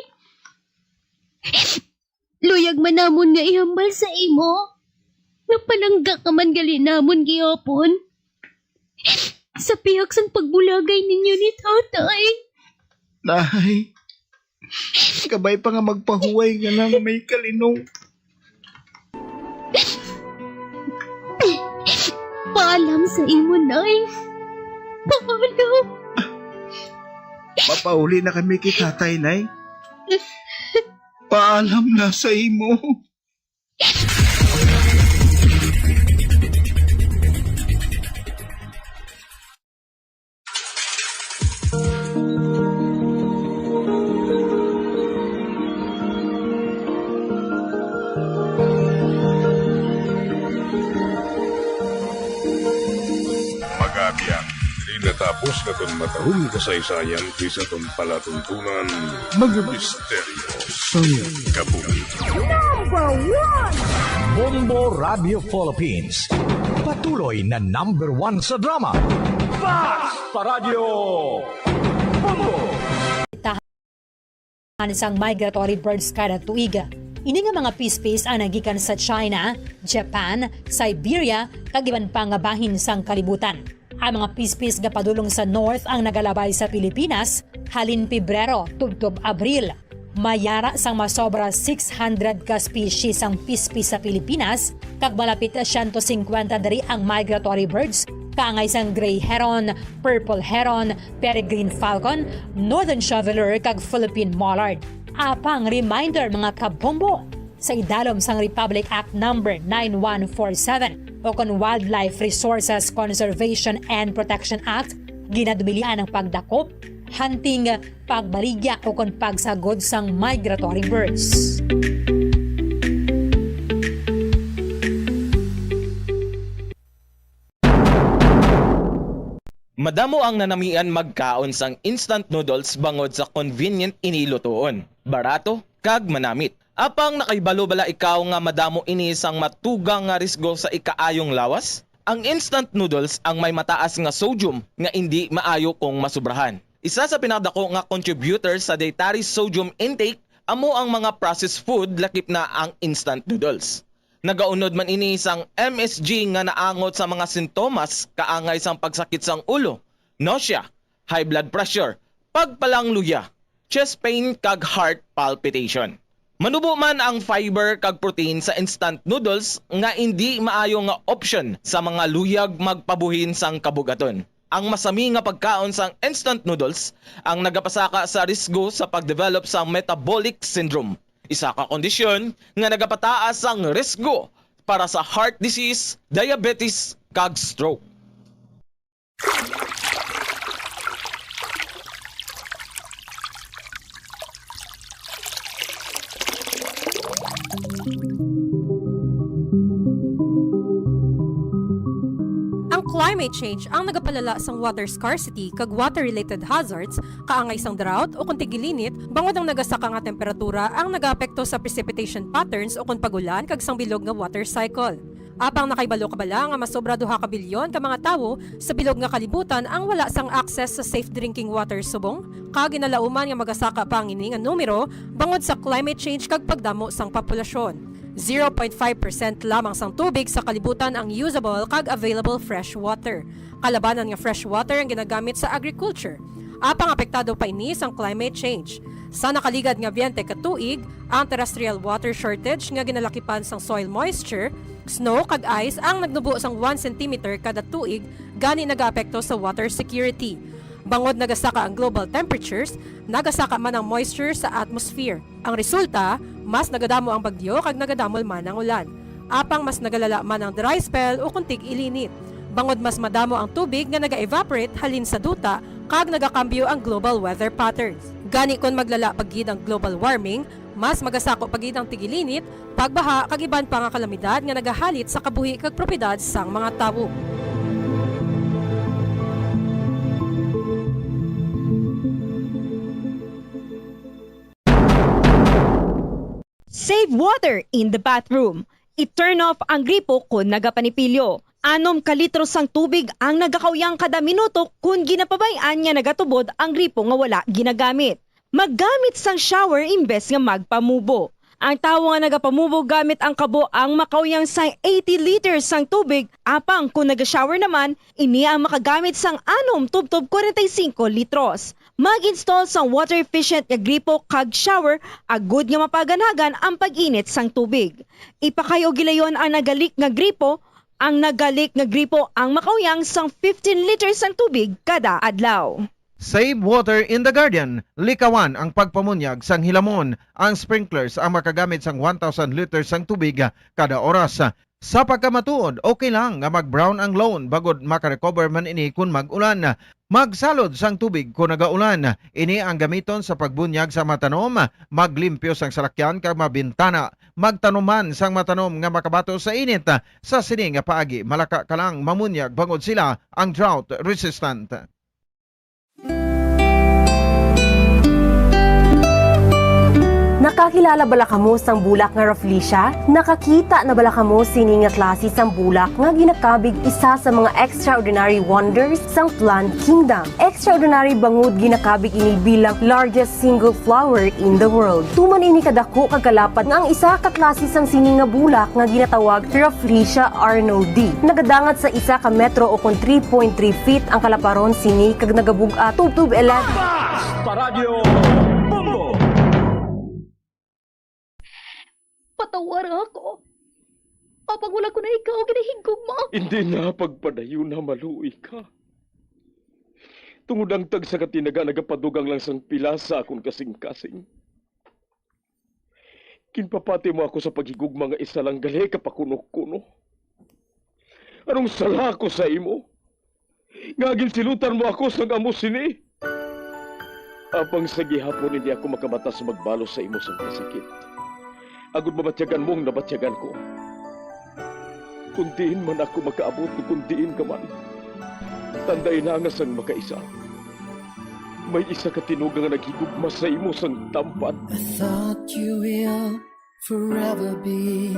Luyag man namon nga ihambal sa imo nga palangga ka man gali namon gihapon sa pihak sang pagbulagay ninyo ni tatay. Nay, kabay pa nga magpahuway nga lang may kalinong. Paalam sa imo, Nay. Paalam. Mapauli na kami kay tatay, Nay. Paalam na sa imo. Pag-abyan, diri Natapos naton matarong kasaysayan kay sa aton palatuntunan, mga misteryo sang kabuhi. Number one! Bombo Radio Philippines. Patuloy na number one sa drama. Basta Radyo Bombo! Sang migratory birds kada tuig. Ini nga mga pispis ang nagikan sa China, Japan, Siberia, kag iban pa nga bahin sang kalibutan. Ang mga pispis gapadulong sa north ang nagalabay sa Pilipinas halin Pebrero tubtob Abril. May ara sang masobra six hundred ka species sang pispis sa Pilipinas, kag malapit na siyento singkwenta diri ang migratory birds, kaangay sang gray heron, purple heron, peregrine falcon, northern shoveler, kag Philippine mallard. Apang reminder, mga kabombo, sa idalom sang Republic Act Number nine one four seven ukon Wildlife Resources Conservation and Protection Act, ginadumilian ang pagdakop, hunting, pagbaligya ukon pagsagod sang migratory birds. Madamo ang nanamian magkaon sang instant noodles bangod sa convenient ini lutuon, barato, kag manamit. Apang nakahibalo bala ikaw nga madamo ini sang matugang nga risgo sa ikaayong lawas? Ang instant noodles ang may mataas nga sodium nga indi maayo kung masubrahan. Isa sa pinakadako nga contributor sa dietary sodium intake amo ang mga processed food, lakip na ang instant noodles. Nagaunod man ini sang M S G nga naangot sa mga sintomas kaangay sang pagsakit sang ulo, nausea, high blood pressure, pagpalangluya, chest pain, kag heart palpitation. Manubo man ang fiber kag protein sa instant noodles nga indi maayo nga option sa mga luyag magpabuhin sang kabug-aton. Ang masami nga pagkaon sang instant noodles ang nagapasaka sa risgo sa pagdevelop sang metabolic syndrome, isa ka kondisyon nga nagapataas sang risgo para sa heart disease, diabetes, kag stroke. Ang climate change ang nagapalala sang water scarcity kag water-related hazards, kaangay sang drought ukon tigilinit, bangod ang nagasaka nga temperatura ang nagaapekto sa precipitation patterns ukon pag-ulan kag sang bilog nga water cycle. Apang nakahibalo ka bala nga masobra duha ka bilyon ka mga tawo sa bilog nga kalibutan ang wala sang access sa safe drinking water subong ka ginalauman nga magasaka pa ang ini nga numero bangod sa climate change kag pagdamo sang populasyon. Zero point five percent lamang sang tubig sa kalibutan ang usable kag available fresh water. Kalabanan nga fresh water ang ginagamit sa agriculture. Apang apektado pa ini sang climate change. Sa nakaligad nga twenty ka tuig, ang terrestrial water shortage nga ginalakipan sang soil moisture, snow kag ice ang nagnubo sang one centimeter kada tuig, gani nagaapekto sa water security. Bangod nagasaka ang global temperatures, nagasaka man ang moisture sa atmosphere. Ang resulta, mas nagadamo ang bagyo kag nagadamol man ang ulan. Apang mas nagalala man ang dry spell ukon tig-ilinit, bangod mas madamo ang tubig nga naga-evaporate halin sa duta kag nagakambyo ang global weather patterns. Gani, kon maglala pa gid ang global warming, mas magasako pa gid ang tigilinit, pagbaha, kag iban pa nga kalamidad nga nagahalit sa kabuhi kag propiedad sang mga tawo. Save water in the bathroom. I-turn off ang gripo kon nagapanipilyo. Anom ka litro sang tubig ang nagakauyang kada minuto kon ginapabay-an nga nagatubod ang gripo nga wala ginagamit. Maggamit sang shower imbes nga magpamubo. Ang tawo nga nagapamubo gamit ang kabo ang makauyang sang eighty liters sang tubig, apang kon naga-shower naman, ini ang makagamit sang anom tubtob kwarenta y singko litros. Mag-install sang water-efficient nga gripo kag shower agud nga mapaganhagan ang pag-init sang tubig. Ipakay-o gilayon ang naga-leak nga gripo. Ang naga-leak nga gripo ang makauyang sang fifteen liters sang tubig kada adlaw. Save water in the garden. Likawan ang pagpamunyag sang hilamon. Ang sprinklers ang makagamit sang one thousand liters sang tubig kada oras. Sa pagkamatuod, okay lang nga mag-brown ang lawn bangod maka-recover man ini kon mag-ulan. Magsalod sang tubig kon nagaulan. Ini ang gamiton sa pagbunyag sa mga tanom, maglimpyo sang salakyan kag mga bintana. magtanom man sang matanom nga makabato sa init, ah, sa sini nga paagi. Malaka ka lang mamunyag bangod sila ang drought resistant. Nakakilala bala kamo sang bulak nga Rafflesia? Nakakita na bala kamo sini nga klase sang bulak nga ginakabig isa sa mga extraordinary wonders sang plant kingdom? Extraordinary bangod ginakabig ini bilang largest single flower in the world. Tuman ini kadako kag kalapad nga ang isa ka klase sang sini nga bulak nga ginatawag Rafflesia arnoldii nagadangat sa isa ka metro o kon three point three feet ang kalaparon sini kag nagabug-at tubtob eleven. Basta Radyo Bombo! Patawara ako. Apang wala ko na ikaw ginahigugma. Hindi na pagpadayon na maluoy ka. Tungod ang tagsa ka tinaga nagapadugang lang sang pila sa akon kasing-kasing. Ginpapati mo ako sa paghigugma nga isa lang gali ka pakuno-kuno. Anong sala ko sa imo? Nga ginsilutan mo ako sang amo sini? Apang sa gihapon hindi ako makabatas magbalos sa imo sang kasakit, agod mabatyagan mo ang nabatyagan ko. Kung diin man ako makaabot o kung diin ka man, tandai na nga sang makaisa, may isa ka tinuga nga naghigugma sa imo sang tampad. I thought you will forever be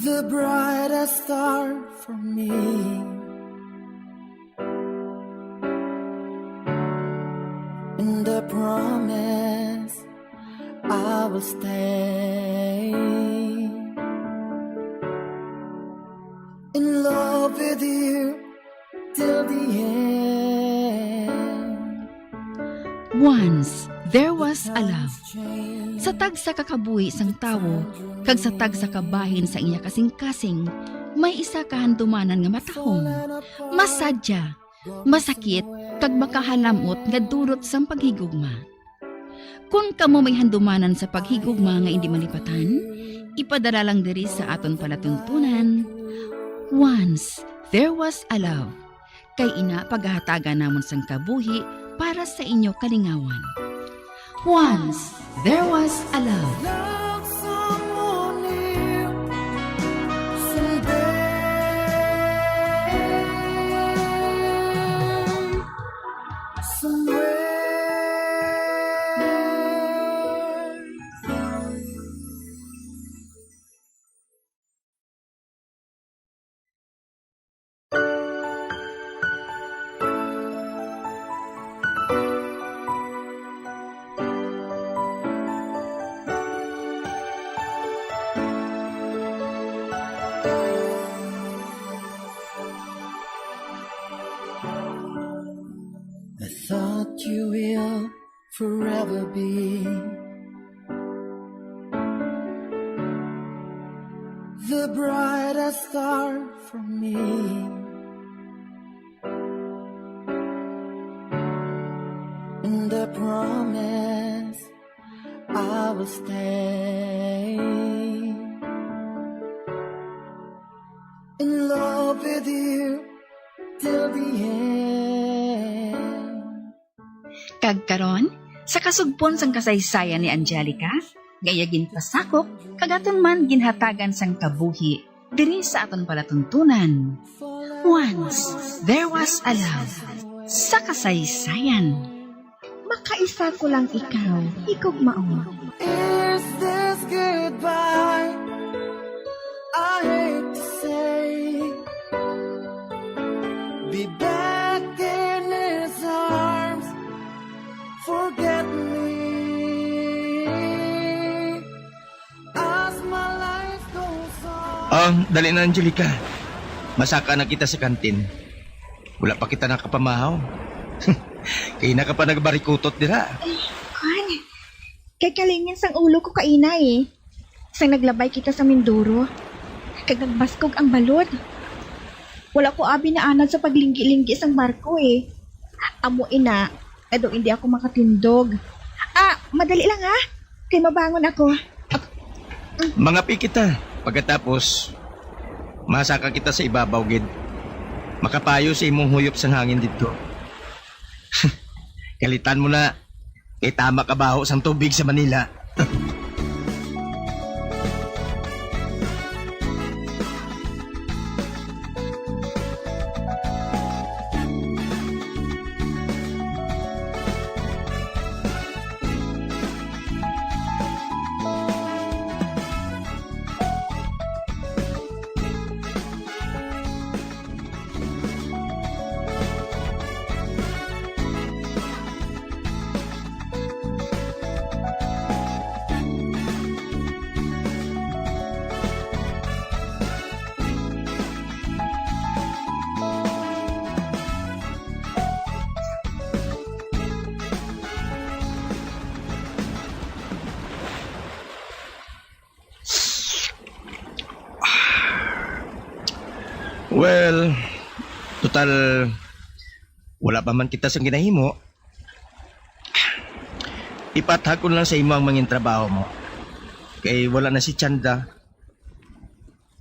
the brightest star for me. And I promise I will stay in love with you till the end. Once there was a love. Sa tagsa ka kabuhi sang tawo kag sa tagsa ka bahin sa iya kasing-kasing, may isa ka handumanan nga matahom, masadya, masakit, kag makahalam-ot nga dulot sang paghigugma. Kon kamo may handumanan sa paghigugma nga indi malipatan, ipadala lang diri sa aton palatuntunan, Once There Was a Love. Kay ina, paghahatagan namon sang kabuhi para sa inyo kalingawan. Once There Was a Love. Love someone new someday. Somewhere. I thought you will forever be the brightest star for me. And I promise I will stay in love with you till the end. Kag karon, sa kasugpon sang kasaysayan ni Angelica, nga iya ginpasakop kag aton man ginhatagan sang kabuhi diri sa aton palatuntunan, Once There Was a Love sa kasaysayan. Makaisa ko lang ikaw, higugmaon. Is this goodbye? I hate to say, be back in his arms. Forget me as my life goes on. Ah, dali na, Angelica. Masaka na kita sa kantin. Wala pa kita nakapamahaw. Kay na ka pa nagbarikutot dira. Ay, kuan. Kay kalingin sang ulo ko kaina eh. Sang naglabay kita sa Mindoro, kag nagbaskog ang balod. Wala ko abi naanad sa paglinggi-linggi sang barko eh. Amo ina, nga daw hindi ako makatindog. Ah, madali lang ha, kay mabangon ako. Mangapi kita. Pagkatapos, masaka kita sa ibabaw gid. Makapayo sa imong huyop sang hangin didto. Kalitan mo na. Kay tama ka baho sang tubig sa Manila. Well, total, wala pa man kita sang ginahimo. Ipaathag ko lang sa imo ang mangin trabaho mo. Kay wala na si Chanda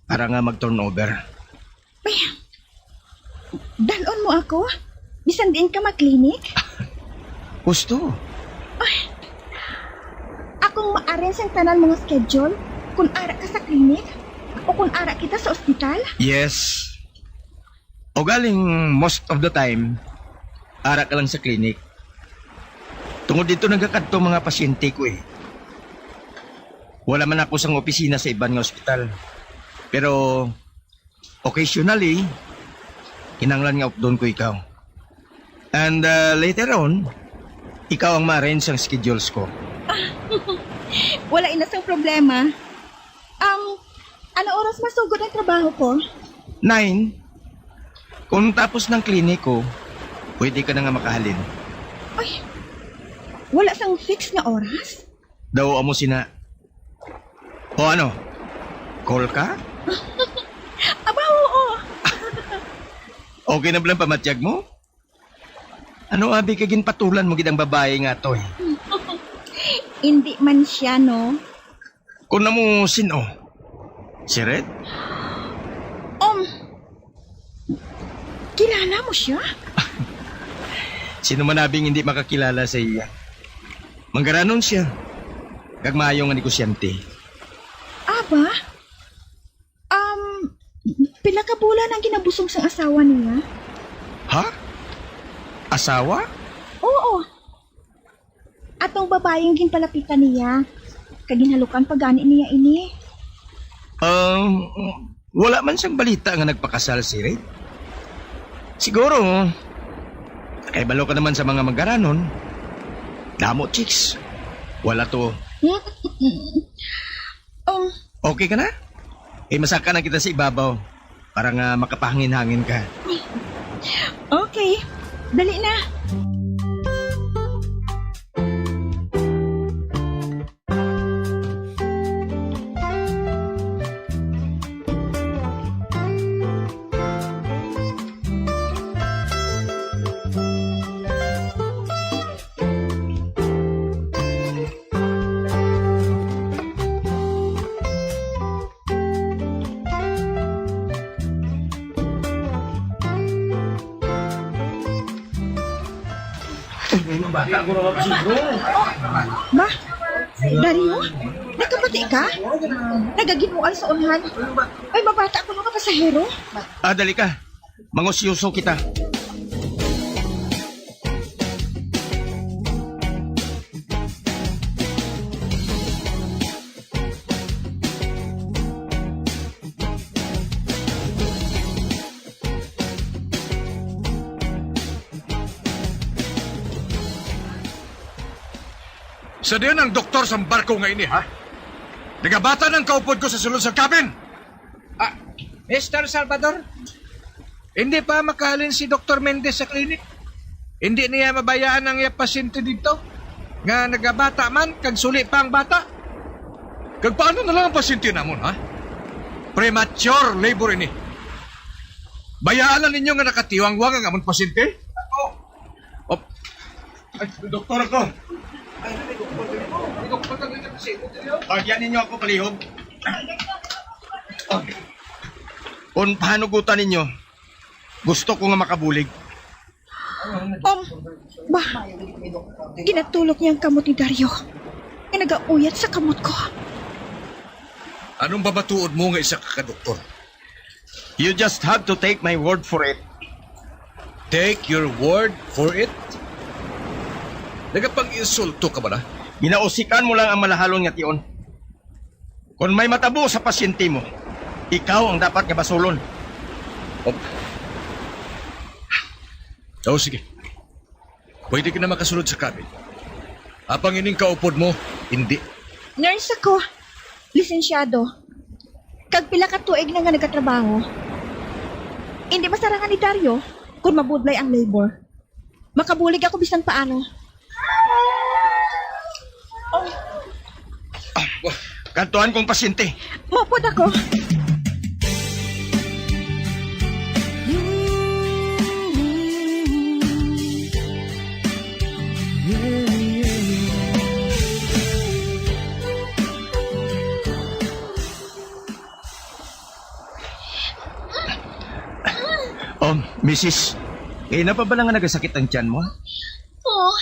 para nga mag-turnover. Ay, dal-on mo ako? Bisan diin ka mag-clinic? Gusto. Ay, akong ma-arrange ang tanan mo nga schedule kung ara ka sa clinic o kung ara kita sa ospital? Yes. O galing, most of the time, ara ka lang sa clinic. Tungod dito nagakadto mga pasyente ko eh. Wala man ako sang opisina sa iban nga ospital. Pero occasionally, kinahanglan nga updon ko ikaw. And uh, later on, ikaw ang ma-arrange ang schedules ko. Wala ina sang problema. Um, ano oras masugod ang trabaho ko? Nine. Kung tapos ng kliniko, pwede ka na nga makahalin. Ay, wala sang fix nga oras? Daw amo sina. O ano? Call ka? Aba, oo. Okay na ba lang pamatyag mo? Ano abi ka ginpatulan mo gid ang babae nga to eh? Hindi man siya, no? Kung namo sino? Si Red? Um, kilala mo siya? Sino man abing hindi makakilala sa iya? Manggaranon siya. Kag maayo nga negosyante. Aba? Um, pila ka bulan ang ginabusog sang asawa niya? Ha? Asawa? Oo. Atong babayi ang ginpalapitan niya. Kag ginhalukan pa gani niya ini. Um, wala man sang balita nga nagpakasal si Red. Siguro, kay balo ka naman sa mga manggaranon. Damo chicks. Wala to. Um, Okay ka na? Eh, masaka na kita sa ibabaw para nga makapahangin-hangin ka. Okay. Dali na. Ay, may mga bata ko na kasi, bro. Ba? Dario? Nagkapati ka? Nagaginual sa unahan. Ay, mabata ko mga pasahero. Ah, dali ka. Mangusyoso kita. Sa diin ang doktor sa barko nga ini, ha? Nagabata ang kaupod ko sa sulod sa cabin. Ah, Mister Salvador, hindi pa makahalin si Doktor Mendez sa klinik. Hindi niya mabayaan ang iya pasyente dito nga nagabata man kag suli pa ang bata. Kag paano na lang ang pasyente namon, ha? Premature labor ini. Bayaan na ninyo nga nakatiwangwang ang amon pasyente? Ako. Op. Ay, doktor ako. Ay, doktor ako. Doktor ako. Pagyan ninyo ako palihog. Kung pahanugutan ninyo, gusto ko nga makabulig. Um, ba, ginatulok niya ang kamot ni Dario nga nagauyat sa kamot ko. Anong ba matuod mo nga isa ka doktor? You just have to take my word for it. Take your word for it? Nagapang-insulto ka ba na? Ginausikan mo lang ang malahalon nga tion. Kon may matabo sa pasyente mo, ikaw ang dapat nga basulon. Oh. Oh, sige. Pwede ka na makasulod sa cabin. Apang ining kaupod mo, hindi. Nurse ako. Lisensyado. Kag pila ka tuig na nga nagatrabaho. Hindi masarangan ni Dario kung mabudlay ang labor. Makabulig ako bisan paano. Oh. Ah, wah, kadtuan kong pasyente. Maupod ako. Oh, misis, kaina pa bala nga nagasakit ang tiyan mo? Oh,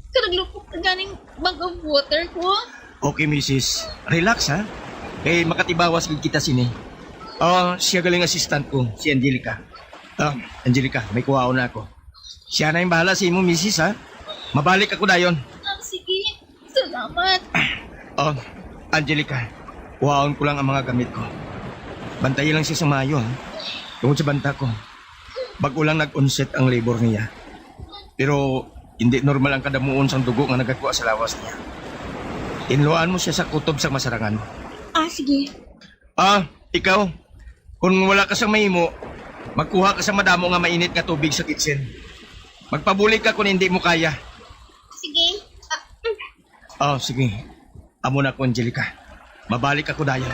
kanaglupok na ganing bag of water ko. Okay, misis. Relax, ha? Kay makatibawas gid kita sini. Ah, siya galing assistant ko, si Angelica. Ah, Angelica, may kuhaon na ako. Siya na yung bahala sa imo, misis, ha? Mabalik ako dayon. Ah, sige. Salamat. Oh, Angelica, kuhaon ko lang ang mga gamit ko. Bantayi lang siya sa maayo, ha? Tungod sa banta ko, bag-o lang nag-onset ang labor niya. Pero hindi normal ang kadamuon sang dugo nga nagagwa sa lawas niya. Tinluan mo siya sa kutob sang masarangan. Ah, sige. Ah, ikaw, kung wala ka sa mahimo, magkuha ka sa madamo nga mainit nga tubig sa kitchen. Magpabulig ka kung hindi mo kaya. Sige. Ah, mm. Oh, sige. Amo na ko, Angelica. Mabalik ako dayon.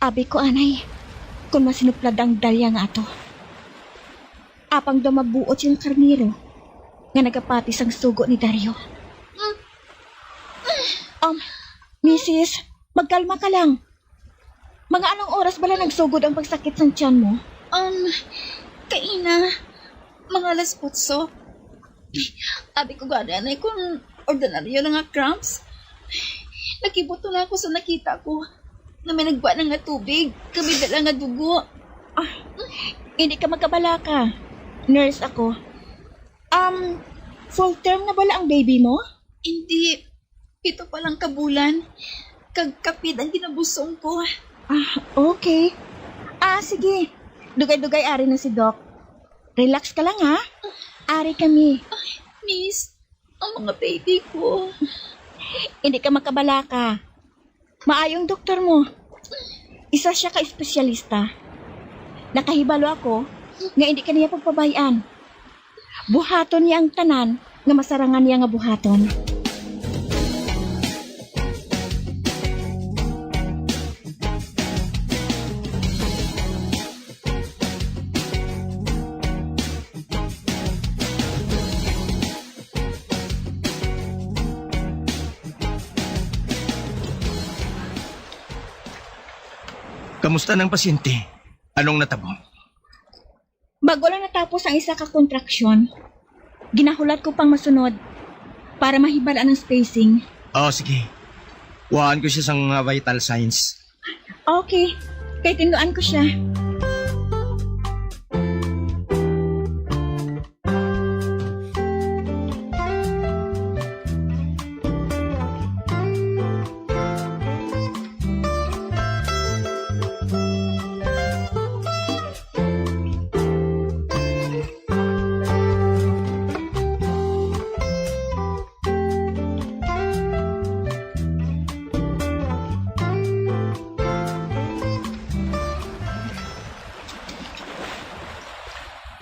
Abi ko, anay, kon masinuplad ang Dalia nga ato. Apang daw mabuot siyang karnero nga nagapati sang sugo ni Dario. Um, misis, magkalma ka lang. Mga anong oras bala nagsugod ang pagsakit sang tiyan mo? Um, kaina, mga alas otso. Abi ko gani, anay, kung ordinaryo lang nga cramps. Nakibuto na ako sa nakita ko nga may nagwa na nga tubig, kag may dala nga dugo. Ah, hindi ka magkabalaka. Nurse ako. Um, full term na bala ang baby mo? Hindi. Pito pa lang ka bulan. Kag kapid ang ginabusong ko. Ah, okay. Ah, sige. Dugay-dugay ari na si Doc. Relax ka lang, ha? Ari kami. Ay, miss, ang mga baby ko. Hindi ka makabalaka. Maayong doktor mo. Isa siya ka espesyalista. Nakahibalo ako nga hindi ka niya pagpabay-an. Buhaton niya ang tanan nga masarangan niya nga buhaton. Kamusta nang pasyente? Anong natabo? Bago lang natapos ang isa ka kontraksyon, ginahulat ko pang masunod para mahibal-an ang spacing. Oh, sige. Kuhaan ko siya sang mga vital signs. Okay. Kay tinduan ko siya.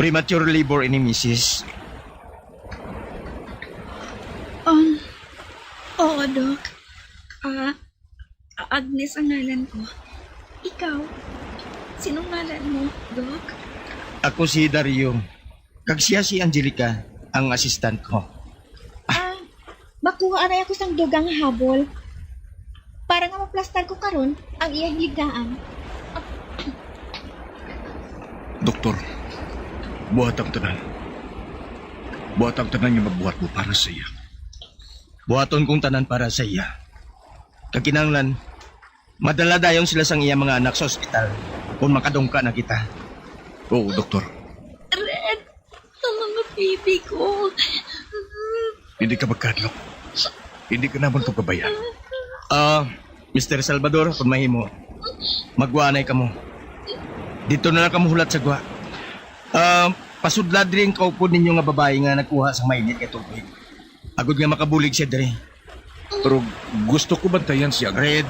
Premature labor ini, misis. Um, oo, Doc. Ah, Agnes ang ngalan ko. Ikaw, sinong ngalan mo, Doc? Ako si Dario. Kag siya si Angelica, ang assistant ko. Ah, makuha anay ako sang dugang nga habol. Para nga maplastar ko karon ang iya hiligdaan. Doktor, buhat ang tanan. Buhat ang tanan nga magbuhat mo para sa iya. Buhaton kong tanan para sa iya. Kag kinahanglan, madala dayon sila sang iya mga anak sa ospital kung makadungka na kita. Oo, doktor. Red, ang mga baby ko. Hindi ka magkadlok. Hindi ka naman pagpabaya. Ah, Mister Salvador, kung mahimo, magwaanay kamo. Dito na lang kamo hulat sa gwa. Ah, pasudla diri ang kaupod ninyo nga babayi nga nagkuha sa mainit nga tubig. Agod nga makabulig siya diri. Pero gusto ko bantayan siya. Red,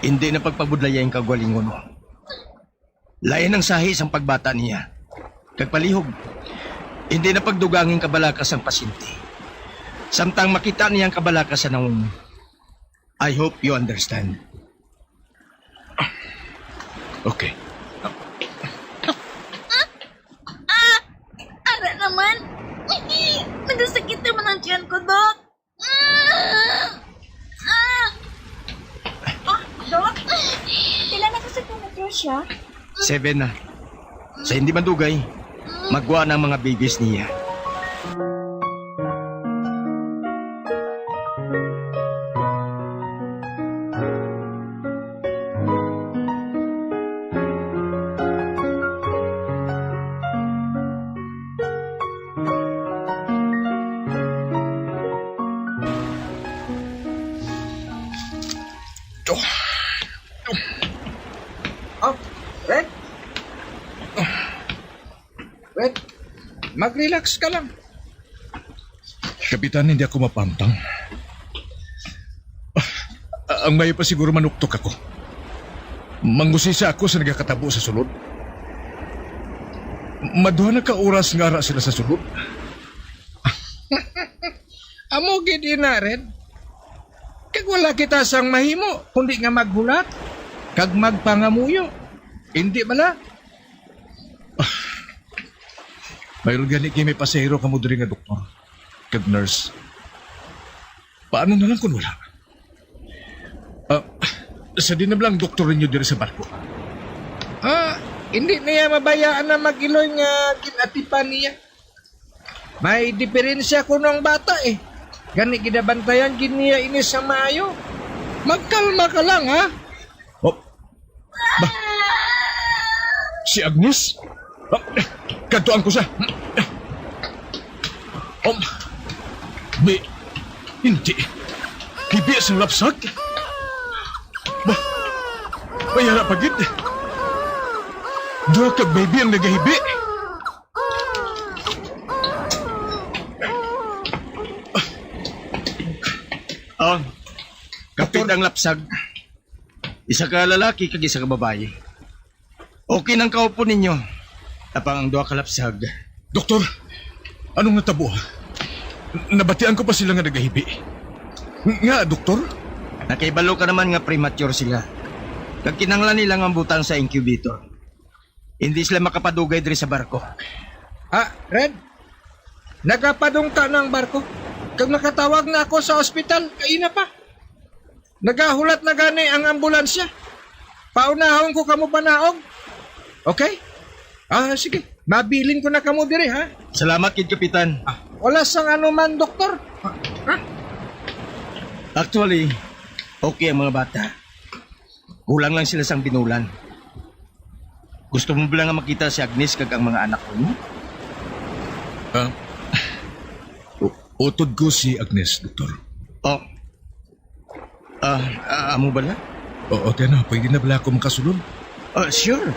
hindi na pagpabudlaya ang kagalingon mo. Lain ang sahi sang pagbata niya. Kag palihog, hindi na pagdugangi ang kabalaka sang pasyente. Samtang makita niya ang kabalaka sa nawong. I hope you understand. Okay. Ara naman. Nagasakit naman ang tiyan ko, Doc. Ah! Ah! Ah, Doc, pila na ka centimeters siya? Seven na. Sa hindi madugay, magwa na ang mga babies niya. Oh, Red? Red, mag-relax ka lang. Kapitan, hindi ako mapamtang. Ah, ang may pa siguro manuktok ako. Mangusisa ako sa nagakatabo sa sulod. Maduha na ka oras nga ara sila sa sulod. Amo gid ina, Red. Kag wala kita sang mahimo kundi nga maghulat kag magpangamuyo. Hindi bala? Mayroon gani kay may pasahero kamo diri nga doktor kag nurse. Paano na lang kung wala? Ah, sa di na lang doktor ninyo diri sa barko? Ah, hindi niya mabayaan na mag-iloy nga ginatipan niya. May diferensya kuno ang bata eh. Gani ginabantayan gid niya ini sa maayo. Magkalma ka lang, ha? Oh. Ba? Si Agnes? Ah, kadtuan ko siya. Um, bi, hindi. Hibi sang lapsag? Ba? May ara pa gid. Duha ka baby ang nagahibi. Oh, kapit ang lapsag. Isa ka lalaki kag isa ka babayi. Okay nang kaupod ninyo. Tapang ang duha ka lapsag. Doktor, anong natabo? Nabatian ko pa sila nga nagahibi. Nga, doktor? Nakahibalo ka naman nga premature sila. Kag kinahanglan nila nga butang sa incubator. Hindi sila makapadugay diri sa barko. Ah, Red, nagapadungka na ang barko. Kag nakatawag na ako sa ospital, kaina pa. Nagahulat na gani ang ambulansya. Paunahon ko kamo panaog. Okay? Ah, sige. Mabilin ko na kamo diri, ha? Salamat gid, Kapitan. Ah, wala sang anuman, doktor. Ha? Actually, okay ang mga bata. Kulang lang sila sang binulan. Gusto mo bala nga makita si Agnes kag ang mga anak mo? Ah, u- utod ko si Agnes, doktor. Oh. Ah, ah, amo bala? Oo, kaya na, pwede na bala ako makasulod? Ah, sure.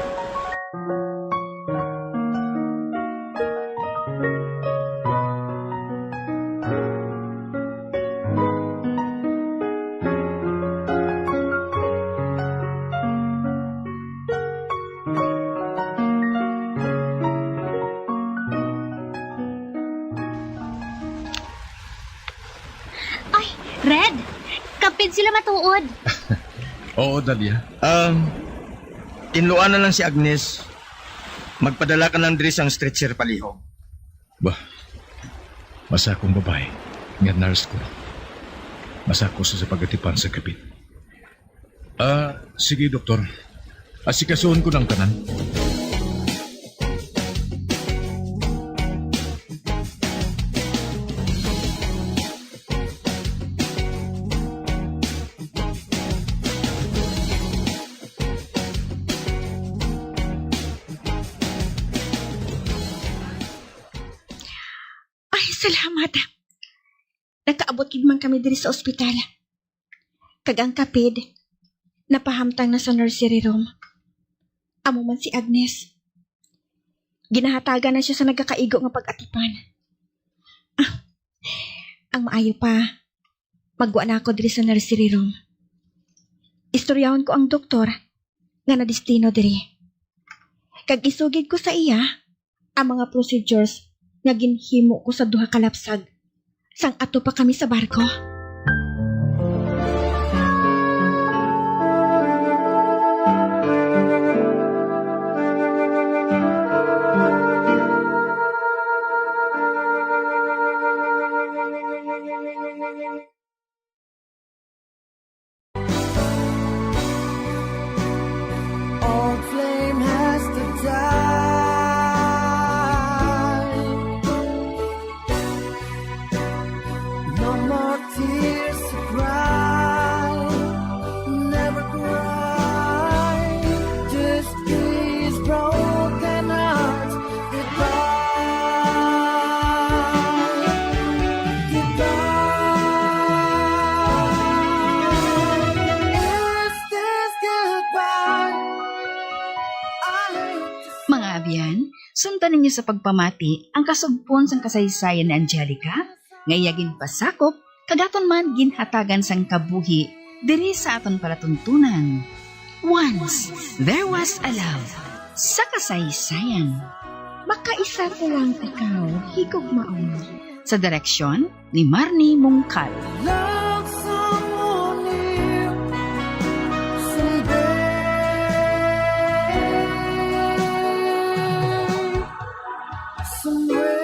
Apid sila matuod. Oo, Dalia. Um, tinluan na lang si Agnes. Magpadala ka lang diri sang stretcher palihog. Bah, basta akong babae, nga nurse ko. Basta ako sa pagatipan sa gabi. Ah, sige, doktor. Asikasuhon ko ng tanan. Ay, salamat. Nakaabot gid man kami diri sa ospital. Kag ang kapid, napahamtang na sa nursery room. Amo man si Agnes. Ginahatagan na siya sa nagakaigo nga pag-atipan. Ah, ang maayo pa, magwa na ako diri sa nursery room. Istoryahon ko ang doktor nga nadestino diri. Kag isugid ko sa iya ang mga procedures nga ginhimo ko sa duha ka lapsag sang ato pa kami sa barko. All blame has to die. No more tears to cry. Never cry. Just these broken hearts. Goodbye. Goodbye. Is this goodbye? I hate to Mga abyan, sundan ninyo sa pagpamati ang kasugpon sang kasaysayan ni Angelica, nga iya ginpasakop kag aton man ginhatagan sang kabuhi diri sa aton palatuntunan. Once, there was a love sa kasaysayan. Makaisa ko lang ikaw, higugmaon. Sa direksyon ni Marnie Mungkal. Love someone new someday, somewhere.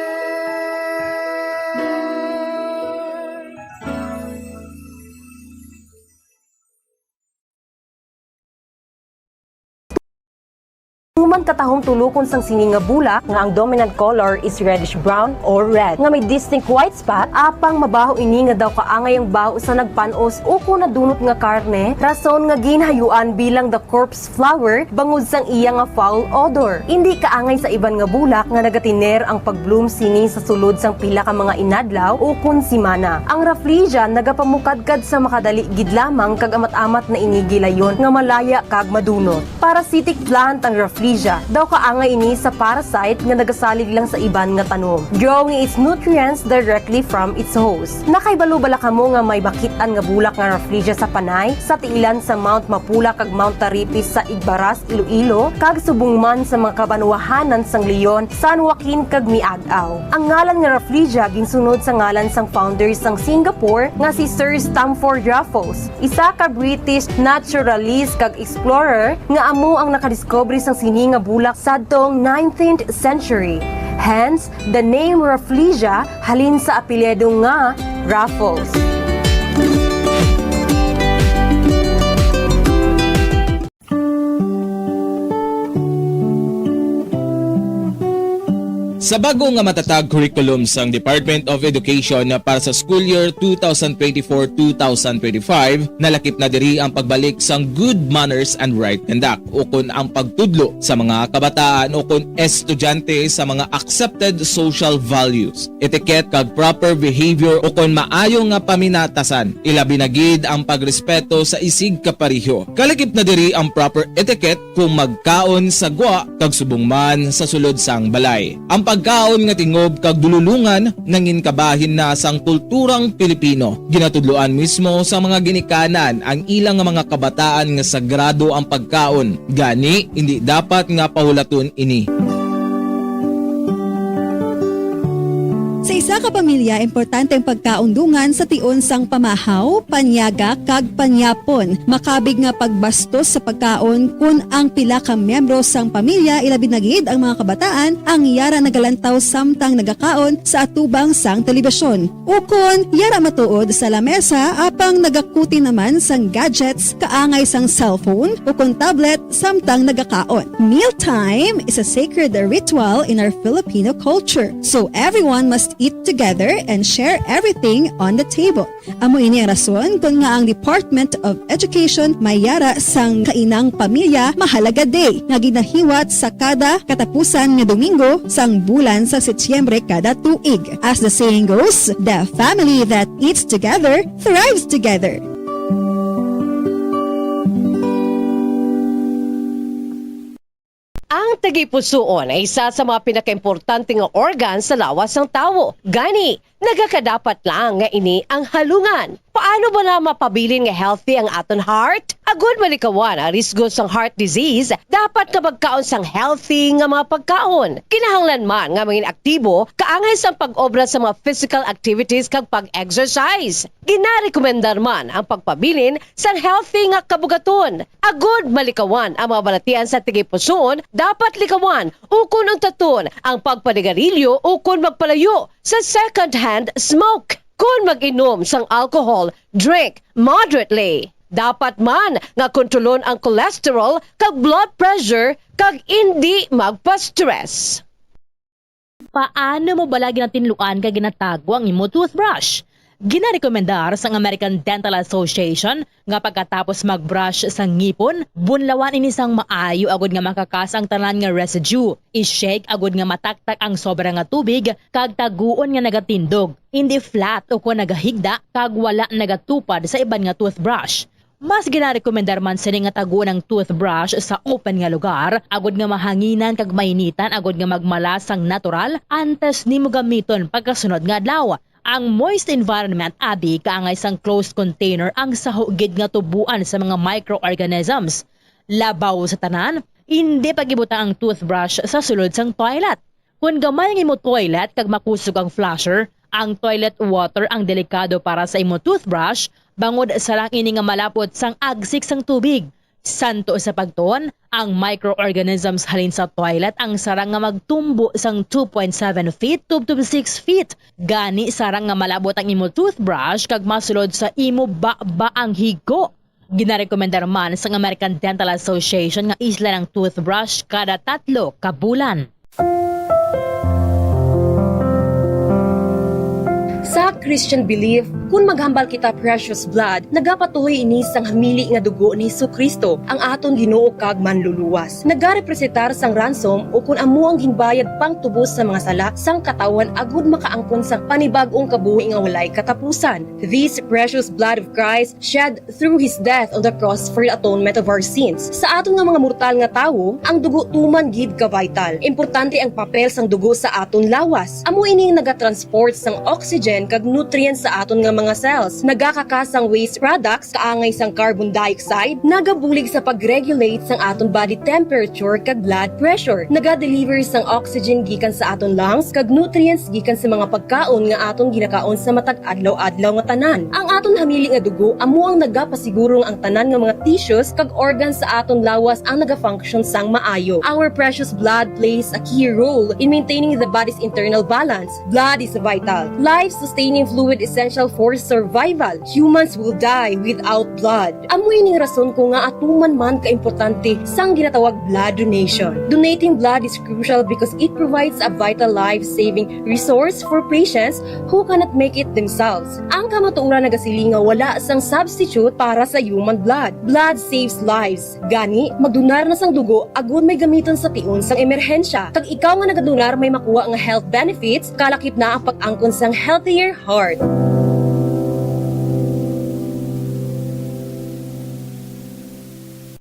Human katahom tulokon sang sini nga bulak nga ang dominant color is reddish brown or red, nga may distinct white spot, apang mabaho ini nga daw kaangay ang baho sa nagpan-os ukon nadunot nga karne, rason nga ginhayuan bilang the corpse flower bangod sang iya nga foul odor. Indi kaangay sa iban nga bulak nga nagatiner ang pag-bloom sini sa sulod sang pila ka mga inadlaw ukon simana. Ang Rafflesia nagapamukadkad sa makadali gid lamang kag amat-amat na ini gilayon nga malaya kag madunot. Parasitic plant ang Rafflesia. Daw kaangay ini sa parasite nga nagasalig lang sa iban nga tanom, drawing its nutrients directly from its host. Nakahibalo bala kamo nga may makit-an nga bulak nga Rafflesia sa Panay, sa tiilan sa Mount Mapula kag Mount Taripis sa Igbaras, Iloilo, kag subong man sa mga kabanwahanan sang Leon, San Joaquin, kag Miag-ao? Ang ngalan nga Rafflesia ginsunod sa ngalan sang founder sang Singapore nga si Sir Stamford Raffles, isa ka British naturalist kag explorer nga amo ang nakadiskubre sang sini nga bulak sadtong nineteenth century. Hence, the name Rafflesia halin sa apelyido nga Raffles. Sa bag-o nga matatag curriculum sang Department of Education para sa school year two thousand twenty-four, two thousand twenty-five, nalakip na diri ang pagbalik sang good manners and right conduct, ukon ang pagtudlo sa mga kabataan ukon estudyante sa mga accepted social values, etiquette, kag proper behavior ukon maayo nga paminatasan, ilabi na gid ang pagrespeto sa isigkapareho. Kalakip na diri ang proper etiquette kung magkaon sa gwa kag subong man sa sulod sang balay. Ang pagkaon nga tingob kag dululongan nangin kabahin na sang kulturang Pilipino. Ginatudloan mismo sa mga ginikanan ang ilang mga kabataan nga sagrado ang pagkaon, gani indi dapat nga pahulaton ini. Sa isa ka pamilya, importante ang pagkaundungan sa tion sang pamahaw, panyaga, kag panyapon. Makabig nga pagbastos sa pagkaon kon ang pila ka miyembro sang pamilya, ilabi na gid ang mga kabataan, ang yara nagalantaw samtang nagakaon sa atubang sang telebisyon. Ukon yara matuod sa lamesa apang nagakuti naman sang gadgets kaangay sang cellphone ukon tablet samtang nagakaon. Mealtime is a sacred ritual in our Filipino culture, so everyone must eat together and share everything on the table. Amo ini ang rason kon nga ang Department of Education may yara sang Kainang Pamilya Mahalaga Day nga ginahiwat sa kada katapusan nga Domingo sang bulan sa Setyembre kada tuig. As the saying goes, the family that eats together thrives together. Ang tagipusoon ay isa sa mga pinakaimportante nga organ sa lawas sang tawo. Gani, nagakadapat lang nga ini ang halungan. Paano ba na mapabilin nga healthy ang aton heart? Agud malikawan ang risgo sang heart disease, dapat nga magkaon sang healthy nga mga pagkaon. Kinahanglan man nga mangin aktibo kaangay sang pag-obra sa mga physical activities kag pag-exercise. Ginarekomendar man ang pagpabilin sang healthy nga kabugaton. Agud malikawan ang mga balatian sa tagipusoon, dapat likawan ukon untaton ang pagpanigarilyo ukon magpalayo sa second-hand smoke. Kon mag-inom sang alcohol, drink moderately. Dapat man nga kontrolon ang cholesterol kag blood pressure kag indi magpa-stress. Paano mo bala ginatinluan kag ginatago ang imo toothbrush? Ginarekomendar sang American Dental Association nga pagkatapos mag-brush sa ngipon, bunlawan ini sang maayo agud nga makakas ang tanan nga residue. I-shake agud nga mataktak ang sobra nga tubig kag taguon nga nagatindog, indi flat ukon nagahigda kag wala nagatupad sa iban nga toothbrush. Mas ginarekomendar man sini nga taguon ang toothbrush sa open nga lugar, agud nga mahanginan kag mainitan, agud nga magmala sang natural antes nimo gamiton pagkasunod nga adlaw. Ang moist environment abi kaangay sang closed container ang saho gid nga tuboan sa mga microorganisms. Labaw sa tanan, indi pag-ibutang ang toothbrush sa sulod sang toilet. Kon gamay ang imo toilet kag makusog ang flusher, ang toilet water ang delikado para sa imo toothbrush, bangod sarang ini nga malapot sang agsik sang tubig. Santo sa pagtuon, ang microorganisms halin sa toilet ang sarang nga magtumbo sang two point seven feet tubtob six feet. Gani, sarang nga malabot ang imo toothbrush kag masulod sa imo baba ang higo. Ginarekomendar man sang American Dental Association nga islan ang toothbrush kada tatlo ka bulan. Sa Christian belief, kun maghambal kita precious blood, nagapatuhoy ini sang hamili nga dugo ni Jesu-Cristo, ang aton Ginoo kag Manluluwas. Nagarepresentar sang ransom, ukon amo ang ginbayad pangtubos sa mga sala sang katawhan, agud makaangkon sang panibag-ong kabuhi nga walay katapusan. This precious blood of Christ shed through his death on the cross for the atonement of our sins. Sa aton nga mga mortal nga tawo, ang dugo tuman gid ka vital. Importante ang papel sang dugo sa aton lawas. Amo ini nga nagatransport sang oxygen kag nutrients sa aton nga mga cells. Nagakakas sang waste products kaangay sang carbon dioxide, nagabulig sa pag-regulate sang aton body temperature kag blood pressure. Naga-deliver sang oxygen gikan sa aton lungs kag nutrients gikan sa mga pagkaon nga aton ginakaon sa matag adlaw-adlaw nga tanan. Ang aton hamili nga dugo amo ang nagapasiguro nga ang tanan nga mga tissues kag organs sa aton lawas ang nagafunction sang maayo. Our precious blood plays a key role in maintaining the body's internal balance. Blood is vital, life-sustaining fluid essential for survival. Humans will die without blood. Amo ining rason ko nga atuman man kaimportante sang ginatawag blood donation. Donating blood is crucial because it provides a vital life-saving resource for patients who cannot make it themselves. Ang kamatuoran nagasiling nga wala sang substitute para sa human blood. Blood saves lives. Gani, magdonar na sang dugo agud may gamiton sa tion sang emerhensya. Kag ikaw nga nagadonar may makuha nga health benefits, kalakip na ang pag-angkon sang healthier heart.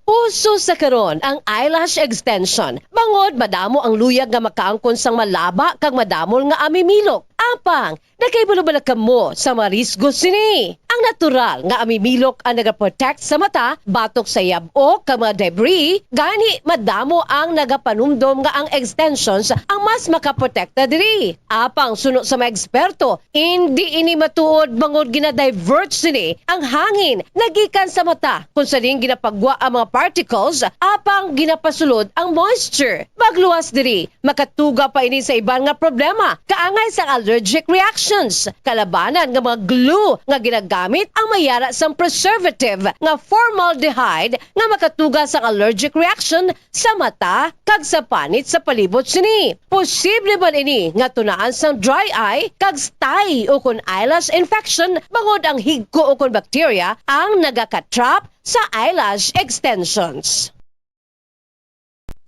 Uso sa karon ang eyelash extension, bangod madamo ang luyag nga makaangkon sang malaba kag madamol nga amimilok. Apang, nakahibalo bala kamo sa mga risgo sini? Ang natural nga amimilok ang nagaprotect sa mata batok sa yab-o kag mga debris, gani madamo ang nagapanumdom nga ang extensions ang mas makaprotekta diri. Apang suno sa mga eksperto, indi ini matuod bangod gina-divert sini ang hangin nagikan sa mata, kung sa diin ginapagwa ang mga particles apang ginapasulod ang moisture. Magluwas diri, makatuga pa ini sa iban nga problema, kaangay sang allergic reactions. Kalabanan nga mga glue nga ginagamit ang may yara sang preservative nga formaldehyde nga makatuga sang allergic reaction sa mata kag sa panit sa palibot sini. Posible man ini nga tunaan sang dry eye kag stye ukon eyelash infection bangod ang higko ukon bakterya ang nagaka-trap sa eyelash extensions.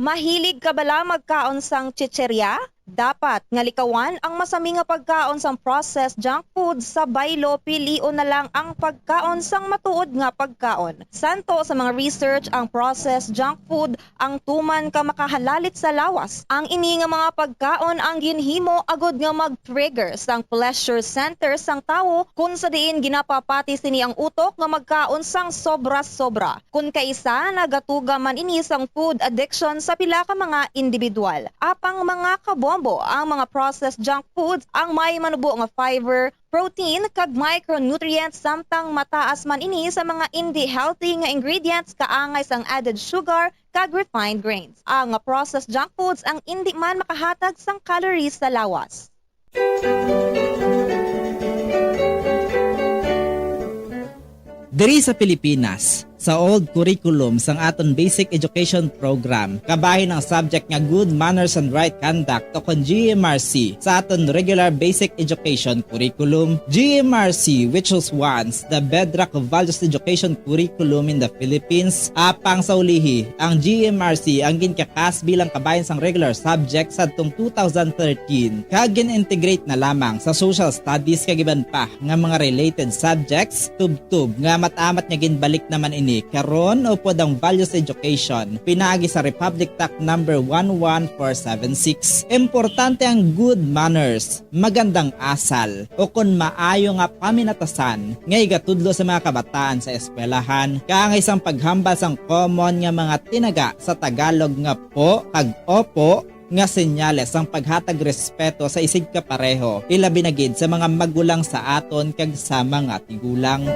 Mahilig ka bala magkaon sang chicherya? Dapat nga likawan ang masami nga pagkaon sang processed junk food sa baylo, pilion na lang ang pagkaon sang matuod nga pagkaon. Santo sa mga research, ang processed junk food ang tuman ka makahalalit sa lawas. Ang ini nga mga pagkaon ang ginhimo agud nga mag-trigger sang pleasure center sang tawo, kun sa diin ginapapati sini ang utok nga magkaon sang sobra-sobra. Kun kaisa, nagatuga man ini sang food addiction sa pila ka mga individual. Apang mga kabombo, ang mga processed junk foods ang may manubo nga fiber, protein, kag micronutrients, samtang mataas man ini sa mga indi healthy nga ingredients kaangay sang added sugar kag refined grains. Ang processed junk foods ang indi man makahatag sang calories sa lawas. Diri sa Pilipinas, sa old curriculum sang aton basic education program, kabahin ang subject nga Good Manners and Right Conduct o kon G M R C sa aton regular basic education curriculum. G M R C, which was once the bedrock of values education curriculum in the Philippines, apang sa ulihi, ang G M R C ang ginkakas bilang kabahin sang regular subject sadtong two thousand thirteen, kag gin-integrate na lamang sa social studies kag iban pa nga mga related subjects, tubtob nga amat-amat nga ginbalik naman ini karon upod ang values education pinaagi sa Republic Act number one one four seven six. Importante ang good manners, magandang asal, o kon maayo nga paminatasan nga igatudlo sa mga kabataan sa eskwelahan, kaangay sang paghambal sang common nga mga tinaga sa Tagalog nga po kag opo, nga senyales sang paghatag respeto sa isigkapareho, ilabi na gid sa mga magulang sa aton kag sa mga tigulang.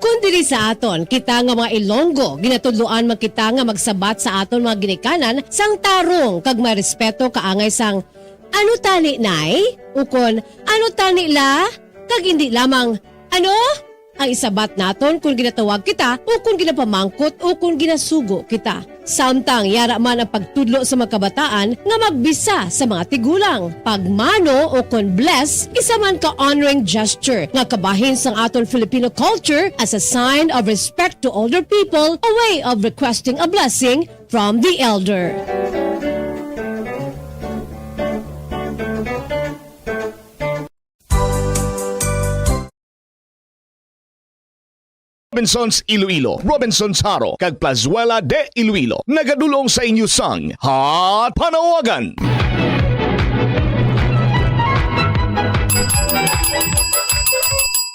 Kon diri sa aton, kita nga mga Ilonggo, ginatudloan man kita nga magsabat sa aton mga ginikanan sang tarong kag may respeto kaangay sang, "Ano tani, Nay?" ukon, "Ano tani, La?" kag indi lamang, "Ano?" Ang isabat naton kon ginatawag kita o kon ginapamangkot o kon ginasugo kita. Samtang yara man ang pagtudlo sa mga kabataan nga magbisa sa mga tigulang. Pagmano o kon bless, isa man ka honoring gesture nga kabahin sang aton Filipino culture as a sign of respect to older people, a way of requesting a blessing from the elder. Robinsons Iloilo, Robinsons Jaro, kag Plazuela de Iloilo nagadul-ong sa inyo sang Hot Panawagan.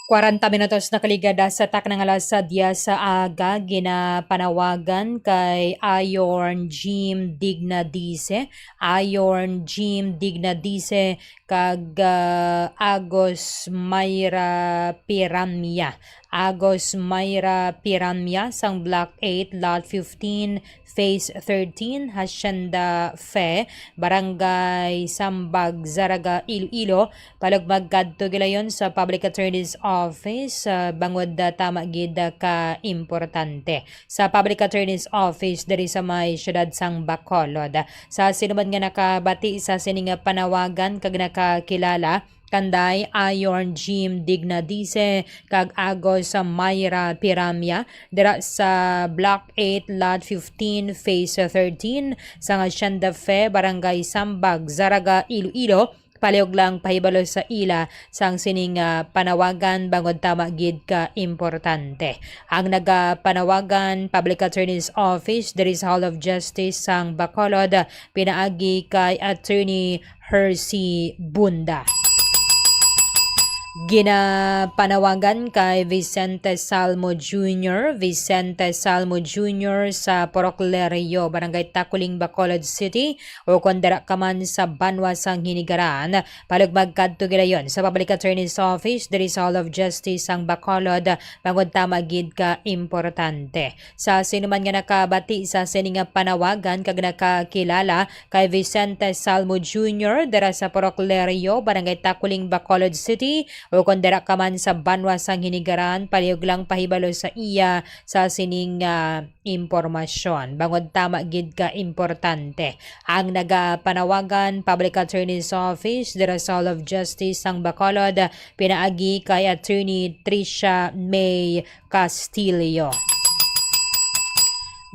Kwarenta minutos nakaligad sa takna nga alas diyes sa aga, ginapanawagan kay Ayorn Jim Dignadice, Ayorn Jim Dignadice, kag, ah, Agos Myra Piramia. Agos Myra Piramia sang Block eight, Lot fifteen, Phase thirteen, Hacienda Fe, Barangay Sambag, Zarraga, Iloilo. Palugmag kadto gilayon sa Public Attorney's Office, ah, bangod, ah, tama gid, ah, ka importante sa Public Attorney's Office diri sa may siyudad sang Bacolod. Sa sinuman nga nakabati sa sini nga panawagan kag nakakilala kanday Ayorn Jim Dignadice kag Agos Myra Piramia dira sa Block eight, Lot fifteen, Phase thirteen sang Hacienda Fe, Barangay Sambag, Zarraga, Iloilo, Palihog lang pahibalo sa ila sang sining, ah, panawagan bangod tama gid ka importante. Ang nagapanawagan, Public Attorney's Office diri sa Hall of Justice sang Bacolod, pinaagi kay Attorney Hercy Bunda. Ginapanawagan kay Vicente Salmo Junior, Vicente Salmo Junior sa Purok Lerio, Barangay Taculing, Bacolod City, o kon dira ka man sa banwa sang Hinigaran, palihog magkadto gilayon sa Public Attorney's Office diri sa Hall of Justice sang Bacolod, bangod tama gid ka importante. Sa sinuman nga nakabati sa sini nga panawagan kag nakakilala kay Vicente Salmo Junior dira sa Purok Lerio, Barangay Taculing, Bacolod City, o kon dira ka man sa banwa sang Hinigaran, palihog lang pahibalo sa iya sa sining, ah, impormasyon. Bangod tama gid ka importante. Ang nagapanawagan, Public Attorney's Office dira sa Hall of Justice sang Bacolod, pinaagi kay Attorney Tricia May Castillo.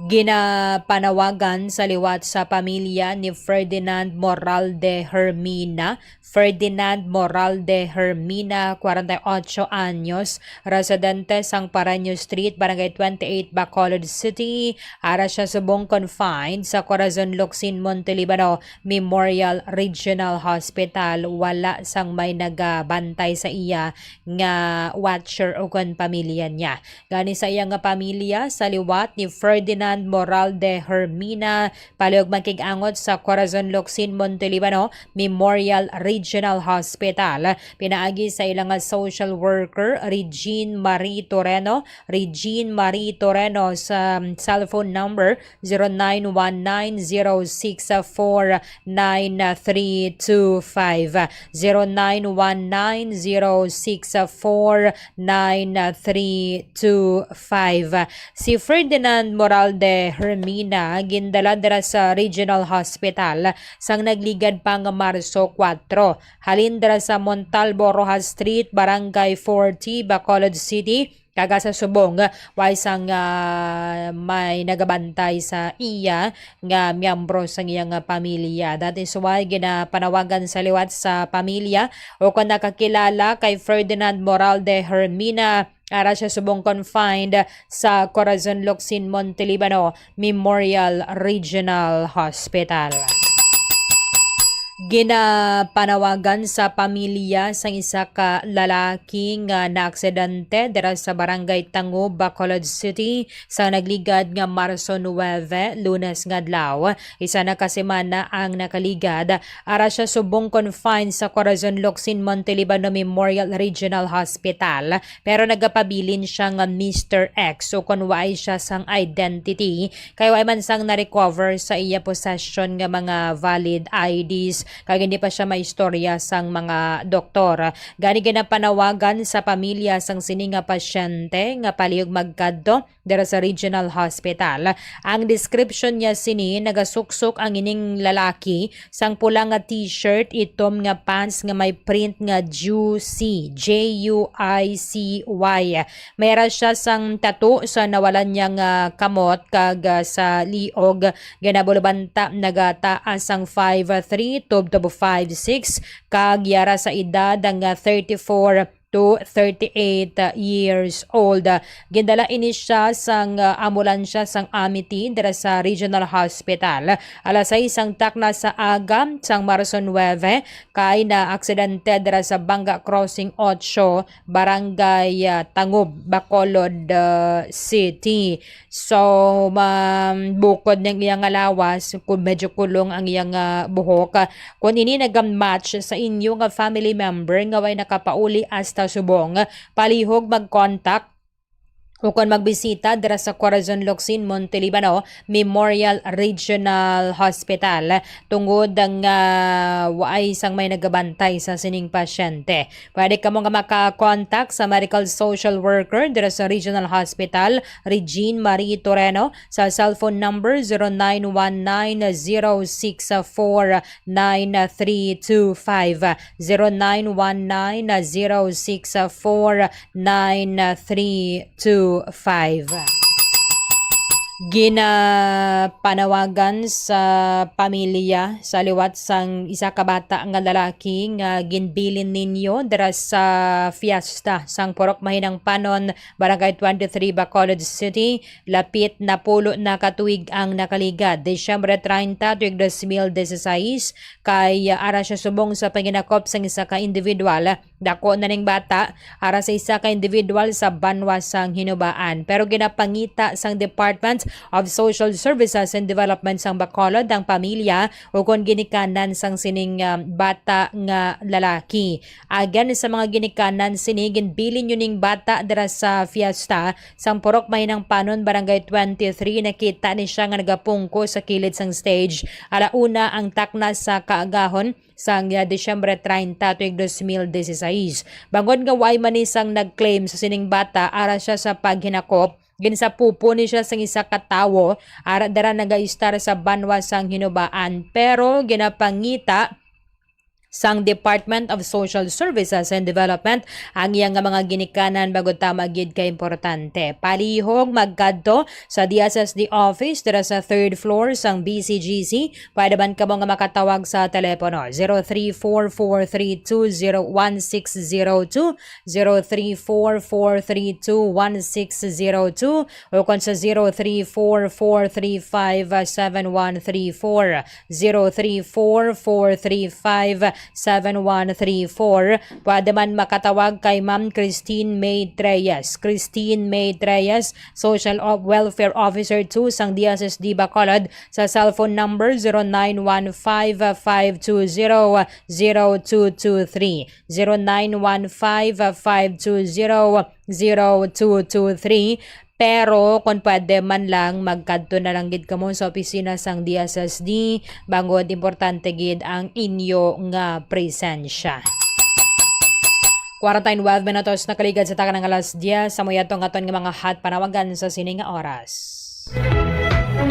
Ginapanawagan sa liwat sa pamilya ni Ferdinand Moralde Hermina, Ferdinand Moralde Hermina, kwarenta y ocho anyos, residente sang Pareño Street, Barangay twenty-eight, Bacolod City. Ara siya subong confined sa Corazon Locsin Montelibano Memorial Regional Hospital. Wala sang may nagabantay sa iya nga watcher ukon pamilya niya. Gani sa iya nga pamilya, sa liwat ni Ferdinand Moralde Hermina, palihog makig-angot sa Corazon Locsin Montelibano Memorial Regional Hospital. Pinaagi sa ila nga social worker, Regine Marie Toreno, Regine Marie Toreno sa, um, cellphone number zero nine one nine zero six four nine three two five, zero nine one nine zero six four nine three two five. Si Ferdinand Moralde Hermina gindala dira sa Regional Hospital sang nagligad pa nga Marso kuwatro, halin dira sa Montalvo Rojas Street, Barangay forty, Bacolod City, kag sa subong, way sang, ah, may nagabantay sa iya nga miyembro sang iya nga pamilya. That is why ginapanawagan sa liwat sa pamilya o kon nakakilala kay Ferdinand Moralde Hermina, ara siya subong confined sa Corazon Locsin Montelibano Memorial Regional Hospital. Ginapanawagan sa pamilya sang isa ka lalaki nga naaksidente dira sa Barangay Tangub, Bacolod City, sa nagligad nga Marso nuebe, Lunes nga adlaw. Isa na ka semana ang nakaligad. Ara siya subong confined sa Corazon Locsin Montelibano Memorial Regional Hospital, pero nagapabilin siya nga Mister X, o kon waay siya sang identity, kay waay man sang na-recover sa iya possession nga mga valid I Ds, kag hindi pa siya maistorya sang mga doktor. Gani ginapanawagan sa pamilya sang sini nga pasyente nga palihog magkadto dira sa Regional Hospital. Ang description niya sini, nagasuksok ang ining lalaki sang pula nga T-shirt, itom nga pants nga may print nga Juicy, J U I C Y. May ra siya sang tattoo sa nawalan niya nga kamot kag, ah, sa liog. Ginabulubanta nagataas ang five three, tubtob five six, kag yara sa edad nga thirty-four to thirty-eight years old. Gindala ini siya sang, ah, ambulansya sang Amity dira sa Regional Hospital. Alas sais sang takna sa aga sang Marso nuebe, kay naaksidente dira sa Banga Crossing otso, Barangay, ah, Tangub, Bacolod, ah, City. So, ma-, bukod ning iya nga lawas, kung medyo kulong ang iya nga buhok, ah, kung ini nag-match sa inyo nga family member nga way nakapauli hasta subong, palihog mag-contact o kon magbisita dira sa Corazon Locsin Montelibano Memorial Regional Hospital, tungod nga waay sang may nagabantay sa sining pasyente. Pwede kamo nga maka-contact sa medical social worker dira sa Regional Hospital, Regine Marie Toreno, sa cellphone number zero nine one nine zero six four nine three two five, zero nine one nine zero six four nine three two five. Ginapanawagan sa pamilya sa liwat sang isa ka bata nga lalaki nga ginbilin ninyo dira sa fiesta sang Purok Mahinang Panon, Barangay twenty-three, Bacolod City. Lapit na pulo na ka tuig ang nakaligad, Disyembre treinta tuig dos mil dieciséis, kay ara siya subong sa panginakop sang isa ka individual. Dako na ning bata ara sa isa ka individual sa banwa sang Hinubaan, pero ginapangita sang Department of Social Services and Development sang Bacolod ang pamilya ukon ginikanan sang sining, ah, bata nga lalaki. Agyan sa mga ginikanan sini, ginbilin nyo ning bata dira sa fiesta sang Purok Mahinang Panon, Barangay twenty-three. Nakita ni siya nga nagapungko sa kilid sang stage alauna ang takna sa kaagahon sang, ah, Disyembre treinta tuig dos mil dieciséis. Bangod nga way man ni sang nag-claim sa sining bata ara siya sa paghinakop, ginsapupo ni siya sang isa ka tawo ara dira nagaistar sa banwa sang Hinubaan, pero ginapangita sang Department of Social Services and Development ang iya nga mga ginikanan, bangod tama gid ka importante. Palihog magkadto sa D S S D office dira sa third floor sang B C G C. Pwede man kamo nga makatawag sa telepono zero three four four three two zero one six zero two, zero three four four three two one six zero two, o kon sa zero three four four three five seven one three four, zero three four four three five seven one three four. Pwede man makatawag kay Ma'am Christine May Treyes. Christine May Treyes, Social Op-, Welfare Officer two sang D S S D Bacolod, sa cellphone number zero nine one five five two zero zero two two three, zero nine one five five two zero zero two two three. Pero kung pwede man lang, magkadto na lang gid kamo sa opisina sang D S S D, bangod importante gid ang inyo nga presensya. Kwarenta y nuebe minutos nakaligad sa taga nga alas diyes, sa muyatong aton nga mga hot panawagan sa sining nga oras.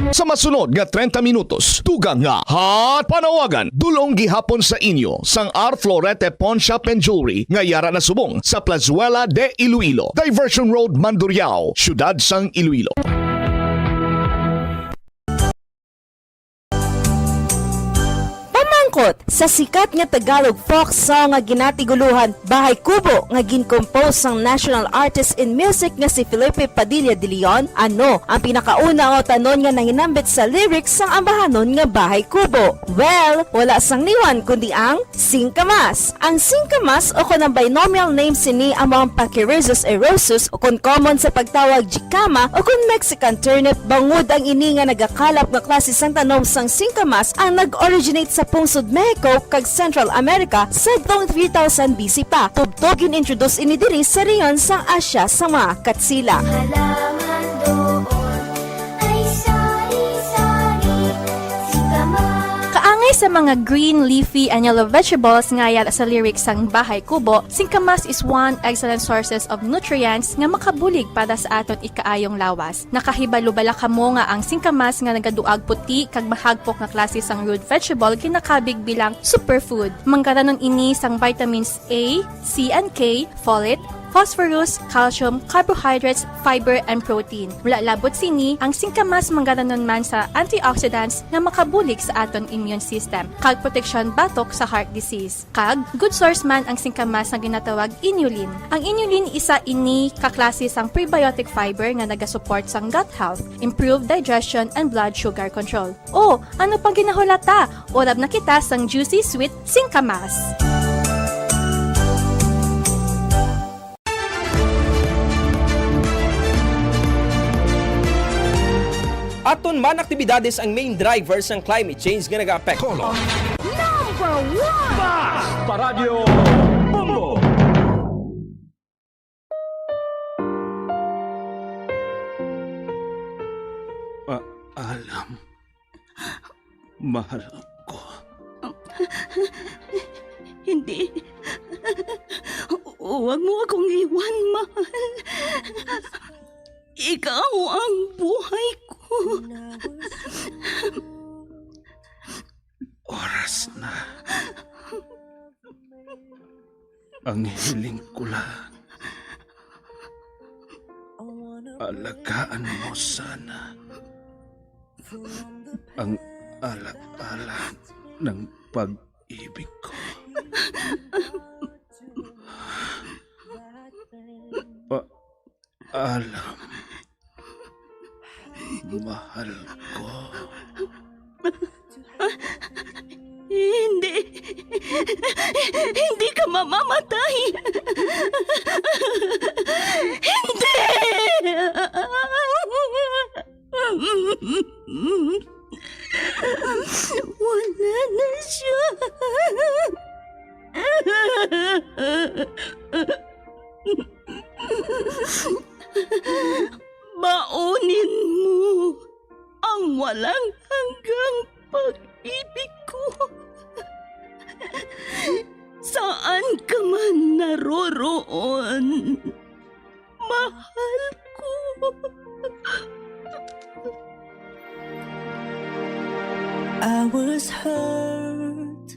Sa masunod nga treinta minutos, dugang nga hot panawagan, dul-ong gihapon sa inyo sang R Florete Pawn Shop and Jewelry nga yara na subong sa Plazuela de Iloilo, Diversion Road, Mandurriao, Siyudad sang Iloilo. Pamangkot sa sikat nga Tagalog folk song nga ginatiguluhan Bahay Kubo nga gin-compose sang national artist in music nga si Felipe Padilla de Leon, ano ang pinakauna nga utanon nga nahinambit sa lyrics sang ambahanon nga Bahay Kubo? Well, wala sang liwan kundi ang singkamas. Ang singkamas, o kon ang binomial name sini, amo ang Pachyrhizis eriosus, o kon common sa pagtawag jicama, o kon Mexican turnip, bangod ang ini nga nagakalap nga klase sang tanom sang singkamas ang nag-originate sa pungsod Mexico kag Central America sadtong three thousand B C pa. Tubtob gin-introduce ini diri sa rehiyon sang Asia sa mga Katsila. Halaman doon ay sari-sari, singkamas. Kaangay sa mga green leafy and yellow vegetables nga yara sa lyrics sang Bahay Kubo, singkamas is one excellent sources of nutrients nga makabulig para sa aton ikaayong lawas. Nakahibalo bala kamo nga ang singkamas nga nagaduag puti kag mahagpok nga klase sang root vegetable ginakabig bilang superfood? Manggaranon ini sang vitamins A, C and K, folate, phosphorus, calcium, carbohydrates, fiber, and protein. Wala labot sini, ang singkamas manggaranon man sa antioxidants nga makabulig sa aton immune system kag proteksyon batok sa heart disease. Kag good source man ang singkamas nga ginatawag inulin. Ang inulin isa ini ka klase sang prebiotic fiber nga nagasupport sang gut health, improve digestion, and blood sugar control. O, ano pang ginahulata? Urab na kita sang juicy sweet singkamas. Aton man aktibidades ang main driver sang climate change nga nagaapekto. Color. Number one! Basta Radyo Bombo! Ah, alam. Mahal ko. Hindi. Huwag mo akong iwan, mahal. Ikaw ang buhay ko. Oras na. Ang hiling ko lang, alagaan mo sana Ang ala-ala ng pag-ibig ko. Paalam, mahal ko. Hindi. Hindi ka mamamatay. Hindi! Wala na siya. Baunin mo ang walang hanggang pag-ibig ko. Saan ka man naroroon, mahal ko. I was hurt.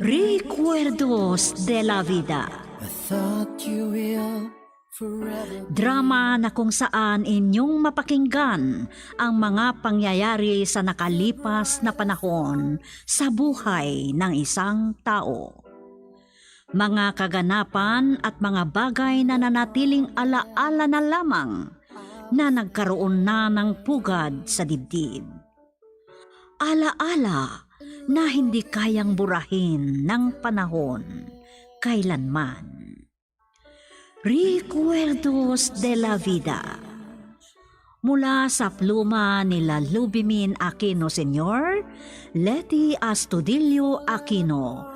Recuerdos de la Vida. I thought you will forever. Drama na kung saan inyong mapakinggan ang mga pangyayari sa nakalipas na panahon sa buhay ng isang tao. Mga kaganapan at mga bagay na nanatiling alaala na lamang na nagkaroon na ng pugad sa dibdib. Alaala na hindi kayang burahin ng panahon kailanman. Recuerdos de la Vida. Mula sa pluma ni Lalubimin Aquino Senior, Leti Astudillo Aquino.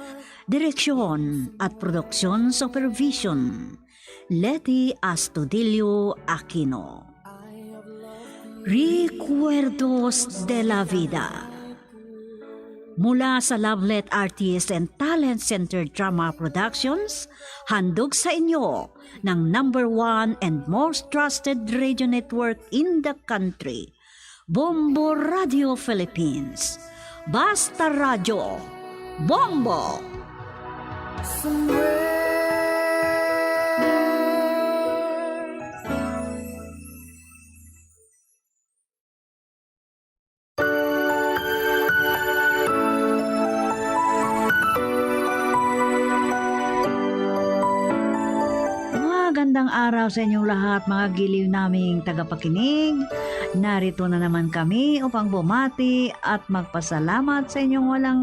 Direksyon at production supervision, Leti Astudillo Aquino. Recuerdos de la Vida. Mula sa Lovelet Artist and Talent Center Drama Productions, handog sa inyo ng number one and most trusted radio network in the country, Bombo Radio Philippines. Basta Radyo, Bombo! Somewhere. Magandang araw sa inyong lahat, mga giliw naming tagapakinig. Narito na naman kami upang bumati at magpasalamat sa inyong walang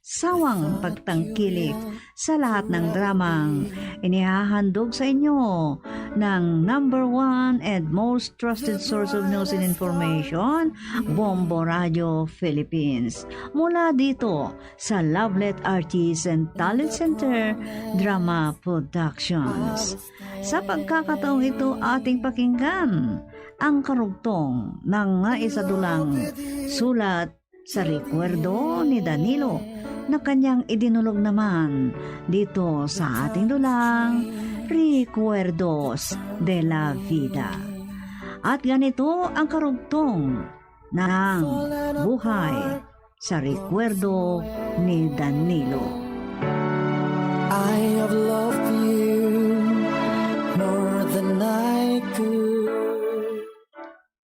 sawang pagtangkilik sa lahat ng dramang inihahandog sa inyo ng number one and most trusted source of news and information, Bombo Radio Philippines. Mula dito sa Lovelet Artists and Talent Center Drama Productions. Sa pagkakataong ito, ating pakinggan ang karugtong ng naisadulang sulat sa rekwerdo ni Danilo na kanyang idinulog naman dito sa ating dulang Recuerdos de la Vida. At ganito ang karugtong ng buhay sa rekwerdo ni Danilo. I have loved you more than I could.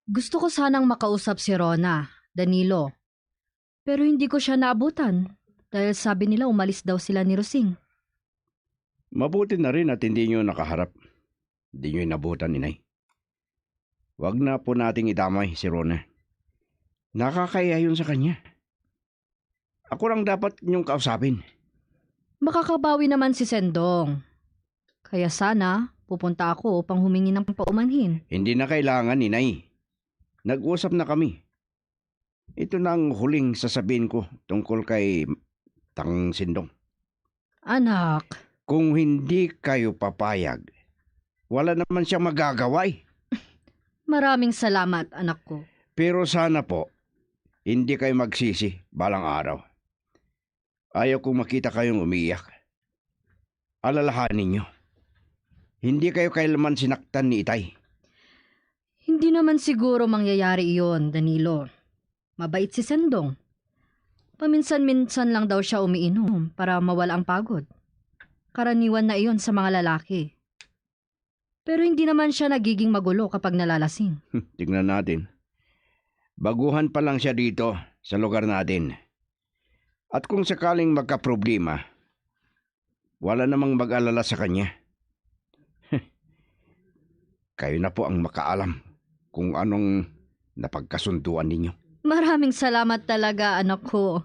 Gusto ko sanang makausap si Rona, Danilo. Pero hindi ko siya naabutan dahil sabi nila umalis daw sila ni Rosing. Mabuti na rin at hindi niyo nakaharap. Hindi niyo inabutan, inay. Wag na po nating idamay si Rona. Nakakahiya yun sa kanya. Ako lang dapat niyong kausapin. Makakabawi naman si Sendong. Kaya sana pupunta ako upang humingi ng paumanhin. Hindi na kailangan, inay. Nag-usap na kami. Ito na ang huling sasabihin ko tungkol kay Tang Sindong. Anak. Kung hindi kayo papayag, wala naman siyang magagawa eh. Maraming salamat, anak ko. Pero sana po, hindi kayo magsisi balang araw. Ayaw kong makita kayong umiiyak. Alalahanin niyo, hindi kayo kailanman sinaktan ni Itay. Hindi naman siguro mangyayari iyon, Danilo. Mabait si Sendong. Paminsan-minsan lang daw siya umiinom para mawala ang pagod. Karaniwan na iyon sa mga lalaki. Pero hindi naman siya nagiging magulo kapag nalalasing. Tignan natin. Baguhan pa lang siya dito sa lugar natin. At kung sakaling magkaproblema, wala namang mag-alala sa kanya. Kayo na po ang makaalam kung anong napagkasunduan ninyo. Maraming salamat talaga, anak ko.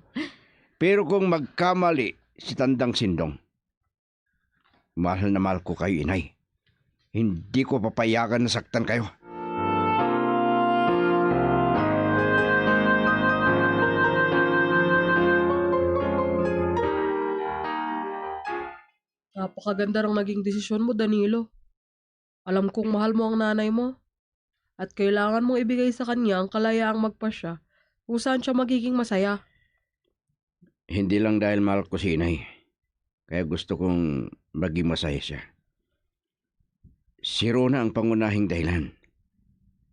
Pero kung magkamali si Tandang Sindong, mahal na mahal ko kayo, inay. Hindi ko papayagan na saktan kayo. Napakaganda ng naging desisyon mo, Danilo. Alam kong mahal mo ang nanay mo, at kailangan mong ibigay sa kanya ang kalayaang magpasya kung saan siya magiging masaya. Hindi lang dahil mahal ko si inay, kaya gusto kong maging masaya siya. Si Rona ang pangunahing dahilan.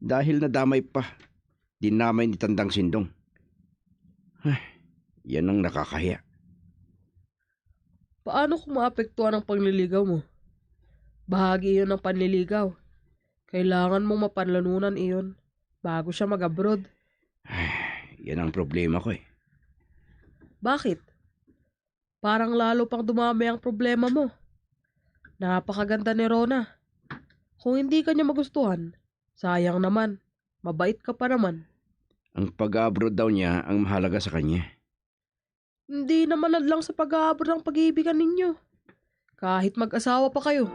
Dahil nadamay pa, dinamay ni Tandang Sindong. Ay, yan ang nakakahiya. Paano kung maapektuhan ang panliligaw mo? Bahagi iyon ng panliligaw. Kailangan mong mapanlanunan iyon bago siya mag-abroad. Ay, yan ang problema ko eh. Bakit? Parang lalo pang dumami ang problema mo. Napakaganda ni Rona. Kung hindi ka niya magustuhan, sayang naman. Mabait ka pa naman. Ang pag-abroad daw niya ang mahalaga sa kanya. Hindi naman lang sa pag-aabot ang pag-iibigan ninyo. Kahit mag-asawa pa kayo.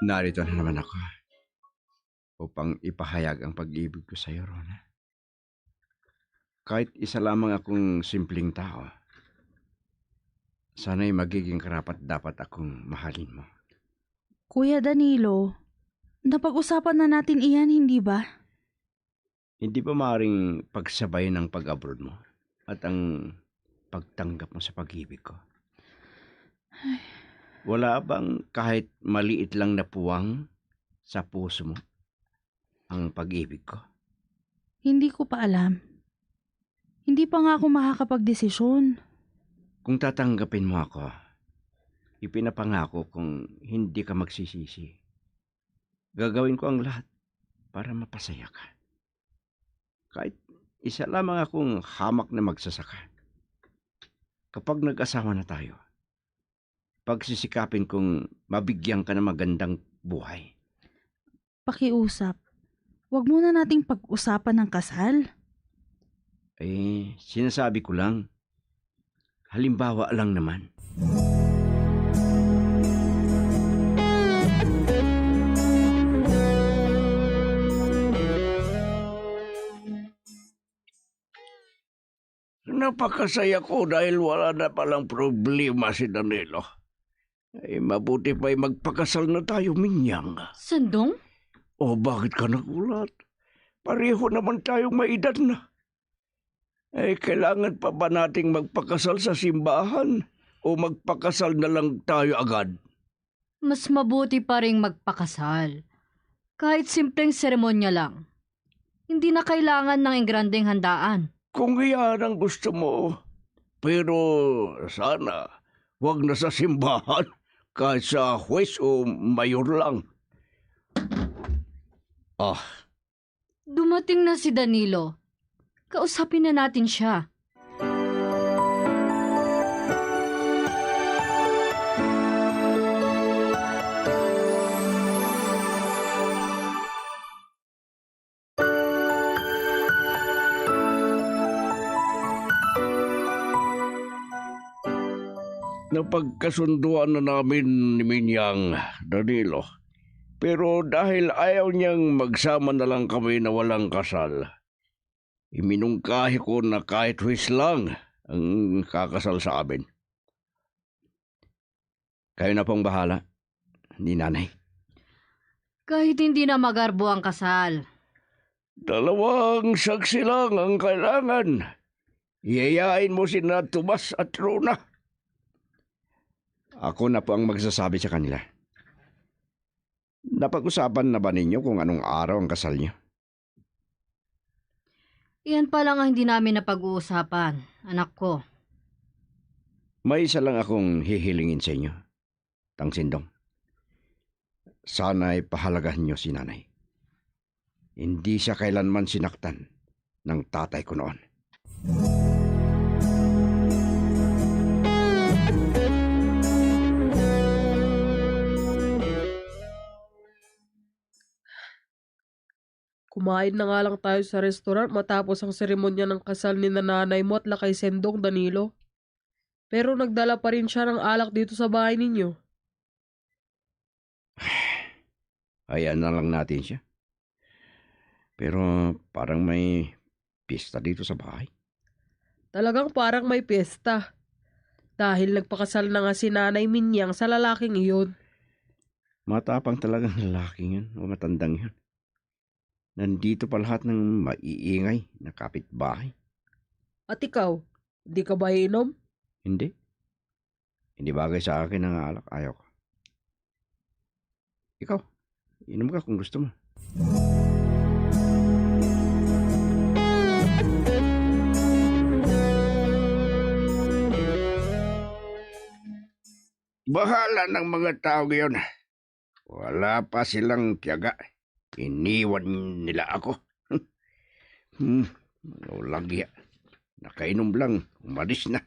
Narito na naman ako upang ipahayag ang pag-ibig ko sa iyo, Rona. Kahit isa lamang akong simpleng tao, sana'y magiging karapat-dapat akong mahalin mo. Kuya Danilo, napag-usapan na natin iyan, hindi ba? Hindi ba maaaring pagsabayan ang pag-abroad mo at ang pagtanggap mo sa pag-ibig ko? Ay. Wala bang kahit maliit lang na puwang sa puso mo ang pag-ibig ko? Hindi ko pa alam. Hindi pa nga ako makakapagdesisyon. Kung tatanggapin mo ako, ipinapangako kong hindi ka magsisisi. Gagawin ko ang lahat para mapasaya ka. Kahit isa lamang akong hamak na magsasaka. Kapag nag-asawa na tayo, pagsisikapin kong mabigyan ka ng magandang buhay. Pakiusap, wag muna nating pag-usapan ng kasal. Eh, sinasabi ko lang, halimbawa lang naman. Napakasaya ko dahil wala na palang problema si Danilo. Ay, mabuti pa'y magpakasal na tayo, Minyang. Sandong? O, bakit ka nagulat? Pareho naman tayong may edad na. Ay, kailangan pa ba nating magpakasal sa simbahan o magpakasal na lang tayo agad? Mas mabuti pa ring magpakasal. Kahit simpleng seremonya lang. Hindi na kailangan ng engrandeng handaan. Kung iyan ang gusto mo, pero sana wag na sa simbahan, kahit sa huwes o mayor lang. Ah, Dumating na si Danilo. Kausapin na natin siya. Napagkasunduan na namin ni Minyang, Danilo. Pero dahil ayaw niyang magsama na lang kami na walang kasal, iminungkahi ko na kahit huwis lang ang kakasal sa amin. Kayo na pong bahala ni Nanay. Kahit hindi na magarbo ang kasal. Dalawang saksi lang ang kailangan. Iyayain mo sina Tomas at Rona. Ako na po ang magsasabi sa kanila. Napag-usapan na ba ninyo kung anong araw ang kasal niyo? Iyan pa lang ang hindi namin napag-uusapan, anak ko. May isa lang akong hihilingin sa inyo, Tang Sindong. Sana'y pahalagahan niyo si Nanay. Hindi siya kailanman sinaktan ng tatay ko noon. Kumain na nga lang tayo sa restaurant matapos ang seremonya ng kasal ni nanay mo at lakay Sendong, Danilo. Pero nagdala pa rin siya ng alak dito sa bahay ninyo. Hayaan na lang natin siya. Pero parang may pista dito sa bahay. Talagang parang may pista. Dahil nagpakasal na nga si Nanay Minyang sa lalaking iyon. Matapang talagang lalaki yun, o matandang yun. Nandito pa lahat ng maiingay na kapitbahay. At ikaw, di ka ba iinom? Hindi. Hindi bagay sa akin ang alak. Ayaw ko. Ikaw, inom ka kung gusto mo. Bahala ng mga tao ngayon. Wala pa silang tiyaga. Iniwan nila ako. Hmm, mga walang hiya. Nakainom lang, umalis na.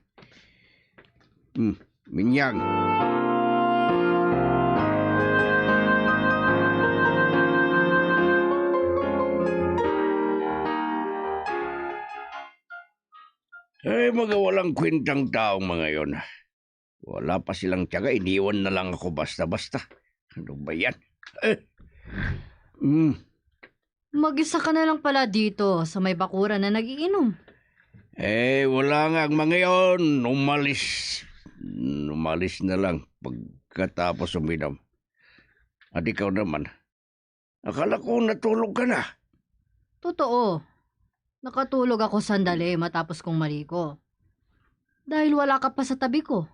Hmm, Minyang. Ay, mga walang kwentang taong mga yon. Wala pa silang tiyaga, iniwan na lang ako basta-basta. Ano ba yan? Eh. Mm. Mag-isa ka na lang pala dito sa may bakuran na nagiinom. Eh, wala nga ang mga yon. Umalis. Umalis na lang pagkatapos uminom. At ikaw naman, akala ko natulog ka na. Totoo. Nakatulog ako sandali matapos kong maligo. Dahil wala ka pa sa tabi ko.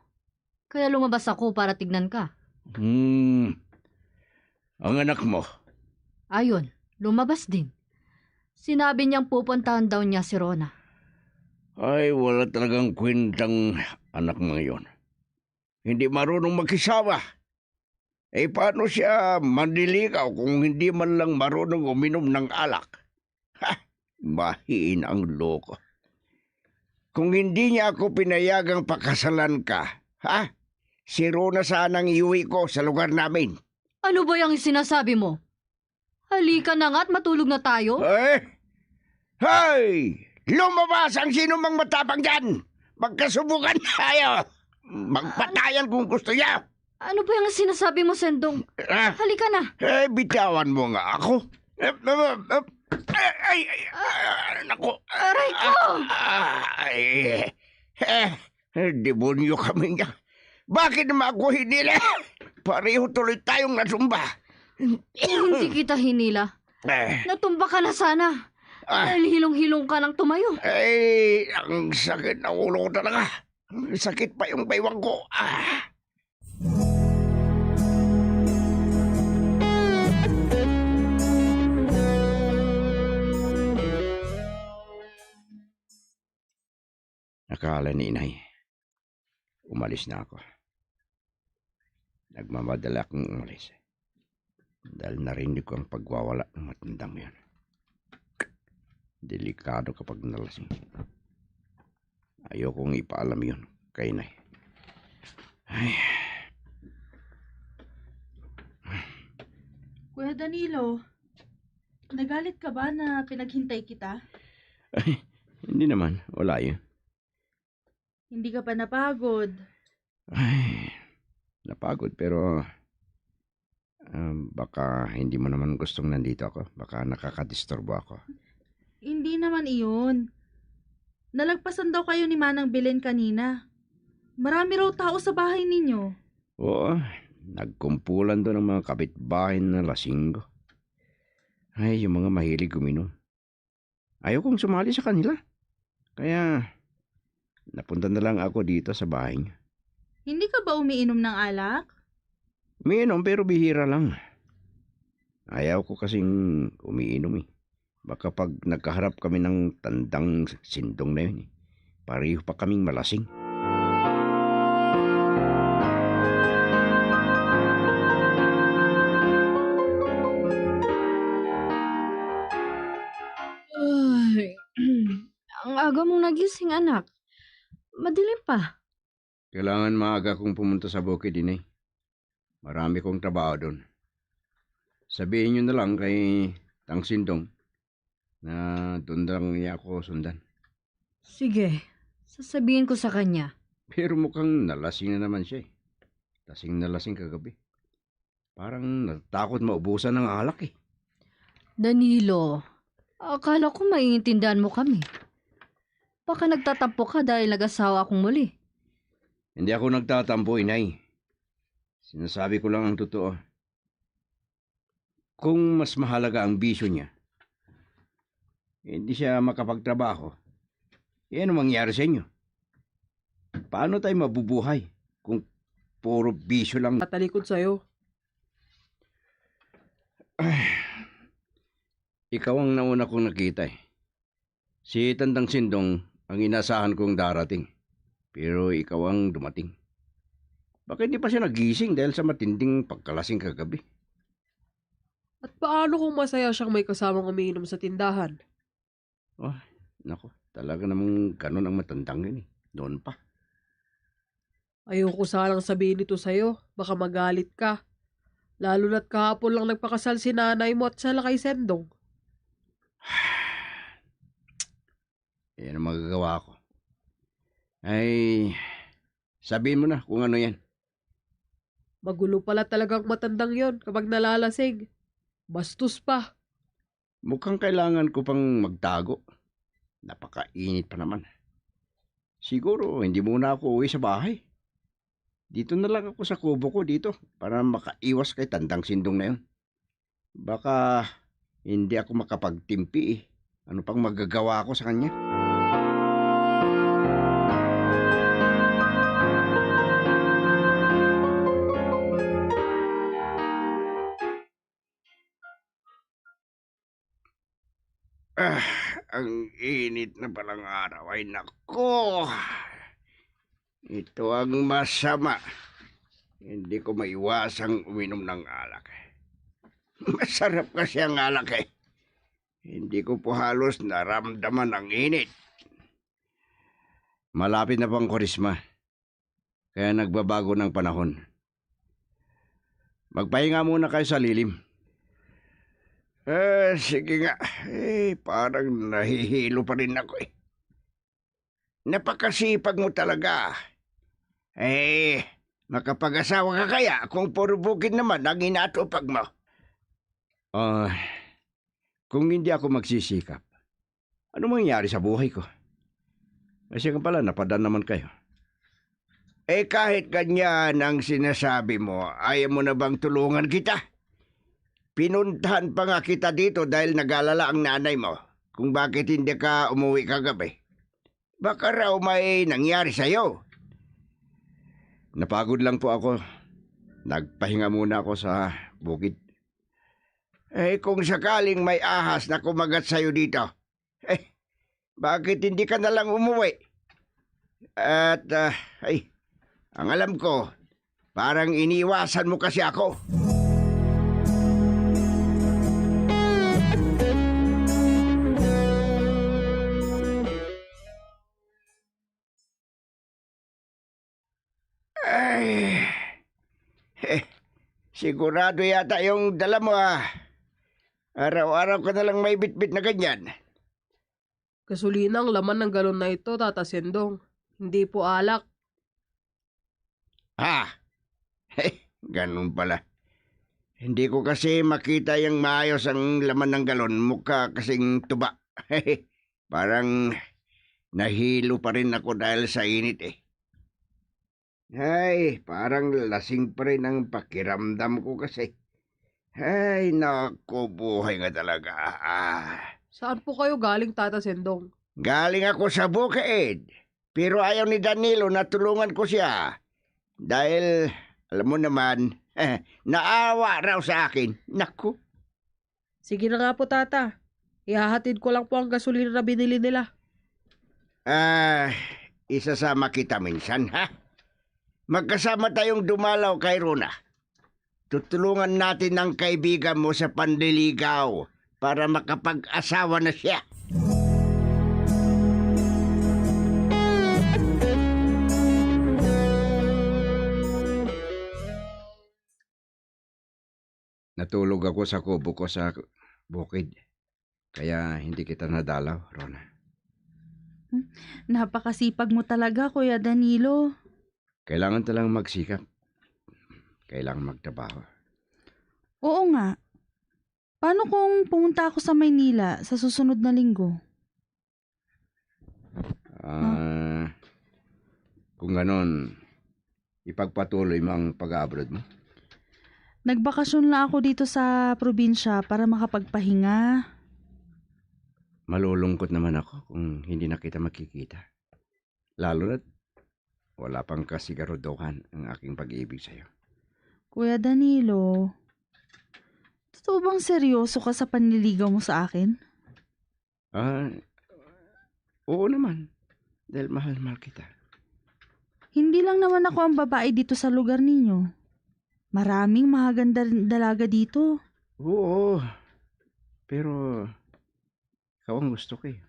Kaya lumabas ako para tignan ka. Hmm. Ang anak mo? Ayun, lumabas din. Sinabi niyang pupuntahan daw niya si Rona. Ay, wala talagang kwentang anak mo ngayon. Hindi marunong makisawa. Eh, paano siya manliligaw kung hindi man lang marunong uminom ng alak? Ha! Mahina ang loko. Kung hindi niya ako pinayagang pakasalan ka, ha? Si Rona sana ang iuwi ko sa lugar namin. Ano ba yung sinasabi mo? Halika na nga at matulog na tayo. Eh? Hoy! Lumabas ang sino mang matapang dyan! Magkasubukan tayo! Magpatayan kung gusto niya! Ano ba yung sinasabi mo, Sendong? Ah. Halika na. Eh, bitawan mo nga ako. Eh, eh, eh, eh, ay, ay, ah, naku. Aray ko! Ah, ay, eh, eh, demonyo kami niya. Bakit naman ako hinila? Pareho tuloy tayong natumba. Hindi kita hinila. Eh. Natumba ka na sana. Ah. Dahil hilong-hilong ka nang tumayo. Ay, ang sakit ng ulo ko talaga. Sakit pa yung baywang ko. Ah. Akala ni Inay, umalis na ako. Nagmamadali akong umalis. Dahil narinig ko ang pagwawala ng matandang yan. Delikado kapag nalasing. Ayokong ipaalam yun kay Inay. Ay. Kuya Danilo, nagalit ka ba na pinaghintay kita? Ay, hindi naman. Wala yun. Hindi ka pa napagod? Ay, napagod pero, um, baka hindi mo naman gustong nandito ako. Baka nakakadisturbo ako. Hindi naman iyon. Nalagpasan daw kayo ni Manang Belen kanina. Marami raw tao sa bahay ninyo. Oo, nagkumpulan doon ang mga kapitbahay na lasinggo. Ay, yung mga mahilig uminom. Ayaw kong sumali sa kanila. Kaya, napunta na lang ako dito sa bahay niya. Hindi ka ba umiinom ng alak? Umiinom, pero bihira lang. Ayaw ko kasing umiinom eh. Baka pag nagkaharap kami ng tandang Sindong na yun eh, pareho pa kaming malasing. Ang aga mong nagising, anak. Madilim pa. Kailangan maaga kong pumunta sa bukid, Inay. Marami kong trabaho doon. Sabihin niyo na lang kay Tang Sindong na doon lang niya ako sundan. Sige, sasabihin ko sa kanya. Pero mukhang nalasing na naman siya eh. Lasing na lasing kagabi. Parang natatakot maubusan ng alak eh. Danilo, akala ko maiintindihan mo kami. Baka nagtatampo ka dahil nag-asawa akong muli. Hindi ako nagtatampo, Inay. Sinasabi ko lang ang totoo. Kung mas mahalaga ang bisyo niya, hindi siya makapagtrabaho, eh, ano mangyari sa inyo? Paano tayo mabubuhay kung puro bisyo lang? Tatalikod sa'yo. Ay, ikaw ang nauna kong nakita eh. Si Tandang Sindong ang inasahan kong darating, pero ikaw ang dumating. Baka hindi pa siya nagising dahil sa matinding pagkalasing kagabi. At paano kung masaya siyang may kasamang umiinom sa tindahan? Oh, nako, talaga namang ganun ang matandang yun eh. Noon pa. Ayoko sanang sabihin ito sa'yo. Baka magalit ka. Lalo na't kahapon lang nagpakasal si nanay mo at siya lang kay Sendong. Yan ang magagawa ko. Ay, sabihin mo na kung ano yan. Magulo pala talagang matandang yon kapag nalalasing. Bastos pa. Mukhang kailangan ko pang magtago. Napakainit pa naman. Siguro hindi muna ako uwi sa bahay. Dito na lang ako sa kubo ko dito para makaiwas kay Tandang Sindong na yun. Baka hindi ako makapagtimpi eh. Ano pang magagawa ko sa kanya? Ah, ang init na palang araw. Ay, nako. Ito ang masama. Hindi ko maiwasang uminom ng alak. Masarap kasi ang alak eh. Hindi ko po halos naramdaman ang init. Malapit na po ang Kwaresma, kaya nagbabago ng panahon. Magpahinga muna kayo sa lilim. Eh, sige nga. Eh, parang nahihilo pa rin ako eh. Napakasipag mo talaga. Eh, makapag-asawa ka kaya kung puro bukid naman ang inatupag mo? Ah, kung hindi ako magsisikap, ano mangyayari sa buhay ko? Kasi nga pala, napadan naman kayo. Eh, kahit ganyan ang sinasabi mo, ayaw mo na bang tulungan kita? Pinuntahan pa nga kita dito dahil nag-alala ang nanay mo kung bakit hindi ka umuwi kagabi. Baka raw may nangyari sa'yo. Napagod lang po ako. Nagpahinga muna ako sa bukid. Eh, kung sakaling may ahas na kumagat sa'yo dito, eh, bakit hindi ka na lang umuwi? At, ah, ay, ang alam ko, parang iniwasan mo kasi ako. Ay, eh, sigurado yata yung dala mo, ah. Araw-araw ka na lang may bitbit na ganyan. Gasolina ang laman ng galon na ito, Tata Sendong. Hindi po alak. Ha? Ganun pala. Hindi ko kasi makita yung maayos ang laman ng galon. Mukha kasing tuba. Parang nahilo pa rin ako dahil sa init eh. Ay, parang lasing pa rin ang pakiramdam ko kasi. Ay, naku, buhay nga talaga. Ah. Saan po kayo galing, Tata Sendong? Galing ako sa bukid. Pero ayaw ni Danilo na tulungan ko siya. Dahil, alam mo naman, naawa raw sa akin. Naku. Sige na nga po, Tata. Ihahatid ko lang po ang gasolina na binili nila. Ah, isasama kita minsan, ha? Magkasama tayong dumalaw kay Rona. Tutulungan natin ang kaibigan mo sa panliligaw para makapag-asawa na siya. Natulog ako sa kubo ko sa bukid, kaya hindi kita nadalaw, Rona. Hmm, napakasipag mo talaga, Kuya Danilo. Kailangan talang magsikap. Kailangan magtrabaho. Oo nga. Paano kung pumunta ako sa Maynila sa susunod na linggo? Ah, kung ganon, ipagpatuloy mo ang pag-abroad mo? Nagbakasyon lang ako dito sa probinsya para makapagpahinga. Malulungkot naman ako kung hindi na kita magkikita. Lalo na't wala pang kasigaruduhan ang aking pag-ibig sa'yo. Kuya Danilo, totoo bang seryoso ka sa panliligaw mo sa akin? Ah, oo naman. Dahil mahal-mahal kita. Hindi lang naman ako ang babae dito sa lugar ninyo. Maraming magaganda dalaga dito. Oo, pero ikaw ang gusto ko eh.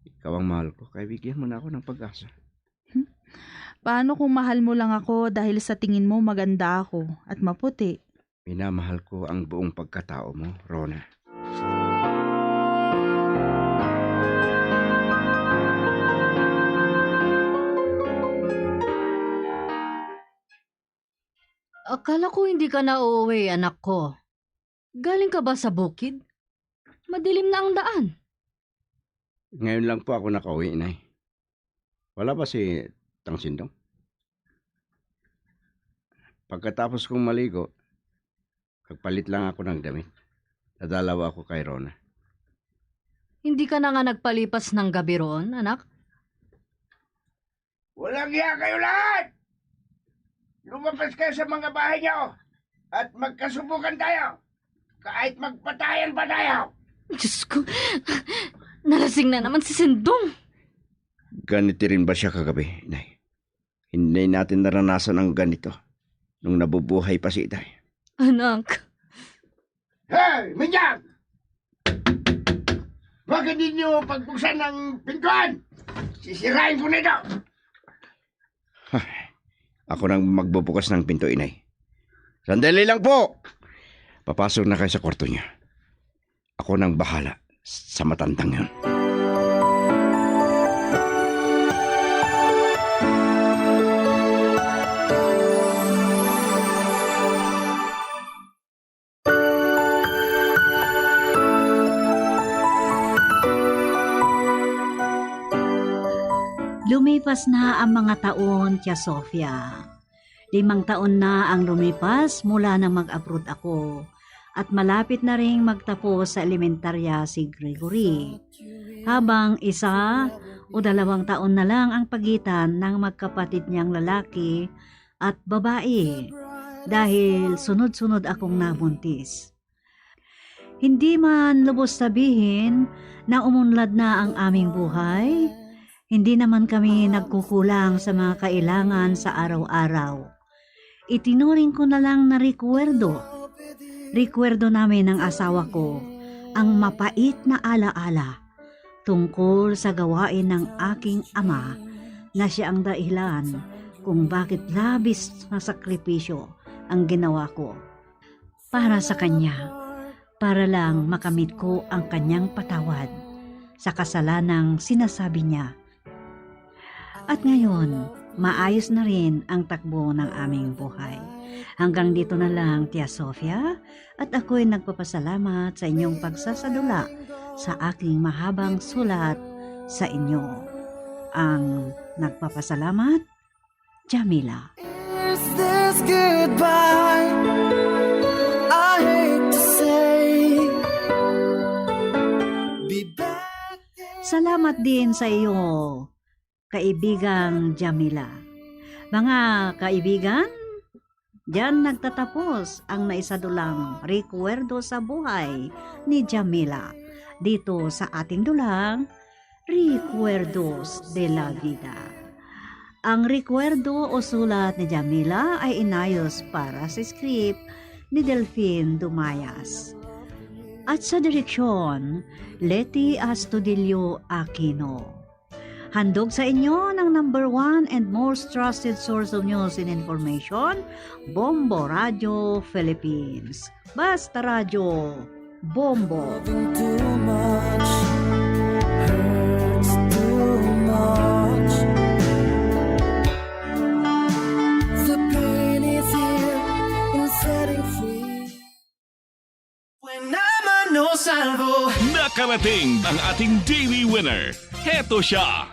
Ikaw ang mahal ko, kaya bigyan mo na ako ng pag-asa. Paano kung mahal mo lang ako dahil sa tingin mo maganda ako at maputi? Minamahal ko ang buong pagkatao mo, Rona. Akala ko hindi ka na uuwi, anak ko. Galing ka ba sa bukid? Madilim na ang daan. Ngayon lang po ako nakauwi, Nay. Wala ba si Tang Sindong? Pagkatapos kong maligo, nagpalit lang ako ng damit. Nadalaw ako kay Rona. Hindi ka na nga nagpalipas ng gabi roon, anak? Walang hiya kayo lahat! Lumabas kayo sa mga bahay niyo at magkasubukan tayo! Kahit magpatayan pa tayo! Diyos ko, nalasing na naman si Sindong. Ganito rin ba siya kagabi, Nay? Hindi natin naranasan ang ganito nung nabubuhay pa si Itay. Anak. Hey, Minyang! Bakit ninyo pagbuksan ang pintuan? Sisirain ko na ito! Ako nang magbubukas ng pinto, Inay. Sandali lang po! Papasok na kayo sa kwarto niya. Ako nang bahala sa matandang yun. Lumipas na ang mga taon, Tia Sofia. Limang taon na ang lumipas mula nang mag-abroad ako, at malapit na ring magtapos sa elementarya si Gregory. Habang isa o dalawang taon na lang ang pagitan ng magkapatid niyang lalaki at babae, dahil sunod-sunod akong nabuntis. Hindi man lubos sabihin na umunlad na ang aming buhay, hindi naman kami nagkukulang sa mga kailangan sa araw-araw. Itinuring ko na lang na rekuwerdo. Rekuwerdo namin ng asawa ko ang mapait na alaala tungkol sa gawain ng aking ama, na siya ang dahilan kung bakit labis na sakripisyo ang ginawa ko para sa kanya, para lang makamit ko ang kanyang patawad sa kasalanang sinasabi niya. At ngayon, maayos na rin ang takbo ng aming buhay. Hanggang dito na lang, Tia Sofia, at ako'y nagpapasalamat sa inyong pagsasadula sa aking mahabang sulat sa inyo. Ang nagpapasalamat, Jamila. Is this goodbye? I hate to say, be back there. Salamat din sa iyo, kaibigang Jamila. Mga kaibigan, diyan nagtatapos ang naisadulang rekuwerdo sa buhay ni Jamila dito sa ating dulang Recuerdos de la Vida. Ang recuerdo o sulat ni Jamila ay inayos para sa script ni Delfin Dumayas. At sa direksyon, Leti Astudillo Aquino. Handog sa inyo ng Number one and most trusted source of news and information, Bombo Radio Philippines. Basta Radyo, Bombo. Loving too much hurts too much. The pain is here in setting free. Buena Mano Salvo. Nakarating ang ating daily winner. Heto siya.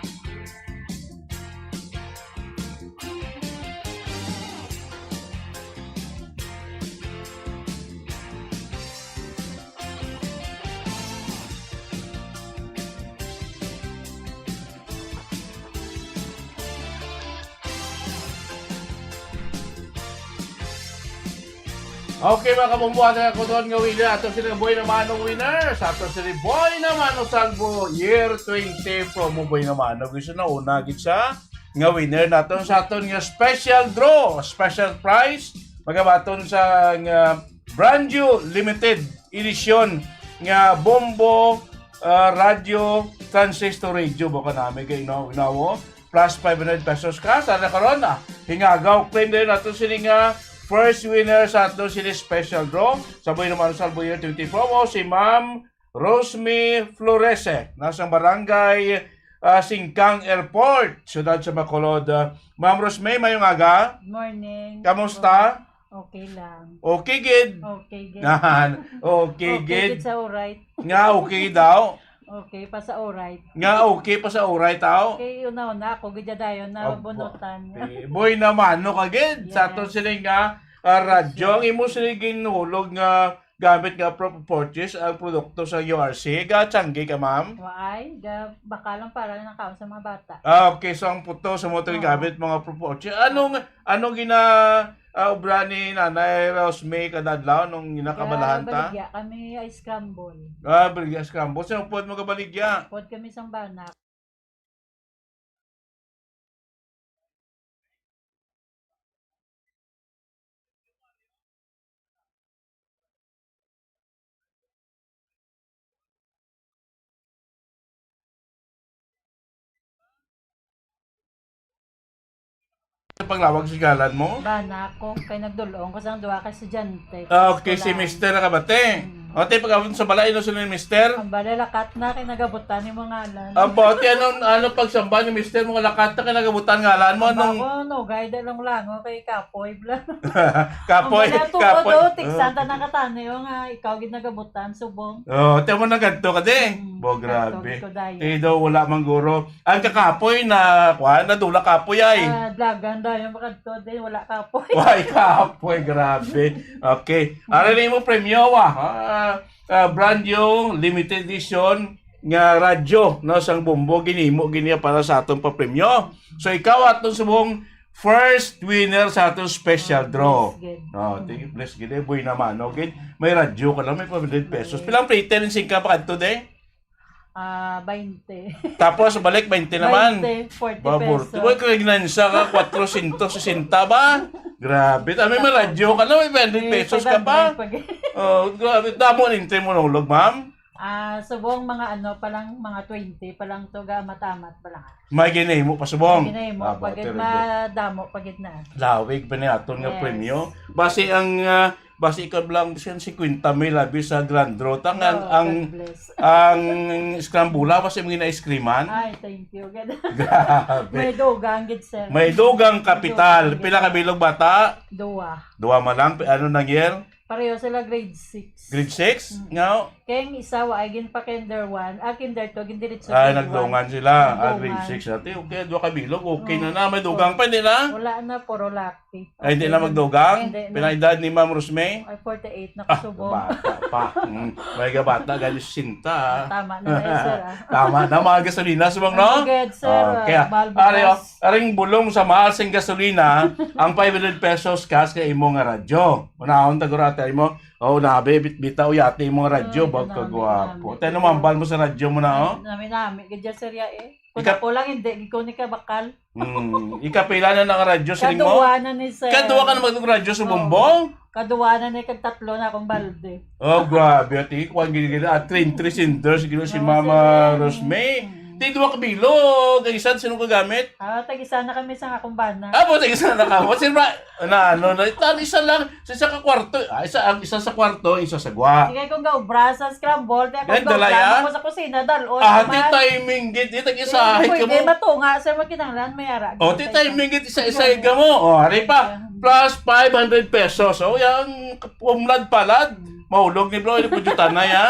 Okay, mga kabombo, ato ako doon nga winner. Ato sila Buena Mano winner. Sa ato sila Buena Mano Salvo Year twenty promo Buena Mano. Gusto na una gid siya nga winner naton sa aton nga special draw, special prize. Magabaton sa nga brand new limited edition nga Bombo, ah, Radio Transistor Radio. Baka namin kayo, no? Inawo. Plus five hundred pesos ka. Sana karon, ah, hingagaw, claim na yun nato sini nga first winner sa ato sini special draw. Sa Buhay Naman Salvo Year twenty promo, si Ma'am Rosme Florese, nasa barangay, ah, Singkang Airport, siyudad sa Bacolod. Ah, Ma'am Rosme, mayong aga. Good morning. Kamusta? Okay lang. Okay gid. Okay gid. Nahan. Okay Okay gid. gid sa alright. Nga okay daw. Okay pa sa alright. Nga okay pa sa alright, aw. Okay, una-una ako, gid dayon na Aba, bunutan. Eh, Buhay Naman, no, kagid? Sa Yes. aton siling nga, ah, radyo, ang imo siling ginhulog nga gamit nga pro-, purchase ang produkto sa U R C. Ga-Changi ka, ma'am? Waay, ga-, baka lang para lang nakaon sa mga bata. Ah, okay. So, ang puto sa motor Oo. gamit, mga pro-, purchase. Anong, anong gina, ah, obra ni Nanay Rose May kada adlaw nung ginakabalahan ta? Baligya kami ay scramble. Ah, baligya scramble. Sino pod magabaligya? Pod kami sang banak. Paglawag sa ngalan mo? Bana ko, kay nagdulong ko sang duha ka estudyante. Ah, okay, si Eskwelahan. Mister nakabati. Mm. O, te, pag-abot sa balay, no, sino ni Mister? Ang balay, lakat na, kay nagabutan yung mga ngalan. Ang bati, anong, ano pagsamba ni Mister mo, lakat na, kay nagabutan ngalan mo, Ang anong bako, no, gay, dalong lango, kay kapoy, bla. Kapoy, Ang balay, tuod, kapoy. oh, tiksan, Ah. ta nakatani, oh, nga, ikaw, gid nagabutan, subong. Oh, te mo na ganito ka, di? Mm, Bo, ganito, grabe. gid ko, dayo. Te, daw, wala man guro. Ang kakapoy na, kuwan, nadula kapoy ay. Ah, dalagan dayon makadto, di wala kapoy. Why kapoy? Grabe. Okay. Ari na imo premyo, ah. Ah, ah, brand new, limited edition nga radyo, no, sang Bombo, ginimo gid niya para sa aton papremyo. So, ikaw aton subong first winner sa aton special draw. Yes, good. Oh, thank you, bless gid, eh, buhay naman, okay? May radyo ka lang, may five hundred pesos. Yes. Pilang plate, ten singka pa kadto, de? Ah, bainte. Tapos, balik, bainte naman. Bainte, forty Ba, pesos. forty. Uy, kaya ginansya ka, kwatro syentos sesenta ba? Grabe. Tama, may radyo ka na, may five hundred May pesos ka pa. five hundred pa. Oh, grabe. Damo ning time mo nahulog, ma'am? Ah, subong mga ano pa lang, mga twenty pa lang to, ga, matamat pa lang. May ginahimo pa subong. May ginahimo Ah, pa gid, very good. madamo pa gid na. Lawig pa ni aton nga Yes. premyo. Basi ang, ah, Basi ikaw lang, bisan fifty mil, labi sa Grand Draw. Tang, ang, Oo, ang, God bless. ang scramble, basi mo gina-ice creaman. Ay, thank you. Ganda. Grabe. May dugang gid, sir. May dugang May kapital. dugang gid. Pila ka bilog bata? Duwa. Duwa man lang. Pi-, ano nang year? Pareho sila grade six. Grade six? Mm. Nga? Kay ang isa wa ay gin pa kinder one, ah, kinder two, gindiretso Ay, grade one. nagdungan sila. Ah, grade Nagdungan. six natin. Okay, duwa ka bilog. Okay na Oo. na. May dugang pa, hindi na? Wala na, puro laki. Ay, hindi na magdugang? Hindi na. Pinaedad ni Ma'am Rosmay? Ay, forty-eight na Ah, kasubong. bata pa. Mm. May gabata, gali sesenta, ah. Ah, tama na na yun, sir, ah. Tama na, mahal gasolina, subong, no? Ano, good, sir, Oh, ah, kaya, mahal bugas. ari, oh, aring bulong sa mahal sing gasolina, ang five hundred pesos cash kay imo nga radyo. Unahon, tagurate mo. Oh, nabi, bit-, bitaw yate imo nga radyo, Ay, bag kanami, kagwapo. kanami. Tayo, numambal mo sa radyo mo na, oh. Nami-nami, gadya, sir, ya, eh. Kung Ika- ako lang, hindi, di ko ni kabakal. Hmm, ikapila na nang radyo, siling mo? Kaduwa na ni sir. Kaduwa ka na magradyo sa Oo. Bumbong? Kaduwa na ni kag tatlo na akong balde. Oh, grabe. Ati, kuwan gini gini. At train three senders, gini si Oo, Mama sir. Rosmay. Mm. Di duha ka bilog. Ang isa, sino ka gamit? Ah, tag-isa na kami sa akong bana. Ah, po, tag-isa na ka. What's your ba? Na, ano, na, ito, ang isa lang. Sa isa ka kwarto. Ah, isa, ang isa sa kwarto, isa sa gwa. Sige, kung gaubra sa scramble, di ako Yan, dala gaubra yan. Ako sa kusina, dal-on Ah, naman. Ti timing, gid. Di tag-isa, Hindi ka pwede mo. Matunga, sir, magkinahanglan, may ara. Oh, ti timing, gid, isa-isa, ka mo. Oh, hari pa. Plus five hundred pesos. Oh, yung pumlad-palad. Mahulog ni bro, ini pudyutan na, ya.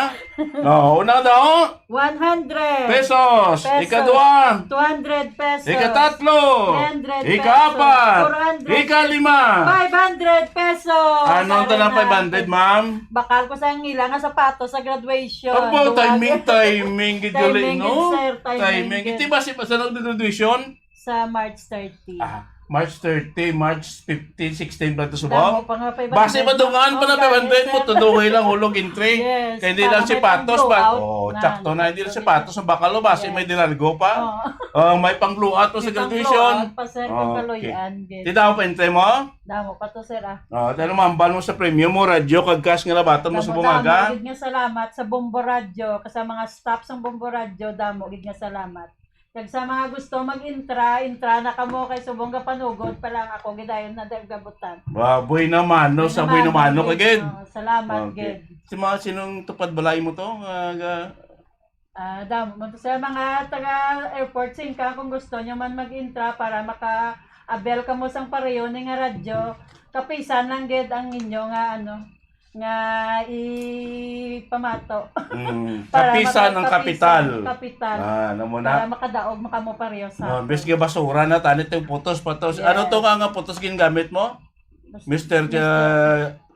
Oh, una daw. One hundred. Pesos. Pesos. Ikadua. Two hundred pesos. Ikatatlo. Three hundred Ikaapat. Pesos. Four hundred. Ikalima. Five hundred pesos. Ano ang tanang five hundred, ma'am? Bakal ko sa ngila nga sapatos sa graduation. Opo, timing, timing, gid, no? Timing, sir, timing, gid. Iti ba si, sa nag-graduation? Sa March thirty. Ah, March thirty, March fifteen, sixteen ba ito, Subaw? Damo pa nga, five hundred. Basi madungan pa na, five hundred mo, tuduhay lang, hulog entry. Yes, kaya hindi lang si Patos ba? Oh, tsakto na, hindi lang si Patos ang bakal, oh, basi may dinargo pa. Oh, may pangluat pa sa graduation. May pangluat pa, sir, kung kaluy-an, gid. Ti damo pa entry mo? Damo pa to, sir, ah. Oh, ano mambal mo sa premyo mo, radyo, kag cash nga labatan mo sa bungaga? Damo, damo gid nga salamat sa Bombo Radyo, kag sa mga staff sang Bombo Radyo, damo gid nga salamat. Kag sa mga gusto mag-intra, intra na kamo kay subong gapanugod pa lang ako, gidayon na dahil gabutan. Baboy na mano, sa boy na mano ka gid. Oh, salamat gid. Si mga sinong tupad balay mo to? Nga ga- Ah, damo mo to sa mga taga airport singka, kung gusto nyo man mag-intra para maka-avail kamo sang pareho ni nga radyo, kapisan lang gid ang inyo nga ano, nga ipamato. Mm. Para kapisan ang kapital. Kapital. Ah, ano mo na? Para makadaog makamo pareho sa. No, bis nga basura na, tanit yung putos, patos. Yes. Ano to nga, nga putos gingamit mo? Mister Mister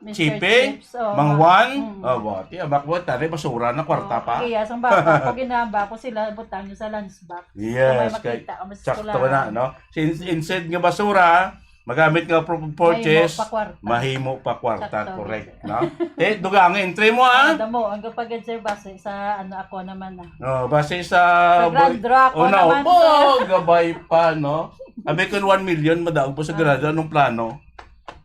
Chipe? Chips, oh, Mang Juan? Mm. Oh, bo, ti, abak mo, tari, basura na, kwarta pa. Kaya sang bata ko, ginaba ko sila, butang nyo sa lunch box. Yes, kay sakto na, no? Instead nga basura, magamit nga pro-, purchase, mahimo pa kwarta. Mahimo pa kwarta, correct, no? Eh, dugang, entry mo, ah. Damo, ang kapagad, sir, base sa, ano, ako naman, ah. Oh, base sa Grand Draw, ako naman, sir. Oh, gabay pa, no? Abi ko one million, madaog po sa Grand Draw. Anong plano?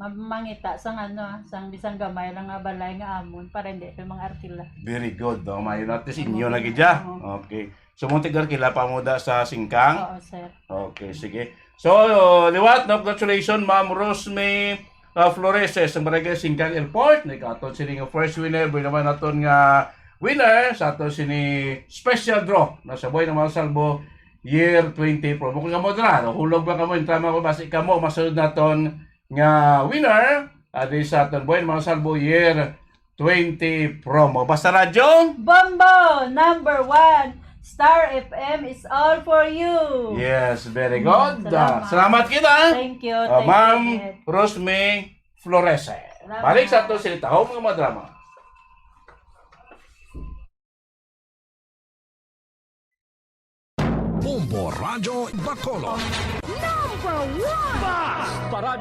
Mangita sang, ano, ah, sang bisang gamay lang nga balay nga amon para hindi pa mga arkila. Very good, no? Mayo na, at least inyo na gid ya. Okay. So, mo tig-arkila pa mo da sa Singkang? Oo, sir. Okay, sige. So, liwat, no? Congratulations, Ma'am Rosme, uh, Floreses, sa Barangay Singkang Airport. Nagkaaton sini nga first winner, boy naman naton nga winner sa aton sini special draw na sa Buhay na Masalbo Year twenty promo. Kung kamo dira, no? Hulog ba kamo, intra mo, basi kamo masunod naton nga winner, adi sa aton Buhay na Masalbo Year twenty promo. Basta Radyo? Bombo! Number one! Star F M is all for you! Yes, very good. Mm, salamat. Ah, salamat kita. Thank you, ah, thank you, Ma'am Rosme Florese. Salamat. Balik sa ato sa Tahaw, mga madrama. Bombo Radyo Bacolod. Number one! Basta Radyo.